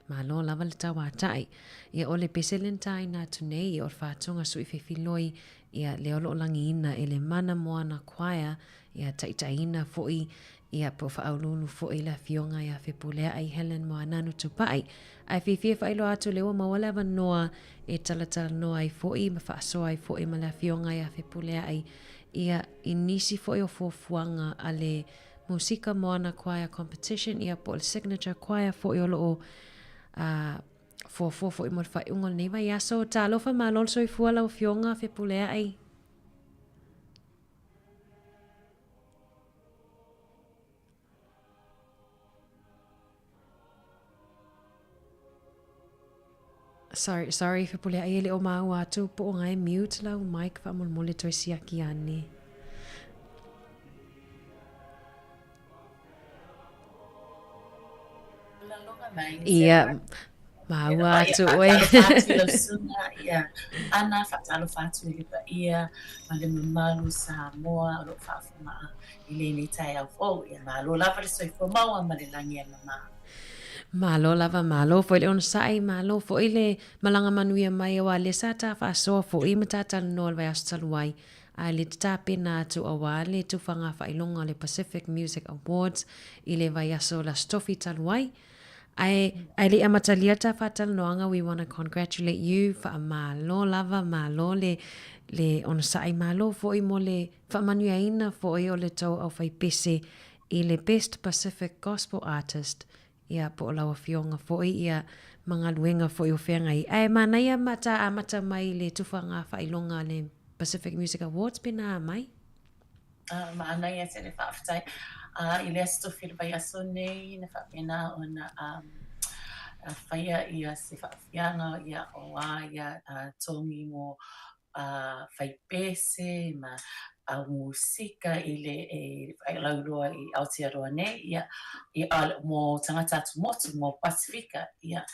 Malo lava le tauatai. Ia o le pese le na tāina atu nei ia o le faatoga sui fefiloi ia lea o lo o lagiina e le Mana Moana Choir ia taitaiina foi ia po o faauluulu foi le afioga ia Fepuleai Helen Moananu Tupai. Ae fiafia e faailoa atu lea ua maua le avanoa e talatalanoa ai foi ma faasoa ai foi ma le afioga ia Fepuleai ia i nisi foi o fuafuaga a le Musika Moana Choir Competition ia po o le Signature Choir foi o lo o fuafua foi mo le faaiuga o lenei vaiaso. Talofa malo le soifua lau afioga Fepuleai. Sorry, sorry, Fepuleai e le o māua atu po o ngai mute lau mic faamolemole toe siaki ane. Ia, māua atu oe. Faatalofa atu i lau susuga, ia, Ana, faatalofa atu i le paia ma le mamalu o Samoa o lo o faafofoga i lenei taeao fou. Ia malo lava le soifua maua ma le lagi e mama. Malo lava, malo foi le onosai, malo foi le malaga manuia mai aua lea sa ta faasoa foi ma ta talanoa i le vaiaso talu ai, a le tapena atu aua le tufaga faailoga o le Pacific Music Awards i le vaiaso o le Aso Tofi talu ai. Ae, ae le i amatalia ta faatalanoaga, we wanna congratulate you, faamalo lava, malo le, le onosai, malo foi mo le faamanuiaina foi o le tou aufaipese i le Best Pacific Gospel Artist, ia po o lau afioga foi ia ma galuega foi o feagai. Ae manaia ma ta amata mai i le tufaga faailoga a le Pacific Music Awards pena a mai? Manaia tele faafetai. I le Aso Tofi o le vaiaso nei na faapena ona faia ia se faafiafiaga ia aua ia togi mo faipese ma au musika i le lauiloa i Aotearoa nei, ia, mo tagata atumotu, mo Pasifika, ia.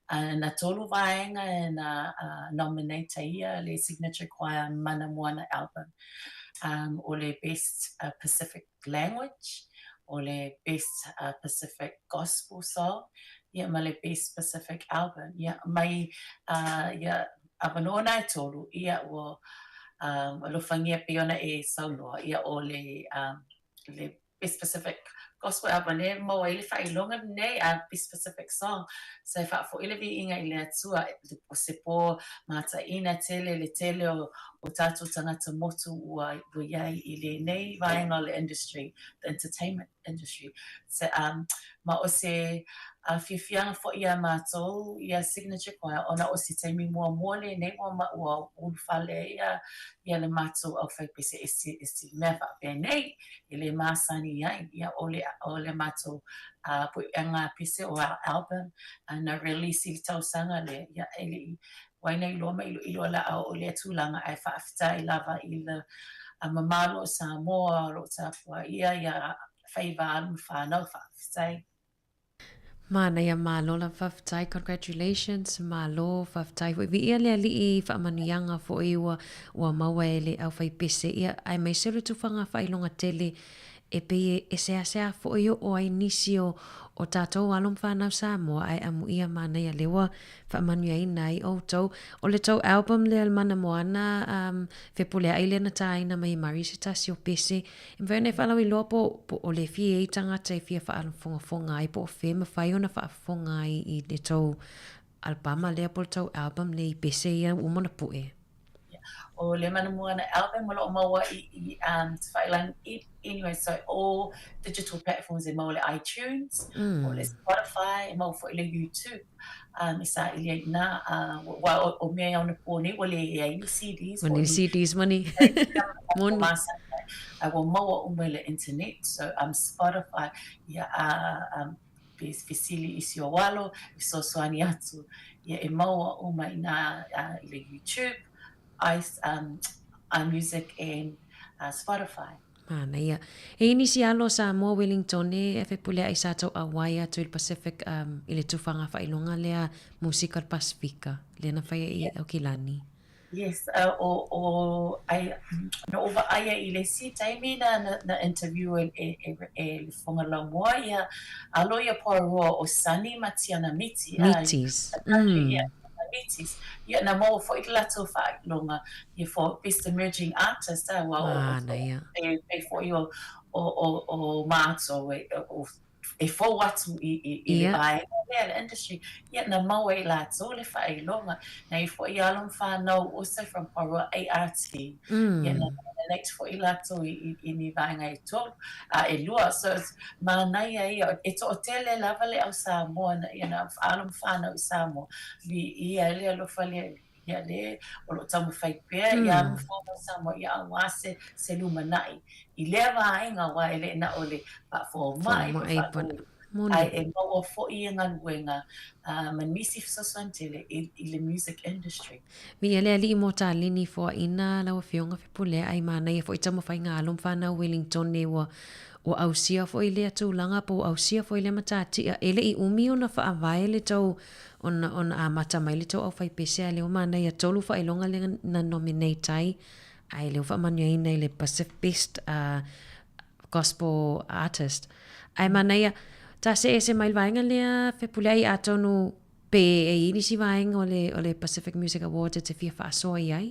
Na tolu vaega na nominate ai ia le Signature Choir Mana Moana Album, o le Best Pacific Language, o le Best Pacific Gospel Song, ia ma le Best Pacific Album. Ia, mai ia avanoa na e tolu, ia ua alofagia pei ona e saunoa, ia ʻo le le Best Pacific Gospel Album lea e maua ai le faailoga lenei, a Best Pacific Song. So e faafoʻi le viiga i le Atua, o se pō mataina tele le tele o o tātou tagata motu ua ua i ai i lenei vaega o le industry, the entertainment industry. Se, um, ma o se fiafiaga foi iā mātou ia Signature Choir ona o se taimi muamua lenei ua ma, ua ulufale ai ia, ia le matou aufaipese i se, i se mea faapenei e le masani ai. Ia o le, o le matou puepuega pese o our album na release i le tausaga lea, ia e le i wai na iloa ma iloilo la a oo i lea tulaga ae faafetai lava i le mamalu o Samoa o lo o tapuaia ia faiva alo ma fanau faafetai. Manaia malo lava faafetai congratulations malo faafetai foi viia le alii i faamanuiaga foi ua ua maua e le aufaipese ia aemaise o le tufaga faailoga tele e pei e seasea foi oo ai nisi o o tatou alo ma fanau Samoa ae amuia manaia lea ua faamanuiaina ai outou. O le tou album lea le Mana Moana um, Fepuleai lea na tāina mai e Mari se tasi o pese. E mawhai ona e whaalauiloa po, po o le fia i tangata e fia whaafogafoga ai po o fe mawhai ona whaafofoga ai i le tou albama lea po le tou album lea i pese ia ua uma ona pue. O le Mana Moana album o lo o maua i, i um, Tafailangi, anyway, so all digital platforms e maua le iTunes, o le Spotify, e maua foi le YouTube. Um, e saili ai inā, uh, ua, o, o mea i anapo nei, ua leai ni CDs. Ua ni CDs moni. Moni. Ai ua maua uma i le internet, so um, Spotify, ia, uh, um, pe fesili i si ou alo, e fesoasoani atu, ia e maua uma inā uh, i le YouTube, i, um, iMusic and uh, Spotify. Manaia. E i nisi alo o Samoa Wellingtone e fepuleai sa tou auai atu i le Pacific um, i le tufaga faailoga lea musika o le Pasifika, lea na faia i Aukilani. Yes, uh, o, o, ai, na ou vaaia i le isi taimi na, na, na interview e, e, e, e le Fofoga Laumua ia alo ia Poerua o Sonny ma Tiana Miti. Mitis. Ia, Mitis. Ia, na maua foi le latou faailoga ia for Best Emerging Artist, ah, ua o, o, ia. e, e foi o, o, o, o mātou e, o, e fou atu i, i, i le vaega lea, le industry, ia, na maua e latou le faailoga. Na i foi alo ma whanau also from Poerua ART. Ia, na nominate foi latou i, i, i ni vaega e tolu, a e lua. So, it's manaia ia, e to'atele lava le au Samoa, na, ia, na alo ma whanau i Samoa, i, ia le alofa lea, Ia le, o lo o taumafai pea ia alo ma fanau Samoa ia auā se, se lumanai i lea vaega aua e le na o le faafomai po o ae e maua foi e galuega ma nisi fesoasoani tele i, i le music industry. Viia le Alii mo Taleni foaina lau Afioga Fepuleai ai manaia foi taumafaiga alo ma fanau Wellington ua ua ausia foi lea tulaga po ua ausia foi lea matatia e le i umi ona faavae le tou ona ona amata mai le tou aufaipese a lea ua manaia tolu faailoga lea na nominate ai ae lea ua faamanuiaina i le Pacific Best uh, Gospel Artist. Ae manaia, ta see ese mai le vaega lea Fepuleai atonu pe e i ai nisi vaega o le, o le Pacific Music Awards e te fia faasoa i ai?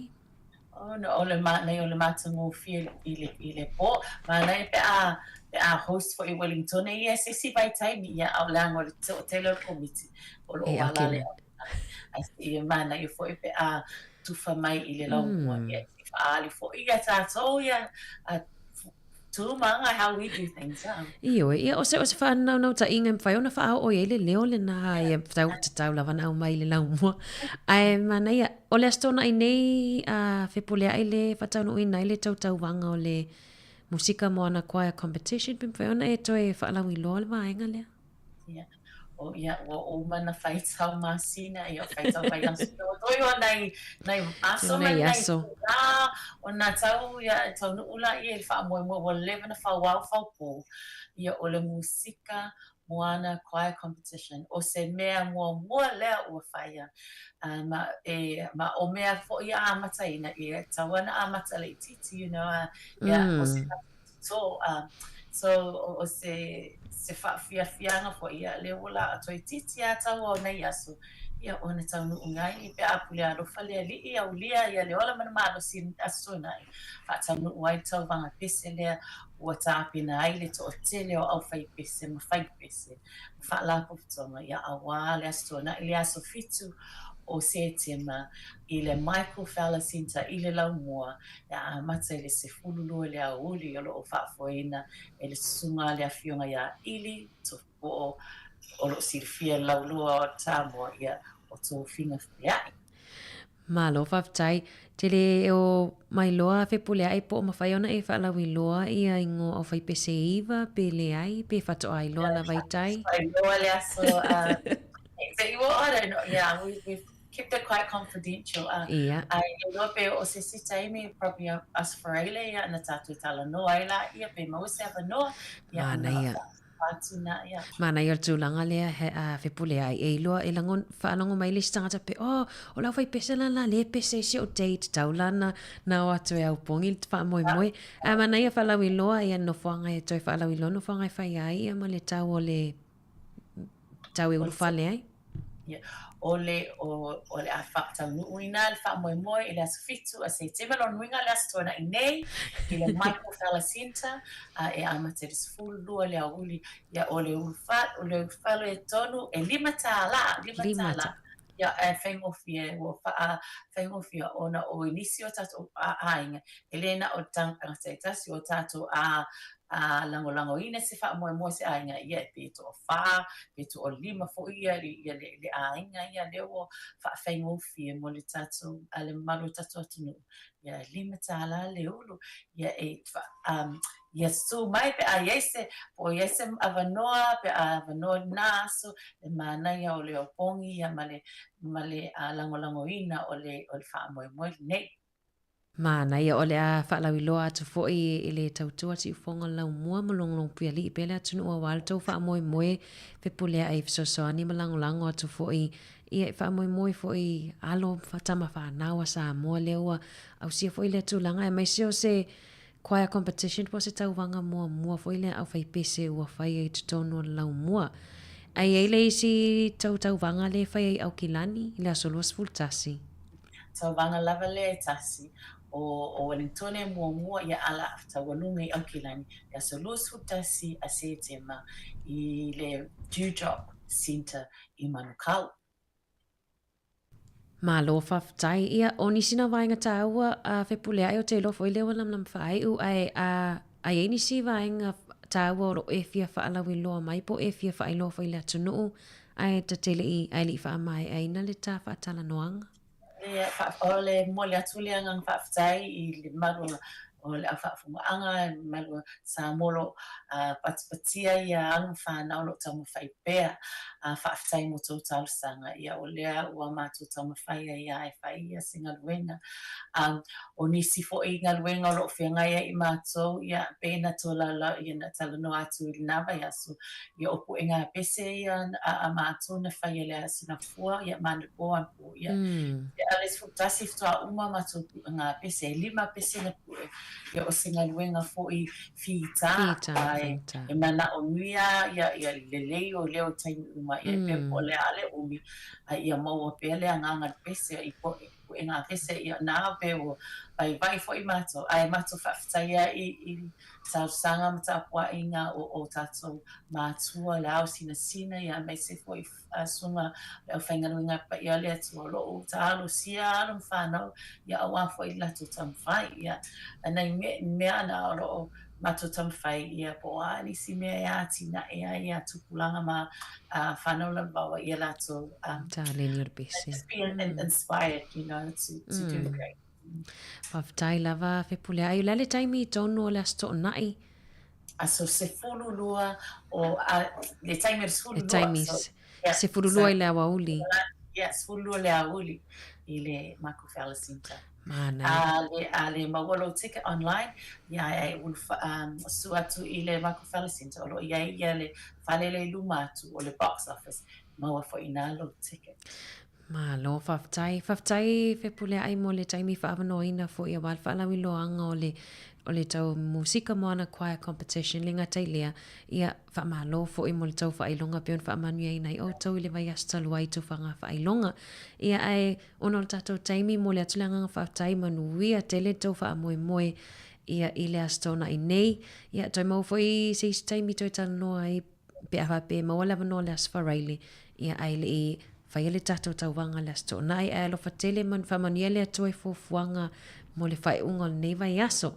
Oh, no, o le manaia o le matagofie i le, i le pō. Manaia pe a, pe a host foi i Wellington e ia se isi vaitaimi, ia a o leaga o le toatele o le komiti o lo o alale ai ia manaia foi pe a tufa mai i le laumua. Ia e faaali foi ia tātou ia a Tūmanga, how we do things, huh? Ioe, ia o se, o se whānaunauta inga e mawhai ona whaao i le leo le nā ia tau, te tau lava na au mai le laumua. Ae manaia, o le aso tōna i nei a Fepule ai le whataunu i nai le tautauanga o le Musika Moana Choir Competition, pe mawhai ona e toe whaalawi loa le vaenga lea. Ia, o ia, ua uma na faitau masina, ia, o faitau vaiaso. Ua toi o nai, nai aso ma nai rā, o nā tau, ia, e taunu'u la ia i le faamoemoe, ua leva na fauao faupō, ia, o le musika Moana Choir Competition, o se mea muamua lea ua faia, ma, e, ma o mea fo'i a amataina, ia, e tatau lava ona amata laitiiti, you know, a, ia, o se So, um, so o, o se, se whaafiafianga foi, ia, le ua la toeitiiti a taua o nei aso, ia, ona taunuuga ai, pe a pule alofa le Alii, aulia ia le ola ma le malosi i aso tuanai, faataunuu ai le tauvaga pese lea ua tapena ai le toatele o aufaipese ma faipese ma faalapotopotoga, ia, auā le aso tuanai, le aso 7 o Setema i le Michael Fowler Centre i le Laumua, E amata i le 12 i le aoauli o lo o faafoeina e le Susuga a le Afioga ia Ili Tofoo o lo o silafia e le Laulua o Samoa, ia, o Tofiga Feai. Malo faafetai. Tele o mai loa Fepuleai po o mafai ona e faalauiloa ia ingoa o faipese e iva pe leai pe faatoa iloa lava i tai. Faatoa iloa le aso I don't know, yeah, we kept it quite confidential. Uh, Ia. Ai, e iloa pe o se isi taimi, probably Aso Faraile, ia, na tātou talanoa ai la, ia, pe maua se avanoa, ia, ona Manaia. atu nā, ia. Manaia o le tulaga lea, he, a, Fepule ai, e iloa, e lango, faalogo mai le isi tagata pe, oh, o lau faipese la la, le pese i si ou date, tau la na, na o atu e aupogi le faamoemoe. Ae manaia faalauiloa, ia, nofoaga e toe faalauiloa nofoaga e fai ai, ia, ma le tau o le, tau e ulufale ai. Ia, o le, o, o le a faataunuuina le faamoemoe i le aso 7 a Setema, lona uiga le aso Tuanai nei, i le Michael Fowler Centre, a e amata i le 12 i le aoauli, ia, o le ulufa, o le ulufale tonu, e $5, $5. Ia, e faigofie, ua faa, faigofie ona o nisi o tatou aiga, e le na o tagata e tasi o tatou a, a lagolagoina se faamoemoe se aiga, ia, pe toafā, pe toalima foi ia, ia le, le aiga ia, lea ua faafaigofie mo le tatou, a le mamalu o le tatou atunuu. Ia, e $5 le ulu, ia, e, um, ia susu mai pe a i ai se, po o i ai se avanoa, pe a avanoa lena aso, le manaia o le opogi ia ma le, ma le lagolagoina o le, o le faamoemoe lenei. Manaia, o le a faalauiloa atu foi i le tautua siufofoga laumua ma logologopuialii pea le atunuu aua le tou faamoemoe fepuleai fesoasoani ma lagolago atu foi ia e faamoemoe foi alo ma tama fanau a Samoa lea ua ausia foi lea tulaga aemaise o se choir competition po o se tauvaga muamua foi lea aufaipese ua faia i totonu o le laumua. Ae i ai le isi tou tauvaga lea e fai ai i Aukilani i le aso 21. Tauvaga lava lea e tasi o o Wellingtone muamua ia ala taualuga i Aukilani i aso 21 a Setema i le Dewdrop Centre i Manukau. Malo faafetai. Ia, o nisi na vaega tāua a Fepuleai o te iloa foi lea ua lamalama faaiu, ae a, a i ai nisi vaega tāua o lo o e fia faalauiloa mai po o e fia faailoa foi i le atunuu, ae ta te le i, ae le i faamaeaina le ta faatalanoaga. Ia, o le momoli atu le agaga faafetai i le malu o le au faafofogaaga, le malu o Samoa o lo o patipatia ia alo ma fanau o lo o taumafai pea. Faafetai mo tou talosaga, ia o lea ua matou taumafai ai lava e fai ia se galuega. O nisi foi galuega o lo o feagai ai matou, ia pei na tolaulau, ia na talanoa atu i lena vaiaso, ia o puega pese ia a matou na faia i le Aso Gafua, ia ma le po anapo, ia. Ia a le 11 faatoa uma matou puega pese, e lima pese na pue, ia o se galuega foi fita, ae e manaomia ia ia lelei o leo i taimi uma, ia e pei po o le a le umi, a ia maua pea le agaga i le pese i puega pese, ia na pei ua vaivai foi matou, ae matou faafetai ai i talosaga ma tapuaiga o o tatou matua, le ao sinasina, ia aemaise foi susuga le aufaigaluega paia o le Atua o lo o talosia alo ma fanau, ia aua foi le latou taumafai. Ia, nai mea na o lo o matou taumafai, ia po o a nisi mea e atinae ai ia tupulaga ma fanau lalovaoa ia latou Taleni o le pese. Just be inspired, you know, to do great. Faafetai lava Fepuleai. O le a le taimi tonu o le Aso Toonai? Aso 12 o, a, le taimi o le 12. Le taimi, so, yeah, 12 i le aoauli. Yeah, 12 le aoauli i le Michael Fowler Centre. Manaia. A le, a le maua lou ticket online, ia e ulu, su atu i le Michael Fowler Centre, o lo o i ai ia le fale lea i luma atu o le box office, maua foi i ina lou ticket. Malo, faafetai. Faafetai Fepuleai mo le taimi faaavanoaina foi aua le faalauiloaga o le o le tau musika Moana Choir Competition le gata i lea, ia faamalo foi mo le tau faailoga pei ona faamanuiaina ai outou i le vaiaso talu ai i tufaga faailoga. Ia ae ona o le tatou taimi momoli atu le agaga faafetai manuia tele le tou faamoemoe ia i le Aso Toonai nei. Ia toe maua foi se isi taimi toe talanoa ai pe a faapea e maua le avanoa i le Aso Faraile, ia ae le i faia le tatou tauvaga i le Aso Toonai, ae alofa tele ma faamanuia le Atua i fuafuaga mo le faaiuga o lenei vaiaso.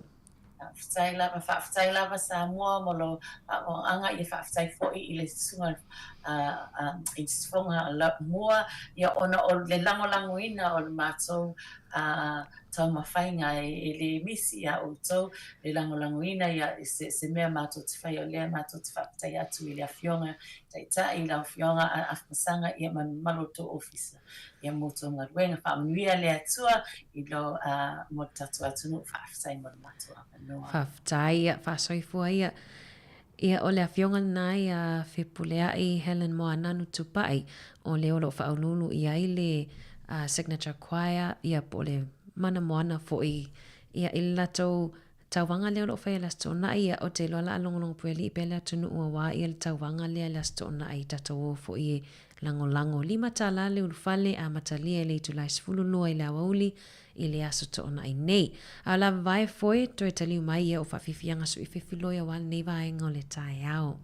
Faafetai lava, faafetai lava Samoa mo lou faafofoga, ia faafetai foi i le susuga i le sifoga mua, ia ona o le lagolagoina o le matou taumafaiga e le misi iā outou le lagolagoina ia se mea matou te faia o lea matou te faafetai atu i le Afioga Taitai, lau Afioga Afamasaga ia ma le mamalu o le tou ofisa ia mo tou galuega. Faamanuia le Atua i lo mo le tatou atunuu. Faafetai mo le matou avanoa. Faafetai ia, faasoifua ia. Ia, o le afioga lena ia Fepuleai Helen Moananu Tupai, o le o lo o faauluulu i ai le Signature Choir, ia po o le Mana Moana foi, ia i le latou tauvaga lea o lo o faia i le Aso Toonai, ia ou te iloa o le a logologo puealii pea le atunuu aua ia le tauvaga lea i le Aso Toonai, tatou o foi e lagolago. $5 le ulufale, amatalia i le itula e 12 i le aoauli, i le Aso Toonai nei. A o le a vavae foe, toe taliu mai ia o faafiafiaga suifefiloi aua lenei vaega o le taeao.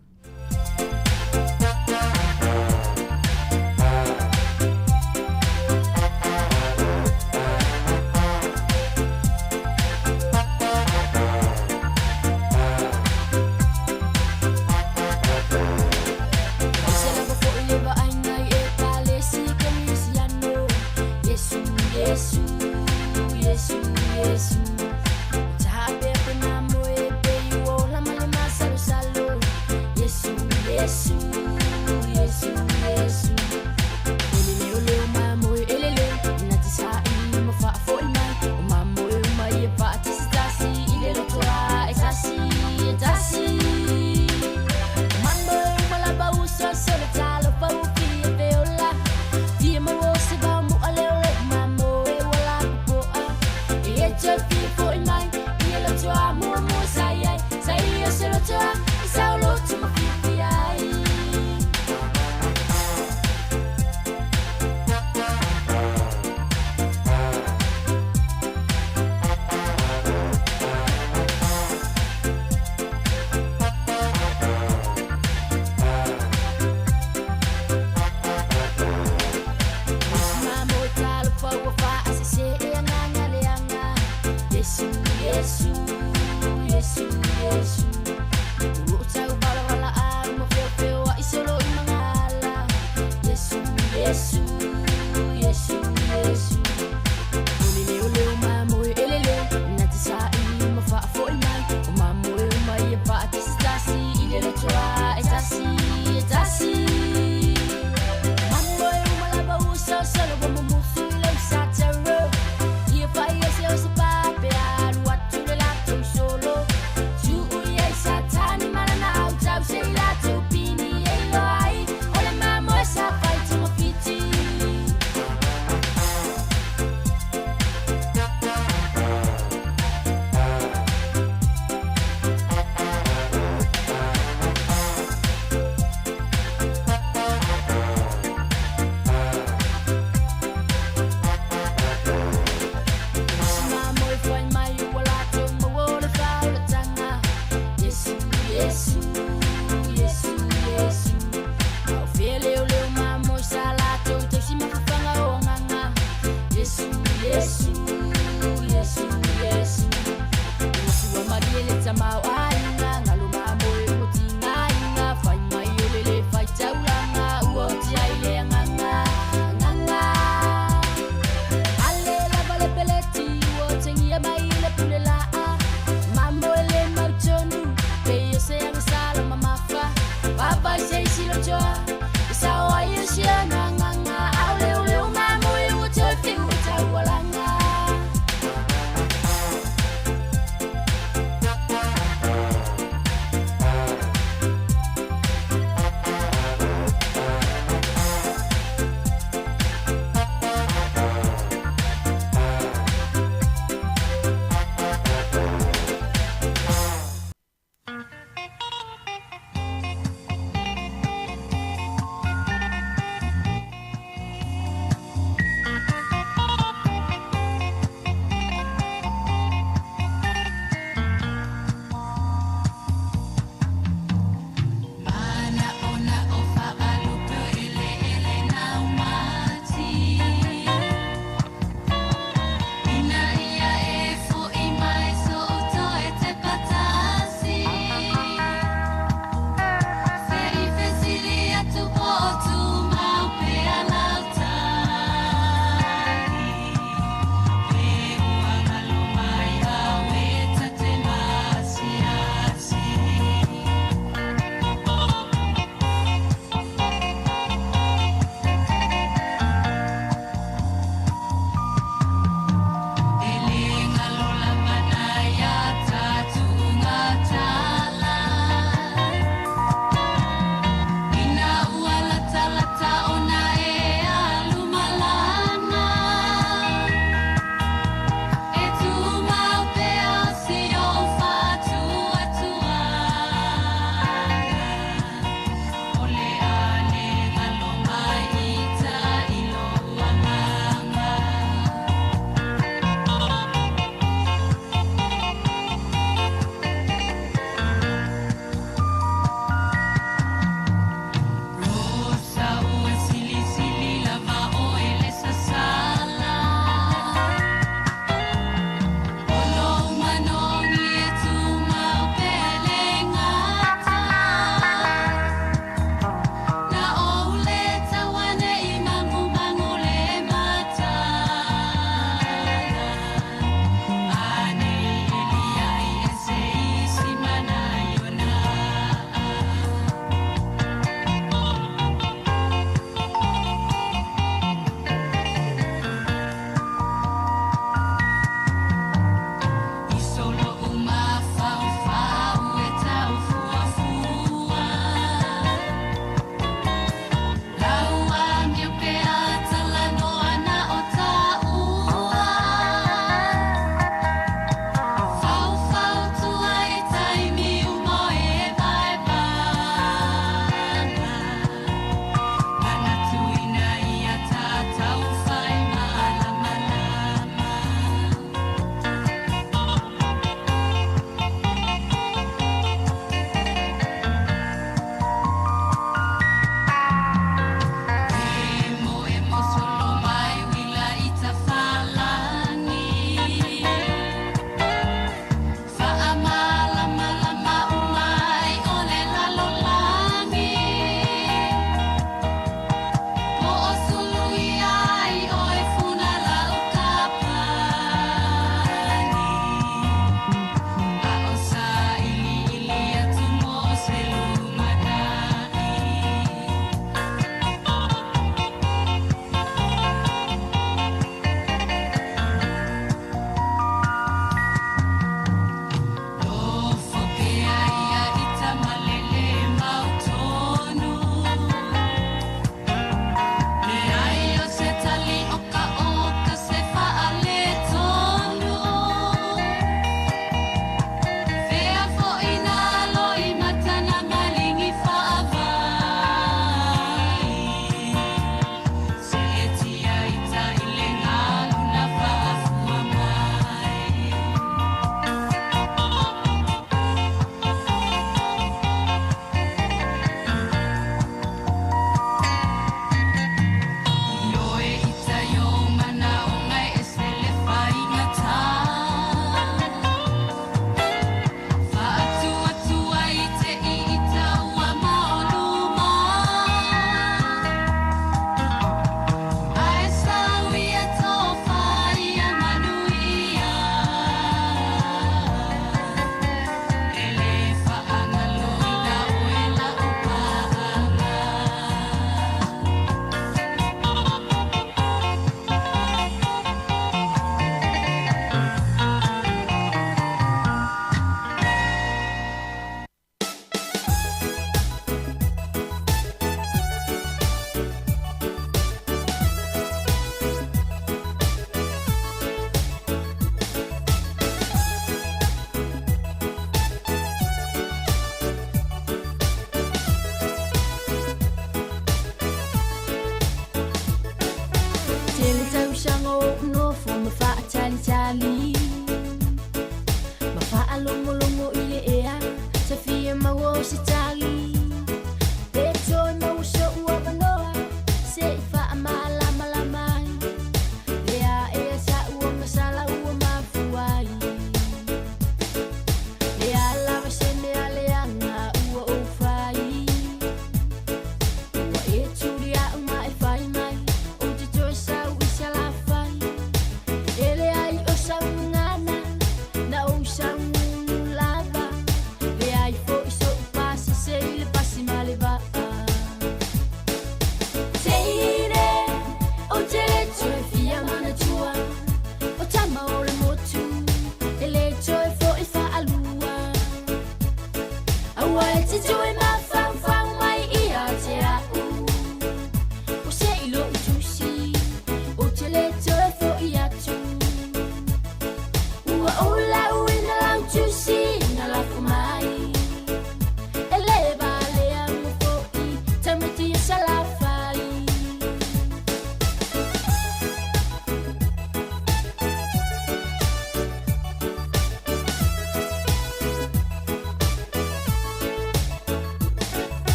Iesu, Iesu, Iesu. O loo tau valavala au ma feofeoa'i solo i magala. Iesu, Iesu, Iesu, Iesu. O le leoleo mamoe elele, na te sa'i ma faafo'i mai. O mamoe uma ia faatasitasi i le lotoa e tasi, e tasi. Mamoe uma lava ua sosolo ua mumusu i lau satero. Ia fai ese o se pape, alu atu le la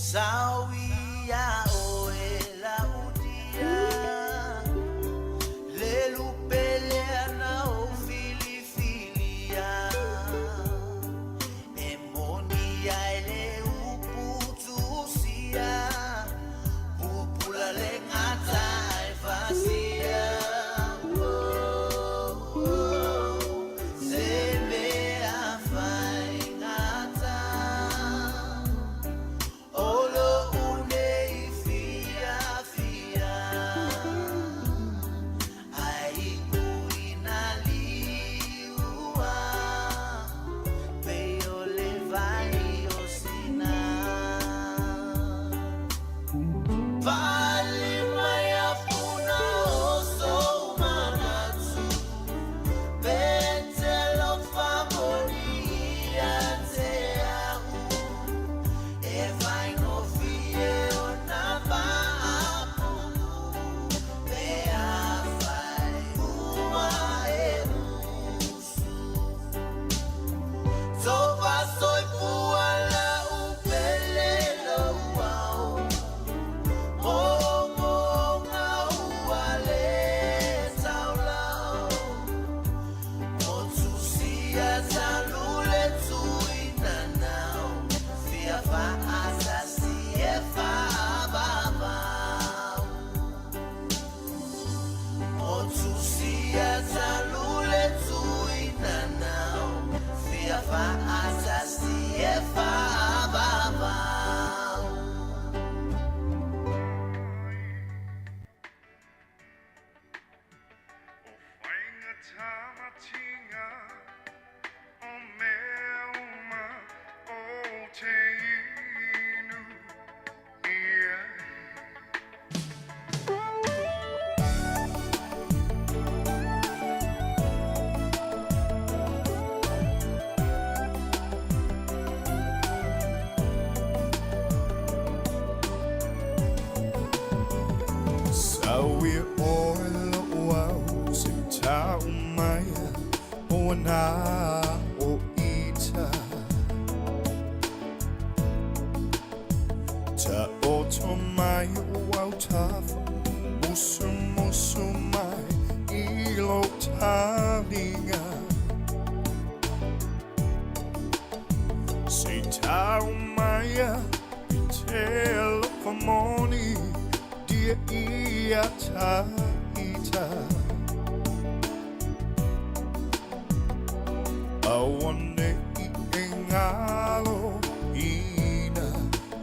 Sauia oe laudia Le lupelea na o filifilia E moni ai le uputusia Pupula le ngata e fasia Oh, oh, se mea fai ngata Olo une i fia fia Ai kuina liua Pe o le vai o sina Pale mai a puna o sou manatu Petelo famoni ia te au E vai no fie o na vaapuku Pe a fai ua e usu Tova soi pua la upele lo au Mo mo ngā ua le taulau Mo tusia talule tui nanau Fia faatasi e faavavau Mo tusia talule tui nanau Fia faatasi e faavavau. Tamatinga o mea uma o te inu ia. Saui oe lo au se tau mai o nā o ita. Ta oto mai o au tafa musu musu mai i lo talinga. Se tau mai i te alofa moni dia ia ta ita. Awane i e ngalo ina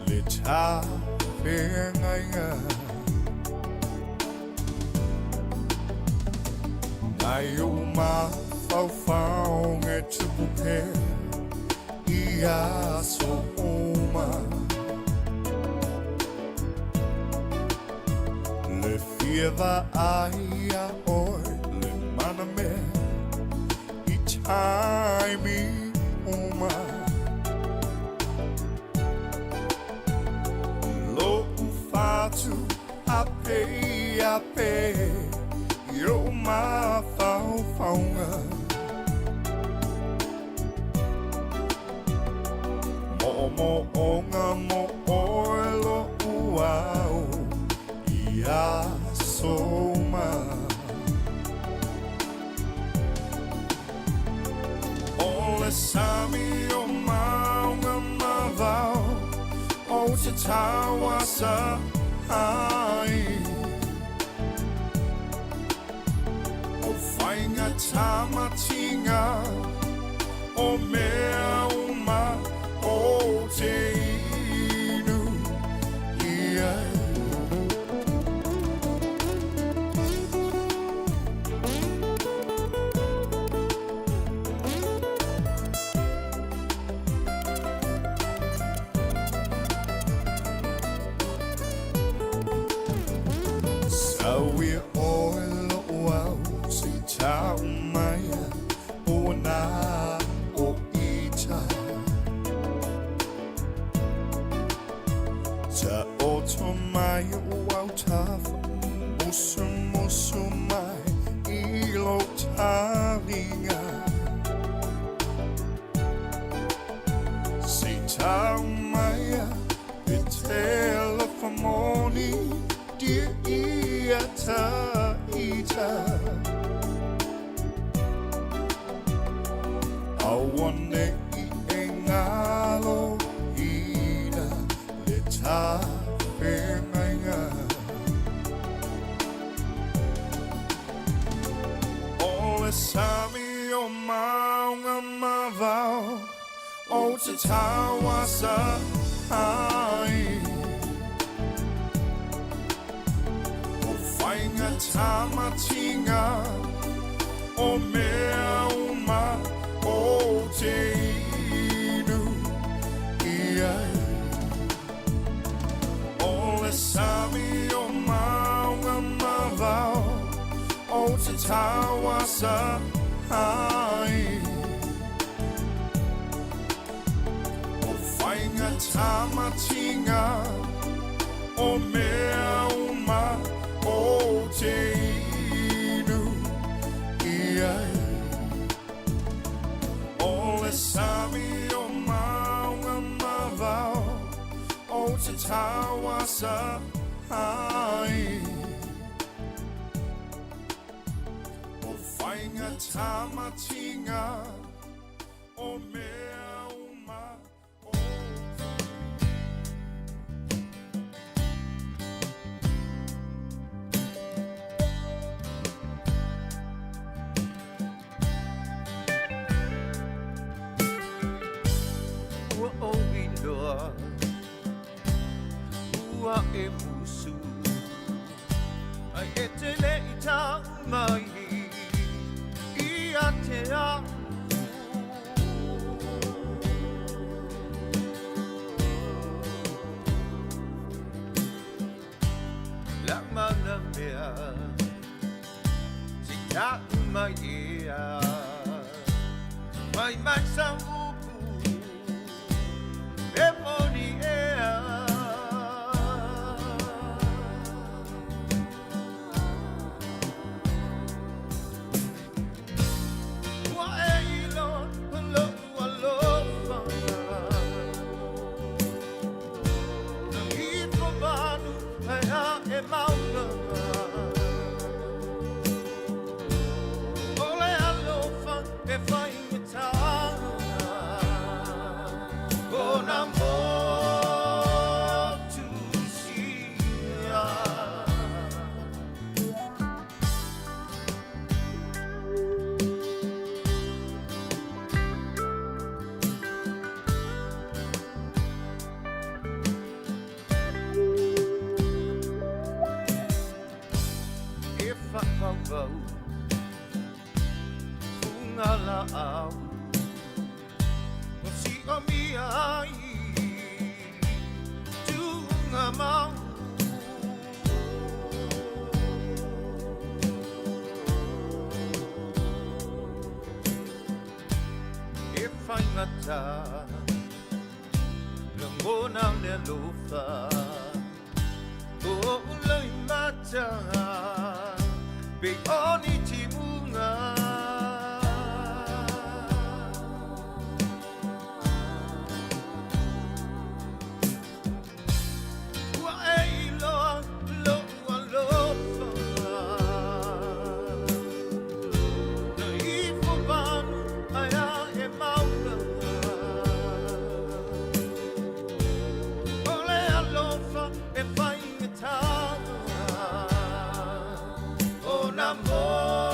le ta whengainga. Nai o mawhauwhau e tupu pea i aso oma. Le fia va ai a oe le mana mea i taimi uma. Lo ufatu a pe a pe i o mawhauwhaunga. Mo mo onga mo oe lo uau i aso ma. O le sami o maunga mavao o te tauasa ai. O whainga tamatinga o mea uma o te inu ia. Saui oe lo au se tau mai o nā o ita. Ta oto mai o au tafa musu musu mai i lo talinga. Se tau mai i te O te tauasa ai O whainga tamatinga O mea uma o te inu i ai O le sami o maunga mavao O te tauasa ai O whainga tamatinga O mea uma o te inu i ai O le sami o maunga mavao O te tauasa ai O whainga tamatinga O mea uma o Ua ou iloa Ua e musu Ai e te le i tau mai Ia te au La mana mea Si tau mai ea Mai mai sa upu E moni ea Ua e iloa lo'u alofa Na ifo manu ai a e mauna O le alofa e faigata Ona motu sia E whakawau Funga la au O si o mia ai Tunga mau E whaingata Langona le alofa O ulai mata Pe oni timunga Ua e iloa lo'u alofa Na ifo manu ai a e mauna O le alofa e faigata Ona motu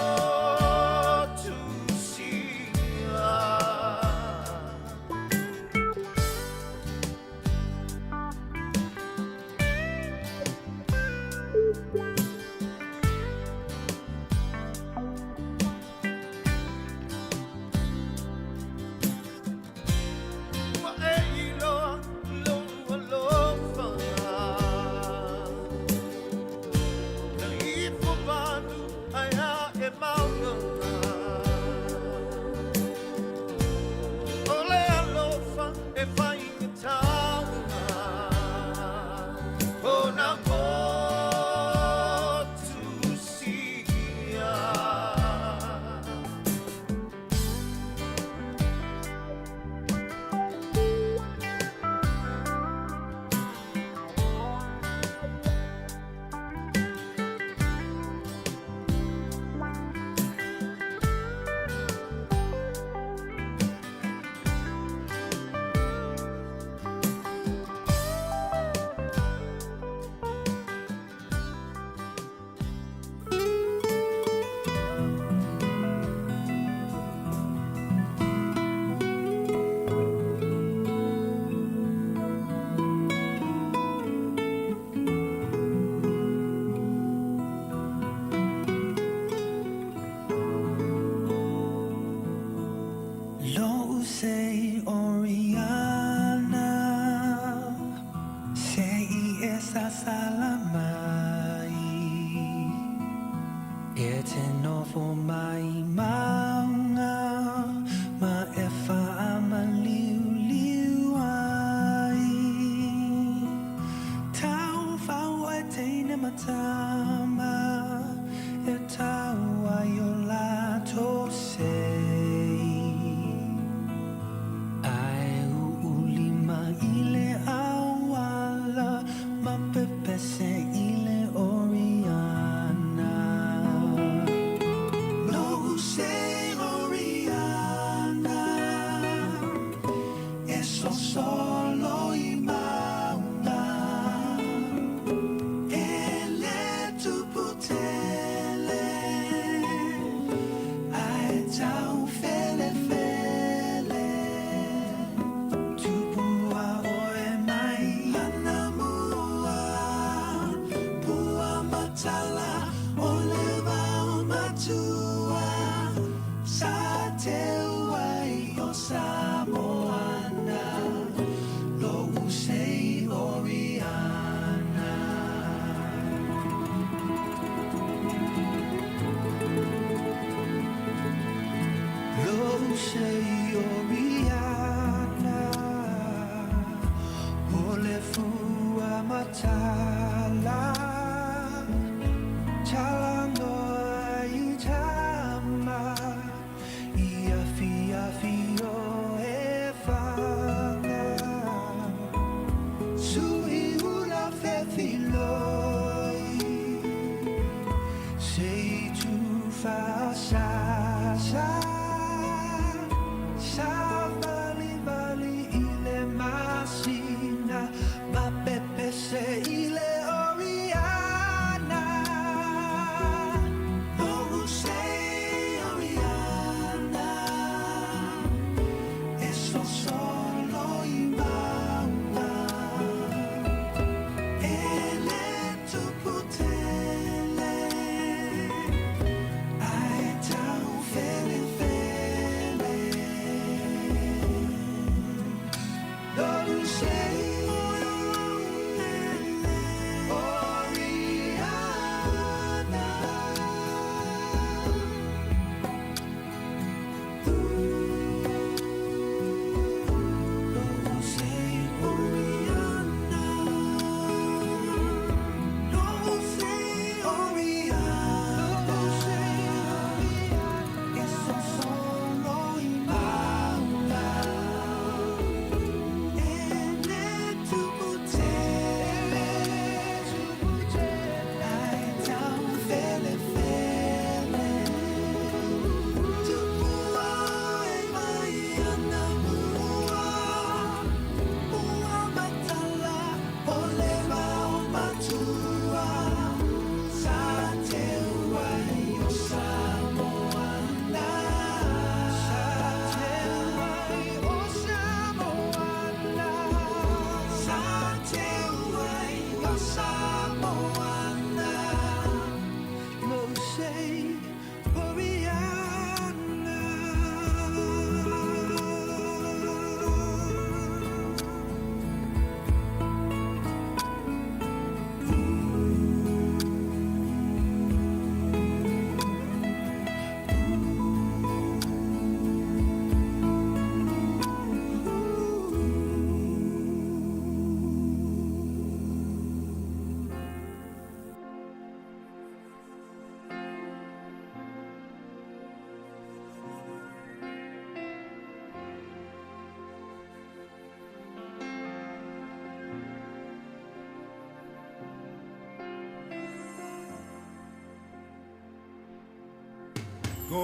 Ko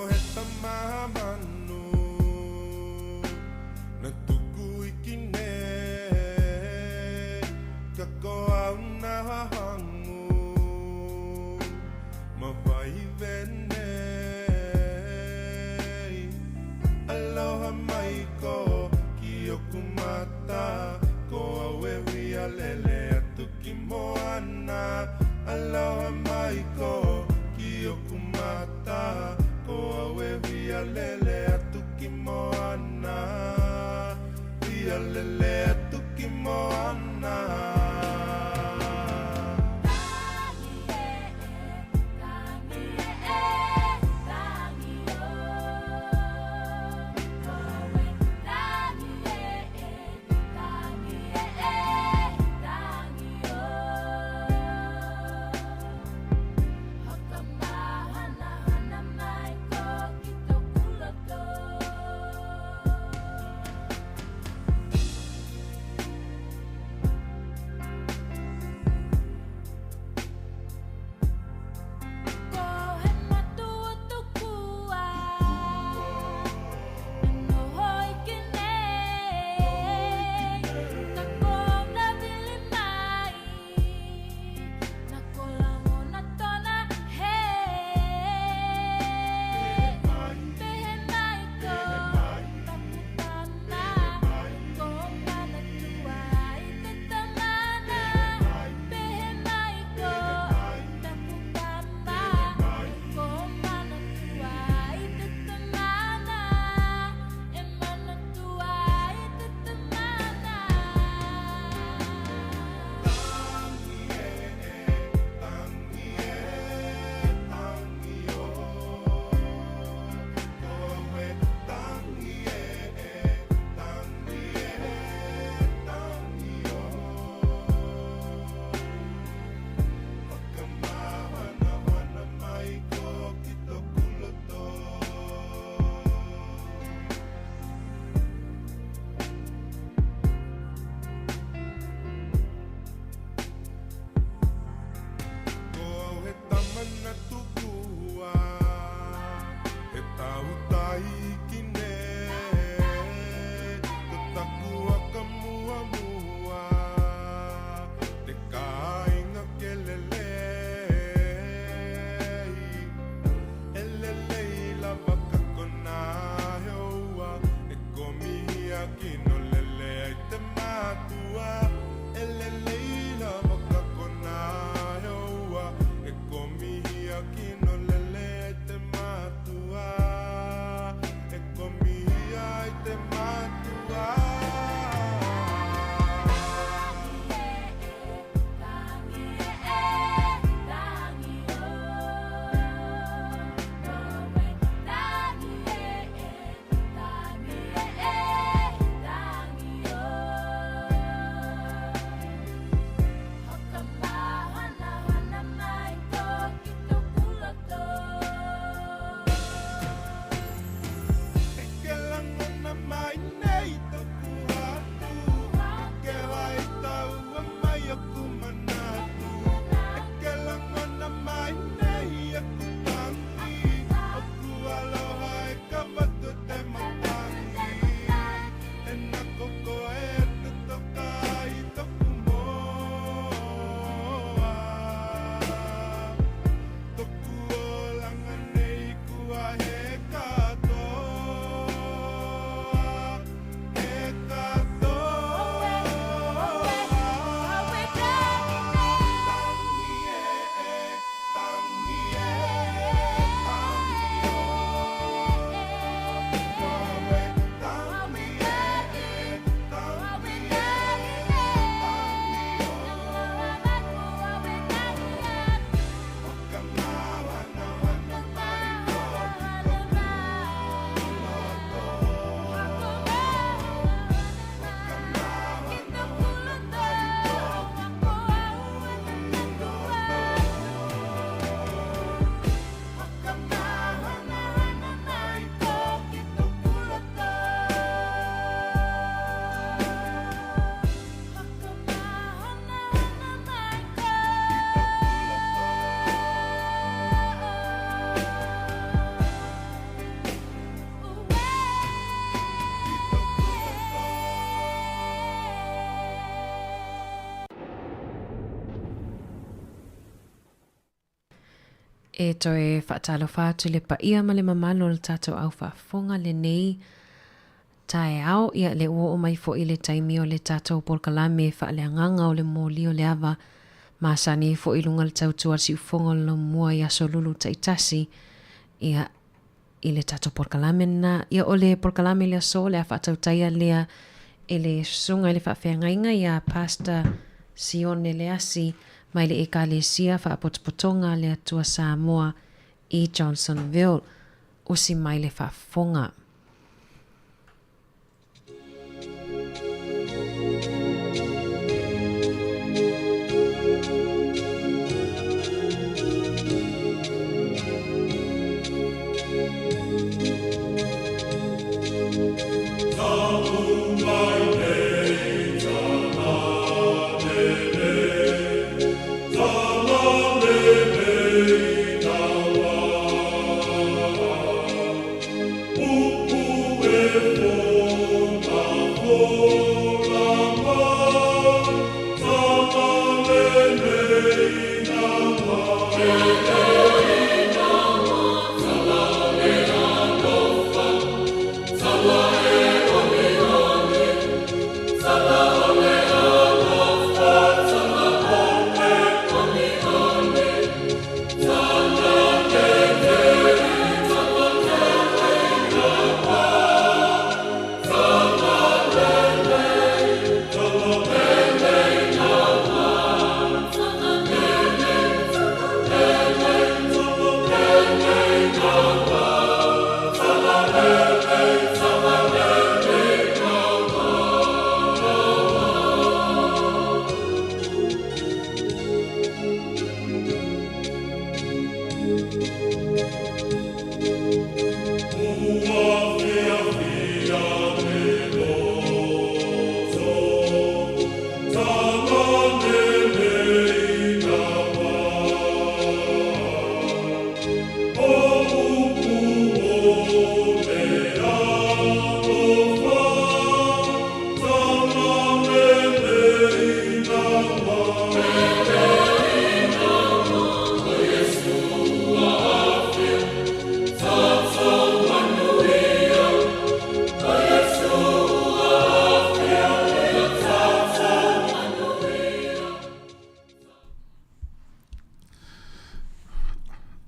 he tamamanu Na tuku iki nei Ka ko au nā hangu Ma vai venei Aloha mai ko ki oku mata Ko au e huia lele atu ki moana Aloha mai ko ki oku mata Ko au e huia lele atu ki moana Huia lele atu ki moana. E toe faatalofa atu i le paia ma le mamalu o le tatou au faafofoga lenei taeao. Ia, lea ua oo mai foi le taimi o le tatou polokalame faaleagaga o le moli o le ava masani ai foi i luga o le tautua a le siufofoga o le laumua i aso lulu taitasi. Ia, i le tatou polokalame lena. Ia, o le polokalame i le aso, o le a faatautaia lea e le susuga i le faafeagaiga ia Pastor Sione Leasi mai le Ekalesia Faapotopotoga a le Atua Samoa i Johnsonville. Usi mai le faafofoga.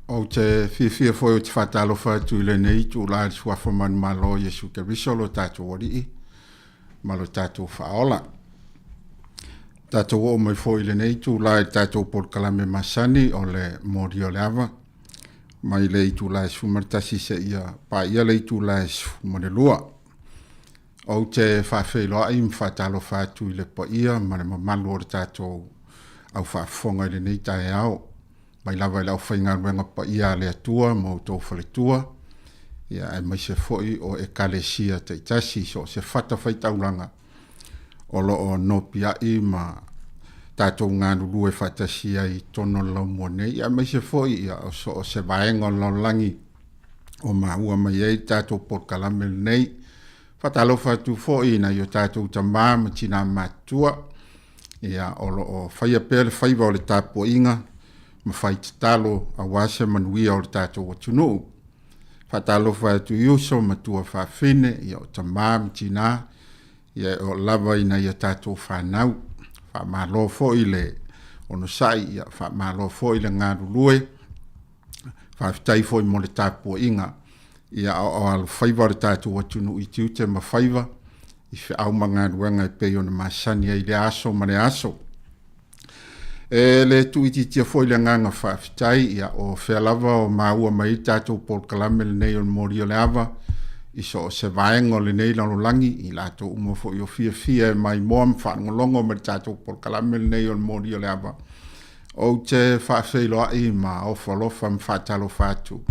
Ou te fiafia foi ou te faatalofa atu i lenei itulā i le Suafa manumalo o Iesu Keriso lo tatou Alii ma lo tatou Faaola. Tatou oo mai foi i lenei itulā i le tatou polokalame masani o le Moli o le Ava mai le itulā e 11 seia paia le itulā e 12. Ou te faafeiloai ma faatalofa atu i le paia ma le mamalu o le tatou au faafofoga i lenei taeao, mai lava i le aufaigaluega paia a le Atua ma outou faletua, ia aemaise foi o Ekalesia taitasi i so o se fatafaitaulaga o lo o nopiai ma tatou galulue faatasi ai i totonu o le laumua nei, ia aemaise foi ia o so o se vaega o le lalolagi o maua mai ai le tatou polokalame lenei. Faatalofa atu foi i nai o tatou tamā ma tinā matutua, ia, o lo o faia pea le faiva o le tapuaiga ma fai tatalo aua se manuia o le tatou atunuu. Faatalofa atu i uso ma tuafafine, ia, o tamā ma tinā, ia, e oo lava i nai a tatou fanau. Faamalo foi le onosai, ia, faamalo foi le galulue. Faafetai foi mo le tapuaiga ia a o alofaiva le tatou atunuu i tiute ma faiva i feau ma galuega e pei ona masani ai i lea aso ma lea aso. E le tuuitiitia foi le agaga faafetai ia o fea lava o maua mai ai le tatou polokalame lenei o le Moli o le Ava i so o se vaega o lenei lalolagi i latou uma foi o fiafia e maimoa ma faalogologo mai le tatou polokalame lenei o le Moli o le Ava. Ou te faafeiloai ma ofo alofa ma faatalofa atu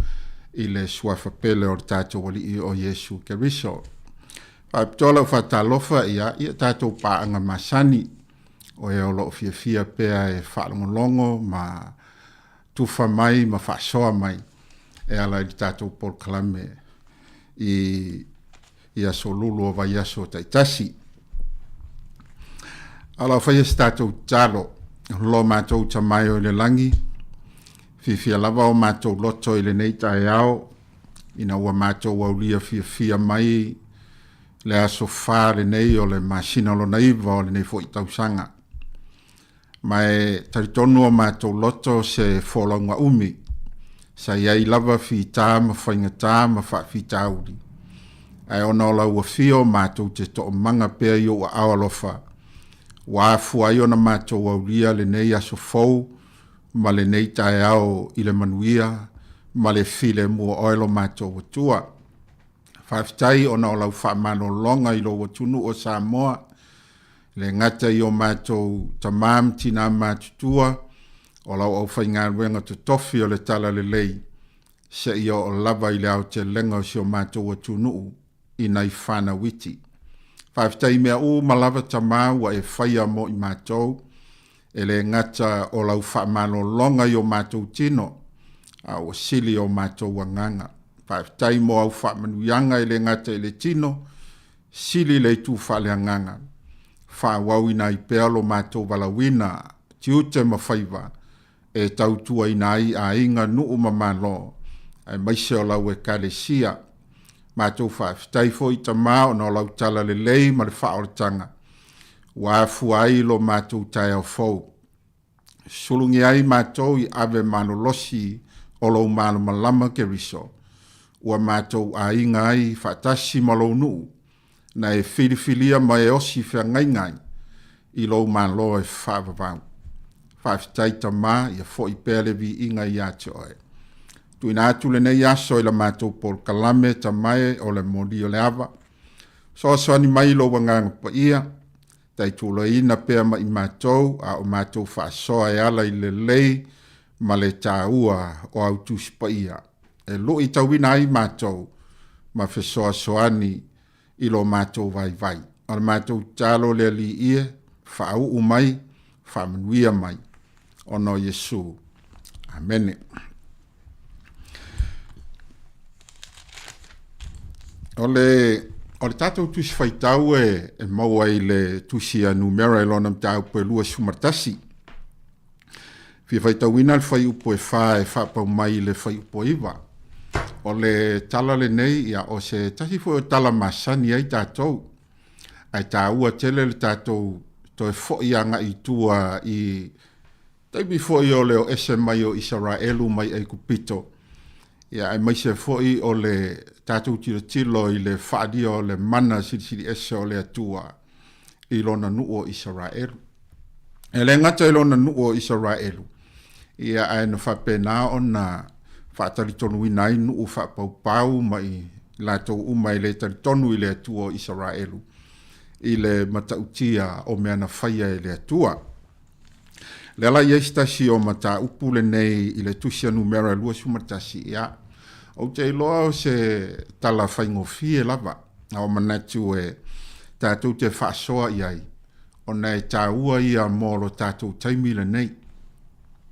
i le Suafa pele o le tatou Alii o Iesu Keriso. Faapitoa lau faatalofa ia i a tatou paaga masani, o e o lo o fiafia pea e faalogologo ma tufa mai ma faasoa mai e ala i le tatou polokalame i i aso lulu o vaiaso taitasi. A o lau faia se tatou tatalo, lo matou Tama e o i le lagi, Fiafia lava o matou loto i lenei taeao ina ua matou aulia fiafia mai le aso fa lenei o le masina lona iva o lenei foi tausaga. Ma e talitonu o matou loto se folauga umi, sa i ai lava fita ma faigata ma faafitauli, ae ona o lau afio matou te toomaga pea i ou aao alofa, ua afua ai ona matou aulia lenei aso fou ma lenei taeao i le manuia ma le filemu o oe lo matou Atua. Faafetai ona o lau faamalologa i lou atunuu o Samoa, e le gata i o matou tamā ma tinā matutua, o lau aufaigaluega totofi o le Talalelei, seia oo lava i le aotelega o si o matou atunuu i nai fanau iti. Faafetai i mea uma lava Tamā ua e faia mo i matou, e le gata o lau faamalologa i o matou tino, a ua sili o matou agaga. Faafetai mo au faamanuiaga e le gata i le tino, sili le itu faaleagaga. Faaauauina ai pea lo matou valaauina, tiute ma faiva, e tautuaina ai aiga, nuu ma Malo, aemaise o lau Ekalesia. Matou faafetai foi Tamā ona o lau talalelei ma le faaolataga ua afua ai lo matou taeao fou. Sulugia ai matou i ave malolosi o lou malamalama Keriso, ua matou aiga ai faatasi ma lou nuu, na e filifilia ma e osi feagaiga ai i lou Malo e faavavau. Faafetai Tamā, ia foi pea le viiga ia te oe. Tuuina atu lenei aso i la matou polokalame Tama e o le moli o le ava. Soasoani mai i lou Agaga Paia, taituloina pea ma i matou a o matou faasoa e ala i le lelei ma le taua o au Tusi Paia, e luitauina ai matou ma fesoasoani i lo matou vaivai. O le matou tatalo le Alii e, faauu mai, faamanuia mai, ona o Iesu. Amene. O le, o le tatou tusi faitau e, e maua i le tusi a Numera i lona mataupu e 21. Fia faitauina le fuaiupu e 4 e faapau mai i le fuaiupu e 9. O le tala lenei, ia, o se tasi foi o tala masani ai tatou, ae taua tele le tatou toe foi agai i tua i taimi foi o le o ese mai o Isaraelu mai Aikupito, ia, aemaise foi o le tatou tilotilo i le faaalia o le mana silisili ese o le Atua i lona nuu o Isaraelu. E le gata i lona nuu o Isaraelu, ia ae na faapena ona faatalitonuina ai nuu faapaupau ma i latou uma e le talitonu i le Atua o Isaraelu i le matautia o mea na faia e le Atua. Lea la i ai se tasi o mataupu lenei i le tusi a numera 21, ia, ou te iloa o se tala faigofie lava, a o manatu e tatou te faasoa i ai, ona e taua ia mo lo tatou taimi lenei,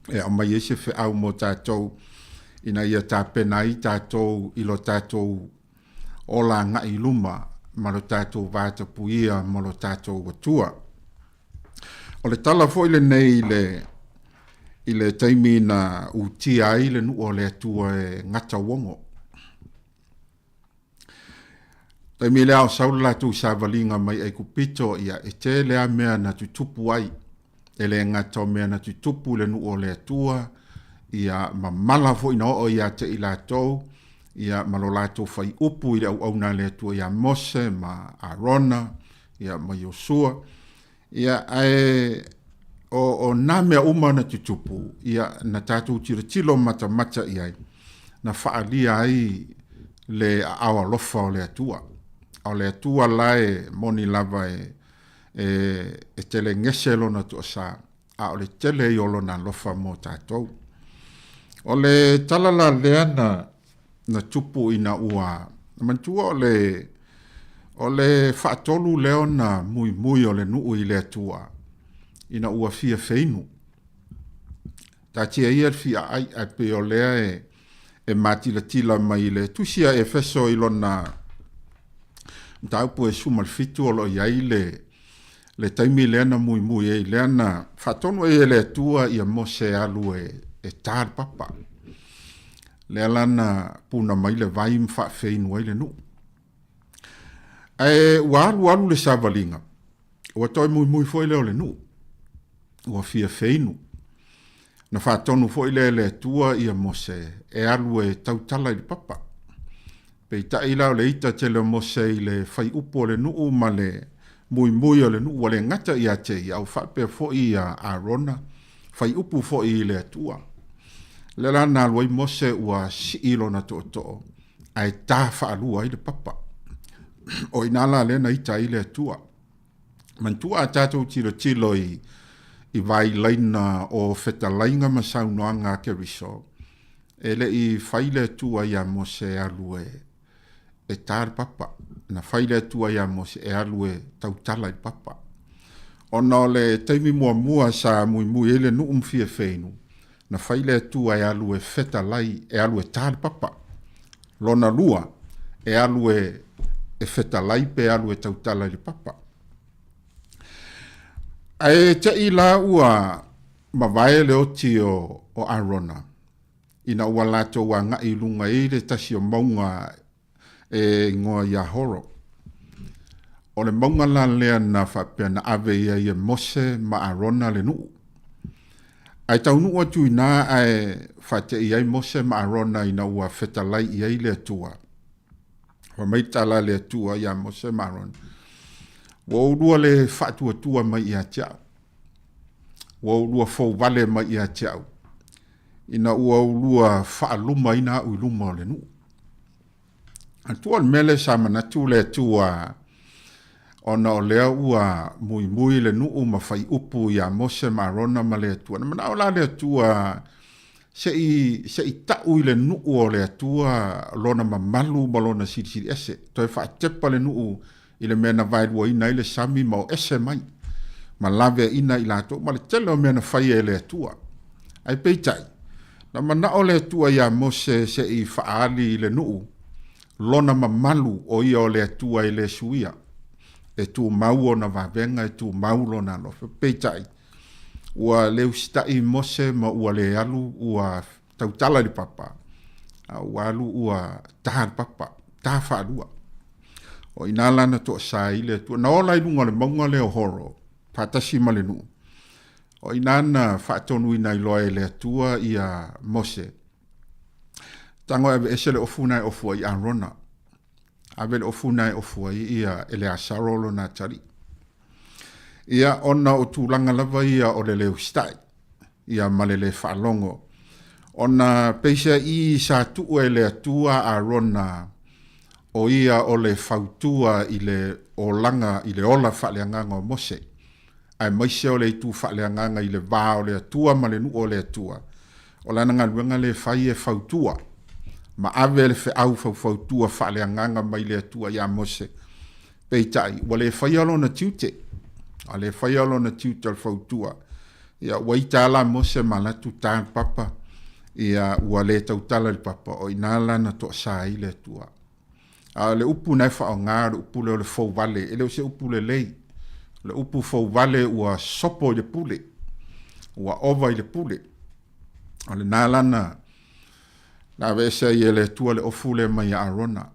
e aumai ai se feau mo tatou ina ia tapena ai tatou i lo tatou ola agai i luma ma lo tatou vatapuia ma lo tatou Atua. O le tala foi lenei i le, i le taimi na utia ai le nuu o le Atua e Gatauogo. Taimi lea o sau le latou savaliga mai Aikupito, ia, e tele lava mea na tutupu ai. E le gata o mea na tutupu i le nuu o le Atua, ia, ma mala foi na oo ia te i latou, ia, ma lo latou faiupu i le auauna a le Atua ia Mose ma Arona, ia, ma Iosua. Ia, ae o, o nā mea uma na tutupu, ia, na tatou tilotilo matamata i ai, na faaalia ai le aao alofa o le Atua. A o le Atua la e moni lava e, e, e telegese lona toasa, a o le tele ia o lona alofa mo tatou. O le tala la lea na, na tupu ina ua manatua o le, o le faatolu lea ona muimui o le nuu i le Atua ina ua fia feinu. Taatia ia le fia ai, ae pei o lea e, e matilatila mai i le tusi a Efeso i lona mataupu e 17 o lo o i ai le, le taimi lea na muimui ai, lea na faatonu ai e le Atua ia Mose e alu e e tā le papa. Lea la na puna mai le vai ma faafeinu ai le nuu. Ae ua alu alu le savaliga, ua toe muimui foi lea o le nuu, ua fia feinu. Na faatonu foi lea e le Atua ia Mose e alu e tautala i le papa. Peitai la o le ita tele o Mose i le faiupu o le nuu ma le muimui o le nuu ua le gata ia te ia, a ua faapea foi ia Arona, faiupu foi i le Atua. Lea la na alu ai Mose ua sii lona tootoo ae ta faalua ai le papa. O i ina la lea na ita ai le Atua. Manatua a tatou tilotilo i i vailaina o fetalaiga ma saunoaga a Keriso, e le i fai le Atua iā Mose e alu e e ta le papa. Na fai le Atua iā Mose e alu e tautala i le papa. Ona o le taimi muamua sa muimui ai le nuu ma fia feinu, na fai le Atua e alu e fetalai, e alu e ta le papa. Lona lua, e alu e e fetalai pe alu e tautala i le papa. Ae te'i la ua mavae le oti o, o Arona, ina ua latou agai i luga i le tasi o mauga e igoa ia Horo. O le mauga la lea na faapea na ave i ai e Mose ma Arona le nuu. Ae taunuu atu i ina ae faate'i ai Mose ma Arona ina ua fetalai i ai le Atua. Fai mai le tala a le Atua iā Mose ma Arona, Ua oulua le faatuatua mai ia te au. Ua oulua fouvale mai ia te au, ina ua oulua faalumaina au i luma o le nuu. Atua o le mea lea sa manatu le Atua ona o lea ua muimui le nuu ma fai upu iā Mose ma Arona ma le Atua. Na manao la le Atua se i se i ta'u i le nuu o le Atua lona mamalu ma lona silisili ese, toe faatepa le nuu i le mea na vaeluaina ai le sami ma o ese mai ma laveaina i latou ma le tele o mea na faia e le Atua. Ae peitai, na manao le Atua iā Mose se i faaali i le nuu lona mamalu o ia o le Atua e le suia, e tumau ona vavega, e tumau lona alofa. Peitai, ua le usitaʻi Mose ma ua le alu ua tautala i le papa, a ua alu ua ta le papa, ta faalua. O i ina la na toasā ai le Atua. Na ola i luga o le mauga lea o Horo, faatasi ma le nuu. O i ina na faatonuina ai loa e le Atua ia Mose, Tago e aveese le ofu na e ofu ai Arona. Ave le ofu na e ofu ai ia Eleasaro lona atalii. Ia, ona o tulaga lava ia o le le usitai, ia ma le le faalogo. Ona peiseai sa tuu e le Atua Arona o ia o le fautua i le olaga i le ola faaleagaga o Mose, aemaise o le itu faaleagaga i le va o le Atua ma le nuu o le Atua. O lana galuega lea e fai e fautua ma ave le feau faufautua faaleagaga mai le Atua iā Mose. Peitai, ua le faia lona tiute, ua le faia lona tiute o le fautua. Ia, ua ita lava la Mose ma alu atu ta le papa, ia, ua le tautala i le papa, o i ina la na toasā ai le Atua. A o le upu na e faaaoga, o le upu lea o le fouvale, e le o se upu lelei. O le upu fouvale ua sopo i le pule, ua ova i le pule. O lena la na aveese ai e le Atua le ofu lea mai ia Arona.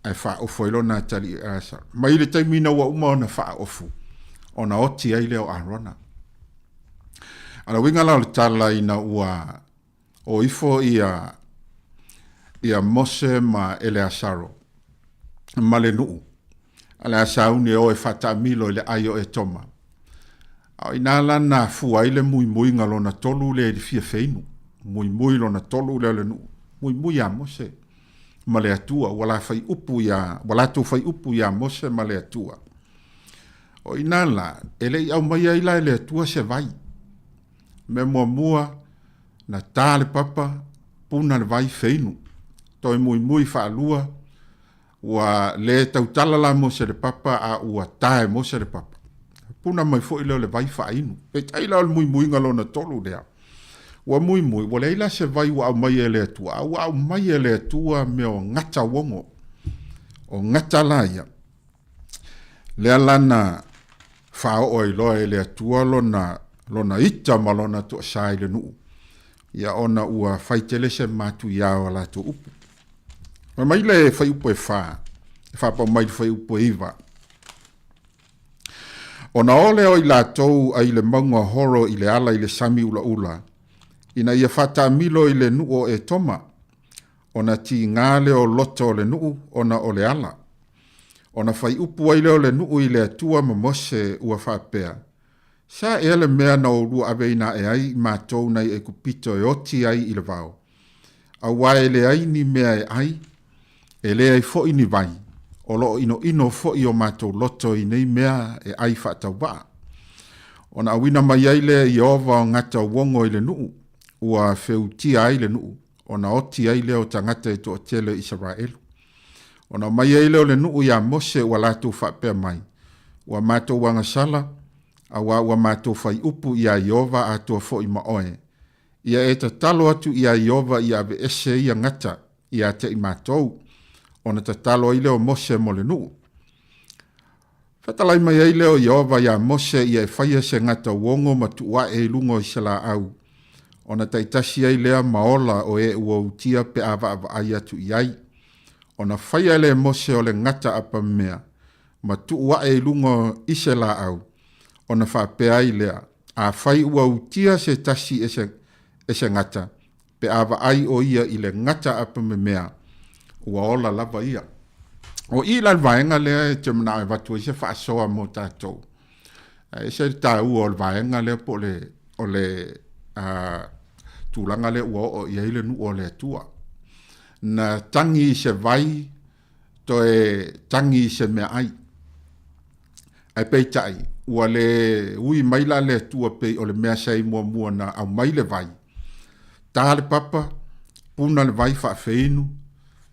ae faaofu ai lona atalii e Eleasara. Mai le taimi ina ua uma ona faaofu, ona oti ai lea o Arona. A le uiga la o le tala ina ua o ifo ia, ia Mose ma Eleasaro ma le nuu, a le a sauni e o e faataamilo i le ai o Etoma. A o ina la na afua ai le muimuiga lona tolu lea i le fia feinu, muimui lona tolu lea o le nuu, muimui ia Mose. ma le Atua, ua la fai upu iā, ua latou fai upu iā Mose ma le Atua. O inā la, e le i aumaia ai la e le Atua se vai. Mea muamua, na tā le papa, puna le vai feinu. Toe muimui faalua, ua le tautala la Mose i le papa, a ua tā e Mose le papa. Puna mai foi lea o le vai faainu. Peitai la o le muimuiga lona tolu lea. Ua muimui, ua leai la se vai ua aumaia e le Atua, a ua aumaia e le Atua mea o gata uogo. O gata la ia, lea la na faaoo ai loa e le Atua lona, lona ita ma lona toasā i le nuu. Ia ona ua fai tele se matuia o a latou upu. Fai mai le fuaiupu e 4, e faapau mai le fuaiupu e 9. Ona o lea o i latou ai le mauga o Horo i le ala i le sami ulaula, ina ia faataamilo i le nuu o Etoma, ona tiga lea o loto o le nuu ona o le ala. Ona fai upu ai lea o le nuu i le Atua ma Mose ua faapea, Sa ea le mea na oulua aveina ae ai i matou nai Aikupito e oti ai i le vao? Auā e leai ni mea e ai, e leai foi ni vai, o lo o inoino foi o matou loto i nei mea e ai faatauvaa. Ona auina mai ai lea e Ieova o gata uogo i le nuu, ua feutia ai le nuu, ona oti ai lea o tagata e toatele o Isaraelu. Ona omai ai lea o le nuu iā Mose ua latou faapea mai, Ua matou agasala, auā ua matou fai upu iā Ieova atoa foi ma oe. Ia e tatalo atu iā Ieova ia aveese ia gata iā te i matou. Ona tatalo ai lea o Mose mo le nuu. Fetalai mai ai lea o Ieova iā Mose ia e faia se gata uogo ma tuu ae i luga o se laau, ona taitasi ai lea ma ola o e ua utia pe a vaavaai atu i ai. Ona faia lea e Mose o le gata apamea, ma tuu ae i luga i se laau, ona faapea ai lea, Afai ua utia se tasi e se, e se gata, pe a vaai ʻo ia i le gata apamemea, ua ola lava ia. O i la le vaega lea e te manaʻo e avatu ai se faasoa mo tatou. E ese le taua o le vaega lea po o le, o le tulaga lea ua oo i ai le nuu o le Atua. Na tagi i se vai, toe tagi i se meaai. Ae peitai, ua le ui mai la le Atua pei o le mea sa i muamua na aumai le vai, ta le papa, puna le vai faafeinu,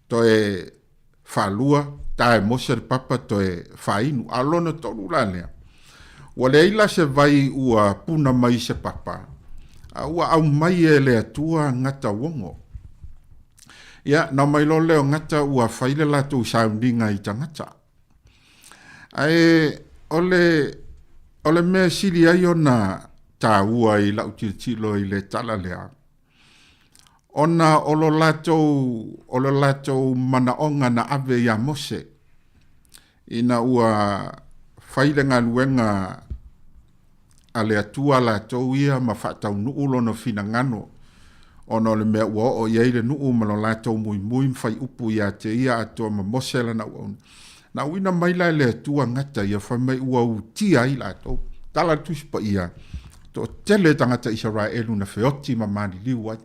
toe faalua, ta e Mose le papa toe faainu. A o lona tolu la lea, ua leai la se vai ua puna mai i se papa, a ua aumai e le Atua gata uogo. Ia, na omai loa lea o gata ua fai le latou sauniga i tagata. Ae o le, o le mea e sili ai ona taua i lau tilotilo i le tala lea, ona o lo latou, o lo latou manaoga na ave iā Mose, ina ua fai le galuega a le Atua latou ia ma faataunuu lona finagalo, ona o le mea ua oo i ai le nuu ma lo latou muimui ma faiupu ia te ia atoa ma Mose lana auauna. Na auina mai la e le Atua gata ia, fai mai ua utia ai latou. Tala le Tusi Paia, toatele tagata Isaraelu na feoti ma maliliu ai.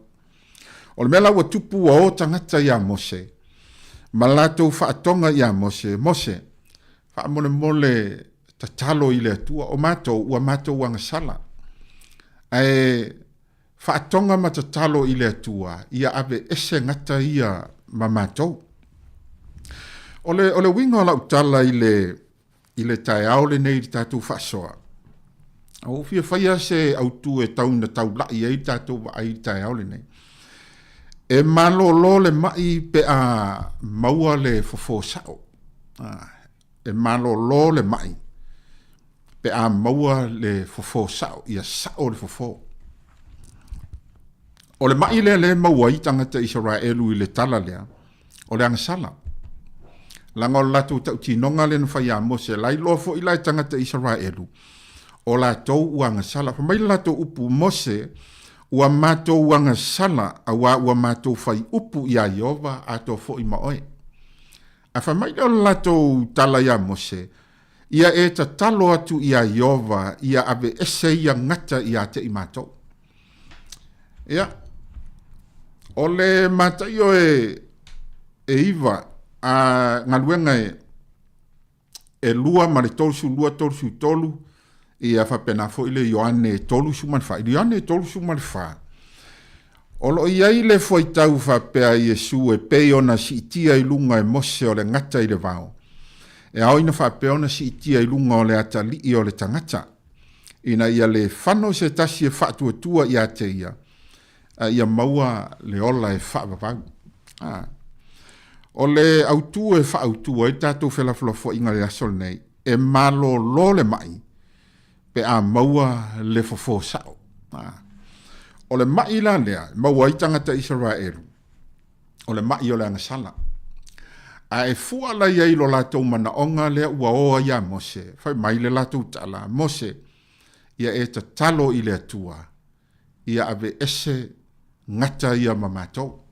O le mea la ua tupu ua o tagata iā Mose, ma latou faatoga iā Mose, Mose, faamolemole tatalo i le Atua, o matou, ua matou agasala. Ae faatoga ma tatalo i le Atua, ia aveese gata ia ma matou. O le, o le uiga o lau tala i le, i le taeao lenei i le tatou faasoa, ua ou fia faia se autu e tau ina taulai ai le tatou vaai i le taeao lenei. E malolo le mai pe a maua le fofo sao. Ah, e malolo le mai pe a maua le fofo sao, ia sao le fofo. O le mai lea lea e maua ai tagata Isaraelu i le tala lea, o le agasala. Leaga o le latou tautinoga lea na fai ia Mose, la iloa foi la e tagata Isaraelu, o latou ua agasala. Fai mai le latou upu, Mose, ua matou agasala, auā ua matou fai upu iā Ieova atoa foi ma oe. Ae fai mai lea o le latou tala iā Mose, Ia e tatalo atu iā Ieova ia aveese ia gata iā te i matou. Ia, o le Mataio e, e iva, a galuega e, e 2 ma le 32, 33, ia faapena foi le Ioane 34. I le Ioane 34, o lo o i ai le fuaitau faapea a Iesu e pei ona siitia i luga e Mose o le gata i le vao, e ao ina faapea ona siitia i luga o le atalii o le tagata, ina ia le fano se tasi e faatuatua ia te ia, a ia maua le ola e faavavau. A. O le autu e faaautu ai le tatou felafolafoaiga i le aso lenei, e malolo le mai pe a maua le fofo sao. O le maʻi la lea e maua ai tagata Isaraelu, o le maʻi o le agasala. A e fua la ia i lo latou manaoga lea ua o ai iā Mose, fai mai le latou tala, Mose, ia e tatalo i le Atua, ia aveese gata ia ma matou.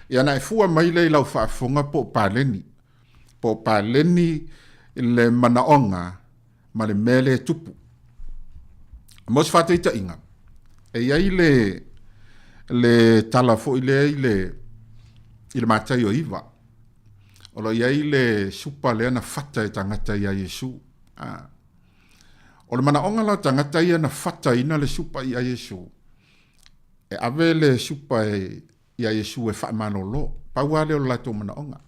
Ia na e fua mai lea i lau faafofoga po o paleni, po o paleni le manaoga ma le mea lea e tupu. Mo se faataitaiga, e i ai le, le tala foi lea i le, i le Mataio 9, o lo o i ai le supa lea na fata e tagata iā Iesu. Ah. O le manaoga la o tagata ia na fataina le supa iā Iesu, e ave le supa e, iā Iesu e faamalolo. Pau lava lea o le latou manaoga.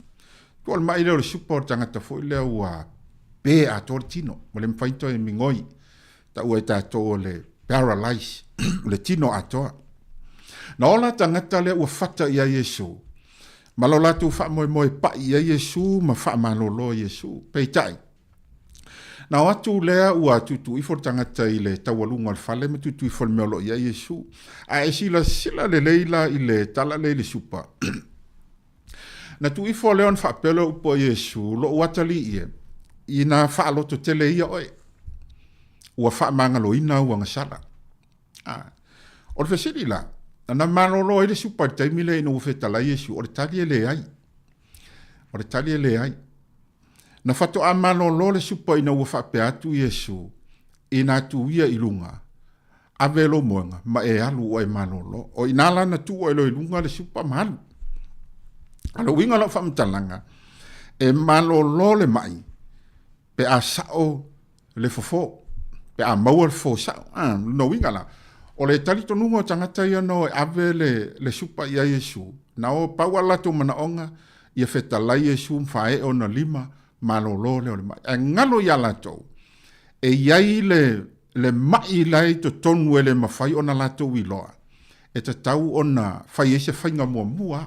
Tuu o le maʻi lea o le supa o le tagata foi lea ua pe atoa le tino, ua le mafai toe migoi. Taua e tatou o le paralyze, o le tino atoa. Na ola tagata lea ua fata iā Iesu, ma lo latou faamoemoe paʻi i ai Iesu ma faamalolo Iesu. Peitai, Na o atu lea ua tutu ifo le tagata i le taualuga o le fale ma tutu ifo i le mea o lo o i ai Iesu. A e silasila lelei la i le tala lea i le supa, na tuu ifo lea ona faapea lea o upu a Iesu, Lou atalii e, ina faalototele ia oe, ua faamagaloina au agasala. A, o le fesili la, na malolo ai le supa i le taimi lea ina ua fetalai Iesu, o le tali e leai. O le tali e leai. Na faatoa malolo le supa ina ua faapea atu Iesu, Inā tu ia i luga, ave lou moega, ma e alu ua e malolo. O i ina la na tuu ai loa i luga le supa ma alu. A o le uiga o lau faamatalaga, e malolo le mai pe a sao le fofo, pe a maua le fofo sao. A, lona uiga la, o le talitonuga o tagata ia na o e ave le, le supa i a Iesu, na o pau a latou manaoga, ia fetalai Iesu ma faaee ona lima, malolo lea o le mai. Ae galo iā latou, e i ai le, le mai la i totonu e le mafai ona latou iloa, e tatau ona fai ai se faiga muamua.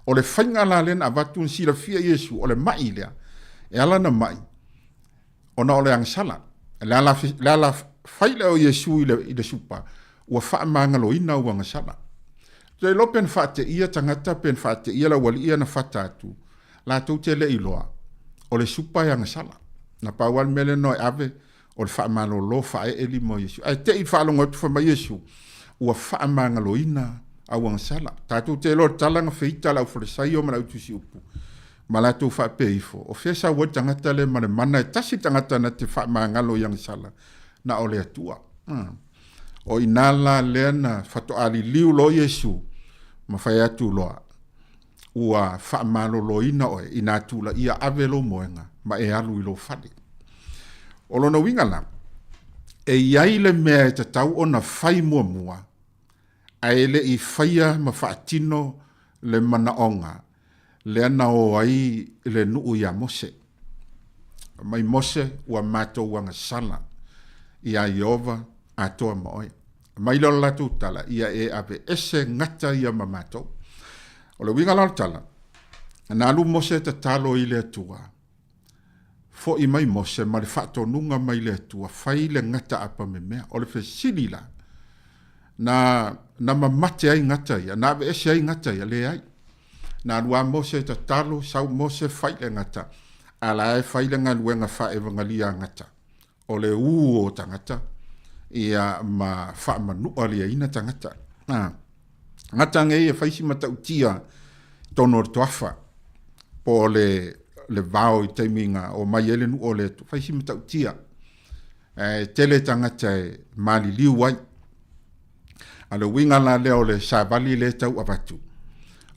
O le faiga la lea na avatu na silafia Iesu, o le mai lea, e ala ona mai, ona o le agasala. Le ala, le ala fai lea o Iesu i le, i le supa, ua faamagaloina au agasala. Te iloa pe na faateia tagata, pe na faateia le aualii ia na fata atu, latou te le iloa, o le supa e agasala. Na pau lava le mea lea na e ave, o le faamalolo faaee lima o Iesu. Ae te i faalogo atu fai mai Iesu, ua faamagaloina au agasala. Tatou te iloa le tala na feita le aufalesaio ma le autusiupu, ma latou faapea ifo, o fea sau ai le tagata lea ma le mana e tasi le tagata na te faamagalo i agasala, na o le Atua. O i ina la lea na faatoa liliu loa Iesu ma fai atu loa, ua faamaloloina oe inā tulaia ave lou moega ma e alu i lou fale. O lona uiga la, e i ai le mea e tatau ona fai muamua, ae le i faia ma faatino le manaoga lea na o ai le nuu iā Mose. Fai mai Mose, ua matou agasala iā Ieova atoa ma oe. Mai lea o le latou tala, ia e aveese gata ia ma matou. O le uiga la o le tala, na alu Mose e tatalo i le Atua, Foʻi mai Mose ma le faatonuga mai le Atua, fai le gata apamemea. O le fesili la, na, na mamate ai gata ia, na aveese ai gata ia? Leai. Na alu lava Mose e tatalo, sau Mose fai le gata, a la e fai le galuega faaevagalia a gata. O le ū o tagata, ia, ma faamanualiaina tagata. A, gata nei e fai si matautia tonu o le toafa, po o le, le vao i taimi na o mai ai le nuu o le Atua, fai si matautia. Ae tele tagata e maliliu ai. A le uiga la lea o le savali lea e tau avatu,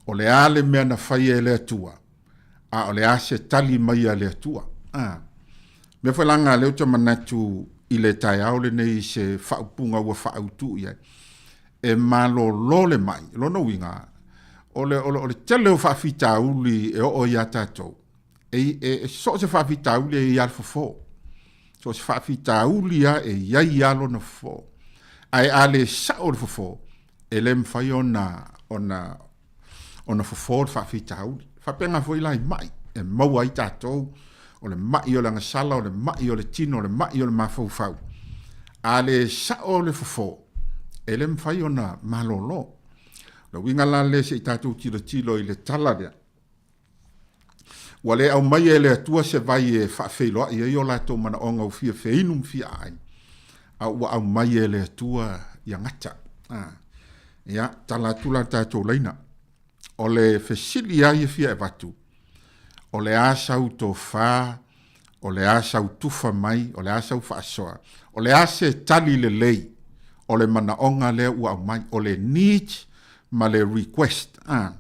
o le a le mea na faia e le Atua, a o le a se tali mai a le Atua. A, mea foi la lea ou te manatu i le taeao lenei i se faaupuga ua faaautu i ai, e malolo le mai. Lona uiga, o le, o le, o le tele o faafitauli e oo iā tatou, e, e, e so o se faafitauli e i ai lava le fofo. So o se faafitauli lava e i ai lava lona fofo. Ae a le sao le fofo, e le mafai ona, ona, ona fofo le faafitauli. Faapena foi la i mai e maua ai tatou, o le mai o le agasala, o le mai o le tino, o le mai o le mafaufau. A le sao le fofo, E le mafai ona malolo. O le uiga la lea se i tatou tilotilo i le tala lea. Ua le aumaia e le Atua se vai e faafeiloai ai o latou manaoga ua fia feinu ma fia aai, a ua aumaia e le Atua ia gata. A, ia, tala atu la le tatou laina. O le fesili lava ia fia avatu, o le a sau tofa, o le a sau tufa mai, o le a sau faasoa, o le a se tali lelei o le manaoga lea ua aumai, o le need ma le request, a.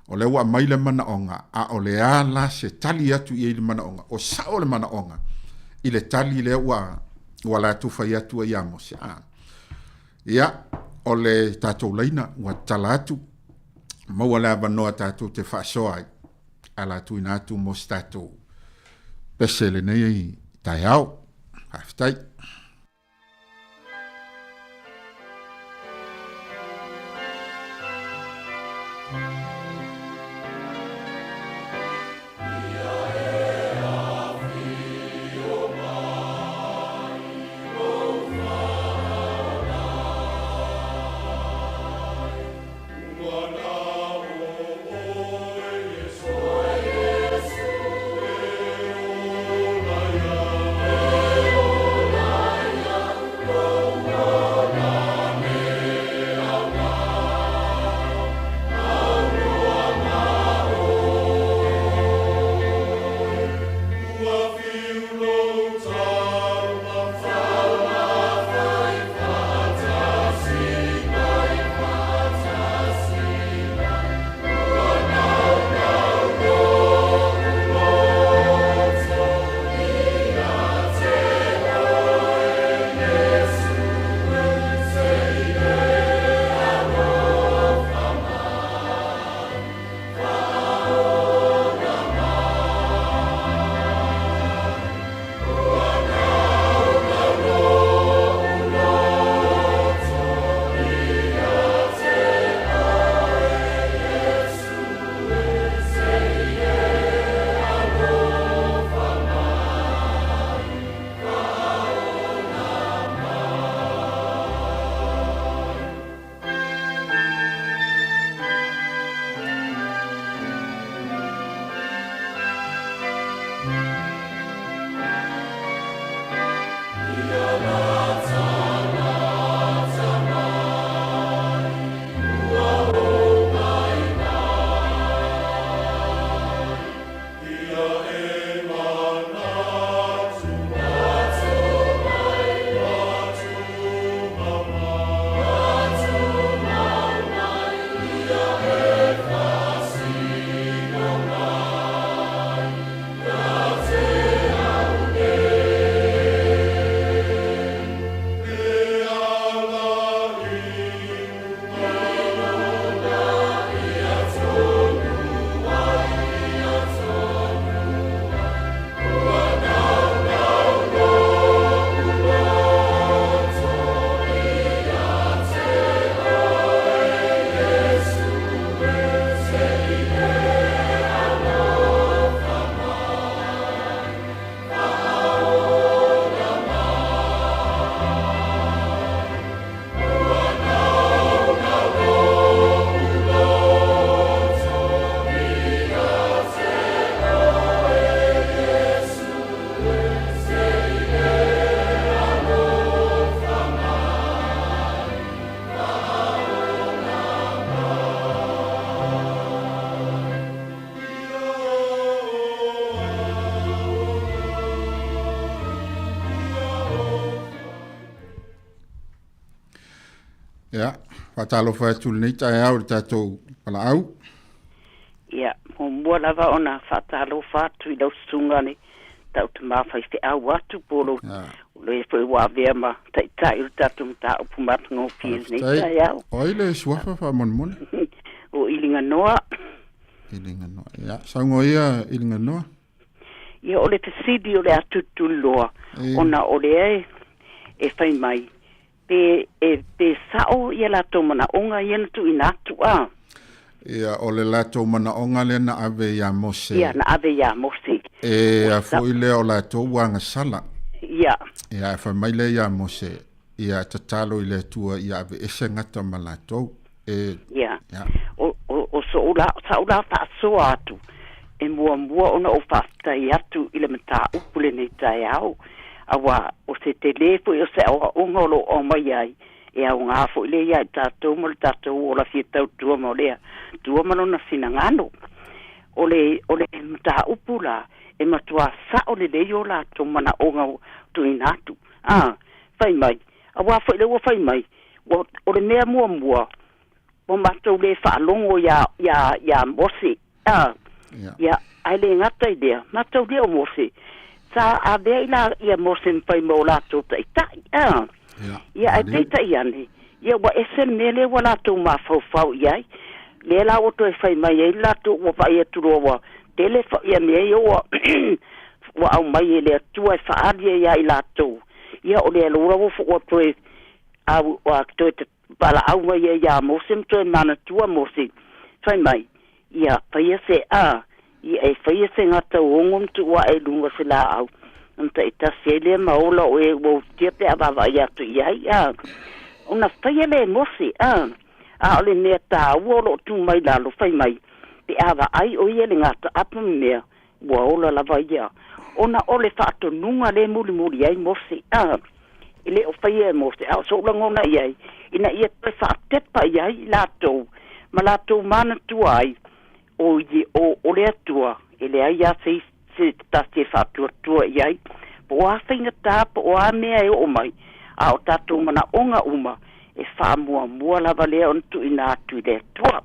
O lea ua aumai le manaoga, a o le a la se tali atu i ai i le manaoga? O sao le manaoga i le tali lea ua ua latou fai atu ai ia Mose, a. Ia, o le tatou laina ua tatala atu, maua le avanoa tatou te faasoa ai, ae o le a tuuina atu mo se tatou pese i lenei taeao. Faafetai. Ia, faatalofa atu i lenei taeao i le tatou valaau. Ia, muamua lava ona faatalofa atu i lau susuga le Tautama faifeau atu po o lou le foi ua avea ma taitai o le tatou mataupu matagofie i lenei taeao. O ai le suafa faamolemole? O Iliganoa. Iliganoa. Ia, saunoa ia Iliganoa. Ia, o le fesili o le a tulituliloa, ona o lea e fai mai pe e pe sa'o ia latou manaoga ia na tuuina atu a. Ia, o le latou manaoga lea na ave iā Mose. Ia, na ave iā Mose. E a foi lea o latou ua agasala. Ia. Ia, ae fai mai lea iā Mose, Ia tatalo i le Atua ia aveese gata ma latou. E Ia. O, o, o soʻu la, saʻu la faasoa atu, e muamua ona ou faafetai atu i le mataupu lenei taeao, auā o se telē foi o se aoaoga o lo o aumai ai, e aoga foi lea iā i tatou ma le tatou ola fia tautua ma o le Atua ma Lona finagalo. O le, o le mataupu la, e matuā sao lelei o latou manaoga ua tuuina atu. A, fai mai, auā foi lea ua fai mai, ua, o le mea muamua, ua matou le faalogo iā, iā, iā Mose, a, ia, ae le gata i lea, matou le o Mose, sa avea i la, ia Mose ma fai ma o latou taitai, a, ia, ae peitai ane, ia ua ese le mea lea ua latou mafaufau i ai, lea la ua toe fai mai ai latou, ua vaai atu loa ua tele ia mea ia ua, ua aumai e le Atua e faaali ai ia i latou, ia o lea loa ua toe, a ua toe valaau mai ai ia Mose ma toe manatua Mose, fai mai, Ia faia se a, ia e faia se gata ogo ma tuu ae i luga o se laau, ona taitasi ai lea ma ola o e ua utia pe a vaavaai atu i ai, a. Ona faia lea e Mose, a, a o le mea taua o lo o tu mai lalo, fai mai, pe a vaai o ia i le gata apo ma mea, ua ola lava ia, ona o le faatonuga lea e mulimuli ai Mose, a, e le o faia e Mose, a o soʻu lagona i ai, ina ia toe faatepa i ai i latou, ma latou manatua ai, o, o, o le Atua, e leai lava se isi, se tasi e faatuatua i ai, po o a faigata, po o a mea e oo mai, a o tatou manaoga uma, e faamuamua lava lea ona tuuina atu i le Atua.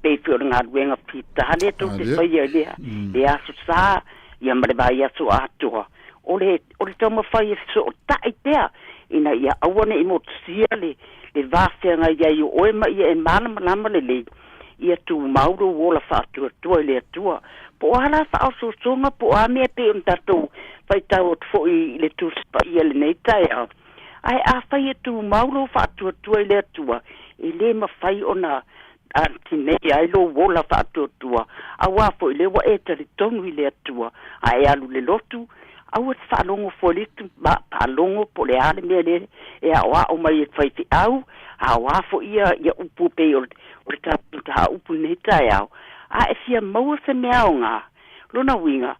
Pei foi o le galuega fita lea tou te faia i lea, lea aso sa, ia ma le vaiaso atoa, o le, o le taumafai e fesootai pea, ina ia aua ne i motusia le, le va feagai ai o oe ma ia e malamalama lelei, ia tumau lou ola faatuatua i le Atua. Po o a la faaosoosoga, po o a mea e pei ona tatou faitau atu foi i le Tusi Paia i lenei taeao, Ae afai e tumau lou faatuatua i le Atua, e le mafai ona tineia ai lou ola faatuatua, auā foi lea ua e talitonu i le Atua, a e alu i le lotu, aua e te faalogo fua i le itu faalogo po o le a le mea lea e aoao mai e le faifeau, a o a foi ia, ia upu e pei o le, o le tatou mataupu i lenei taeao, a e fia maua se mea aoga, lona uiga,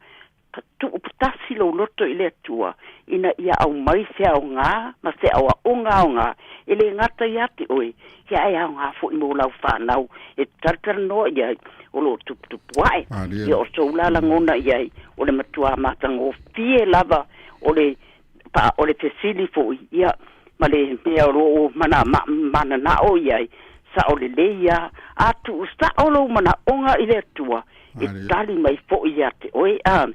Tuupatasi lou loto i le Atua ina ia aumai se aoga ma se aoaoga aoga e le gata ia te oe, ia e aoga foi mo lau fanau e talatalanoa i ai o lo o tuputupu ae. Ia o sou la lagona i ai o le matua matagofie lava o le o le fesili foi ia ma le mea o lo o mana mananao i ai, sao lelei a, a tuusao lou manaoga i le Atua, e tali mai foi ia te oe. A,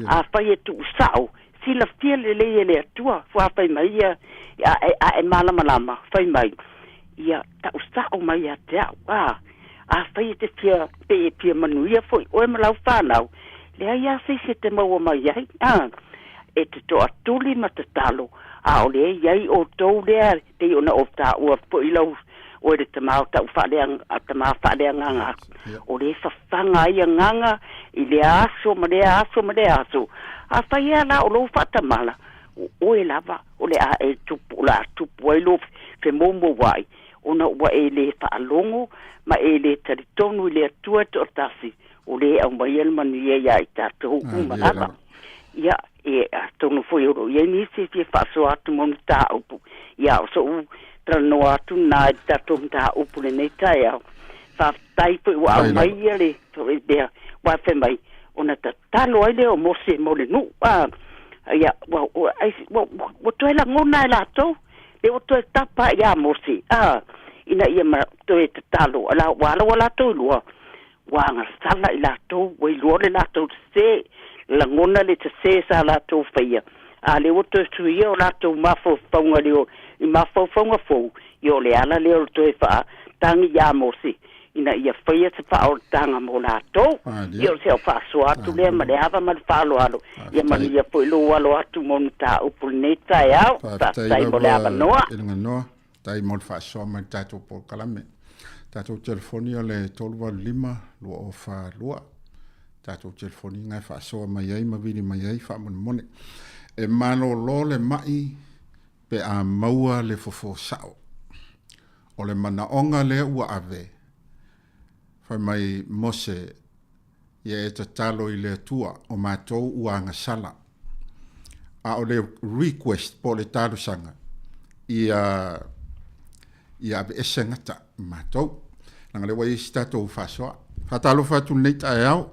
afai e tuusao, silafia lelei e le Atua, ua fai mai ia, a e, a e malamalama, fai mai, ia tausao mai ia te au. A, afai e te fia, pe e fia manuia foi oe ma lau fanau, leai a se isi e te maua mai ai, a, e te toatuli ma tatalo, a o lea e i ai outou lea, pei ona ou taua foi lau oe le tama o ta'u faaleaga, tama faaleagaga aku, o lea e fafaga ai agaga i lea aso ma lea aso ma lea aso. Afai ea la o lou faatamala, o oe lava o le a e tupu, o le a tupu ai lou femoumouai, ona ua e lē faalogo ma e lē talitonu i le Atua e toatasi, o lē e aumaia le manuia iā i tatou uma lava. Ia, e, atonu foi o lo o i ai nisi e fia faasoa atu mo mataupu, ia, o soʻu talanoa atu lena i le tatou mataupu i lenei taeao. Faafetai foi ua aumai ia le mea, ua fai mai, ona tatalo ai lea o Mose mo le nuu, a, ia, ua, ua, ua, ua toe lagona e latou, lea ua toe tapa ia Mose, a, ina ia ma, toe tatalo, ala, ua ala ua latou lua, ua agasala i latou, ua iloa le latou sesē, lagona le sesē sa latou faia, a lea ua toe suia o latou mafaufauga i le i mafaufauga fou, ia o le ala lea o le toe faatagi iā Mose, ina ia faia se faaolataga mo latou. Ia o se au faasoa atu lea ma le ava ma le faaaloalo, ia manuia foi lou alo atu mo mataupu i lenei taeao. Faafetai mo le avanoa. Tai mo le faasoa mai le tatou polokalame. Tatou telefoni o le 385 2042. Tatou telefoni na e faasoa mai ai ma vili mai ai faamolemole. E malolo le mai. pe a maua le fofo sa'o. O le manaʻoga lea ua ave, fai mai Mose, Ia e tatalo i le Atua, o matou ua agasala. A o le request po o le talosaga, ia, ia aveese gata ma matou. Leaga lea ua i ai si tatou faasoa. Faatalofa atu lenei taeao.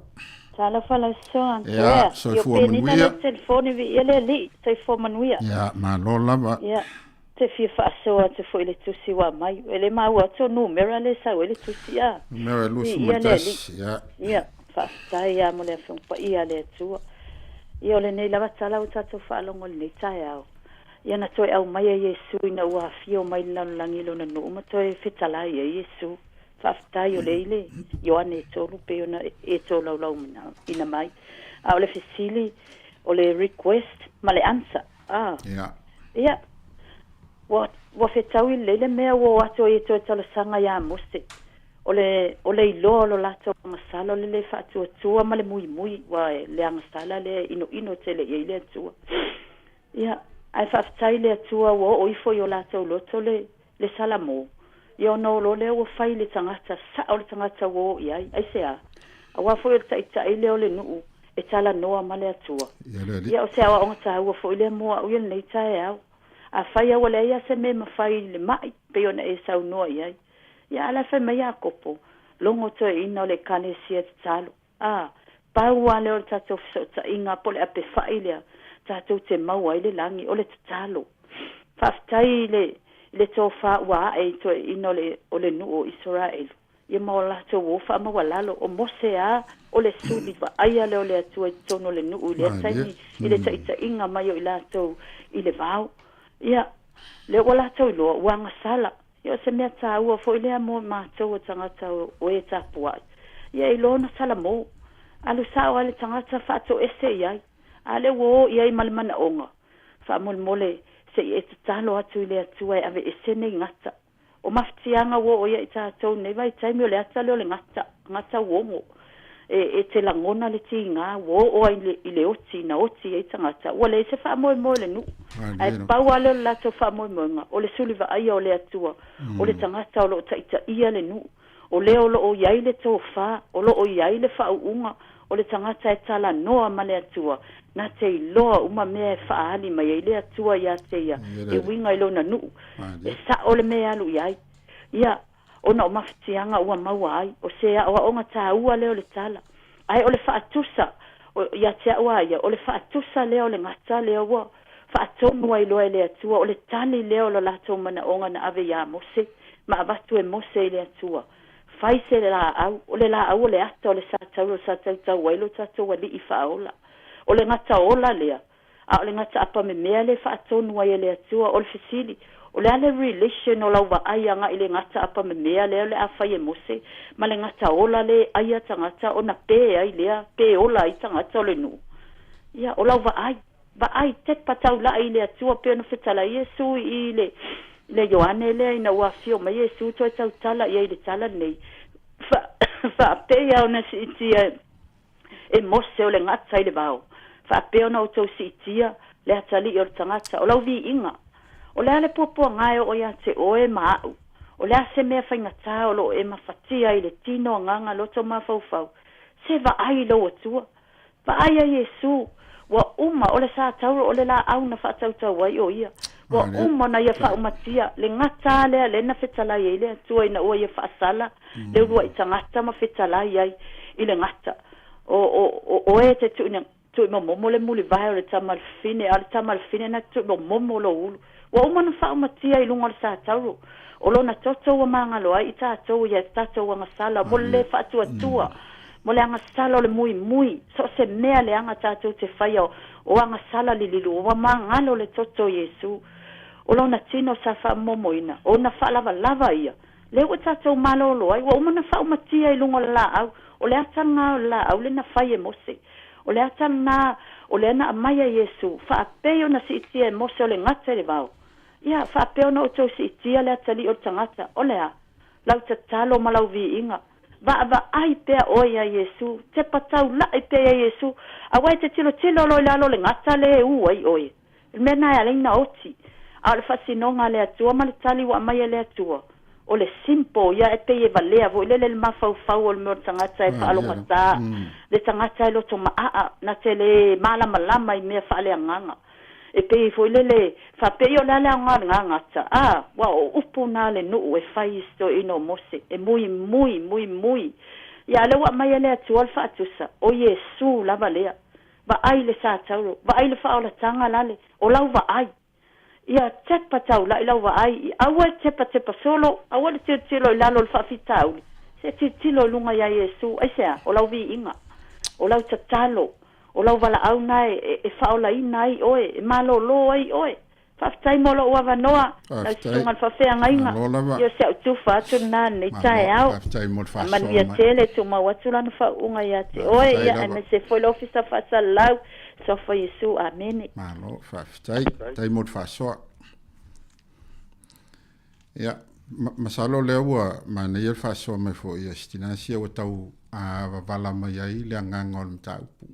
Talofa lau Susuga Ia, Antoea. soifua Io Penina manuia. le telefoni viia le Alii. Soifua manuia. Ia, malo lava. Ia, te fia faasoa atu foi i le tusi ua aumai. E le maua atu o numera lea e sau ai le tusi a. Numera Viia le Alii. 21, ia. Ia, faafetai lava mo le Afioga Paia a le Atua. Ia, o lenei lava tala ua tatou faalogo i lenei taeao. Ia na toe aumaia Iesu ina ua afio mai le lalolagi i lona nuu ma toe fetalai ai Iesu. Faafetai o lea i le Ioane 3 pei ona e tolaulauina mai. A o le fesili, o le request ma le answer. Ah. Ia. Ia. Ua, ua fetaui lelei le mea ua o atu ai e toe talosaga iā Mose. O le, o le iloa o lo latou agasala o le lē faatuatua ma le muimui, ua le agasala lea e inoino tele i ai le Atua. Ia, ae faafetai i le Atua ua oo ifo i o latou loto le, le Salamo, ia ona o loa lea ua fai le tagata, sa'o le tagata ua oo i ai. Aisea? Auā foi o le taitai lea o le nuu e talanoa ma le Atua. Ia, o se aoaoga taua foi lea mo a'u ia lenei taeao. Afai a ua leai a se mea e mafai i le ma'i, pei ona e saunoa i ai. Ia, a o la e fai mai Iakopo, Logo toeaina o le Ekalesia e tatalo. A, pau lava lea o le tatou fesootaiga po o le apefa'i lea tatou te maua ai le lagi, o le tatalo. Faafetai i le, i le tofa ua a'e i toeaiina o le, o le nuu o Isaraelu, ia ma o latou o faamaualalo. O Mose a, o le suli vaaia lea o le Atua i totonu o le nuu i lea taimi, i le taitaiga mai o i latou i le vao. Ia, lea ua latou iloa, ua agasala. Ia o se mea tāua foi lea mo matou o tagata o e tapuai. Ia e iloa ona salamo. Alu sao lava le tagata faatoese i ai. A lea ua o i ai ma le manaoga, faamolemole se i e tatalo atu i le Atua e aveese nei gata. O mafatiaga ua oo ia i tatou nei vaitaimi o le ata lea o le gata, gata uogo. E, e te lagona le tiga ua oo ai i le oti na oti ai tagata, ua leai se faamoemoe o le nuu. Ae pau lava lea o le latou faamoemoega, o le suli vaaia o le Atua, o le tagata o lo o taitaia le nuu, o le o lo o i ai le tofa, o lo o i ai le faauuga, o le tagata e talanoa ma le Atua, na te iloa uma mea e faaali mai ai le Atua ia te ia e uiga i lona nuu. E sa'o le mea e alu i ai. Ia, ona o mafatiaga ua maua ai, o se aoaoga taua lea o le tala. Ae o le faatusa, o, ia te a'u a ia, o le faatusa lea o le gata lea ua faatonu ai loa e le Atua, o le tali lea o lo latou manaoga na ave iā Mose, ma avatu e Mose i le Atua, Fai se laau, o le laau o le ata o le sa taula sa tautau ai lo tatou Alii faaola. O le gata ola lea, A o le gata apamemea lea e faatonu ai e le Atua, o le fesili, o le a le relation o lau vaai agai i le gata apamemea lea o le a fai e Mose ma le gata ola lea e aia tagata ona pe ai lea, pe ola ai tagata o le nuu? Ia, o lau vaai, vaai, tepa taula'i i le Atua pei ona fetalai Iesu i le, le Ioane lea ina ua afio mai Iesu toe tautala i ai i le tala lenei, fa, faapea ona siitia e Mose o le gata i le vao, faapea ona outou siitia le atalii o le tagata, o lau viiga. O le a le puapuaga e oo ia te oe ma a'u? O le a se mea faigata o lo o e mafatia ai i le tino, agaga, loto, mafaufau? Se vaai i lou Atua. Vaai a Iesu, ua uma, o le sa tauro, o le laau na faatautau ai o Ia. Ua uma ona Ia faaumatia, le gata a lea lea na fetalai ai le Atua ina ua Ia faasala le uluai tagata ma fetalai ai i le gata. O, o, o oe e te tuuina, tuuimomomo le mulivae o le tama lafine, a o le tama lafine na te tuuimomomo lou ulu. Ua uma ona faaumatia i luga o le sa tauro. O lona toto ua magalo ai i tatou ia tatou agasala mo le lē faatuatua, mo le agasala o le muimui, so o se mea leaga tatou te faia o agasala lililu, ua magalo le toto o Iesu. O lona tino sa faamomomoina, ona faalavalava ia. Lea ua tatou malolo ai, ua uma ona faaumatia i luga o le laau, o le ata lena o le laau lea na fai e Mose. O le ata lena o lea na aumai e Iesu, faapei ona siitia e Mose o le gata i le vao. Ia, faapea ona outou siitia le atalii o le tagata, o le a? Lau tatalo ma lau viiga. Vaavaai pea oe iā Iesu, tepa taula'i pea iā Iesu, aua e te tilotilo loa i lalo o le gata lea e u ai oe. O le mea lena e ala ai ona oti. A o le faasinoga a le Atua ma le tali ua aumai e le Atua, o le simple ia e pei e valea foi lele le mafaufau o le mea o le tagata e faalogata, le tagata e loto maaa na te le malamalama i mea faaleagaga. E pei foi lele faapea, ia o le a le aoga o le gagata? A, ua o upu na a le nuu e fai i si toeaina o Mose, e muimui, muimui. Ia a o lea ua aumai e le Atua le faatusa, o Iesu lava lea. Vaai le satauro, vaai le faaolataga lale, o lau vaai. Ia tepa taulai lau vaai, aua e tepatepa solo, aua le tilotilo i lalo o le faafitauli, se tilotilo i luga ia Iesu. Aisea? O lau viiga, o lau tatalo, o lau valaau na e faaolaina ai oe, e malolo ai oe. Faafetai mo lou avanoa, lau Susuga i le Faafeagaiga. Ia o si au tufa atu lena i lenei taeao. Manuia tele, tumau atu lana faauuga ia te oe, ia aemaise foi le Ofisa Faasalalau. Suafa Iesu, Amene. Malo, faafetai. Faafetai mo le faasoa. Ia, masalo lea ua manaia le faasoa mai foi a Sitinasi ua tau vavala mai ai le agaga o le mataupu.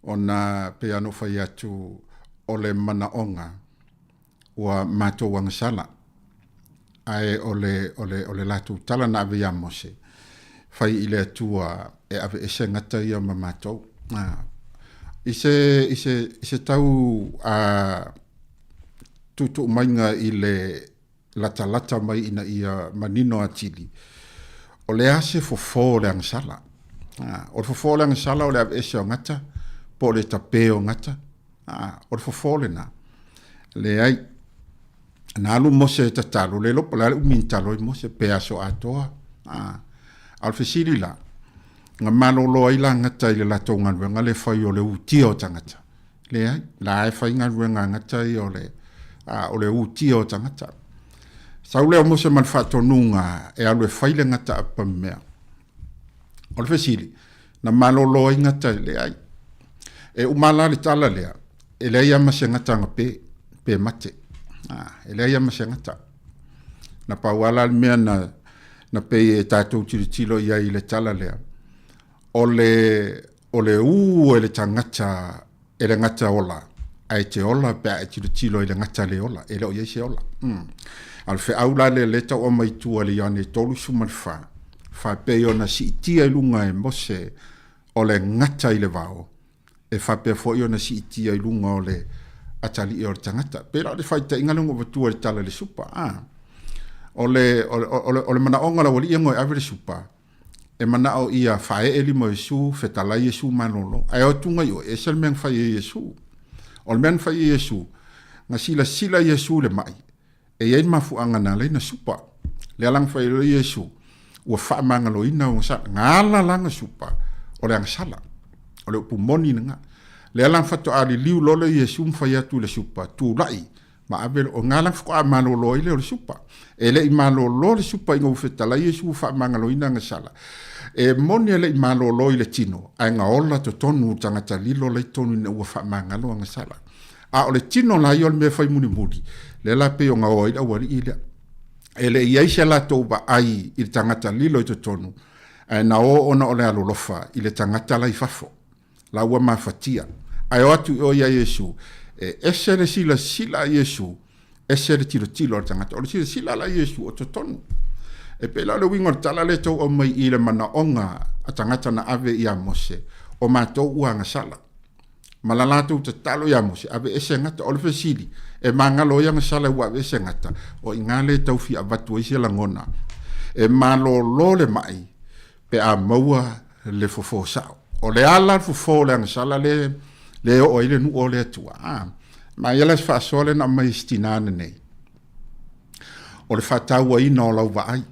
Ona pei lava ona ou fai atu o le manaoga ua matou agasala, ae o le, o le, o le latou tala na ave ia Mose, fai i le Atua e aveese gata ia ma matou. A, i se, i se, i se tau a, tuutuu maiga i le latalata mai ina ia manino atili, o le a se fofo o le agasala? A, o le fofo o le agasala o le aveese o gata, po o le tape o gata, a, o le fofo lena. Leai, na alu Mose e tatalo, le iloa po o le a le umi na tatalo ai Mose, pe aso atoa. A, a o le fesili la, na malolo ai la gata i le latou galuega le fai o le utia o tagata? Leai, la e fai galuega a gata ia o le, a, o le utia o tagata. Sau lea o Mose ma le faatonuga e alu e fai le gata apamemea. O le fesili, na malolo ai gata? Leai. E uma la le tala lea, e leai lava ma se gata na pe, pe mate. A, e leai lava ma se gata. Na pau lava la le mea na, na pei e tatou tilotilo i ai i le tala lea, o le, o le ū e le tagata e le gata ola, ae te ola pe a e tilotilo i le gata le ola, e le o i ai se ola. A o le feau la lea lea e tau aumai i tua i le Ioane 34, faapei ona siitia i luga e Mose o le gata i le vao, e faapea foi ona siitia i luga o le atalii o le tagata. Pei la o le faitaiga lea na ou avatua i le tala i le supa. A. O le, o le, o le, o le manaoga o le aualii e goe ave le supa, e manao ia faaee lima o Iesu, fetalai Iesu malolo. Ae o atu ngai oe, e ese le mea na fai e Iesu. O le mea na fai e Iesu, na silasila Iesu i le mai, e i ai le mafuaaga na ala ai na supa. Lea la na fai ai Iesu, ua faamagaloina ona sala. Na ala la na supa, o le agasala. O le upu moni lena. Lea la na faatoa liliu loa lea o Iesu ma fai atu i le supa, tulai, ma ave o ngā la whakoa malolo ai le o le supa. E le i malolo le supa ina ua fetalai Iesu ua faamagaloina ana sala. E moni e le i malolo i le tino, ae na ola totonu tagata lilo la i totonu ina ua faamagalo ana sala. A o le tino la ia o le mea e fai mulimuli, lea la pei ona o ai le aualii lea. E le i i ai se latou vaai i le tagata lilo i totonu, ae na o ona o le alolofa i le tagata la i fafo. La ua mafatia. Ae o atu i o ia Iesu, e ese le silasila a Iesu, ese le tilotilo a le tagata. O le silasila la a Iesu o totonu. E pei la o le uiga o le tala lea e tau aumai i le manaoga a tagata na ave ia Mose, o matou ua agasala. Ma la latou tatalo ia Mose, aveese gata. O le fesili, e magalo ai agasala ua aveese gata? O i ina lea e tau fia avatu ai se lagona. E malolo le mai pe a maua le fofo sao. O le ala le fofo o le agasala le, le oo ai le nuu o le Atua. A, ma ia la se faasoa lea na aumai e si tinā lenei. O le faatauaina o lau vaai.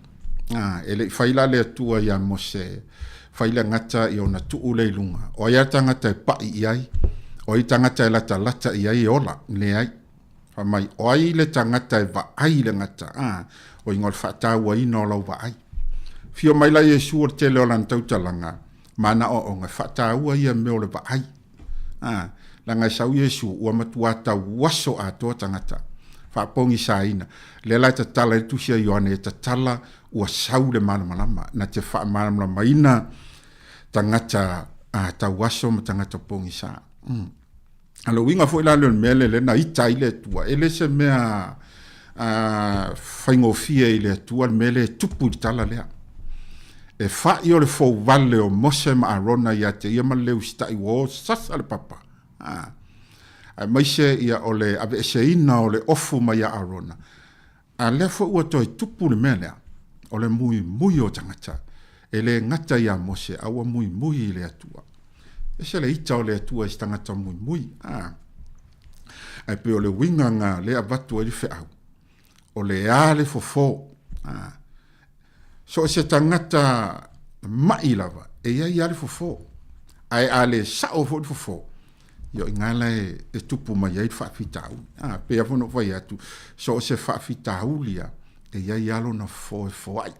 A, e le i fai la le Atua ia Mose, fai le gata ia ona tuu lea i luga. O ai lava le tagata e pai i ai, o ai le tagata e latalata i ai e ola? Leai. Fai mai, o ai le tagata e vaai i le gata? A, o iga o le faatauaina o lau vaai. Fio mai la Iesu o le tele o lana tautalaga, ma ana aoaoga, e faataua ia mea o le vaai. A, leaga e sau Iesu, ua matua tauaso atoa tagata, faapogisaina. Lea la e tatala ai le tusi a Ioane, e tatala ua sau le malamalama, na te faamalamalamaina tagata a tauaso ma tagata pogisa. A o le uiga foi la lea o le mea lea lea na ita ai le Atua, e le se mea faigofie i le Atua le mea lea e tupu i le tala lea. E fa'i o le fouvale o Mose ma Arona ia te ia ma le le usitai ua o sasa le papa, aemaise ia o le aveeseina o le ofu mai ia Arona, A lea foi ua toe tupu le mea lea, o le muimui o tagata, e le gata ia Mose, a ua muimui i le Atua. Ese le ita o le Atua i se tagata muimui, a. Ae pei o le uiga na lea avatu ai le feau, o le a le fofo, a. So o se tagata ma'i lava, e i ai lava le fofo. Ae a le sa'o foi le fofo, ia o i ina la e tupu mai ai le faafitauli. A, pei lava foi ona ou fai atu, so o se faafitauli lava, e i ai lava lona fofo e foai.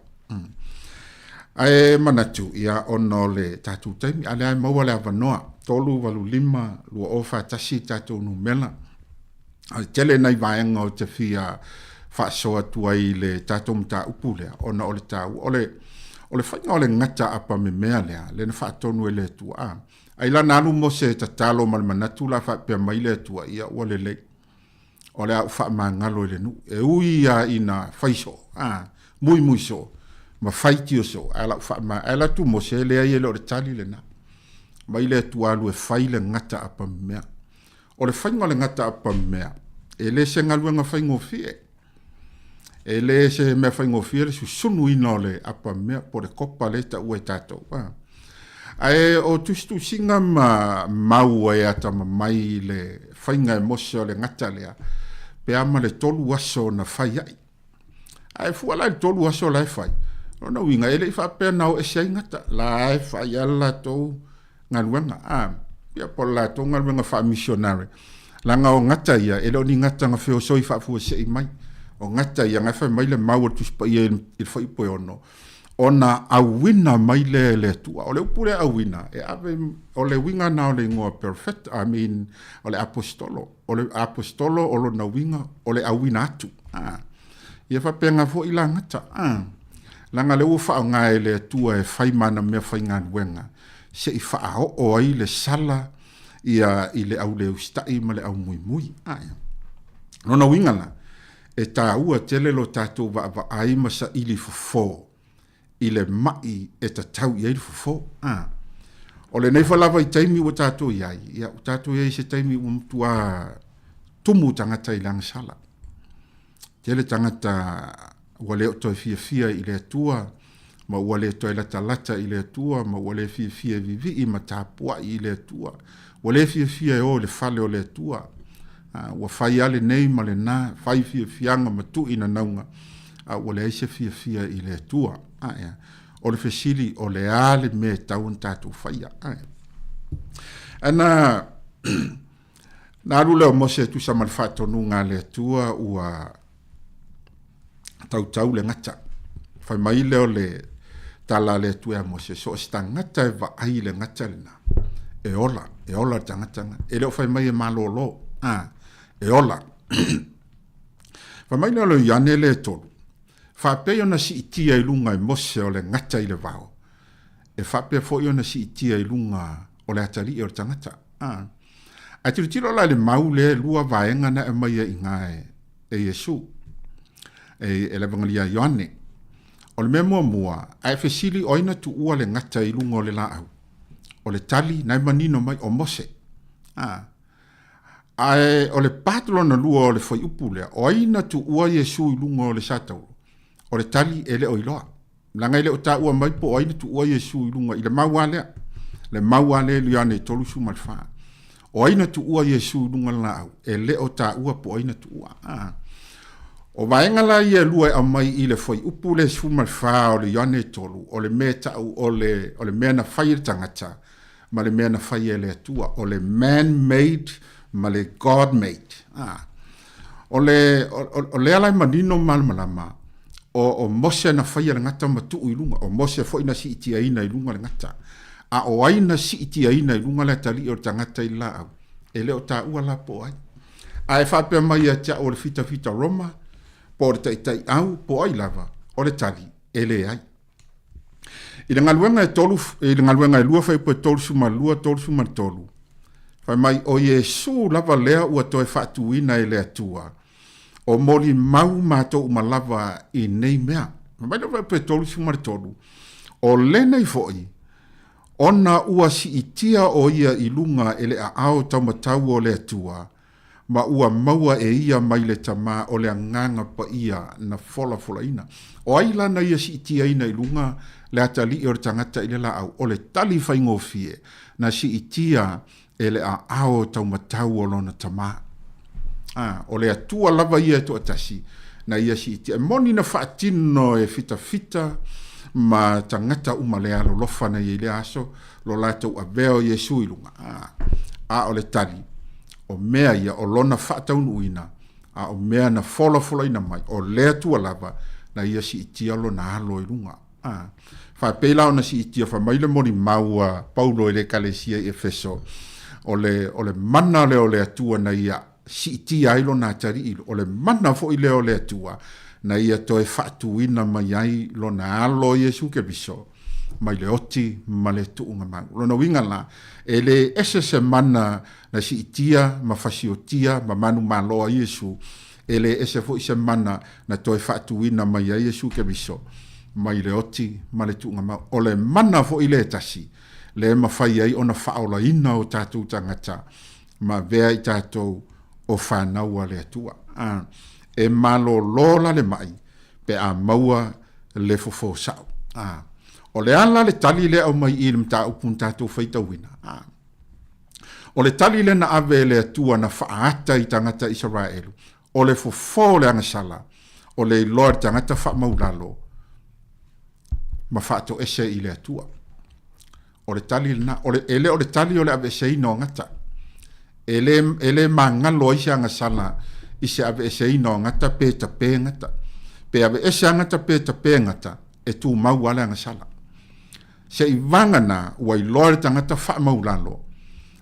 Ae manatu, ia, ona o le tatou taimi, a o lea e maua le avanoa, 385 2041 tatou numera. Ae tele nai vaega ou te fia faasoa atu ai i le tatou mataupu lea, ona o le taua. O le, o le faiga o le gata apamemea lea, lea na faatonu e le Atua, a, ai la na alu Mose e tatalo ma le manatu la faapea mai le Atua, ia ua lelei, o le a ou faamagalo i le nuu. E ui lava ina fai soo, a, muimui soo, ma faitio soo, ae o le a ou faamagalo. Ae alu atu Mose, e leai e le o le tali lena. Mai le Atua alu e fai le gata apamemea. O le faiga o le gata apamea, e le se galuega faigofie. E le se mea faigofie le susunuina o le apamea po o le kopa lea e taua e tatou. Ae o tusitusiga ma mau e atamamai i le faiga e Mose o le gata lea, pe a ma le tolu aso na fai ai. Ae fua la i le tolu aso la e fai, lona uiga e le i faapea na o ese ai gata, la e fai lava le latou galuega, a, ia po o le latou galuega faamisionare, leaga o gata ia, e le o ni gata na feosoi faafuasei mai. O gata ia, na e fai mai le mau a le Tusi Paia i le Fuaiupu e 6, ona auina mai lea e le Atua. O le upu lea auina, e ave, o le uiga na o le igoa perfect, I mean, o le aposetolo. O le aposetolo o lona uiga, o le auina atu. A, ia faapena foi la gata. A, leaga lea ua faaaoga e le Atua e fai ma ana mea faigaluega, se i faaoo ai le sala ia i le au le usitai ma le au muimui. Ae. Lona uiga la, e taua tele lo tatou vaavaai ma saili fofo i le ma'i e tatau i ai le fofo. A. O lenei foi lava i taimi ua tatou i ai, ia, ua tatou i ai i se taimi ua matua tumu tagata i le agasala. Tele tagata ua le o toe fiafia i le Atua, ma ua le toe latalata i le Atua, ma ua le fiafia e vivii ma tapuai i le Atua. Ua le fiafia e o i le fale o le Atua. Ua fai lava lenei ma lena, fai fiafiaga ma tui nanauga, a ua leai se fiafia i le Atua. O le fesili, o le a le mea e tatau ona tatou faia? Ana na alu lea o Mose e tusa ma le faatonuga a le Atua ua tautau le gata. Fai mai lea o le tala a le Atua ia Mose, so o se tagata e vaai i le gata lena, e ola, e ola le tagata lena. E le o fai mai e malolo, a, e ola. Fai mai lea o le Ioane lea e tolu, faapei ona siitia i luga e Mose o le gata i le vao, e faapea foi ona siitia i luga o le atalii o le tagata. A. Ae tilotilo la i le mau lea e lua vaega na e aumai ai i ina e, e Iesu, e, e le Evangelia a Ioane. O le mea muamua, a e fesili o ai na tuua le gata i luga o le laau? O le tali, na e manino mai, o Mose. A. Ae o le part lona lua o le fuaiupu lea, o ai na tuua Iesu i luga o le satauro? O le tali, e le o iloa. Leaga e le o taua mai po o ai na tuua Iesu i luga i le mau lava lea. Le mau lava lea i Ioane 34. O ai na tuua Iesu i luga o le laau? E le o taua po o ai na tuua. A. O vaega la ia e lua e aumai i le fuaiupu lea 14 o le Ioane 3, o le mea e tau o le, o le mea na fai e le tagata ma le mea na fai e le Atua, o le man made ma le God made. A. O le, o, o lea la e manino ma malamalama, o, o Mose na faia le gata ma tuu i luga, o Mose foi na siitiaina i luga le gata. A o ai na siitiaina i luga le atalii o le tagata i le laau? E le o taua la po o ai. A e faapea mai ia te au o le fitafita Roma, po o le taitaiau, po o ai lava, o le tali, e leai. I le galuega e tolu, i le galuega e lua fuaiupu e 32, 33, Fai mai, o Iesu lava lea ua toe faatuina e le Atua, o molimau matou uma lava i nei mea. Fai mai le Fuaiupu e 33, o lenei foi, ona ua siitia o ia i luga e le aao taumatau o le Atua, ma ua maua e ia mai le Tama o le Agaga Paia na folafolaina. O ai la na ia siitiaina i luga le atalii o le tagata i le laau? O le tali faigofie na siitia e le aao taumatau o lona Tama. A, o le Atua lava ia e toatasi na ia siitia. E moni na faatino e fitafita ma tagata uma le alolofa na i ai i lea aso lo latou avea o Iesu i luga. A, a o le tali, o mea ia o lona faataunuuina, a o mea na folafolaina mai, o le Atua lava na ia siitia lona alo i luga. A, faapei la ona siitia fai mai le molimau a Paulo i le Ekalesia i Efeso, o le, o le mana lea o le Atua na ia siitia ai lona atalii, o le mana foi lea o le Atua na ia toe faatuina mai ai lona alo Iesu Keriso mai le oti ma le tuuga mau. O lona uiga la, e le ese se mana na siitia ma fasiotia ma manumalo ai Iesu, e le ese foi se mana na toe faatuina mai ai Iesu Keriso mai le oti ma le tuuga mau. O le mana foi lea e tasi, le mafai ai ona faaolaina o tatou tagata ma avea i tatou o fanau a le Atua. A, e malōlō la le maʻi pe a maua le fofo sao. A, o le a la le tali lea aumai i i le mataupu na tatou faitauina? A, o le tali lea na ave e le Atua na faaata i tagata Isaraelu, o le fofo o le agasala, o le iloa i le tagata faamaulalo ma faatoese i le Atua. O le tali lena. O le, e le o le tali o le aveeseina o gata. E le, e le magalo ai se agasala i se aveeseina o gata pe tape gata. Pe aveese agata pe tape gata, e tumau lava le agasala. Se i vagana ua iloa le tagata faamaulalo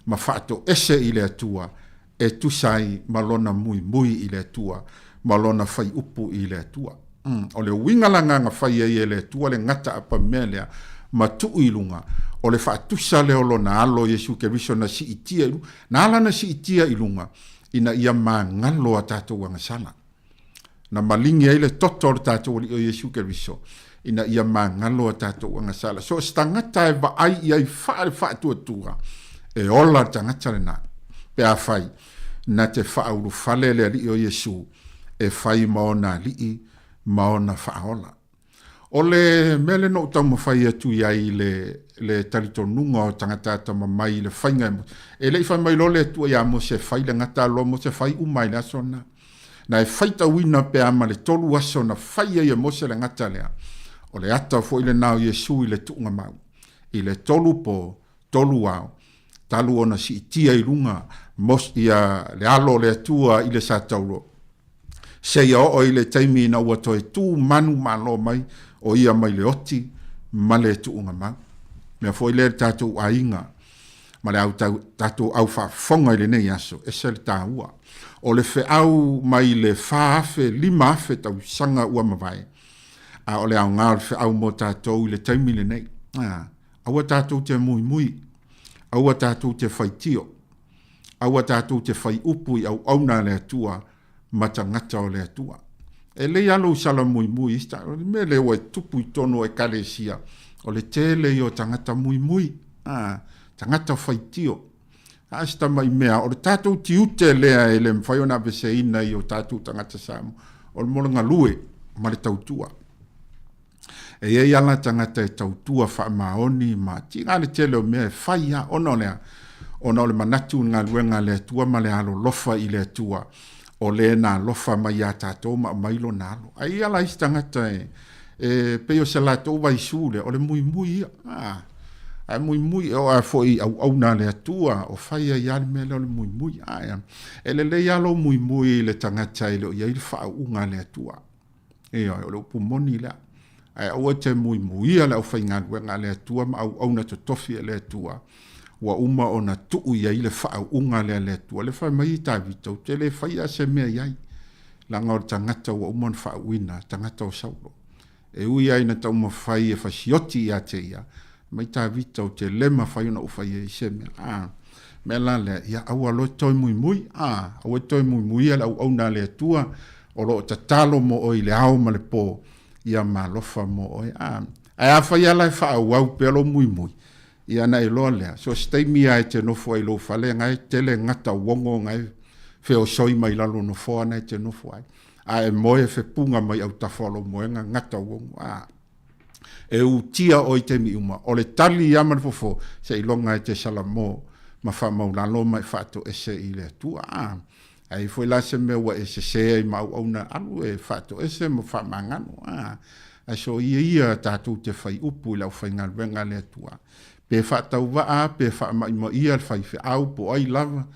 ma faatoese i le Atua e tusa ai ma lona muimui i le Atua ma lona faiupu i le Atua. O le uiga la na na fai ai e le Atua le gata apamea lea ma tuu i luga, o le faatusa lea o lona Alo Iesu Keriso na siitia i luga, na ala na siitia i luga ina ia magalo a tatou agasala. Na maligi ai le toto o le tatou Alii o Iesu Keriso ina ia magalo a tatou agasala. So o se tagata e vaai i ai faale-faatuatua, e ola le tagata lena, pe afai na te faaulufale le Alii o Iesu e fai ma ona alii ma ona faaola. O le mea lea na ou taumafai atu i ai i le, le talitonuga o tagata atamamai i le faiga e Mose. E le i fai mai loa le Atua ia Mose e fai le gata aloa Mose fai uma i le aso lena. Na e faitauina pe a ma le tolu aso na fai ai e Mose le gata lea. O le ata foi lena o Iesu i le tuugamau. I le tolu po, tolu ao, talu ona siitia i luga Mose, ia le alo o le Atua i le sataulo. Seia oo i le taimi ina ua toe tu manumalo mai o ia mai le oti ma le tuuga mau. Mea foi lea le tatou aiga ma le au tatou au faafofoga i lenei aso, ese le taua. O le feau mai le 4,000, 5,000 tausaga ua mavae, a o le aoga o le feau mo tatou i le taimi lenei. Aua tatou te muimui, aua tatou te faitio, Aua tatou te fai upu i auauna a le Atua ma tagata o le Atua. E lei lava lou sala muimui i isi o le mea lea ua e tupu i totonu o Ekalesia, o le tele ia o tagata muimui, a, tagata faitio. A o se tamai mea, o le tatou tiute lea e le mafai ona aveseina i o tatou tagata Samoa, o le mo le galue ma le tautua. E i ai ala tagata e tautua faamaoni ma tiga le tele o mea e fai a, ona o le a? Ona o le manatu i le galuega a le Atua ma le alolofa i le Atua, o le na alofa mai iā tatou ma aumai lona alo. Ae i ai ala isi tagata e, e pei o se latou vaisu lea, o le muimui ia. A, ae muimui, e oo lava foi i auauna a le Atua, o fai ai lava le mea lea o le muimui. Ae, e lelei lava lou muimui i le tagata e le o i ai le faauuga a le Atua. Ioe, o le upu moni lea. Ae aua e te muimuia le aufaigaluega a le Atua ma auauna totofi e le Atua, ua uma ona tuu i ai le faauuga lea a le Atua. Le fai mai Tavita, ou te le faia se mea i ai, leaga o le tagata ua uma ona faauuina, tagata o Saulo. E ui lava ina taumafai e fasioti ia te ia, mai Tavita, ou te le mafai ona ou faia i se mea. A, Mea la lea, ia aua loa e toe muimui, a, aua e toe muimuia le auauna a le Atua o lo o tatalo mo oe i le ao ma le po, ia malofa mo oe. A, ae afai lava la e faaauau pea lou muimui, ia ona e iloa lea, so o se taimi lava e te nofo ai i lou fale, na e tele gata uogo na e feosoi mai lalo o nofoa na e te nofo ai. A e moe e fepuga mai autafa o lou moega gata uogo. A, e utia oe i taimi uma. O le tali ia ma le fofo, seiloga e te salamo ma faamaulalo ma e faatoese i le Atua. A, a i ai foi la se mea ua e sese ai ma auauna, alu e faatoese ma faamagalo. A, ae soia ia tatou te fai upu i le aufaigaluega a le Atua. Pe faatauvaa, pe faama'imaʻia le faifeau po o ai lava,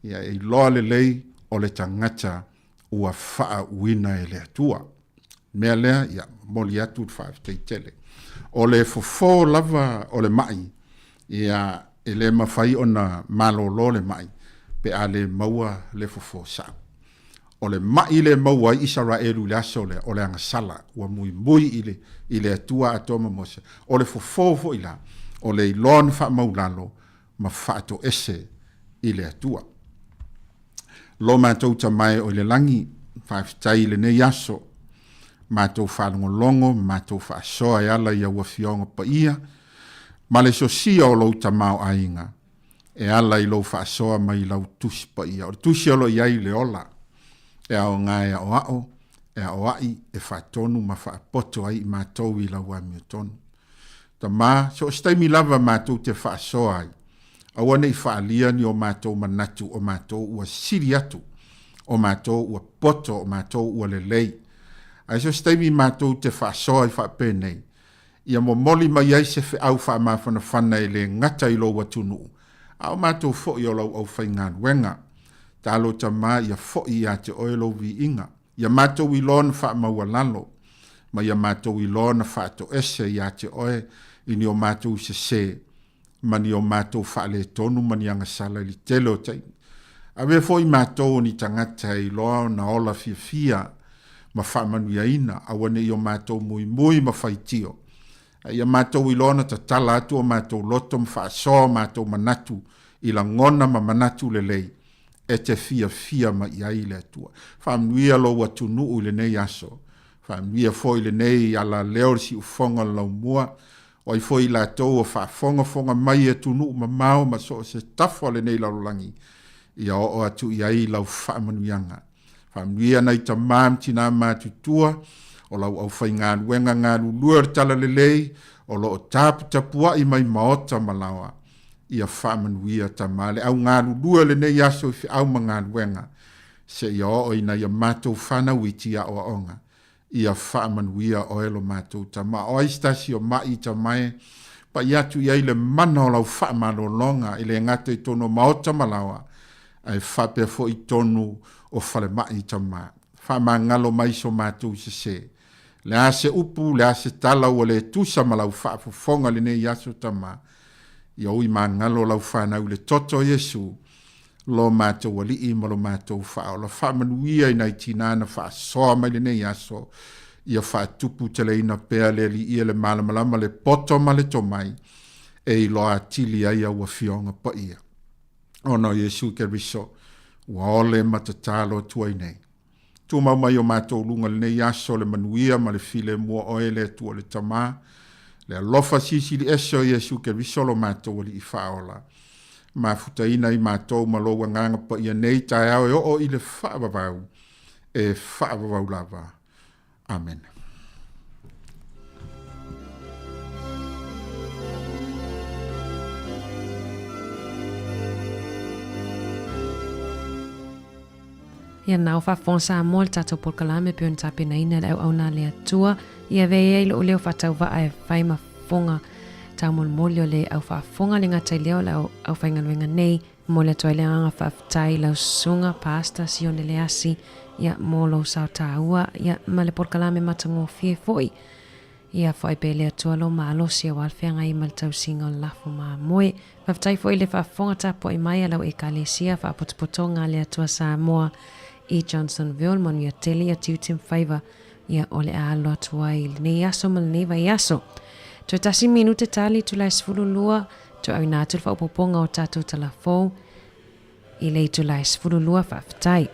ia e iloa lelei o le tagata ua faauuina e le Atua. Mea lea, ia, momoli atu le faafetai tele. O le fofo lava o le ma'i, ia, e le mafai ona malolo le ma'i pe a le maua le fofo sa'o. O le ma'i le maua ai Isaraelu i le aso lea, o le agasala, ua muimui i le, i le Atua atoa ma Mose. O le fofo foi la, o le iloa ona faamaulalo ma faatoese i le Atua. Lo matou Tama e o i le lagi, faafetai i lenei aso, matou faalogologo ma matou faasoa e ala i au Afioga paia ma le sosia o lou tamaoaiga e ala i lou faasoa mai i lau Tusi Paia. O le Tusi o lo o i ai le ola e aoga e aoao, e aoai, e faatonu ma faapoto ai i matou i lau amiotonu. Tama, so o se taimi lava matou te faasoa ai, aua ne i faaalia ni o matou manatu o matou ua sili atu, o matou ua poto, o matou ua lelei. Ae so o se taimi matou te faasoa ai faapenei, ia momoli mai ai se feau faamafanafana e le gata i lou atunuu, a o matou foi o lau aufaigaluega. Talo Tama ia foi ia te oe lou viiga. Ia matou iloa na faamaualalo, ma ia matou iloa na faatoese ia te oe i ni o matou sesē, ma ni o matou faaletonu ma ni agasala i le tele o taimi. Avea foi matou o ni tagata e iloa ona ola fiafia ma faamanuiaina, aua ne i o matou muimui ma faitio, a ia matou iloa na tatala atu o matou loto ma faasoa o matou manatu i lagona ma manatu lelei, e te fiafia mai i ai le Atua. Faamanuia lou atunuu i lenei aso. Faamanuia foi lenei alaleo i le siufofoga o le laumua, o ai foi i latou o faafogafoga mai i atunuu mamao ma so o se tafa o lenei lalolagi, ia oo atu i ai lau faamanuiaga. Faamanuia nai tama ma tinā matutua, o lau aufaigaluega galulue o le Talalelei, o lo o taputapuai mai maota ma laoa, ia faamanuia Tama le au galulue o lenei aso i feau ma galuega, seia oo ina ia matou fanau iti aoaoga, ia faamanuia oe lo matou Tama. O ai se tasi o ma'i Tama e pai atu i ai le mana o lau faamalologa e le gata i totonu o maota ma laoa, ae faapea foi i totonu o falemai Tama. Faamagalo mai so matou sese. Le a se upu, le a se tala ua le tusa ma lau faafofoga i lenei aso Tama, Ia ui magalo lau fanau i le toto o Iesu, lo matou Alii ma lo matou Faaola. Faamanuia i nai tina na faasoa mai lenei aso, ia faatupu teleina pea le Alii le malamalama, le poto ma le tomai, e iloa atili ai au Afioga Paia. Ona o Iesu Keriso, ua ole ma tatalo atu ai nei. Tumau mai o matou luga lenei aso le manuia ma le filemu o oe le Atua le Tama, le alofa silisili ese o Iesu Keriso lo matou Alii Faaola. Mafutaina i matou ma lou Agaga Paia nei taeao e oo i le faavavau, e faavavau lava. Amene. Ia na o faafofoga Samoa le tatou polokalame pei ona tapenaina e le auauna a le Atua. Ia avea ai lou leo faatauvaa e fai ma fofoga taumolimoli o le au faafofoga le gata i lea o le aufaigaluega nei. Momoli atu ai le agaga faafetai i lau susuga Pastor Sione Leasi ia mo lou sao taua ia ma le polokalame matagofie foi. Ia foai pea le Atua lou malosi aua le feagai ma le tausiga o le lafo mamoe. Faafetai foi i le faafofoga tapuai mai a lau Ekalesia Faapotopotoga a le Atua Samoa i Johnsonville. Manuia tele ia tiute ma faiva ia o le a alo atu ai i lenei aso ma lenei vaiaso. Toe tasi minute tali itula e 12, toe auina atu le faaopoopoga o tatou tala fou. i le itula e 12. Faafetai.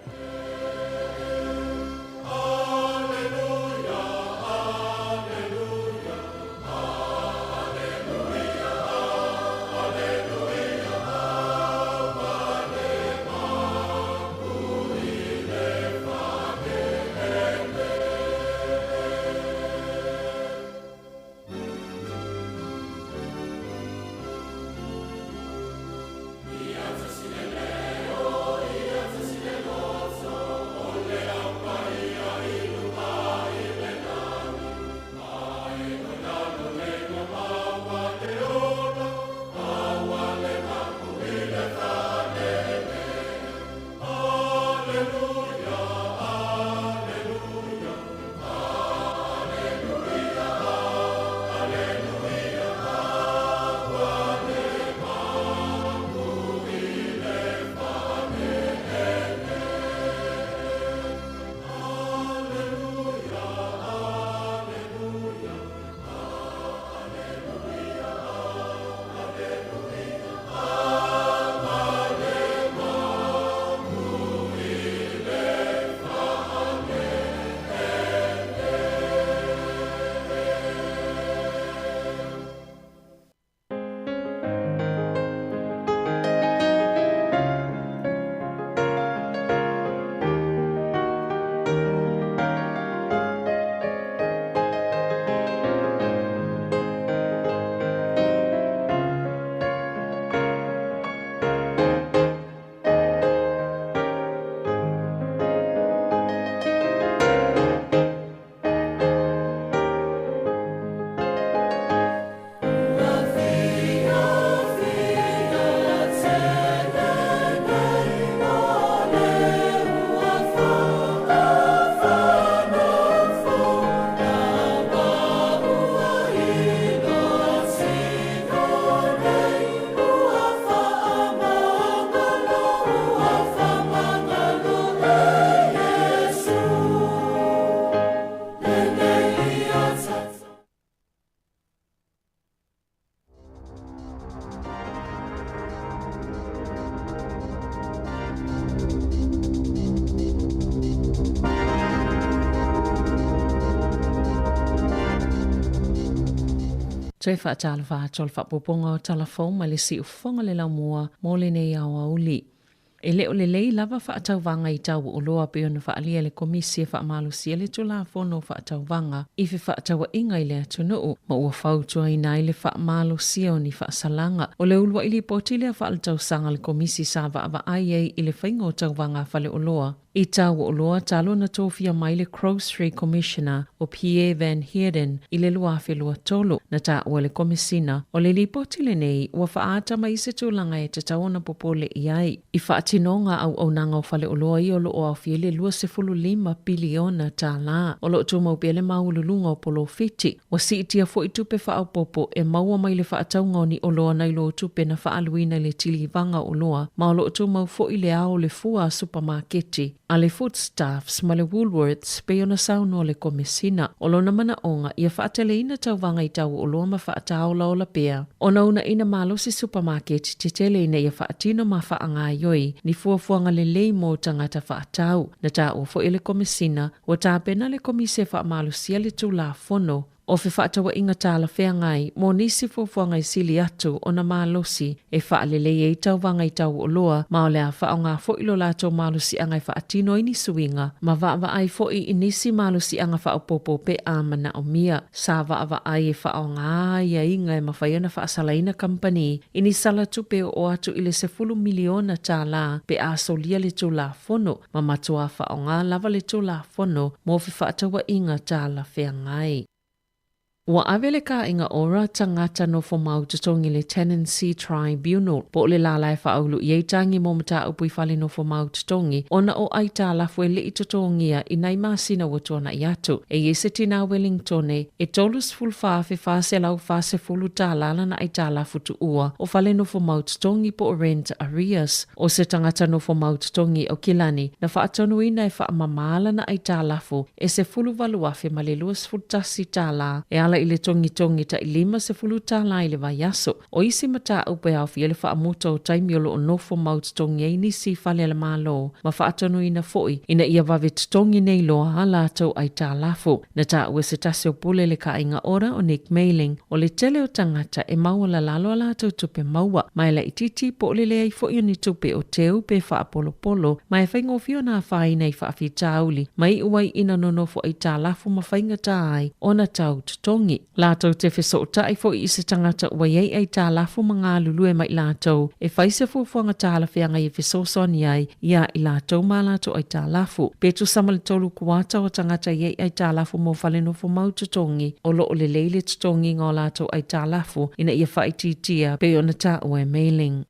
Toe faatalofa atu o le faaopoopoga o tala fou mai le siufofoga le laumua mo lenei aoauli. E le o lelei lava faatauvaga i tau oloa pei ona faaalia e le Komisi e faamalosia le Tulafono o Faatauvaga i Fefaatauaiga i le atunuu, ma ua fautuaina ai le faamalosia o ni faasalaga. O le uluai lipoti lea faaletausaga a le Komisi sa vaavaai ai i le faiga o tauvaga a faleoloa I tau oloa talu ona tofia mai le Grocery Commissioner o Pierre Van Heerden i le 2023, na taua e le Komesina o le lipoti lenei ua faaata mai se tulaga e tatau ona popole i ai i faatinoga auaunaga o faleoloa ia o lo o aofia i le $25 piliona tālā. O lo o tumau pea le maualuluga o polofiti. Ua siitia foi tupe faaopoopo e maua mai le faatauga o ni oloa nai lo tupe na faaaluina i le tilivaga o oloa, ma o lo o tumau foi le ao o le fua a supamaketi a le Foodstuffs ma le Woolworths pei ona saunoa le Komesina. O lona manaʻoga, ia faateleina tauvaga i tau oloa ma faataolaola pea ona uunaina malosi supamaketi tetele ina ia faatino ma faagaoioi ni fuafuaga lelei mo tagata faatau. Na taua foi e le Komesina, Ua tapena le Komisi e faamalosia le Tulafono o Fefaatauaiga Talafeagai mo nisi fuafuaga e sili atu ona malosi e faalelei ai tauvaga i tau oloa ma o le a faaaoga foi lo latou malosiaga e faatino ai ni suiga ma vaavaai foi i nisi malosiaga faaopoopo pe a manaomia. Sa vaavaai e faaaoga aiaiga e mafai ona faasalaina kamupani i ni sala tupe e oo atu i le $10 miliona pe a solia le Tulafono ma matuā faaaoga lava le Tulafono mo fefaatauaiga talafeagai. Ua ave le kāʻinga ora tagata nofo mau totogi i le Tenancy Tribunal po o le lālā e faaulu i ai tagi mo mataupu i fale nofo mau totogi ona o aitalafu e le i totogia i nai masina ua tuanaʻi atu. E i ai se tinā Wellingtone e $34,440 lana aitalafu tuua o fale nofo mau totogi po o rent arrears. ʻO se tagata nofo mau totogi o Kilani na faatonuina e faamamā lana aitalafu e $18,021 e ala. ala i le togitogi tai $50 i le vaiaso. O isi mataupu e aofia le faamuta o taimi o lo o nofo mau totogi ai nisi i fale a le Malo ma faatonuina foi ina ia vave totogi nei loa a latou aitalafu. Na taua e se tasi o pule le Kaaiga Ora o Nick Mailing, o le tele o tagata e maualalalo a latou tupe maua, ma e laitiiti po o le leai foi o ni tupe o teu pe faapolopolo, ma e faigofie ona afaina i faafitauli, ma iu ai ina nonofo aitalafu ma faigata ai ona tau totogi. Latou te fesootai foi i se tagata ua i ai aitalafu ma galulue ma i latou e fai se fuafuaga talafeagai e fesoasoani ai iā i latou ma a latou aitalafu. Pe tusa ma le tolu kuata o tagata e i ai aitalafu mo fale nofomau totogi, o lo o lelei le totogiga o latou aitalafu ina ia faaitiitia pei ona taua e Meiling.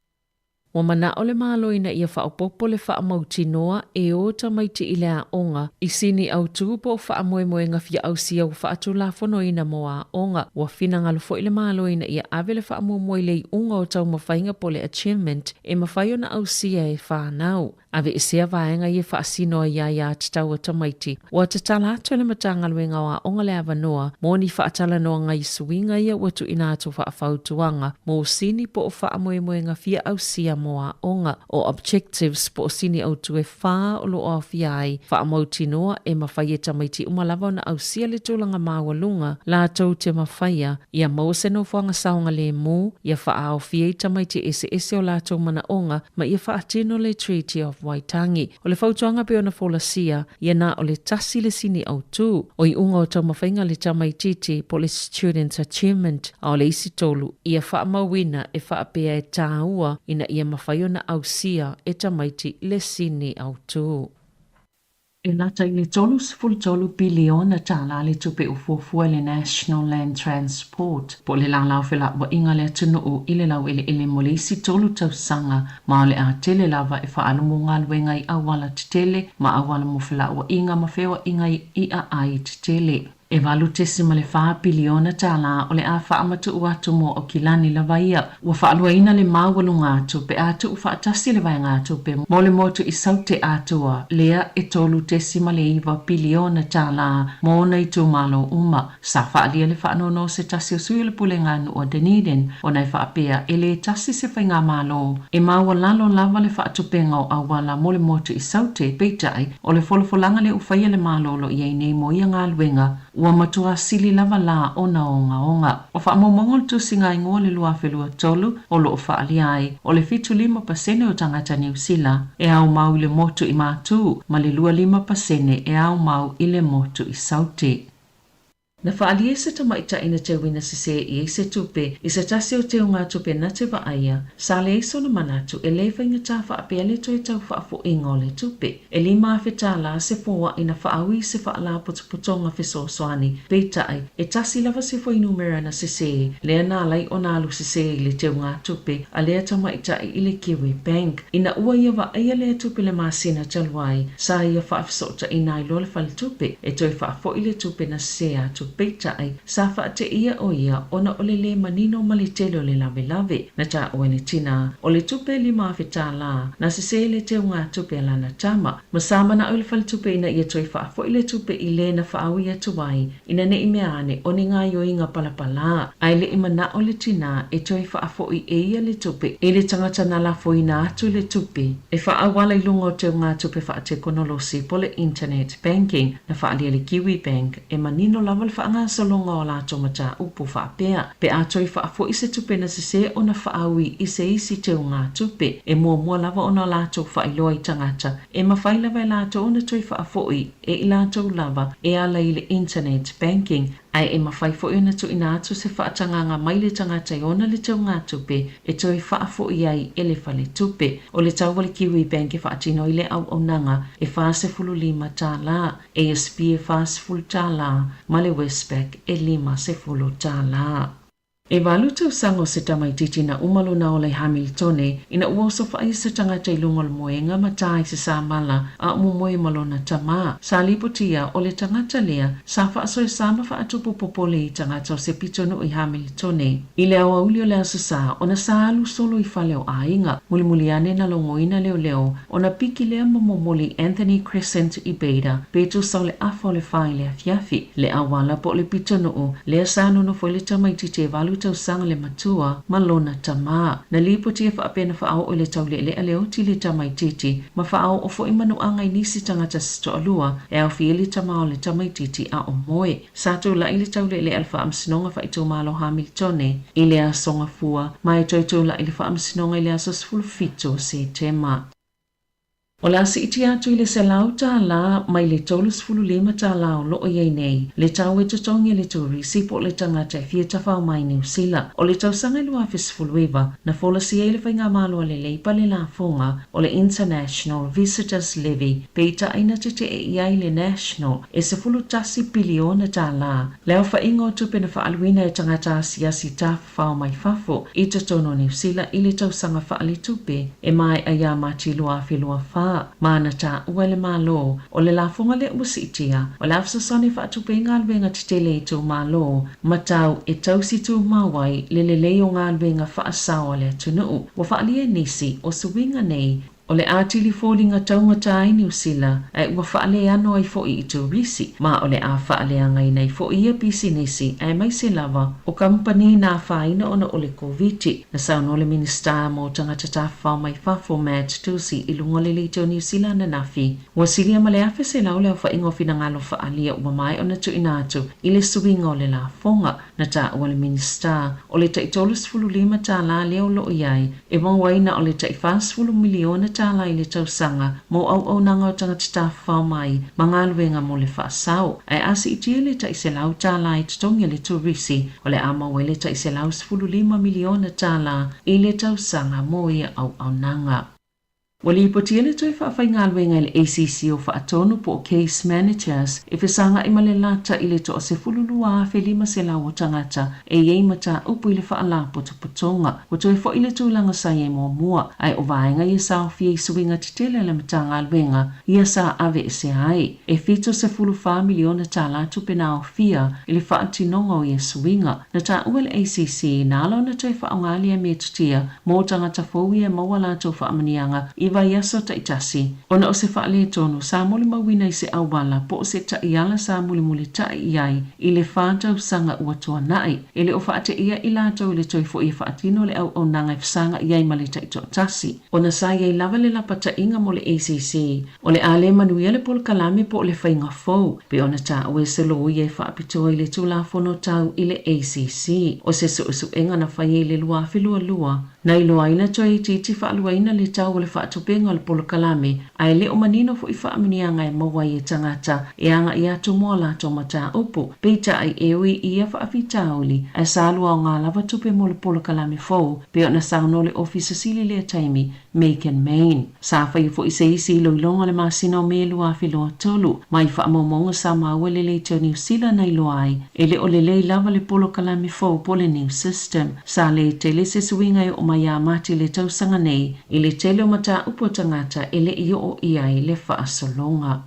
Ua manao le Malo ina ia faaopoopo le faamautinoa e o tamaiti i le aoga i sini autū po o faamoemoega fia ausia ua faatulafonoina mo aoga. Ua finagalo foi le Malo ina ia ave le faamuamua i le iuga o taumafaiga po o le achievement e mafai ona ausia e fanau. Aveesea vaega ia e faasino ai aiatatau a tamaiti. Ua tatala atu e le Matagaluega o Aoga le avanoa mo ni faatalanoaga i suiga ia ua tuuina atu faafautuaga mo sini po o faamoemoega fia ausia mo aoga, o objectives po o sini autu e whā o lo o aofia ai, faamautinoa e mafai e tamaiti uma lava ona ausia le tulaga maualuga latou te mafaia, ia maua se nofoaga saogalemu, ia faaaofia i tamaiti eseese o latou manaoga ma ia faatino le Treaty of Waitangi. O le fautuaga pei ona folasia, ia na o le tasi le sini autū, o iuga o taumafaiga a le tamaitiiti po o le Student Achievement, a o le isi tolu, ia faamauina e faapea e tāua ina ia mafai ona ausia e tamaiti le sini autū. E lata i le $33 piliona le tupe ua fuafua e le National Land Transport po o le lala o felauaiga a le atunuu i le laueleele mo le isi tolu tausaga ma o le a tele lava e faaalu mo galuega i auala tetele ma auala mo felauaiga ma feoaiga i i'a ai tetele. E $8.4 piliona o le a faamatuu atu mo Aukilani lava ia. Ua faaluaina le maualuga atu pe a tuufaatasi le vaegatupe mo le motu i Saute atoa, lea e $3.9 piliona mo ona itumalo uma. Sa faaalia le faanoanoa o se tasi o sui o le Pulega a Nuu o Dunedin ona e faapea e lē tasi se faigamalo e maualalo lava le faatupega o auala mo le motu i Saute, peitai o le folafolaga lea ua faia e le Malo o lo o i ai nei mo ia galuega ua matua sili lava la ona ogaoga. O faamaumauga o le tusiga igoa o le 2023 o lo o faaalia ai, o le 75% o tagata Niu Sila e aumau i le motu i Matū ma le 25% e aumau i le motu i Saute. Na faaalia e se tamaitai na teuina sesē i ai se tupe i se tasi o teugatupe na te vaaia, sa leai sona manatu e lē faigata faapea le toe tau faafoiga o le tupe. E $5,000 se foa'i na faaui i se faalapotopotoga fesoasoani, peitai, e tasi lava se fuainumera na sesē, lea na ala ai ona alu sesē i le teugatupe a lea tamaitai i le Kiwi Bank. Ina ua ia vaaia lea tupe le masina talu ai, sa ia faafesootaina ai loa le faletupe e toe faafo'i le tupe na sesē atu, peitai, sa faateia ʻo ia ona o le lē manino ma le tele o le lavelave. Na taua e le tinā, o le tupe e $5,000, na sesē le teugatupe a lana tama, ma sa manaʻo i le faletupe ina ia toe faafo'i le tupe i lē na faaui atu ai, ina ne i mea ane o ni gaoioiga palapalā, ae le i manaʻo le tinā e toe faafoʻi e ia le tupe i le tagata na lafoina atu le tupe e faaauala i luga o teugatupe faatekonolosi po o le internet banking na faaalia e le Kiwi Bank e manino lava le faagasologa o a latou mataupu faapea pe a toe faafoʻi se tupe na sesē ona faaui i se isi teugatupe e muamua lava ona latou faailoa i tagata e mafai lava e latou ona toe faafoʻi e i latou lava e ala i le internet banking ae e mafai foi ona tuuina atu se faatagaga mai le tagata e ona le teugatupe e toe faafoʻi ai e le faletupe. O le tau a le Kiwi Bank e faatino ai le auaunaga e $45, ASB e $40 ma le Westpac e $50. E valu tausaga o se tamaitiiti na uma lona ola i Hamiltone ina ua osofaia se tagata i luga o le moega ma ta i se samala a o momoe ma lona tamā. Sa lipotia o le tagata lea sa faasoesa ma faatupu popole i tagata o se pitonuu i Hamiltone. I le aoauli o le Aso Sa ona sa alu solo i fale o aiga, mulimuli ane na logoina leoleo ona piki lea ma momoli Anthony Crescent i Bader pe tusa o le afa o le fa i le afiafi. Le auala po o le pitonuu lea sa nonofo ai le tamaitiiti e valu tausaga le matua ma lona tamā. Na lipoti e faapea na faaoo i le taulealea le oti le tamaitiiti ma faaoo foi manuaga i nisi tagata se toalua e aofia ai le tamā o le tamaitiiti a o moe. Sa tulai le taulealea a le Faamasinoga Faaitumalo Hamiltone i le Aso Gafua ma e toe tulai i le Faamasinoga i le aso 17 o Setema. O le a siitia atu i le $100 mai le $35 o lo o i ai nei le tau e totogi e le turisi po o le tagata e fia tafao mai i Niu Sila. O le tausaga e 2019, na folasia ai le Faigamalo a le Leipa le lafoga o le International Visitors Levy, peitai na tetee i ai le National e $11 piliona le aofaiga o tupe na faaaluina e tagata asiasi tafafao mai fafo i totonu o Niu Sila i le tausaga faaletupe e maea ia Mati 2024, ma na taua e le Malo o le lafoga lea ua siitia o le a fesoasoani e faatupe ai galuega tetele i itumalo ma tau e tausi tumau ai le lelei o galuega faasao a le atunuu. Ua faaalia e nisi o suiga nei O le atili foliga taugata ai Niu Sila, ae ua faaleano ai foi i turisi, ma o le a faaleagaina ai foi ia pisinisi aemaise lava o kamupani na afaina ona o le Koviti. Na saunoa le Minisita mo Tagata Tafafao mai Fafo Matt Doocey i luga o le Leitio Niu Sila ananafi, ua silia ma le 1,100 le aofaiga o finagalo faaalia ua maea ona tuuina atu i le suiga o le lafoga. Na taua le Minisita, o le tai $35 lea o lo o i ai, e maua ai na o le tai $40 miliona i le tausaga mo auaunaga o tagata tafafao mai ma galuega mo le faasao. Ae a siitia le tai $100 i totogi a le turisi, o le a maua ai le tai $115 miliona i le tausaga mo ia auaunaga. Ua lipotia le toe faafaigaluega e le ACC o faatonu po o Case Managers e fesagai ma le lata i le toa 12,500 o tagata e i ai mataupu i le faalapotopotoga. Ua toe foi le tulaga sa i ai muamua, ae o vaega ia sa aofia i suiga tetele a le Matagaluega ia sa aveesea ai. E $74 miliona tupe na aofia i le faatinoga o ia suiga. Na taua e le ACC na ala ona toe faaaoga lea metotia Mo tagata fou ia e maua latou faamanuiaga i vaiaso taitasi, ona o se faaletonu sa molimauina i se auala po o se taiala sa mulimulitai i ai i le fa tausaga ua tuanai. E le o faateia i latou i le toe foi e faatino le auaunaga e fesagai ai ma le taitoatasi. Ona sa i ai lava le lapataiga mo le ACC, O le a le manuia le polokalame po o le faiga fou, pei ona taua e se loia e faapitoa i le Tulafono tau i le ACC. O se suesuega na faia i le 2022, na iloa ai na toe itiiti faaluaina le tau o le faatupega o le polokalame, ae le o manino foi faamanuiaga e maua ai e tagata e agai atu mo a latou mataupu. Peitai, e ui i ia faafitauli, ae sa lua aoga lava tupe mo le polokalame fou, pei ona saunoa le Ofisa Sili i lea taimi, Megan Main. Sa faia foi se isi iloiloga i le masina o Me 2023, mai faamaumauga sa maua i le Leitio Niu Sila na iloa ai, e le o lelei lava le polokalame fou po o le new system. Sa le tele se suiga e oo mai ia Mati i le tausaga nei, i le tele o mataupu a tagata e le i oo i ai le faasologa.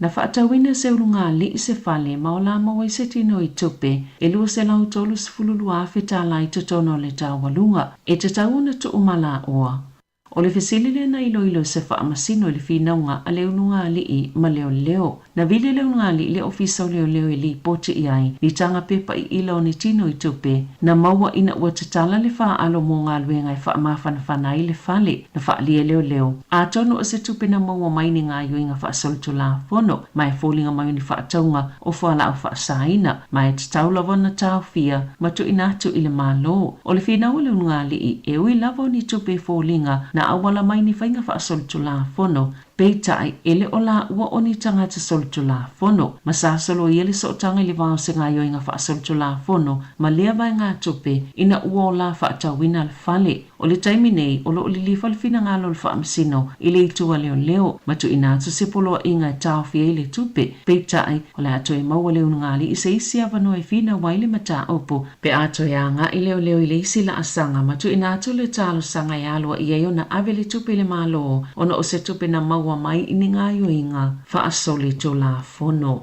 Na faatauina se ulugalii se fale ma o la maua ai se tino i tupe e $232,000 i totonu o le taualuga e tatau ona tuu malaoa. O le fesili lea na iloilo e se faamasino i le finauga a le ulugalii ma leoleo. Na vili le ulugalii i le Ofisa o Leoleo e lipoti i ai ni taga pepa iila o ni tino i tupe na maua ina ua tatala le faalo mo galuega e faamafanafana ai le fale. Na faaalia e leoleo, atonu o se tupe na maua mai ni gaoioiga faasolitulafono ma e foliga mai o ni faatauga o fualaau faasaina, ma e tatau lava ona taofia ma tuuina atu i le Malo. O le finau a le ulugalii, e ui lava o ni tupe e foliga na auala mai ni faiga faasolitulafono, Peitai, e le o laua o ni tagata solitulafono, ma sa soloia le sootaga i le va o se gaoioiga faasolitulafono ma lea vaegatupe ina ua ola faatauina le fale. O le taimi nei, o lo o lilifa le finagalo o le Faamasino i le itu a leoleo ma tuuina atu se poloaiga e taofia ai le tupe. Peitai, o le a toe maua le ulugalii i se isi avanoa e finau ai le mataupu pe a toe agai leoleo i le isi laasaga ma tuuina atu le talosaga e aloaia ai ona ave le tupe i le Malo ona o se tupe na maua mai i ni gaoioiga faasolitulafono.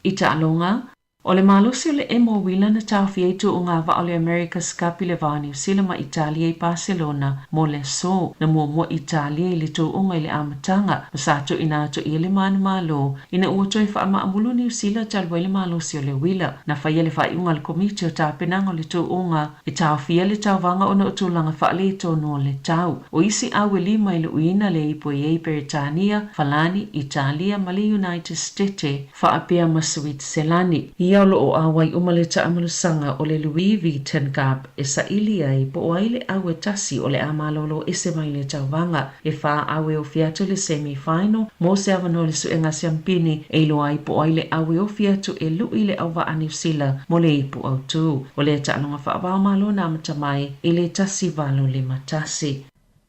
I taaloga, o le malosi o le emo uila na taofia ai tuuga vaa o le America's Cup i le va o Niu Sila ma Italia i Paselona mo le aso. Na muamua Italia i le tuuga i le amataga ma sa tuuina atu i ai le manumalo ina ua toe faamaamulu Niu Sila talu ai le malosi o le uila. Na faia le faaiuga a le Komiti o Tapenaga o le Tuuga e taofia le tauvaga ona o tulaga faaletonu o le tau. O isi au e lima i luuina le ipu e i ai Peretania, Falani, Italia ma le United Stete faapea ma Suitiselani. Ia o lo o auai uma le taamalusaga o le Louis Vuitton Cup e saili ai po o ai le au e tasi o le a malolo ese mai le tauvaga. E whā au e ofi atu le semi final mo se avanoa le suega siampini e iloa ai po o ai le au e ofi atu e luʻi le auvaa Niu Sila mo le ipu autū. O lea taaloga faava-o-Malo na amata mai i le 1851.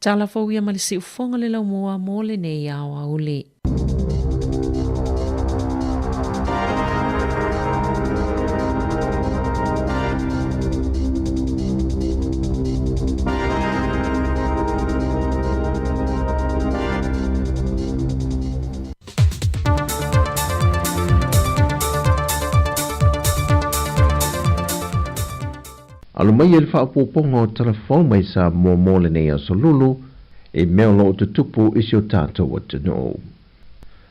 Tala fou ia ma le siufofoga le laumua mo lenei aoauli. Alo mai e le faaopoopoga o tala fou mai Samoa mo lenei aso lulu, i mea o lo o tutupu i si o tatou atunuu.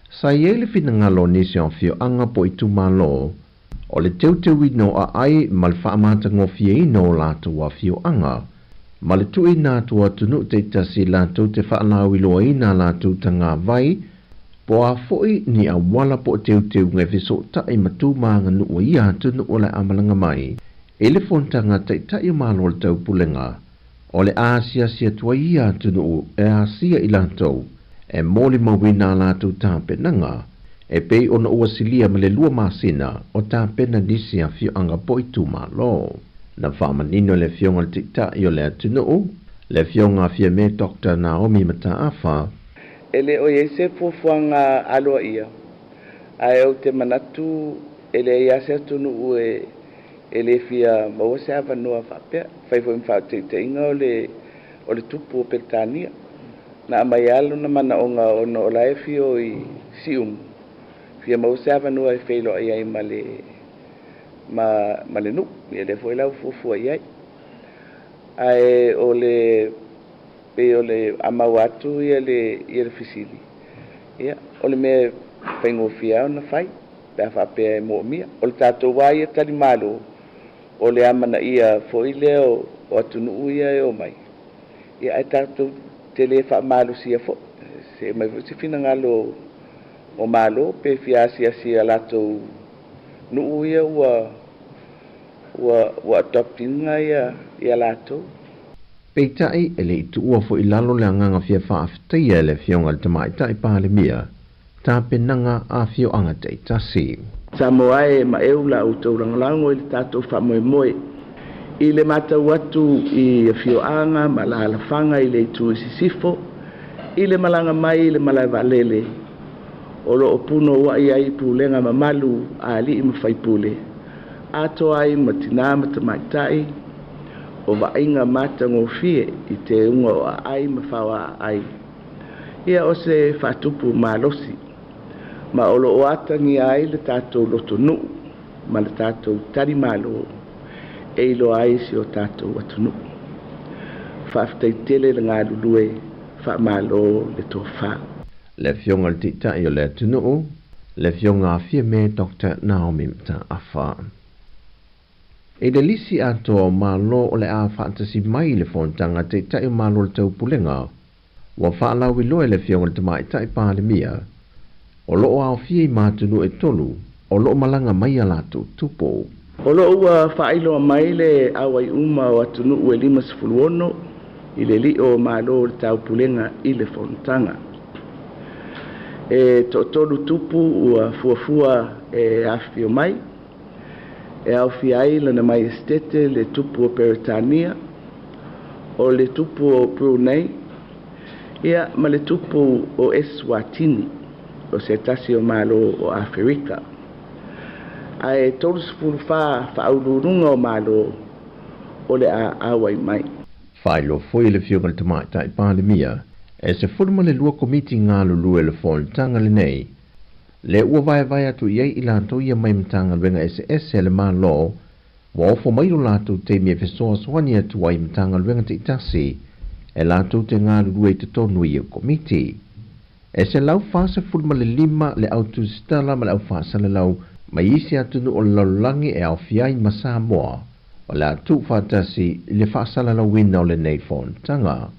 Sa i ai le finagalo o nisi o afioaga po o itumalo, o le teuteuina o aai ma le faamatagofieina o latou afioaga, ma le tuuina atu o atunuu taitasi latou te faalauiloaina a latou tagavai, po o a foi ni auala po o teuteuga e fesootai ma tu ma aganuu i ia atunuu o le a malaga mai i le fonotaga a Taitai o Malo o le Taupulega. O le a asiasi atu ai ia atunuu e asia i latou e molimauina a latou tapenaga, e pei ona ua silia ma le lua masina o tapena nisi afioaga po o itumalo. Na faamanino e le Afioga i le Taitai o le atunuu, le Afioga a Fiame Doctor Naomi Mataafa, E le o i ai se fuafuaga aloaia, ae ou te manatu e leai lava se atunuu e e le fia maua se avanoa faapea. Fai foi ma faateitaiga o le o le tupu o Peretania. Na aumai lava lona manaoga ona o la e afio i Siumu, fia maua se avanoa e feiloai ai ma le ma ma le nuu. Ia lea foi la ua fuafua i ai. Ae o le pei o le a maua atu ia le ia le fesili, ia o le mea e faigofie lava ona fai. pe a faapea e moomia. O le tatou lava ia talimalo, o le amanaia foi lea o atunuu ia e omai, ia ae tatou te le faamalosia foi. Se aumai foi se finagalo o Malo pe fia asiasi i a latou nuu ia ua ua ua adopt ina ia ia latou. Peitai, e le i tuua foi i lalo le agaga fia faafetaia e le Afioga i le Tamaitai Palemia tapenaga a afioaga taitasi. Samoa e ma eu la outou lagolago i le tatou faamoemoe. I le matau atu i afioaga ma alaalafaga i le itu i sisifo, i le malaga mai i le malae vaalele, o lo o punouai ai pulega mamalu a alii ma faipule, atoa ai ma tinā ma tamaitai, o vaaiga matagofie i teuga o aai ma faoaaai. Ia o se faatupu malosi, ma o lo o atagia ai le tatou lotonuu ma le tatou talimalo e iloa ai si o tatou atunuu. Faafetai tele le galulue, faamalo le tofa. Le Afioga i le Taitai o le atunuu, le Afioga a Fiame Doctor Naomi Mataafa. I le lisi atoa o Malo o le a faatasi mai i le Fonotaga a Taitai o Malo o le Taupulega, ua faalauiloa e le Afioga i le Tamaitai Palemia, o lo o aofia i ma atunuu e tolu o lo o malaga mai a latou tupu. O lo o ua faailoa mai le auai uma o atunuu e 56 i le lio o Malo o le Taupulega i le Fonotaga. E toatolu tupu ua fuafua e afifio mai, e aofia ai Lana Maiestete le Tupu o Peretania, o le Tupu o Brunei, ia ma le Tupu o Eswatini, o se tasi o Malo o Aferika. Ae 34 faauluuluga o Malo o le a auai mai. Faailoa foi e le Afioga i le Tamaitai Palemia, e 12 komiti galulue le fonotaga lenei, lea ua vaevae atu i ai i latou ia mai Matagaluega eseese a le Malo, ua ofo mai lo latou taimi e fesoasoani atu ai i Matagaluega taitasi e latou te galulue i totonu i ia komiti. E 145 le au tusitala ma le au faasalalau mai isi atunuu o le lalolagi e aofia ai ma Samoa, o le a tuufaatasi i le faasalalauina o lenei fonotaga.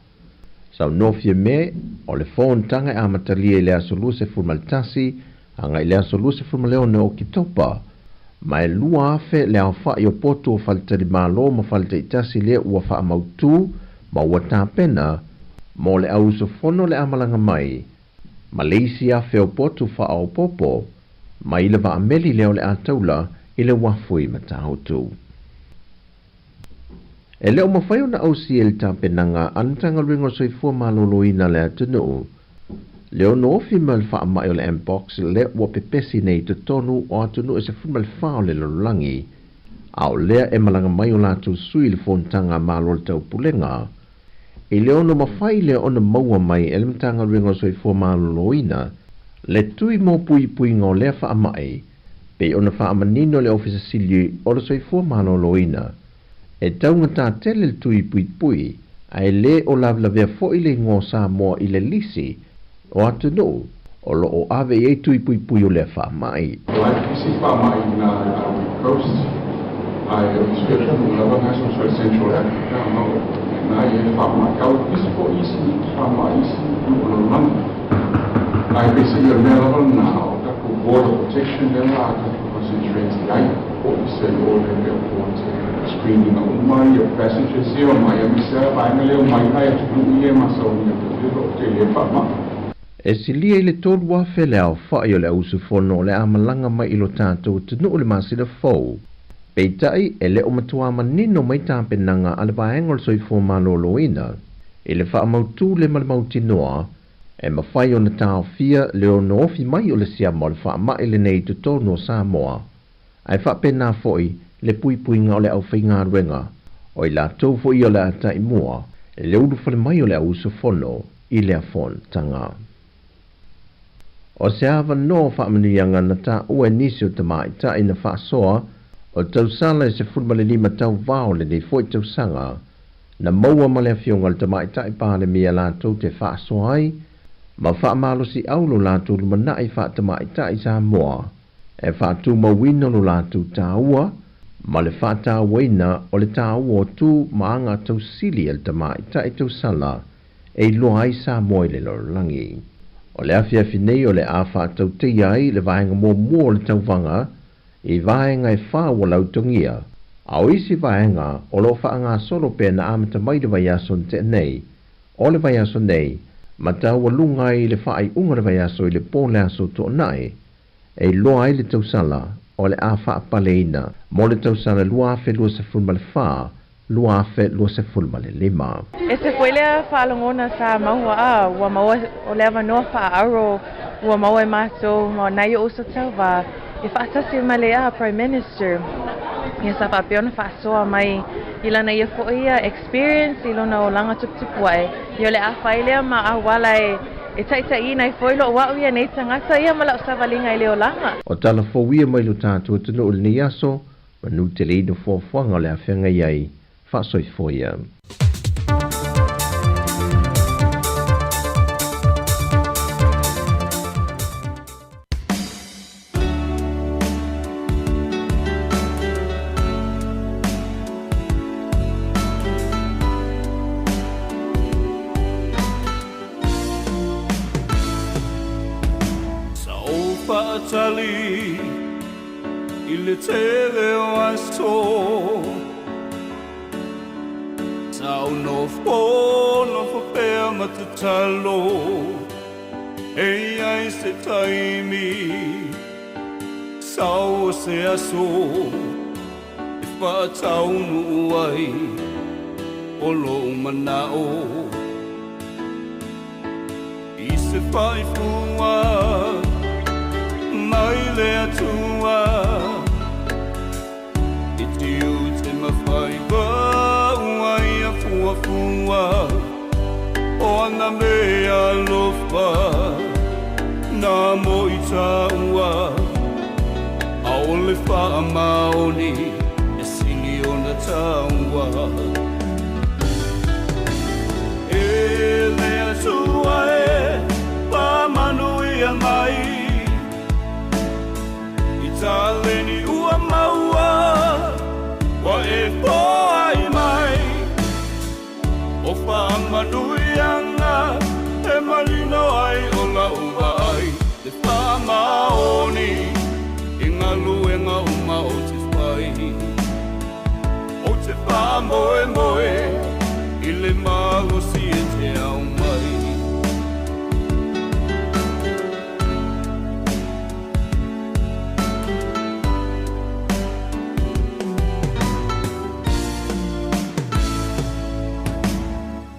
Saunoa Fiame, o le fonotaga e amatalia i le aso 21 agai i le aso 26 o Oketopa, ma e 2,000 le aofai o potu o faletalimalo ma faletaitasi lea ua faamautu ma ua tapena mo le au usufono le amalaga mai, ma le isi afe o potu faaopoopo mai le vaameli lea o le a taula i le uafu i Matautu. E le o mafai ona ausia e le tapenaga a le Matagaluega o le Soifua Maloloina le atunuu le ono ofi mai o le faamai o le Mpox lea ua pepesi nei i totonu o atunuu e 14 o le lalolagi, a o lea e malaga mai o latou sui i le fonotaga a Malo o le Taupulega. I le ono mafai lea ona maua mai e le Matagaluega o le Soifua Maloloina le tui mo puipuiga o lea faamai, pei ona faamanino e le Ofisa Sili o le Soifua Maloloina, e taugata tele le tui puipui, ae le o lavelavea foi le igoa o Samoa i le lisi o atunuu o lo o ave i ai tui puipui o lea faamai. Like isi faamai i na Ivory Coast, ae o isi atunuu lava na so le Central Africa ma o na i ai faamai kau isi foi isi faamai isi nuu o lalolagi. Ae peiseai o le mea lava lena o tatou border protection lea la a tatou concentrate i ai po o se i o le airport screening uma ia passengers ia omai aemaise lava vaega lea omai nai atunuu ia e masauina foi o lo o tele ai faamai. E silia i le 3,000 le aofai o le au usufono o le a malaga mai i lo tatou atunuu i le masina fou. Peitai, e le o matuā manino mai tapenaga a le Vaega o le Soifua Maloloina i le faamautū le ma le mautinoa e mafai ona taofia le ono ofi mai o le siama o le faamai lenei i totonu o Samoa, ae faapena foi le puipuiga o le aufaigaluega, o i latou foi ia o le a taimua i le ulufale mai o le au usufono i lea fonotaga. O se avanoa faamanuiaga na taua e nisi o tamaitai na faasoa o tausala e 15 tauva o lenei foi tausaga, na maua ma le Afioga i le Tamaitai Palemia latou te faasoa ai ma faamalosiau lo latou lumanai faatamaitai Samoa e faatumauina lo latou taua ma le faatauaina o le taua o tu ma aga tausili a le tamaitai tausala e iloa ai Samoa i le lalolagi. O le afiafi nei o le a faatauteia ai le vaega muamua o le tauvaga i vaega e fa ua lautogia, a o isi vaega o lo o faagasolo pea na amata mai le vaiaso na tea nei, o le vaiaso nei, ma taualuga ai i le faaiuga o le vaiaso i le po le aso Toonai, e iloa ai le tausala o le a faapaleina mo le tausala 2024, 2025. Ese foi lea faalogona sa maua a ua maua o le avanoa faaauro ua maua e matou ma nai o'u uso tauvā e faatasi ma le a Prime Minister ia sa faapea ona faasoa mai i lana ia foi ia experience i lona olaga tuputupu ae ia o le a fai lea ma auala e e taitaiina ai foi lo'u a'u ia nei tagata ia ma la'u savaliga i le olaga. O tala fou ia mai lo tatou atunuu i lenei aso, manu tele ina fuafuaga o le a feagai ai faasoifua ia. Sa ou faatali i le tele o aso Sa ou nofonofo pea ma tatalo. E iai se taimi Sau o se aso E faataunuu ai O lou manao I se faifua Mai le Atua I tiute ma faiva Ua ia fuafua O ana mea alofa Nā mo i tāua ʻAʻole faamaoni e sili ona taua E le Atua e faamanuia mai I taleni ua maua ua e foai mai O faamanuiaga e malino ai o lau vaai Le faamaoni i galuega uma ou te fai Ou te faamoemoe i le malosi e te aumai.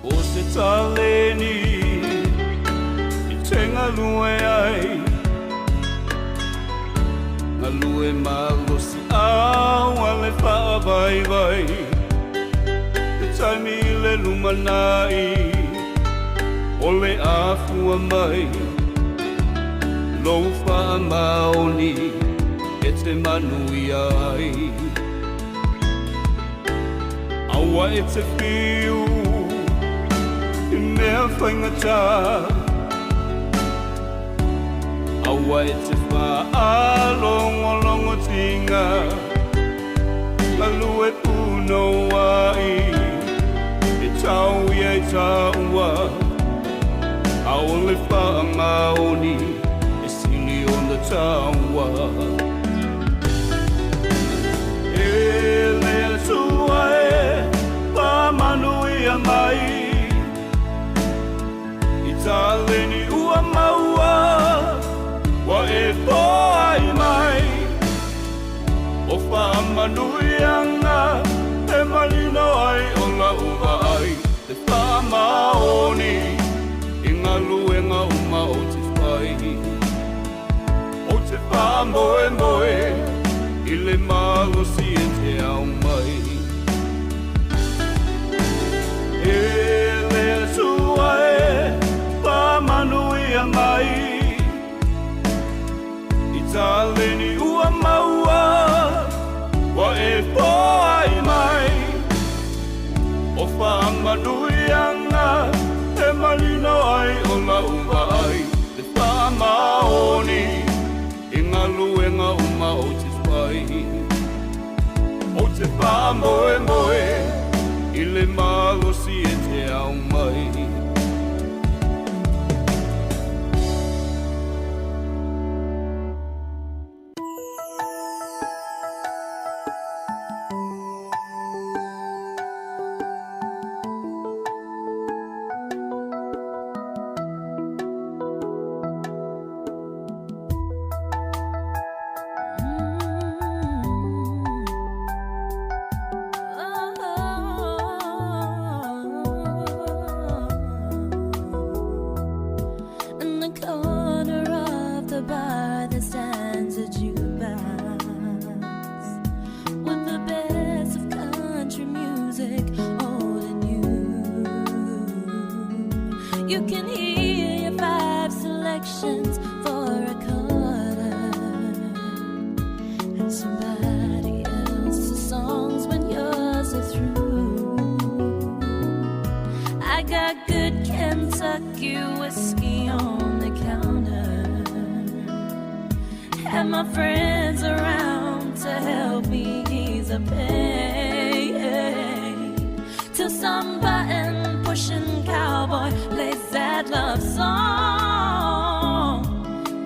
O se taleni e te galue ai, Galue malosi au a le faavaivai, Te taimi i le lumanai o le afua mai, Lou faamaoni e te manuia ai. Aua e te whiu i mea faigata, Aua e te faalogologotiga, Galue punouai e tau ia i taua, ʻAʻole faamaoni e sili ona taua. E le Atua e faamanuia mai I taleni ua maua ua e foai mai O faamanuiaga e malino ai o lau vaai Le faamaoni i galuega uma ou te fai Ou te faamoemoe i le malosi e te aumai E le Atua e faamanuia mai I taleni ua maua ua e foai mai O faamanuiaga e malino ai o lau vaai Le faamaoni i galuega uma ou te fai Ou te faamoemoe i le malosi e te aumai. In the corner of the bar there stands a jukebox with the best of country music, old and new. You can hear your five selections for a quarter and somebody else's songs when yours are through. I got good Kentucky whiskey on the counter and my friends around to help me ease the pain. Till some button pushing cowboy plays that love song,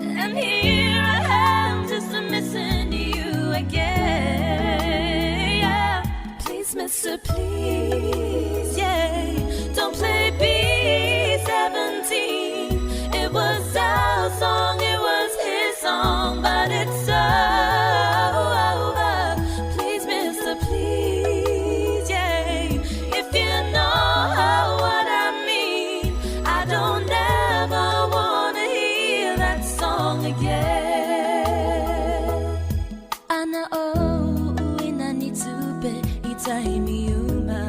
and here I am just missing you again. Yeah. Please, mister, please, yeah, don't play B-17. It was tupe i taimi uma.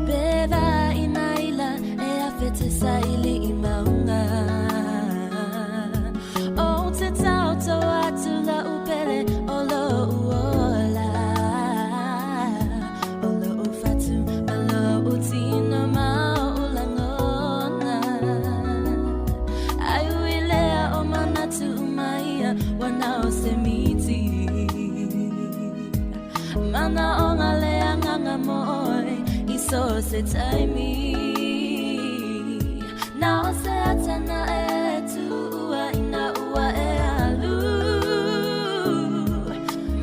Pe vaai maila e afe te saili i maunga. O te taoto atu la'u pele o lo'u ola. O lo'u fatu ma lo'u tino ma o'u lagona. Ai ui lea o manatu uma ia ua na o se miti. Manaʻoga le agaga mo ʻoe i so o se taimi. Na o se ata naʻe e tuʻua ina ua e alu.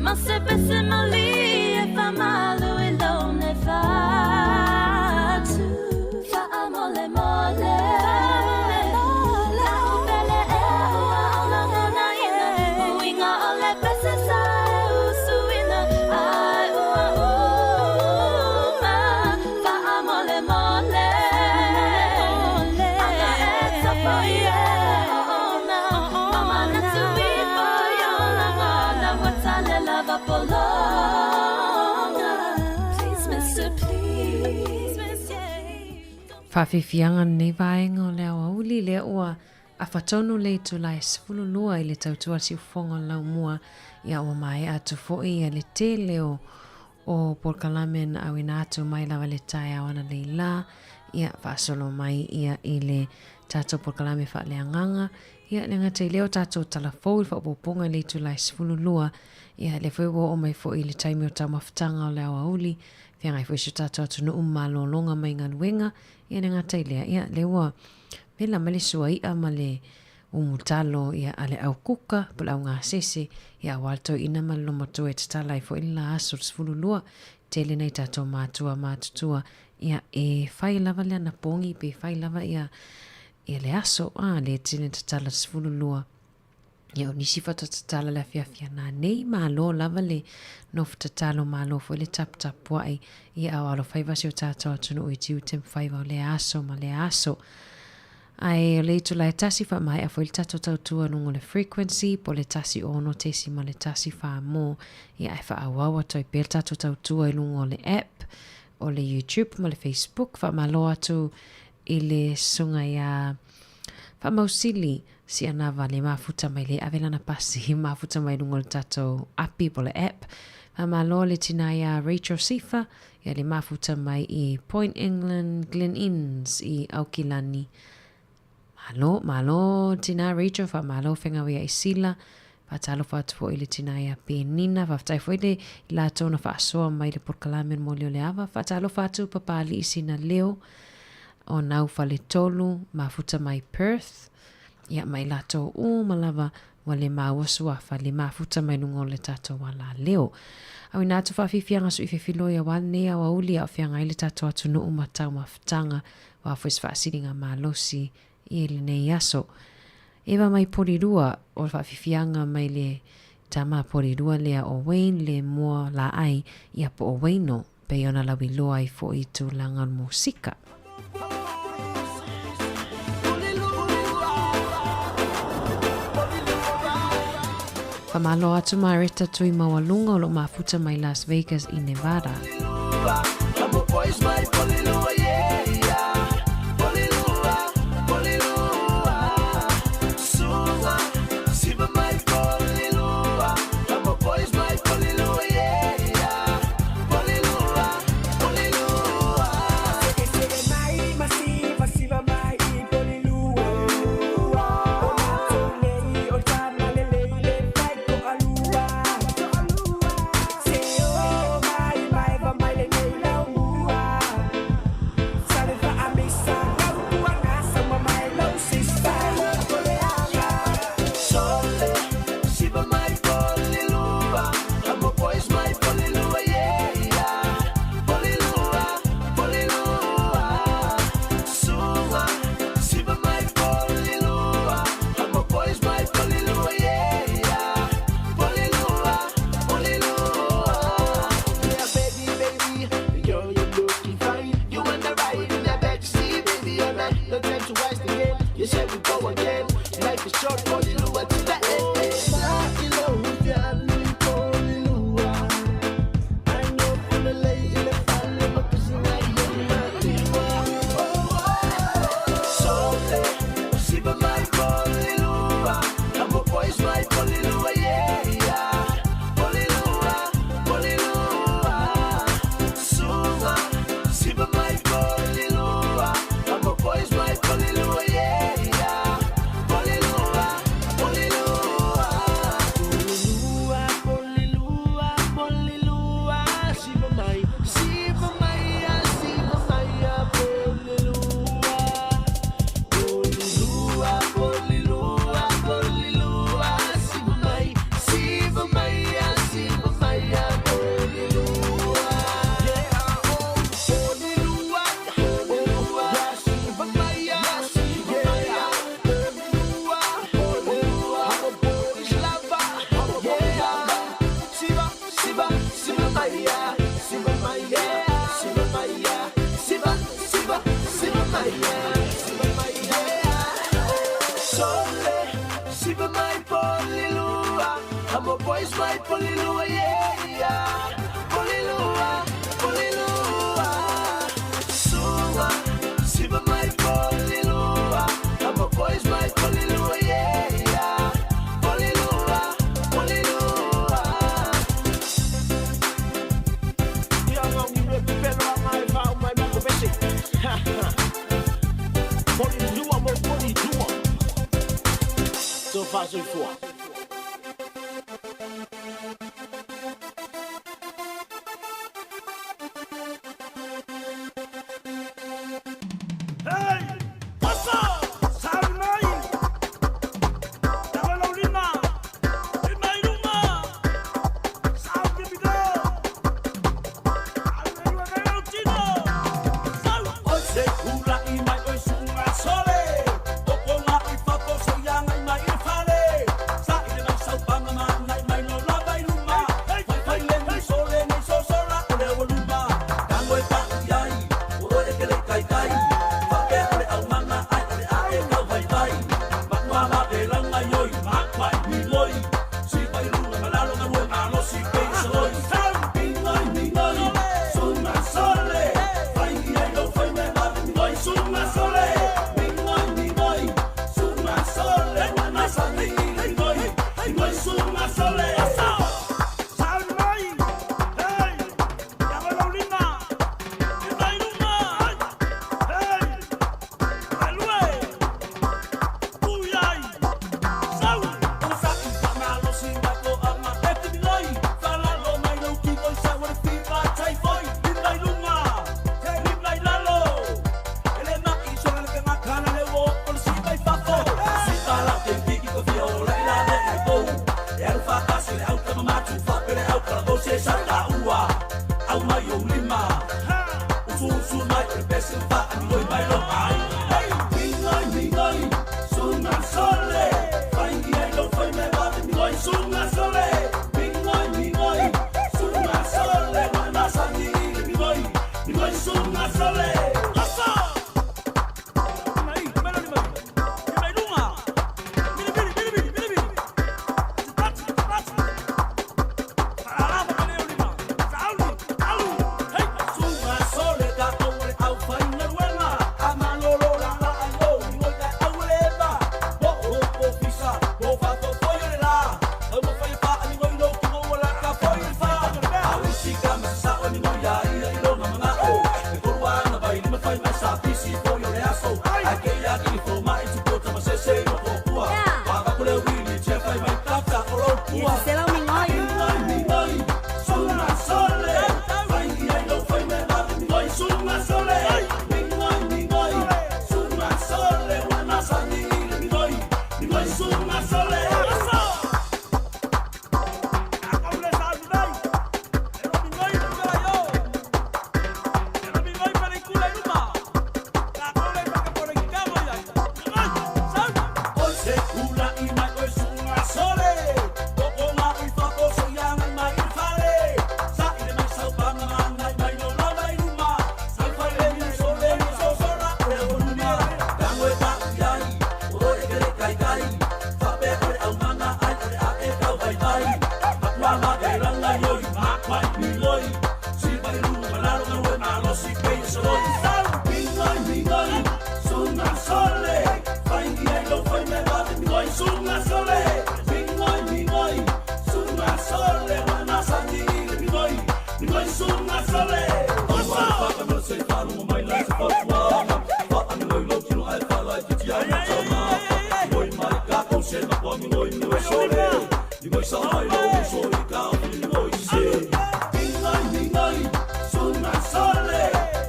Ma se pese malie e faamalu i lou nei fatu. Faamolemole. La'u pele ea ua ou lagonaina. Uiga o le pese sa e usuina ai ua uma. Faamolemole. Aga e tapo i e oona. Ma manatu ifo i o lagona ua tale lava pologa. Please, mister, please, miss, yeah. Faafiafiaga lenei vaega o le aoauli lea ua afa tonu le itula e 12 i le tautua siufofoga o le laumua ia ua maea atu foi ia le tele o o polokalame na auina atu mai lava le taeao ananei la ia faasolo mai ia i le tatou polokalame faaleagaga ia le gata i lea o tatou tala fou i le faaopoopoga i le itula e 12 ia lea foi ua oo mai foi i le taimi o taumafataga o le aoauli feagai foi si o tatou atunuu ma malologa mai galuega ia le gata i lea ia lea ua vela mai le suai'a ma le umutalo ia a le au kuka po le au gasese ia aua le toeaina ma le lomatua e tatala ai foi le la aso le 12 tele nai tatou matua matutua ia e fai lava le anapogi pe fai lava ia ia le aso a le tele tatala le 12 Ia o nisi faatoa tatala le afiafi ananei, malo lava le nofo tatalo, malo foi le taputapuai ia ao alofaiva si o tatou atunuu i tiute ma faiva o lea aso ma lea aso. Ae o le itula e tasi faamaea foi le tatou tautua i luga o le frequency po o le 106.1 mo ia ae faaauau atu ai pea le tatou tautua i luga o le app o le YouTube ma le Facebook. Faamalo atu i le susuga ia Faamausili Sianava le mafuta mai le ave lana pasi mafuta mai luga o le tatou api po o le app. Faamalo le tina ia Rachel Sifa ia le mafuta mai i Point England Glen Innes i Aukilani. Malo, malo tina Rachel, faamalo fegauia i Sila. Faatalofa atu foi i le tina ia Penina, faafetai foi le i latou na faasoa mai le polokalame o le Moli o le Ava. Faatalofa atu Papalii Sina Leo o Nau Faletolu, mafuta mai Perth, ia ma i latou uma lava ua le maua suafa le mafuta mai luga o le tatou alaleo. Auina atu faafiafiaga suifefiloi aua lenei aoauli a o feagai le tatou atunuu ma taumafataga, aua foi se faasiliga malosi i lenei aso. Eva mai Porirua, o le faafiafiaga mai le tama Porirua lea o Wayne le moa laai ia po o Wayno, pei ona lauiloa ai foi i tulaga o le musika. Faamalo atu Mareta Tuimaualuga o lo o mafuta mai Las Vegas i Nevada. boys mai Polilua, yeah, yeah. Polilua, Polilua. Suva, siva mai Polilua. I'm a boys mai Polilua, yeah, yeah. Polilua, Polilua. Ia ngau ni le pepelo a ngai whau mai mako bese. Ha ha. Poli lua mo poli lua. So fa so fua. Hey! What's up? Sabi mai! Tawa lau lima! Lima i luma! Sau baby girl! Alu e lau tino! Sau! Oi se kula i mai oi sunga sole O konga i fato so ianga i mai i fale Sa i le mai sau panga ma ngai mai lo lava i luma Fai fai le ni sole ni so sola o le ua luma Tango e pa i ai, o oe e kele kai kai Fa ke o le au manga ai o le a e kau vai vai Makua ma ke langa ioi, makua i miloi Si pai luna malalo ka rue malo si pei soloi Mingoi, mingoi, sunga sole Fai i ai lo fai me vave mingoi sunga sole Mingoi, mingoi, sunga sole Wana sa ni mingoi, mingoi sunga sole Sabi mai! Hey! Tawa lau lima! Lima i luma! Hey! Alue! Uyai! Sau! Usa i pamalo si mai ko anga e te mingoi Falalo mai lo ki koi sa wale fiva tai foi Lima i lunga, lima i lalo Ele ma i sola le kenga kana le wo o le si mai fafo Si pala te piki ko fia o la ila le i pou E alu whakasi le au kama matu whapele au kala se sa ta ua Au mai o lima Usu usu mai o le pese wha ani mai lo ai Hey! Mingoi, mingoi, sunga sole Fai i ai lo fai me vave mingoi sunga sole Mingoi, mingoi, sunga sole Wana sa ni i le mingoi, mingoi sunga sole Asa! Mai, melo ni mai! Lima i lunga! Mili, mili, mili, mili, mili, mili! Tati, tati! Paralava ka leo lima! Sauli, alu! Hey! Sunga sole ka au le au fai ngaruenga Amalolo la la ai o mingoi ka au le eva Bo o ofisa, bo fa fo foi o le la Au mo fai pa ani ngoi lo ki ngo la ka foi le fa Au isi ka masa sa o mingoi ia ia i lona manga o E koru ana vai lima fai mai sa pisi foi o le aso Ai ke ia ki fo mai tu kota ma se se no ko pua Waka kule wili che fai mai tata o lo pua Yes, se lau mingoi. Mingoi, mingoi, sunga sole Fai i ai lo fai me vave mingoi sunga sole Mingoi, mingoi, sunga sole Wana sa ni i le mingoi, mingoi sunga sole Asa! Akaule sabi mai! Elo mingoi pela yo! Elo mingoi pela ikula i luma! Kakaule paka pole kamo ia! Mingoi! Sau! Oi se kula i mai oi sunga sole Koko ngā i whako so ia ngai mai i fale Sa i le mai sau panga ngā ngai mai lo lava i luma Sai fai le ni sole ni so sola o le o luma Tango e pa i ai, o e kere kai kai Whape o le au manga ai o le a e kau vai vai Makua ma ke langa ioi, makua i mingoi Si pai lunga malalo ka rue malo si pei soloi Mingoi, mingoi, sunga sole Fai i ai lo fai me vave mingoi sunga sole Mingoi, mingoi, sunga sole Wana sa ni i le mingoi, mingoi sunga sole Asa! Whaka mera se whanunga mai lai se whatuanga Wha ani ngoi lo tino ai whalai ki ti ai matau ngā Ngoi mai ka kou se makua mingoi mingoi sole Mingoi sa mai lo uso i ka o pili mingoi se Mingoi, mingoi, sunga sole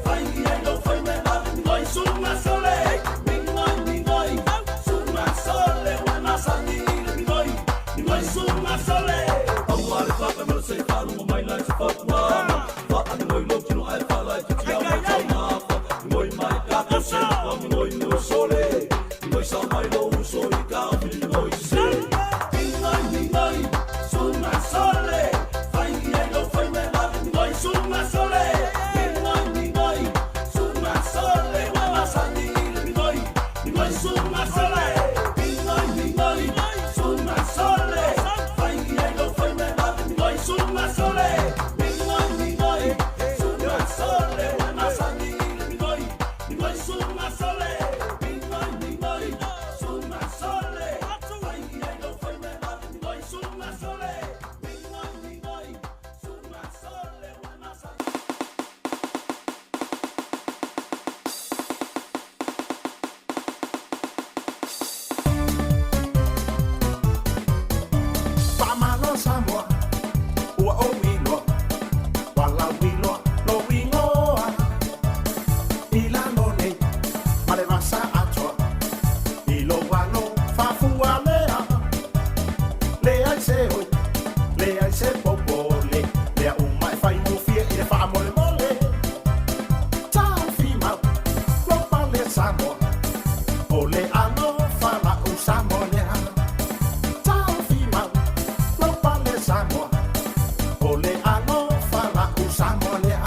Fai i ai lo fai me vave mingoi sunga sole Mingoi, mingoi, sunga sole Wana sa ni i le mingoi, mingoi sunga sole Aua le whaka mera se whanunga mai lai se whatuanga Wha ani ngoi lo tino ai whalai ki ti au matau ngā Ngoi mai ka kou se makua mingoi mingoi sole Mingoi sa mai lo uso i ka o pili mingoi se Mingoi, mingoi, sunga sole Fai i ai lo fai me vave mingoi sunga sole Mingoi, mingoi, sunga sole Wana sa ni i le mingoi, mingoi sunga sole Mingoi, mingoi, sunga sole Fai i ai lo fai Ua ou iloa, ua lauiloa lou igoa i lalo nei ma le vasa atoa i lou alofa fualea. Leai se oi, leai se popole, mea uma e faigofie i le faamolemole. Taofi mau lou pale Samoa, o le alofa la'u Samoa lea. Taofi mau lou pale Samoa, o le alofa la'u Samoa lea.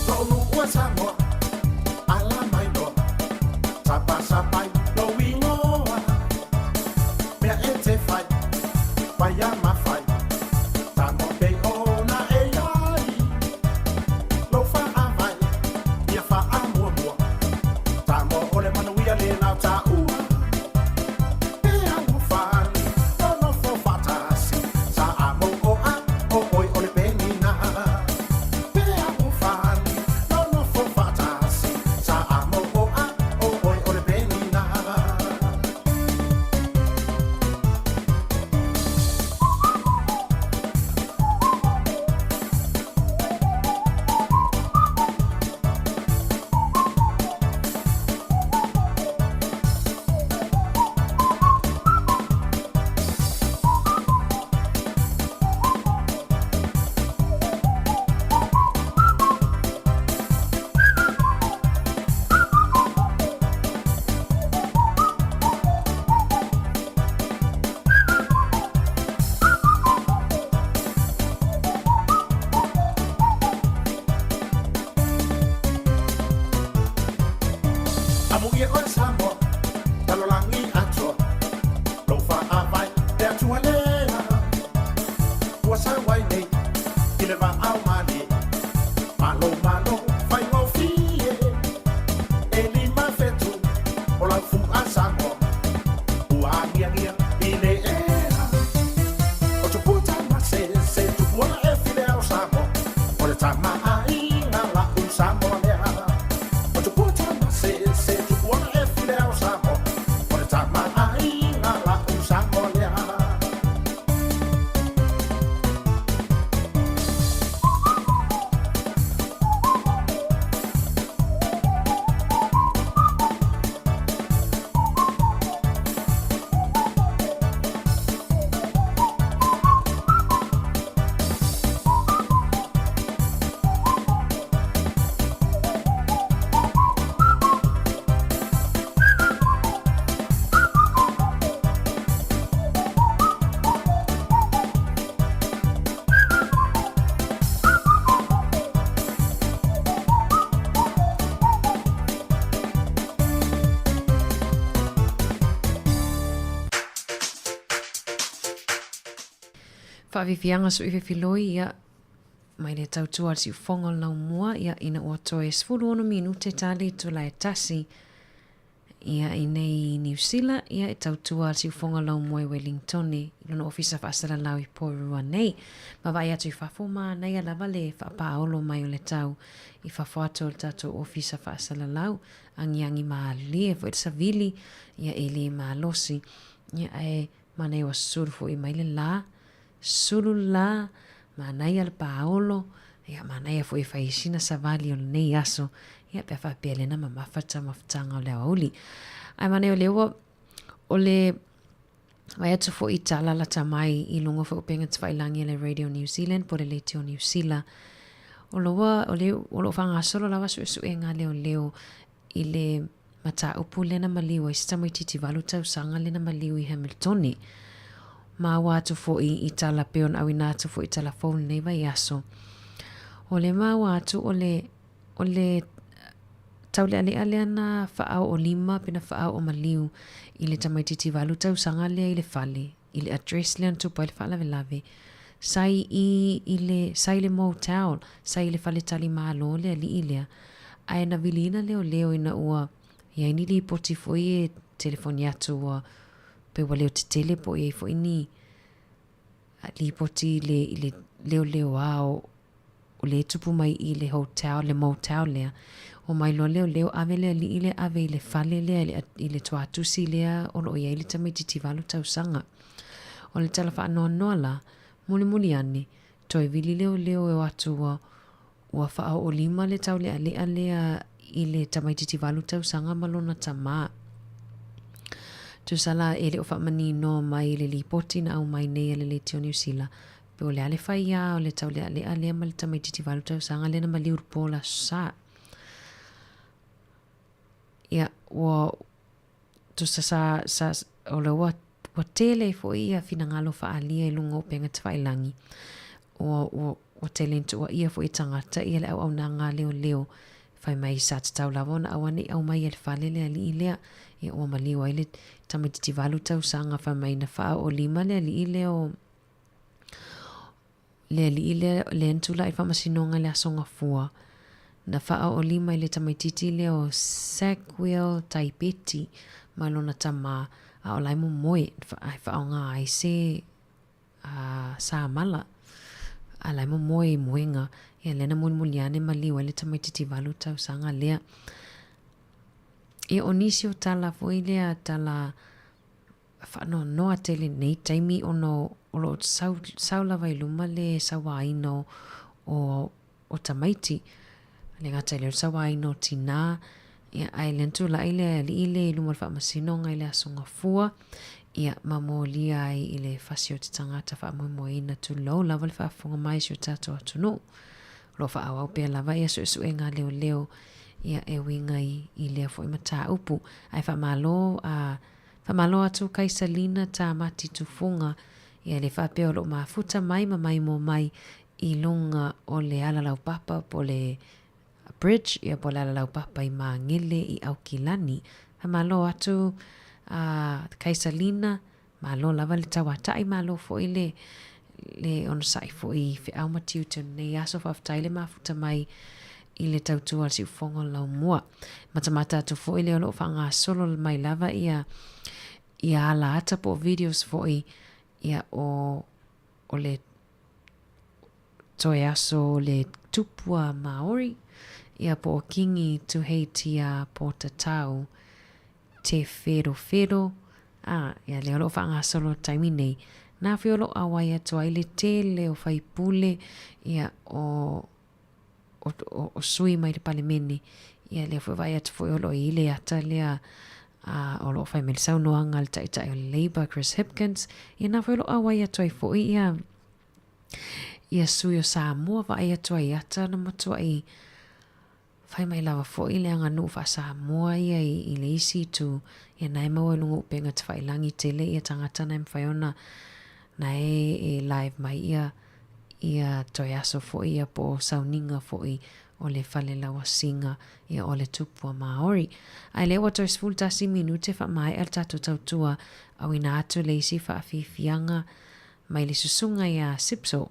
Lou nuu e Samoa, ala mai loa, sapasapai lou igoa. Mea e te fai, paia ma fai, Samoa pei ona e iai. Lou faavae, ia faamuamua, Samoa o le manuia le lau taua. E alofani, nonofo faatasi, Samoa, o oe o le penina. E alofani, nonofo faatasi, Samoa, o oe o le penina. Amuia oe Samoa, lalolagi atoa, lou faavae le Atua lea. Ua sau ai nei i le vaao malie, malo malo faigofie. E 5 fetu o lau fu'a Samoa, ua agiagia i le ea. O tupua tamasese, tupuola e file ao Samoa, o le tamaaiga la'u Samoa lea. O tupua tamasese, tupuola e file ao Samoa, o le tamaaiga la'u Samoa lea. Faafiafiaga sui fefiloi ia mai le tautua a le siufofoga o le laumua ia ina ua toe 16 minute ta le itula e tasi ia i nei Niu Sila ia e tautua a le siufofoga o le laumua i Wellingtone i lona ofisa faasalalau i Porirua nei. Ma vaai atu i fafo manaia lava le faapaaolo mai o le tau i fafo atu o le tatou ofisa faasalalau agiagi malie foi le savili ia e le malosi ia ae Manaia ua sulu foi mai le la, sulu le la, manaia le paolo, ia manaia foi e fai ai sina savali o lenei aso, ia pe a faapea lena mamafa taumafataga o le aoauli. Ae manaia o lea ua, o le vaai atu foi i tala lata mai i luga foi o upega tafailagi a le Radio New Zealand po o le Leitio Niu Sila, o lo ua, o le, o lo o faagasolo lava suesuega a leoleo i le mataupu lea na maliu ai se tamaitiiti 8 tausaga lea na maliu i Hamiltone. Maua atu foi i tala pei ona auina atu foi i tala fou lenei vaiaso. O le maua atu o le, o le taulealea lea na faaoolima pe na faaoomaliu i le tamaititi valu tausaga lea i le fale, i le address lea na tupu ai le faalavelave, sa i i i le, sa i le motel, sa i le faletalimalo le alii lea, ae na viliina leoleo ina ua i ai ni lipoti foi e telefoni atu ua pe ua leo tetele po o i ai foi ni lipoti i le, i le leoleoā o, o le tupu mai i le hotel, le motel lea. Omai loa leoleo ave le alii lea ave i le fale lea i le, i le tuatusi lea o lo o i ai le tamaititi valu tausaga. O le tala faanoanoa la, mulimuli ane, toe vili leoleo e o atu ua, ua faaoolima le taulealea lea i le tamaititi valu tausaga ma lona tamā. Tusa la e le o faamanino mai i le lipoti na aumai nei a le Leitio Niu Sila, pe o le a le faiā o le taulealea lea ma le tamaititi valu tausaga lea na maliu i le po o le Aso Sa. Ia, ua, tusa sa, sa, o le ua, ua tele ai foi ia finagalo faaalia i luga o upega tafailagi. Ua, ua, ua tele ina tuuaia foi e tagata ia le auaunaga a leoleo fai mai sa tatau lava ona auaneʻi aumai e le fale le alii lea. Ia ua maliu ai le tamaititi valu tausaga fai mai na faaoolima le alii lea o le alii lea lea na tulai i le faamasinoga i le Aso Gafua. Na faaoolima i le tamaititi lea o Sackville Taipeti ma lona tamā, a o la e momoe ae faaaoga ai se a samala, a la e momoe i moega. Ia lea na mulimuli ane maliu ai le tamaititi valu tausaga lea. Ia o nisi o tala foi lea tala faanoanoa tele nei taimi ona o lo o sau, sau lava i luma le sauaina o, o, o tamaiti. Le gata i lea o le sauaina o tinā, ia, ae lea na tulai le alii lea i luma o le faamasinoga i le Aso Gafua, ia, ma molia ai i le fasi o te tagata faamoemoeina tulou lava le faafofoga mai i si o tatou atunuu. O lo o faaauau pea lava ia suesuega a leoleo ia e uiga i, i lea foi mataupu. Ae faamalo a Faamalo atu Kaisalina Tamati Tufuga, ia le faapea o lo o mafuta mai ma maimoa mai i luga o le ala laupapa po o le bridge ia po o le ala laupapa i Magele i Aukilani. Faamalo atu a Kaisalina, malo lava le tauata'i, malo foi le le onosai foi i feau ma tiute o lenei aso. Faafetai le mafuta mai i le tautua a le siufofoga o le laumua. Matamata atu foi lea o lo o faagasolo mai lava ia ia ala ata po o videos foi ia o o le toe aso o le tupua Māori ia po o Kingi Tuheitia Pōtatau Te Wherowhero ā ia lea o lo o faagasolo i le taimi nei. Nā whi o lo o auai atu ai le tele o faipule ia o o, o, o sui mai le Palemene. Ia lea foi vaai atu foi o lo o i le ata lea a o lo o fai mai le saunoaga a le taitai o le Labour Chris Hipkins. Ia nā foi o lo o auai atu ai foi ia ia sui o Samoa vaai atu ai ata na matuai fai mai lava foi le aganuu faa-Samoa ia i, i le isi itu. Ia na e maua i luga o upega tafailangi tele ia tagata na e mafai ona na e, e live mai ia ia toe aso foi ia po o sauniga foi o le fale lauasiga ia o le tupua Māori. Ae lea ua toe 11 minute faamaea le tatou tautua auina atu le isi faafiafiaga mai le susuga ia Sipso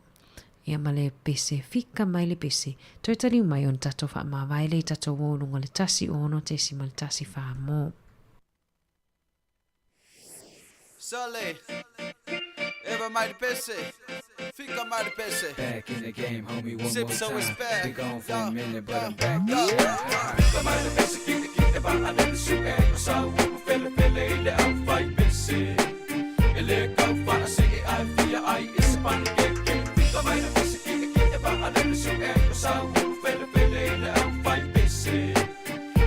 ia ma le pese fika mai le pese toe taliu mai ona tatou faamavae lea i tatou o luga o le 1 6.1 mo. Sale, Eva mai le pese, fika mai le pese. Back in the game, homie, one Sip more so it's time. back. Been gone for Yeah, a minute, but yeah, I'm back. yeah. Fika mai le pese, ki ki e ba a le su e o sa u fele fele i le au fai pese. E le kau fa a se e ai fia ai e se pan ke ke. Fika mai le pese, ki ki e ba a le su e o sa u fele fele i le au fai pese.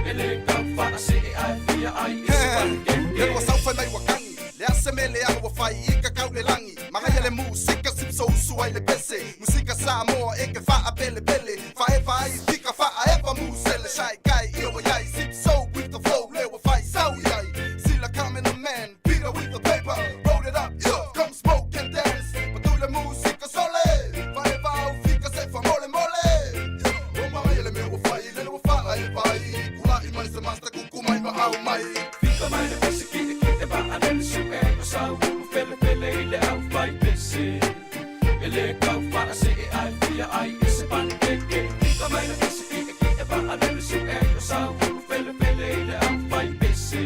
E le kau fa a se e ai fia ai e se pan ke ke. Le ua saufai mai ua kagi Le ase mele aga ua fai i ka kau le lagi Magaia le musika sipso usu ai le pese Musika Samoa e ke faa pele pele Faefa ai fika faaefa musele Shy guy ia ua iai Sipso with the flow le ua fai sau iai Sila come in the man Peter with the paper Roll it up yeah Come smoke and dance Patu le musika sole Faefa au fika se fa mole mole fa'amau mai. Fika mai le pese ki'eki'e va'alele su'e o sau upu felefele i le aufaipese. E lē kau fa'ase'e ae fia ai i se panekeke. Fika mai le pese ki'eki'e va'alele su'e o sau upu felefele i le aufaipese.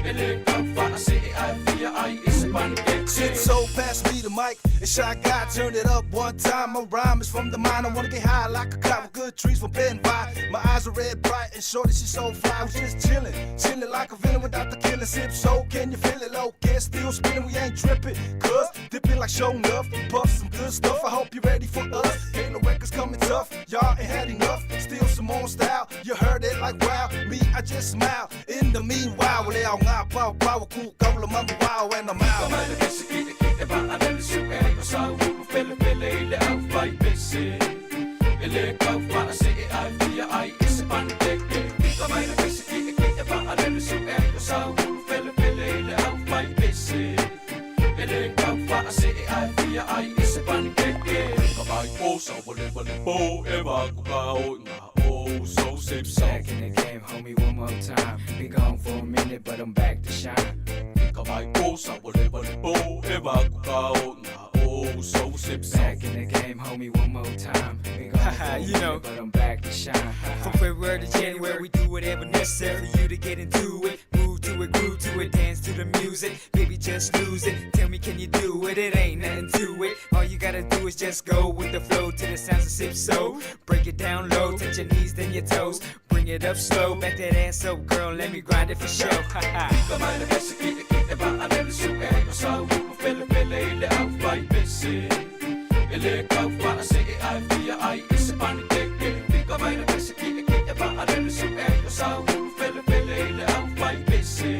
E lē kau fa'ase'e ae fia ai i se panekeke. Shit, so pass me the mic. And Shy Guy, turn it up one time. My rhyme is from the mind. I wanna get high like a cop with good trees from Ben by. My eyes are red bright and shorty, she so fly. We just chillin', chillin' like a villain without the killing. Sip so, can you feel it? Low, get still spinning, we ain't trippin'. Cuz dipping like show enough. Puff some good stuff. I hope you ready for us. Kayla records coming tough. Y'all ain't had enough. Still some on style. You heard it like wow. Me, I just smile. In the meanwhile, well, they all got power, power, cool, go, mama, wow, and I'm out. Fika mai le pese ki'eki'e va'alele su'e o sau upu felefele i le aufaipese. E lē kau fa'ase'e ae fia ai i se panekeke. Fika mai le pese ki'eki'e va'alele su'e o sau upu felefele i le aufaipese. E lē kau fa'ase'e ae fia ai i se panekeke. Ka mai o sa wale wale po e va ku ka o i ngā o so sip so. Back in the game, homie, one more time. Been gone for a minute, but I'm back to shine. Ka mai o sa wale wale po e va ku ka o i ngā o so sip so. Back in the game, homie, one more time. Been gone for a You know. minute, but I'm back to shine. From February to January, we do whatever necessary for you to get into it. Move to it, groove to it, dance to the music. Baby, just lose it. Tell me, can you do it? It ain't nothing to it. All you gotta do is just go with the flow to the sounds of sip so. Break it down low, touch your knees, then your toes. Bring it up slow, back that ass up, girl. Let me grind it for show. Fika mai le pese ki'eki'e va'alele su'e o sau upu felefele i le aufaipese. E lē kau fa'ase'e ae fia ai i se panekeke. Fika mai le pese ki'eki'e va'alele su'e o sau upu felefele i le aufaipese.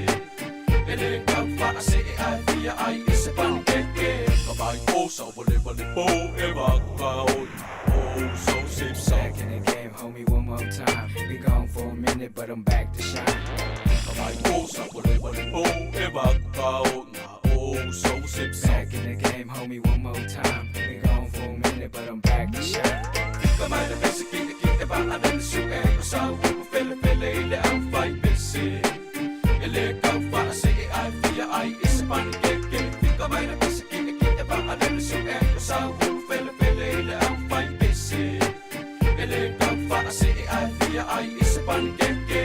E lē kau fa'ase'e ae fia ai i se panekeke. Ka mai o sa wale wale po e va ku ka o i ngā o so sip so. Back in the game, homie, one more time. Been gone for a minute, but I'm back to shine. Ka mai o sa wale wale po e va ku ka o i ngā o so sip so. Back in the game, homie, one more time. Been gone for a minute, but I'm back to shine. Fika mai le pese ki'eki'e va'alele su'e o sau upu felefele i le aufaipese. E lē kau fa'ase'e ae fia ai i se panekeke. Fika mai le pese ki'eki'e va'alele su'e o sau upu felefele i le aufaipese. E lē kau fa'ase'e ae fia ai i se panekeke.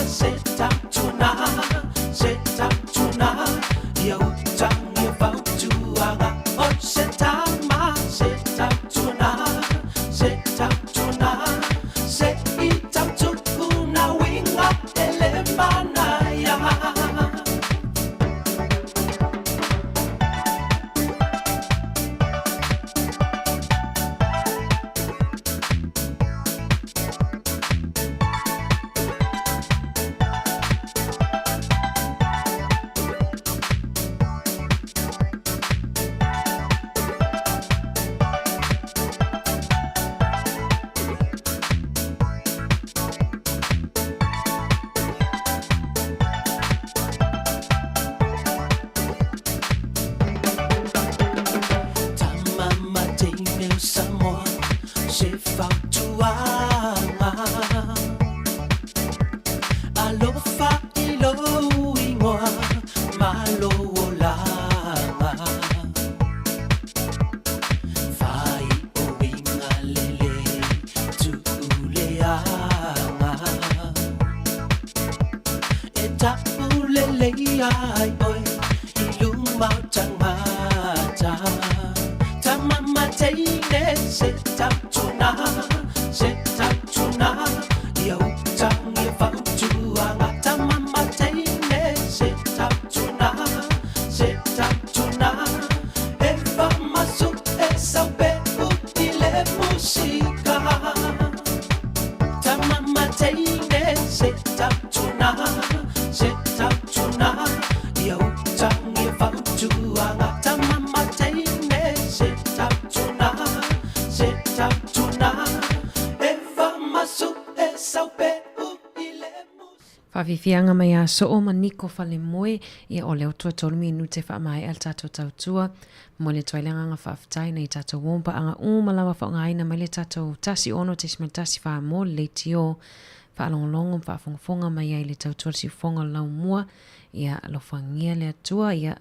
Se tautuana, se tautuana, ia utagia fautuaga. O se tama, se tautuana, se tautuana, se i tautuuna uiga e le manaia. Tama mateine o Samoa, se fautuaga. Alofa i lou igoa ma lou olaga. Fai o uiga lelei tuuleaga. E taʻulelei ai oe i luma o tagata. Tama mateine, se tautuana, se tautuana, ia utagia fautuaga. Tama mateine, se tautuana, se tautuana, e famasu e saupeu i le musika. Tama mateine, se tautuana, se tautuana, ia utagia fautuaga. Tama mateine, se tautuana, se tautuana, e famasu e saupeu i le. Faafiafiaga mai ia Soo ma Niko Falemoe, ia o lea ua toe tolu minute faamaea le tatou tautua. Momoli atu ai le agaga faafetai nai tatou uo ma paaga uma lava faaaogaina mai le tatou 16.14 mo le leitio faalogologo ma faafogafoga mai ai i le tautua le siufofoga o le laumua. Ia alofagia le Atua, ia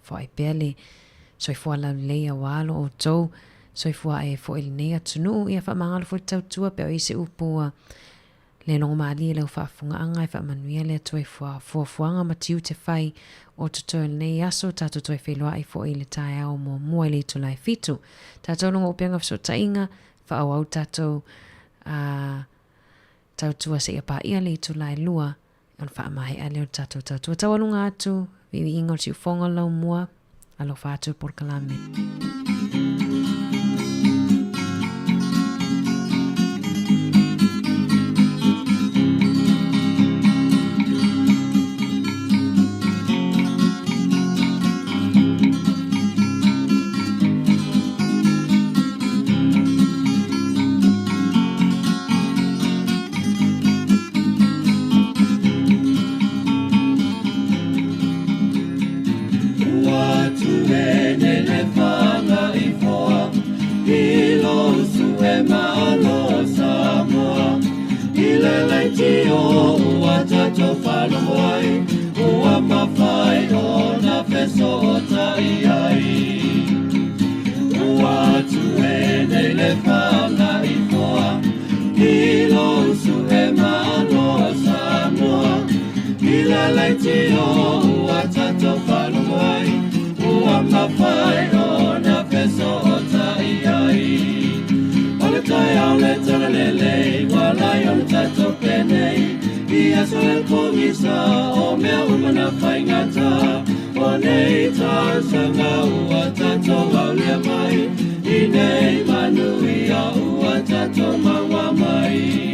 foai pea le soifua laulelei aua lo outou soifua ae foi i lenei atunuu. Ia faamagalo foi le tautua pe o i ai se upu ua le logomalie i lau faafofogaaga e faamanuia le Atua i fuafuaga ma tiute fai o totoe o lenei aso. Tatou toe feiloai foi i le taeao muamua i le itula e fitu. Tatou logo upega fesootaiga, faaauau tatou a tautua seia paia le itula e lua ona faamaea lea o le tatou tautua. Taualuga atu, viiviiga o le siufofoga o le laumua, alofa atu le polokalame. Ua tuene le fanga i foa i lo usu e malo Samoa. I le leitio ua tatou faalogo ai, ua mafai ona fesootai ai. Ua tuene le fanga i foa i lo usu e malo Samoa. I le leitio ua tatou faalogo ai, ua mafai ona fesootai ai. O le taeao le talalelei, ua lai ona tatou penei, i aso e pogisa o mea uma na faigata. O nei tausaga ua tatou aulia mai, i nei manuia ua tatou maua mai.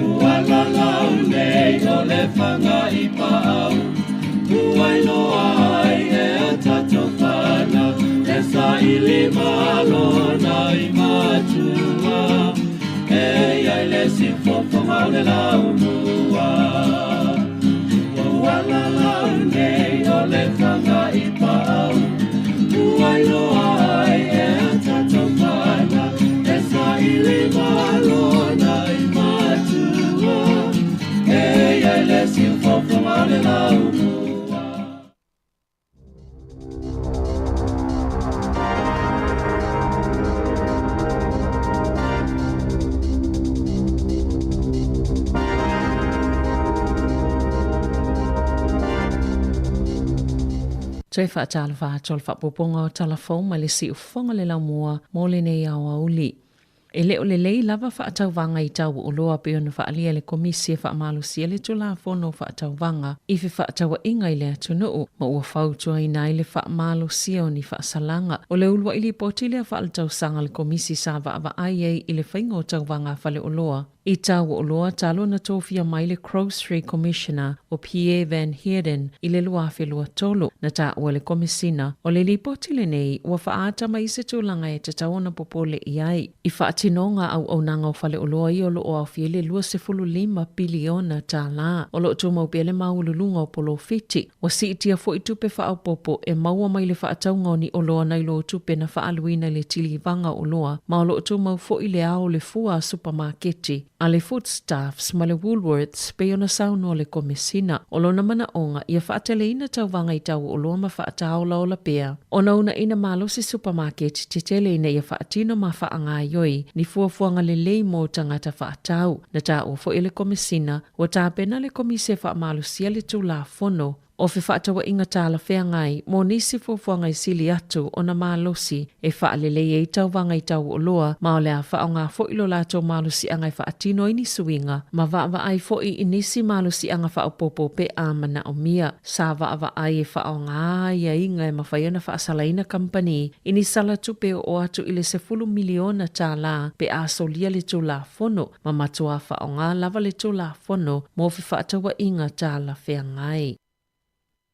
Ua lalau nei o le fanga i paau, ua iloa ai e a tatou fanau, e saili malo na i matua, e iai le siufofoga o le laumua. Ua lalau nei o le fanga i paau, ua iloa ai e a tatou fanau, e saili malo na i Toe faatalofa atu o le faaopoopoga o tala fou mai le siufofoga le laumua mo lenei aoauli. E le o lelei lava faatauvaga i tau o oloa pei ona faaalia e le Komisi e faamalosia le Tulafono o Faatauvaga i Fefaatauaiga i le atunuu ma ua fautuaina ai le faamalosia o ni faasalaga. O le uluai lipoti lea faaletausaga a le Komisi sa vaavaai ai i le faiga o tauvaga a faleoloa I tau o oloa talu ona tofia mai le Grocery Commissioner o Pierre Van Heerden i le 2023, na taua e le Komesina o le lipoti lenei ua faaata mai i se tulaga e tatau ona popole i ai i faatinoga auaunaga o faleoloa ia o lo o aofia i le $25 piliona tālā. O lo o tumau pea le maualuluga o polofiti. Ua siitia foi tupe faaopoopo e maua mai le faatauga o ni oloa nai lo tupe na faaaluina i le tilivaga o oloa, ma o lo o tumau foi le ao o le fua a supamaketi a le Foodstuffs ma le Woolworths pei ona saunoa le Komesina. O lona manaoga, ia faateleina tauvaga i tau o oloa ma faataolaola pea ona uunaina malosi supamaketi tetele ina ia faatino ma faagaoioi ni fuafuaga lelei mo tagata faatau. Na taua foi e le Komesina, Ua tapena le Komisi e faamalosia le Tulafono o Fefaatauaiga Talafeagai mo nisi fuafuaga e sili atu ona malosi e faalelei ai tauvaga i tau oloa ma o le a faaaoga foi lo latou malosiaga e faatino ai ni suiga ma vaavaai foi i nisi malosiaga faaopoopo pe a manaomia. Sa vaavaai e faaaoga aiaiga e mafai ona faasalaina kamupani i ni sala tupe e oo atu i le $10 miliona pe a solia le Tulafono ma matuā faaaoga lava le Tulafono mo fefaatauaiga talafeagai.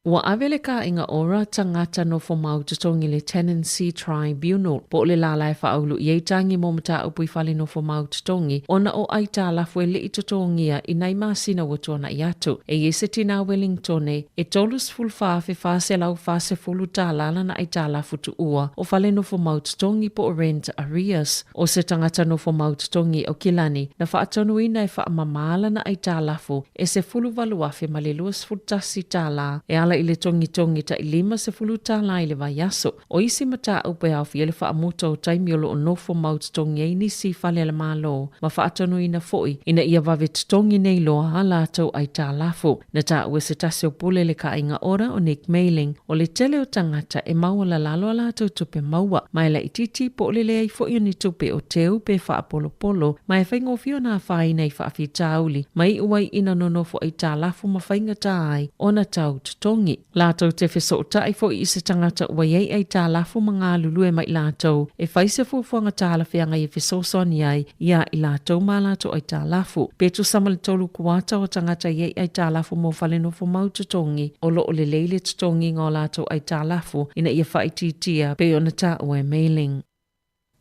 Ua ave le kāʻinga ora tagata nofo mau totogi i le Tenancy Tribunal po o le lālā e faaulu i ai tagi mo mataupu i fale nofo mau totogi ona o aitalafu e le i totogia i nai masina ua tuanaʻi atu. E i ai se tinā Wellingtone e $34,440 lana aitalafu tuua o fale nofo mau totogi po o rent arrears. ʻO se tagata nofo mau totogi o Kilani na faatonuina e faamamā lana aitalafu e $18,021 e ala i le togitogi taʻi $50 i le vaiaso. ʻO isi mataupu e aofia le faamuta o taimi o lo o nofo mau totogi ai nisi i fale a le Malo ma faatonuina foi ina ia vave totogi nei loa a latou aitalafu. Na taua e se tasi o pule le Kāʻinga Ora o Nick Mailing, o le tele o tagata e maualalalo a latou tupe maua, ma e laitiiti po o le leai foi o ni tupe o teu pe faapolopolo, ma e faigofie ona afaina i faafitauli, ma iu ai ina nonofo aitalafu ma faigata ai ona tau totogi. Latou te fesootai foi i se tagata ua i ai aitalafu ma galulue ma i latou e fai se fuafuaga talafeagai e fesoasoani ai iā i latou ma a latou aitalafu. Pe tusa ma le tolu kuata o tagata i ai aitalafu mo fale nofo mau totogi, o lo o lelei le totogiga o latou aitalafu ina ia faaitiitia pei ona taua e Meiling.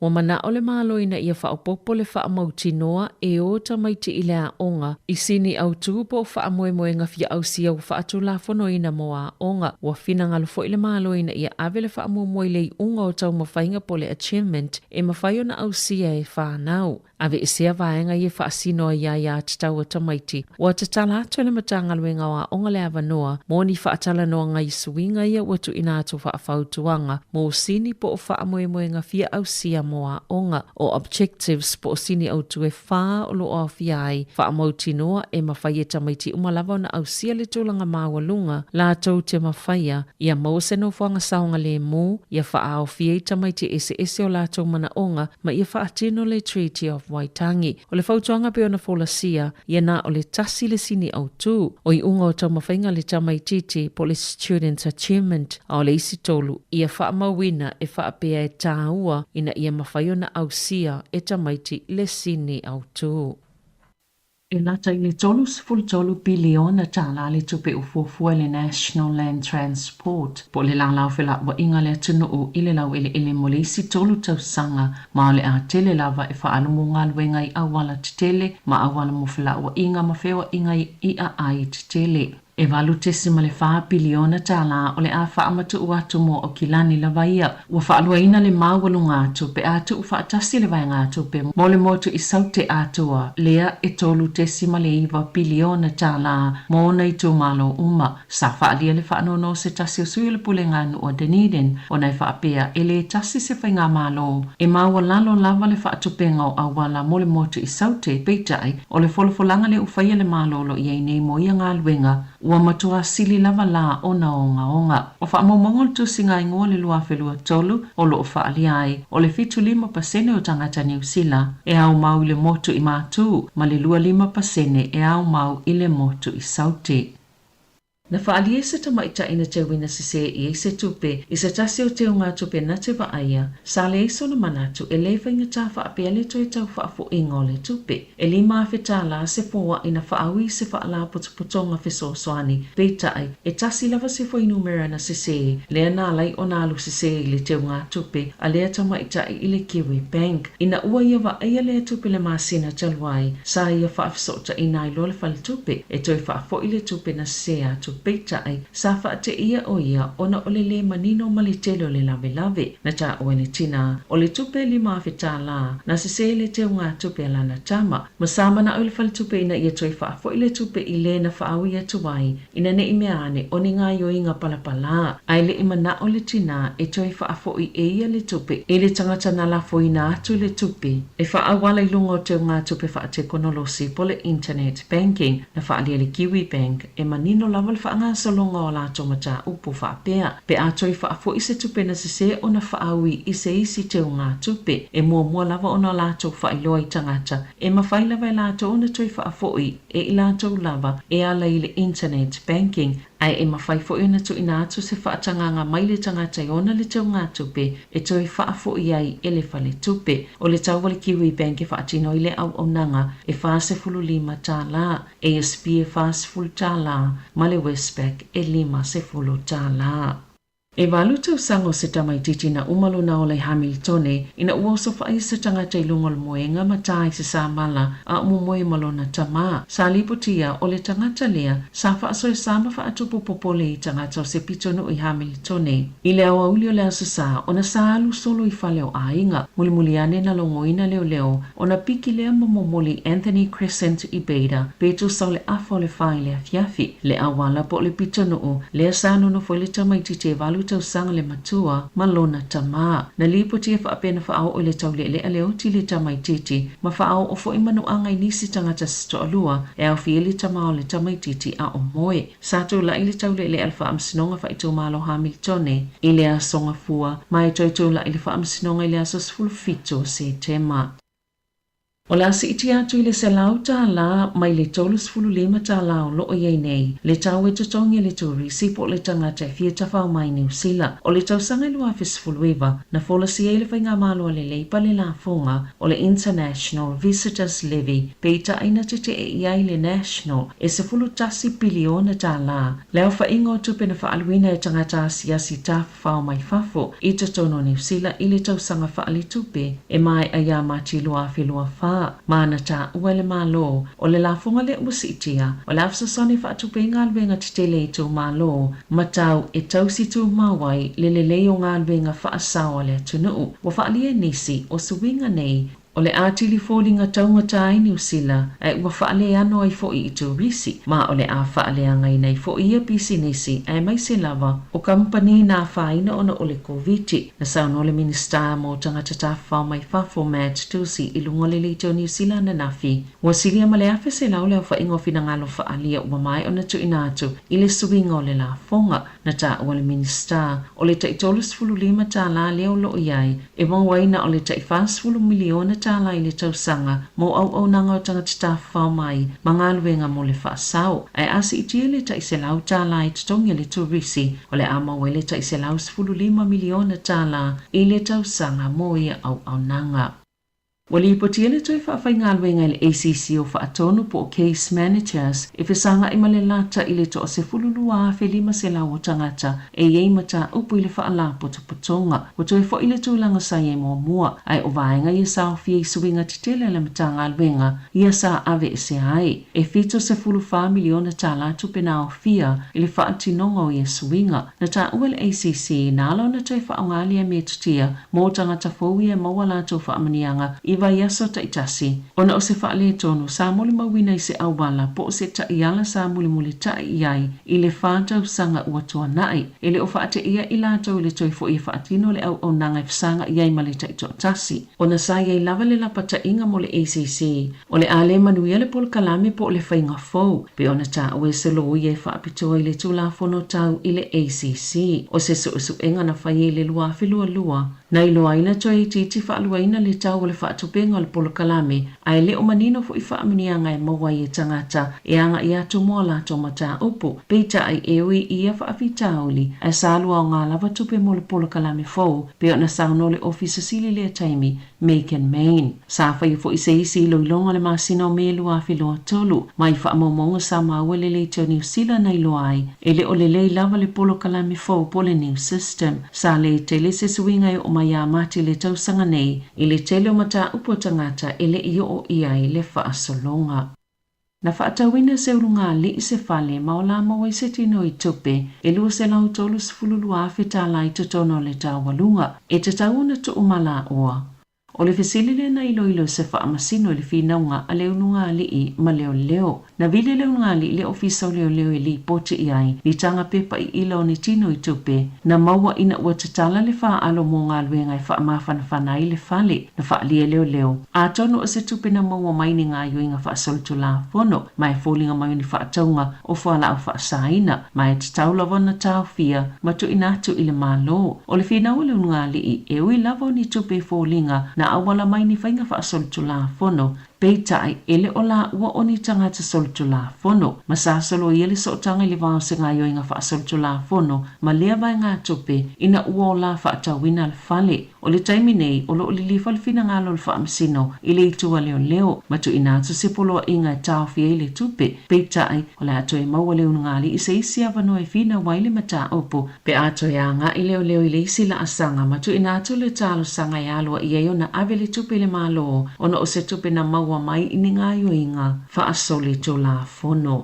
Ua manaʻo le Malo ina ia faaopoopo le faamautinoa e o tamaiti i le aoga i sini autū po o faamoemoega fia ausia ua faatulafonoina mo aoga. Ua finagalo foi le Malo ina ia ave le faamuamua i le iuga o taumafaiga po o le achievement e mafai ona ausia e fanau. Aveesea vaega ia e faasino ai aiātatau a tamaiti. Ua tatala atu e le Matagaluega o Aoga le avanoa mo ni faatalanoaga i suiga ia ua tuuina atu faafautuaga mo sini po o faamoemoega fia ausia mo aoga. O objectives po o sini autū e whā o lo o aofia ai, faamautinoa e mafai e tamaiti uma lava ona ausia le tulaga maualuga latou te mafaia, ia maua se nofoaga saogalēmū, ia faaaofia i tamaiti eseese o latou manaoga ma ia faatino le Treaty of Waitangi. O le fautuaga pei ona folasia, ia na o le tasi le sini autū, o iuga o taumafaiga a le tamaitiiti po o le Student Achievement, a o le isi tolu, ia faamauina e faapea e tāua ina ia mafai ona ausia e tamaiti le sini autū. E lata i le $33 piliona le tupe ua fuafua e le National Land Transport po o le lālā o felauaiga a le atunuu i le laueleele mo le isi tolu tausaga ma o le a tele lava e faaalu mo galuega i auala tetele ma auala mo felauaiga ma feoaiga i aai tetele. E $8.4 piliona o le a faamatuu atu mo Aukilani lava ia. Ua faaluaina le maualuga atu pe a tuufaatasi le vaegatupe mo le motu i Saute atoa lea e $3.9 piliona mo ona itumalo uma. Sa faaalia le faanoanoa o se tasi o sui o le Pulega a Nuu o Dunedin ona e faapea e le tasi se faigamalo e maualalo lava le faatupega o auala mo le motu i Saute, peitai, O le folafolaga lea ua faia le Malo o lo o i ai nei mo ia galuega, Ua matua sili lava la ona ogaoga. O faamaumauga o le Tusiga Igoa o le 2023 o lo o faaalia ai, o le 75% o tagata Niu Sila e aumau i le motu i Matū ma le 25% e aumau i le motu i Saute. Na faaalia e se tamaitai na teuina sesē i ai se tupe i se tasi o teugatupe na te vaaia, sa leai sona manatu e lē faigata faapea le toe tau faafo'iga o le tupe. E $5,000 se foa'i na faaui i se faalapotopotoga fesoasoani, peitai, e tasi lava se fuainumera na sesē, lea na ala ai ona alu sesē i le teugatupe a lea tamaitai i le Kiwi Bank. Ina ua ia vaaia lea tupe le masina talu ai, sa ia faafesootaʻina ai loa le faletupe e toe faafo'i le tupe na sesē atu, peitai, sa faateia ʻo ia ona o le lē manino ma le tele o le lavelave. Na taua e le tinā, o le tupe e $5,000 na sesē i le teugatupe a lana tama, ma sa manaʻo i le faletupe ina ia toe faafo'i le tupe i lē na faaui atu ai, ina ne i mea ane o ni gaoioiga palapalā, ae le i manaʻo le tinā e toe faafo'i e ia le tupe i le tagata na lafoina atu le tupe e faaauala i luga o teugatupe faatekonolosi po o le internet banking na faaalia e le Kiwi Bank e manino lava le faagasologa o a latou mataupu faapea pe a toe faafo'i se tupe na sesē ona faaui i se isi teugatupe e muamua lava ona latou faailoa i tagata e mafai lava e latou ona toe faafo'i e i latou lava e ala i le internet banking ae e mafai foi ona tuuina atu se faatagaga mai le tagata e ona le teugatupe e toe faafo'i ai e le faletupe. O le tau a le Kiwi Bank e faatino ai le auaunaga e $45, ASB e $40 ma le Westpac e $50. E valu tausaga o se tamaitiiti na uma lona ola i Hamiltone ina ua osofaia se tagata i luga o le moega ma tā i se samala a o momoe ma lona tamā. Sa lipotia o le tagata lea sa faasoesa ma faatupu popole i tagata o se pitonuu i Hamiltone. I le aoauli o le Aso Sa ona sa alu solo i fale o aiga, mulimuli ane na logoina leoleo ona piki lea ma momoli Anthony Crescent i Bader pe tusa o le afa o le 4 i le afiafi. Le auala po o le pitonuu lea sa nonofo ai le tamaitiiti e valu tausaga le matua ma lona tamā. Na lipotia faapea na faaoo i le taulealea le oti le tamaitiiti ma faaoo foi manuaga i nisi tagata se toalua e aofia ai le tamā o le tamaitiiti a o moe. Sa tula'i le taulealea a le Faamasinoga Faaitumalo Hamiltone i le Aso Gafua ma e toe tula'i le Faamasinoga i le aso 17 o Setema. O le a siitia atu i le $100 mai le $35 o lo o i ai nei le tau e totogi e le turisi po o le tagata e fia tafao mai i Niu Sila. O le tausaga e 2019, na folasia ai le Faigamalo a le Leipa le lafoga o le International Visitors Levy, peitai na tetee i ai le National e $11 piliona le aofaiga o tupe na faaaluina e tagata asiasi tafafao mai fafo i totonu o Niu Sila i le tausaga faaletupe e maea ia Mati 2024, ma na taua e le Malo o le lafoga lea ua siitia o le a fesoasoani e faatupe ai galuega tetele i itumalo ma tau e tausi tumau ai le lelei o galuega faasao a le atunuu. Ua faaalia e nisi o suiga nei O le atili foliga taugata ai Niu Sila, ae ua faaleano ai foi i turisi, ma o le a faaleagaina ai foi ia pisinisi aemaise lava o kamupani na afaina ona o le Koviti. Na saunoa le Minisita mo Tagata Tafafao mai Fafo Matt Doocey i luga o le leitio Niu Sila ananafi, ua silia ma le 1,100 le aofaiga o finagalo faaalia ua maea ona tuuina atu i le suiga o le lafoga. Na taua le Minisita, o le tai $35 lea o lo o i ai, e maua ai na o le tai $40 miliona i le tausaga mo auaunaga o tagata tafafao mai ma galuega mo le faasao. Ae a siitia le tai $100 i totogi a le turisi, o le a maua ai le tai $115 miliona i le tausaga mo ia auaunaga. Ua lipotia le toe faafaigaluega e le ACC o faatonu po o case managers e fesaga'i ma le lata i le toa 12,500 o tagata e i ai mataupu i le faalapotopotoga. Ua toe fo'i le tulaga sa i ai muamua, ae o vaega ia sa aofia i suiga tetele a le Matagaluega ia sa aveesea ai. E $74 miliona tupe na aofia i le faatinoga o ia suiga. Na taua e le ACC na ala ona toe faaaoga lea metotia mo tagata fou ia e maua latou faamanuiaga i vaiaso ta'itasi ona o se fa'aletonu sa molimauina i se auala po o se ta'iala sa mulimulita'i i ai i le 4 tausaga ua tuana'i. E le o fa'ate'ia i latou i le toe fo'i e fa'atino le auaunaga e fesaga'i ai ma le ta'ito'atasi. Ona sa i ai lava le lapata'iga mo le ACC, o le a lē manuia le polokalame po o le faiga fou, pe ona tāua e se loia e fa'apitoa i le Tulafono tau i le ACC. O se su'esu'ega na faia i le 2022, na iloa ai na toe itiiti fa'aluaina le tau o le fa'atupega o le polokalame, ae le o manino fo'i fa'amuniaga e maua ai e tagata e aga'i atu mo a latou mataupu. Peitai, e ui i ia fa'afitauli, ae sa luaogā lava tupe mo le polokalame fou, pei ona saunoa le Ofisa Sili i lea taimi, Megan Main. Sa faia fo'i se isi iloiloga i le masina o Me 2023, mai fa'amaumauga sa maua i le Leitio Niu Sila na iloa ai, e le o lelei lava le polokalame fou po o le new system. Sa lē tele se suiga e oo mai iā Mati i le tausaga nei, i le tele o mataupu a tagata e le i oo i ai le fa'asologa. Na fa'atauina se ulugalii se fale ma o la maua ai se tino i tupe e $232,000 tālā i totonu o le taualuga e tatau ona tuu mala'oa. O le fesili lea na iloilo e se faamasino i le finauga a le ulugalii ma leoleo. Na vili le ulugalii i le Ofisa o Leoleo e lipoti i ai ni taga pepa iila o ni tino i tupe na maua ina ua tatala le faalo mo galuega e faamafanafana ai le fale. Na faalia e leoleo, atonu o se tupe na maua mai ni gaoioiga faasolitulafono ma e foliga mai o ni faatauga o fualaau faasaina, ma e tatau lava ona taofia ma tuuina atu i le Malo. O le finau a le ulugalii, e ui lava o ni tupe e foliga na auala mai ni faiga faasolitulafono, peitai e le o laua o ni tagata solitulafono, ma sa soloia le sootaga i le va o se gaoioiga faasolitulafono ma lea vaegatupe ina ua o la faatauina le fale. O le taimi nei, o lo o lilifa le finagalo o le Faamasino i le itu a leoleo ma tuuina atu se poloaiga e taofia ai le tupe. Peitai, o le a toe maua le ulugalii i se isi avanoa e finau ai le mataupu pe a toe aga'i leoleo i le isi laasaga ma tuuina atu le talosaga e aloaia ai ona ave le tupe i le Malo ona o se tupe na maua mai i ni gaoioiga faasolitulafono.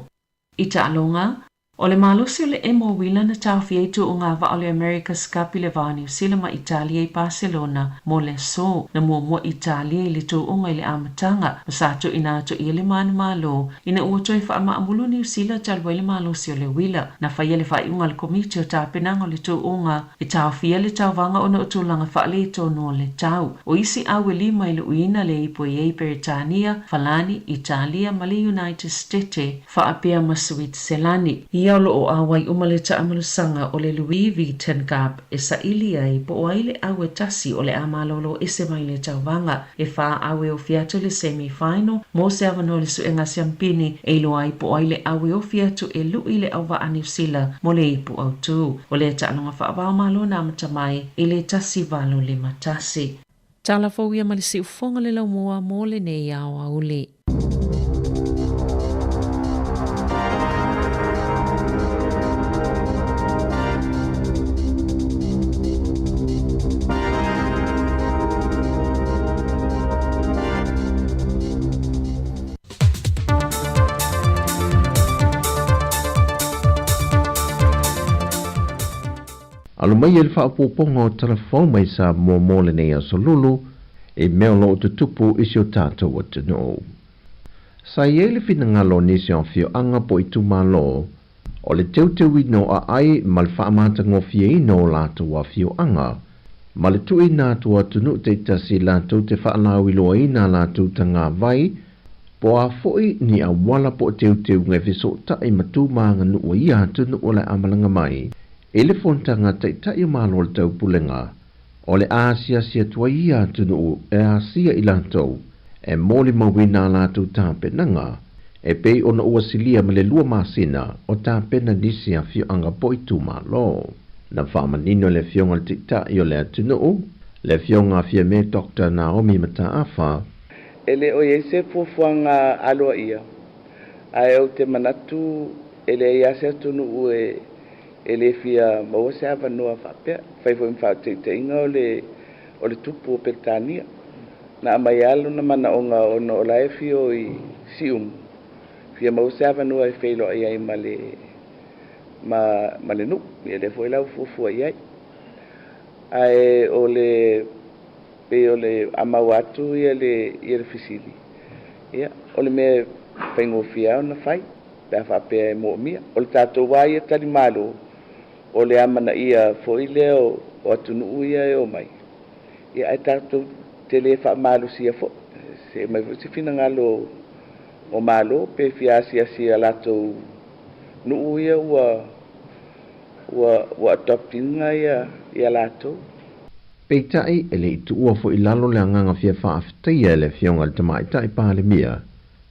I taaloga, O le malosi o le emo uila na taofia ai tuuga vaa o le America's Cup i le va o Niu Sila ma Italia i Paselona mo le aso. Na muamua Italia i le tuuga i le amataga, ma sa tuuina atu i ai le manumalo ina ua toe faamaamulu Niu Sila talu ai le malosi o le uila. Na faia le faaiuga a le Komiti o Tapenaga o le Tuuga e taofia le tauvaga ona o tulaga faaletonu o le tau. O isi au e lima i luʻuina le ipo i ai Peretania, Falani, Italia ma le United Stete faapea ma Suitiselani. Ia o lo o auai uma le taamalusaga o le Louis Vuitton Cup e saili ai po o ai le au e tasi o le a malolo ese mai le tauvaga. E 4 au e ofi atu i le semi final mo se avanoa i le suega siampini e iloa ai po o ai le au e ofi atu e luʻi le auvaa Niu Sila mo le ipu autū. O lea taaloga faava-o-Malo na amata mai i le 1851. Tala fou ia ma le siufofoga le laumua mo lenei aoauli. Alo mai e le faaopoopoga o tala fou mai Samoa mo lenei aso lulu, i mea o lo o tutupu i si o tatou atunuu. Sa i ai le finagalo o nisi o afioaga po o itumalo, o le teuteuina o aai ma le faamatagofieina o latou afioaga, ma le tuuina atu o atunuu taitasi latou te faalauiloaina a latou tagavai, po o a foi ni auala po o teuteuga e fesootai ma tu ma aganuu ai ia atunuu o le a malaga mai i le fonotaga a Taitai o Malo o le Taupulega. O le a asiasi atu ai ia atunuu e asia i latou e molimauina a latou tapenaga, e pei ona ua silia ma le 2 masina o tapena nisi afioaga po o itumalo. Na faamanino e le Afioga i le Taitai o le atunuu, le Afioga a Fiame Doctor Naomi Mataafa, E le o i ai se fuafuaga aloaia, ae ou te manatu e leai lava se atunuu e le fia maua se avanoa faapea. E fai foi ma faateitaiga o le o le tupu o Peretania. Na aumai lava lona manaoga ona o la e afio i Siumu, fia maua se avanoa e feiloai ai ma le ma ma le nuu. Ia lea foi la ua fuafua i ai. Ae o le Pei o le a maua atu ia le ia le fesili, ia o le mea e faigofie lava ona fai pe a faapea e moomia. O le tatou lava ia talimalo, o le amanaia foi lea o atunuu ia e omai, ia ae tatou te le faamalosia foi. Se aumai foi se finagalo o Malo pe fia asiasi i a latou nuu ia ua ua ua adopt ina ia ia latou. Peitai, e le i tuua foi i lalo le agaga fia faafetaia e le Afioga i le Tamaitai Palemia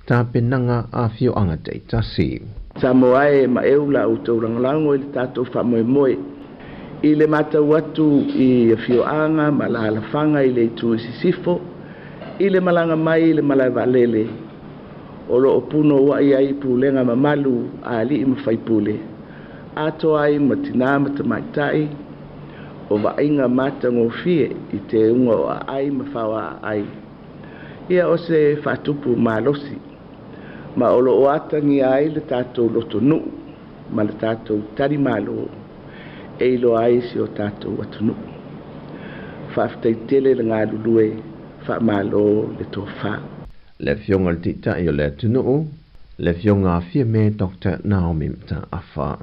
tapenaga a afioaga taitasi. Samoa e ma eu la outou lagolago i le tatou faamoemoe. I le matau atu i afioaga ma alaalafaga i le itu i sisifo, i le malaga mai i le malae vaalele o lo o punouai ai pulega mamalu a alii ma faipule, atoa ai ma tinā ma tamaitai, o vaaiga matagofie i teuga o aai ma faoaaai, ia o se faatupu malosi, ma o lo o atagia ai le tatou lotonuu ma le tatou talimalo e iloa ai si o tatou atunuu. Faafetai tele le galulue, faamalo le tofa. Le Afioga i le Taitai o le atunuu, le Afioga Fiame Doctor Naomi Mataafa.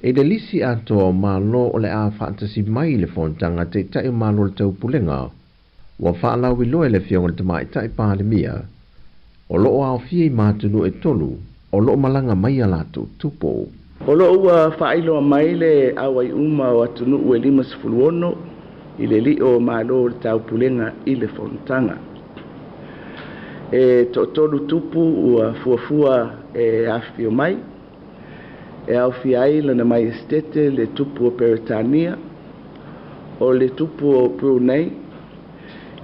I le lisi atoa o Malo o le a faatasi mai i le Fonotaga a Taitai o Malo o le Taupulega, ua faalauiloa e le Afioga i le Tamaitai Palemia, o lo o aofia i ma atunuu e tolu o lo o malaga mai a latou tupu. O lo o ua faailoa mai le auai uma o atunuu e 56 i le lio o Malo o le Taupulega i le Fonotaga. E toatolu tupu ua fuafua e afifio mai, e aofia ai Lana Maiestete le tupu o Peretania, o le tupu o Brunei,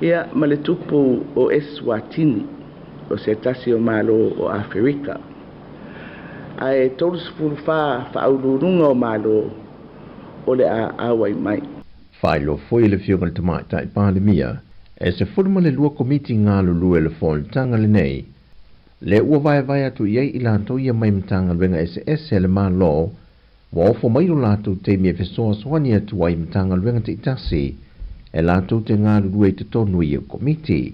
ia ma le tupu o Eswatini, o se tasi o Malo o Aferika. Ae 34 faauluuluga o Malo o le a auai mai. Faailoa foi e le Afioga i le Tamaitai Palemia, e 12 komiti galulue o le fonotaga lenei, lea ua vaevae atu i ai i latou ia mai Matagaluega eseese a le Malo, ua ofo mai lo latou taimi e fesoasoani atu ai i Matagaluega taitasi e latou te galulue i totonu i ia komiti.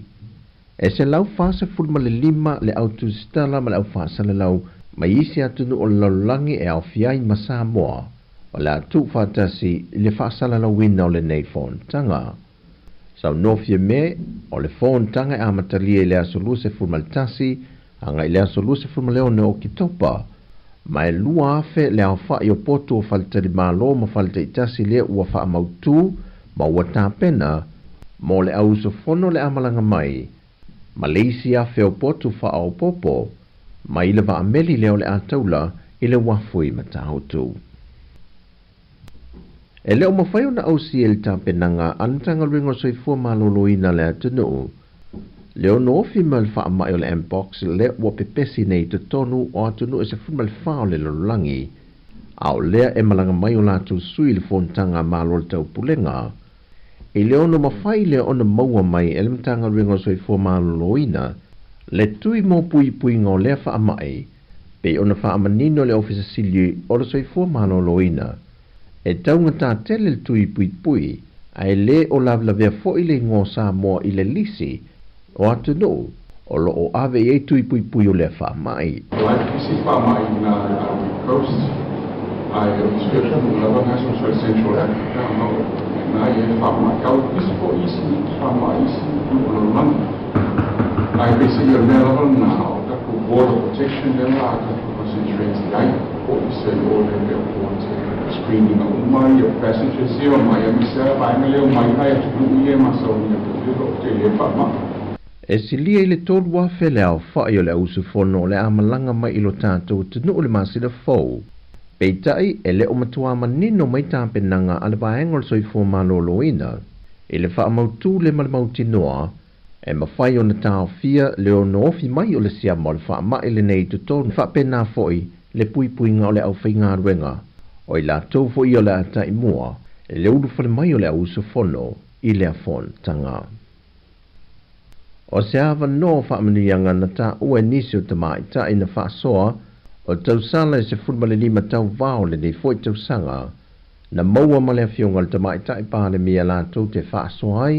E 145 le au tusitala ma le au faasalalau mai isi atunuu o le lalolagi e aofia ai ma Samoa o le a tuufaatasi i le faasalalauina o lenei fonotaga. Saunoa Fiame, o le fonotaga e amatalia i le aso 21 agai i le aso 26 o Oketopa, ma e 2,000 le aofai o potu o faletalimalo ma fale taitasi lea ua faamautu ma ua tapena mo le au usufono le a malaga mai, ma le isi afe o potu faaopoopo mai le vaameli lea o le a taula i le uafu i Matautu. E le o mafai ona ausia e le tapenaga a le Matagaluega o le Soifua Maloloina le atunuu le ono ofi mai o le faamai o le Mpox lea ua pepesi nei i totonu o atunuu e 14 o le lalolagi, a o lea e malaga mai o latou sui i le Fonotaga a Malo o le Taupulega. I le ono mafai lea ona maua mai e le Matagaluega o le Soifua Maloloina le tui mo puipuiga o lea faamai, pei ona faamanino e le Ofisa Sili o le Soifua Maloloina, e taugata tele le tui puipui, ae le o lavelavea foi le igoa o Samoa i le lisi o atunuu o lo o ave i ai tui puipui o lea faamai. Like isi faamai na Ivory Coast, ae o description ua lava gasolo i Central Africa ma o na i ai faamai kau isi foi isi faamai isi nuu o lalolagi. Ae peiseai o le mea lava lena o tatou border protection lea la tatou concentrate i ai po o se o le airport screening uma ia passengers ia mai aemaise lava vaega lea o mai nai atunuu ia e masauni atu ai o lo o tele faamai. E silia i le 3,000 le aofai o le au usufono o le a malaga mai i lo tatou atunuu i le masina fou. Peitai, e le o matuā manino mai tapenaga a le Vaega o le Soifua Maloloina i le faamautū le ma le mautinoa e mafai ona taofia le ono ofi mai o le siama o le faamai lenei i totonu faapena foi le puipuiga o le aufaigaluega, o i latou foi ia o le a taimua i le ulufale mai o le au usufono i lea fonotaga. O se avanoa faamanuiaga na taua e nisi o tamaitai na faasoa o tausala e 15 tau vao lenei foi tausaga na maua ma le Afioga i le Tamaitai Palemia latou te faasoa ai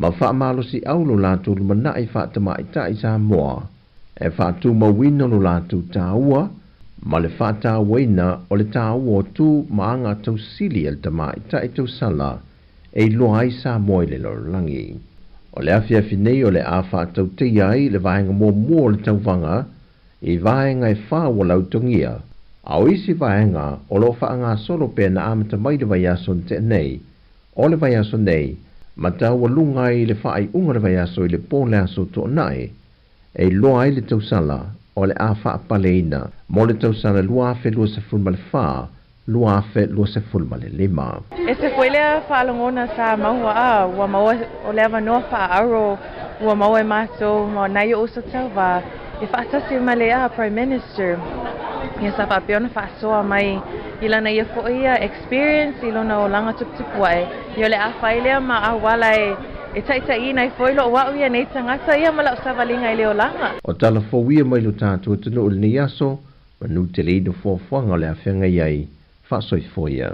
ma faamalosiau lo latou lumanai faatamaitai Samoa e faatumauina lo latou taua ma le faatauaina o le taua o tu ma aga tausili a le tamaitai tausala e iloa ai Samoa i le lalolagi. O le afiafi nei o le a faatauteia ai le vaega muamua o le tauvaga i vaega e whā ua lautogia, a o isi vaega o lo o faagasolo pea na amata mai le vaiaso na tea nei, o le vaiaso nei, ma taualuga ai i le faaiuga o le vaiaso i le po le aso Toonai, e iloa ai le tausala o le a faapaleina mo le tausala 2024, 2025. Ese foi lea faalogona sa maua a ua maua o le avanoa faaauro ua maua e matou ma nai o'u uso tauvā e faatasi ma le a Prime Minister ia sa faapea ona faasoa mai i lana ia foi ia experience i lona olaga tuputupu ae ia o le a fai lea ma auala e e taitaiina ai foi lo'u a'u ia nei tagata ia ma la'u savaliga i le olaga. O tala fou ia mai lo tatou atunuu i lenei aso, manu tele fuafuaga o le a feagai ai faasoifua ia.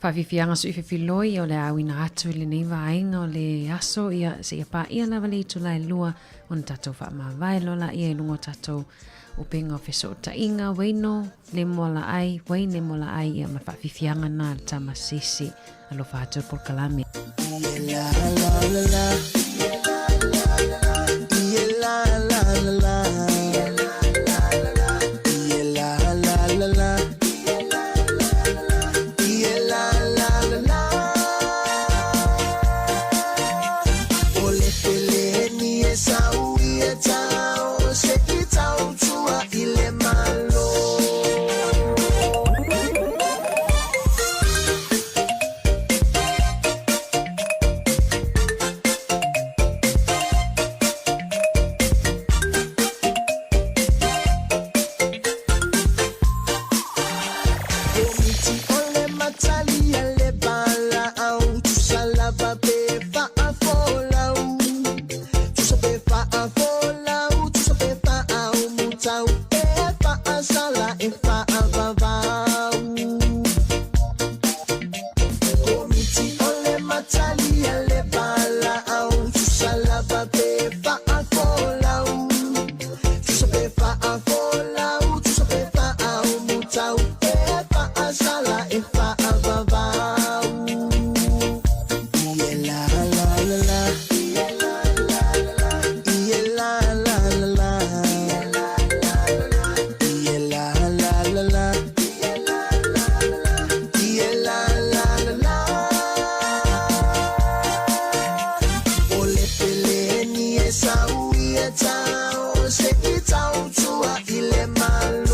Faafiafiaga suifefiloi o le auina atu i lenei vaega o le aso ia seia paia lava le itula e lua ona tatou faamavae loa laia i luga o tatou upega o fesootaiga Wayno le moalaai Wayne Moalaai ia ma faafiafiaga na le tama sisi alofa atu le polokalame. La la la la. La la la la. La la la la. La la la la. O le pele ni e sau ia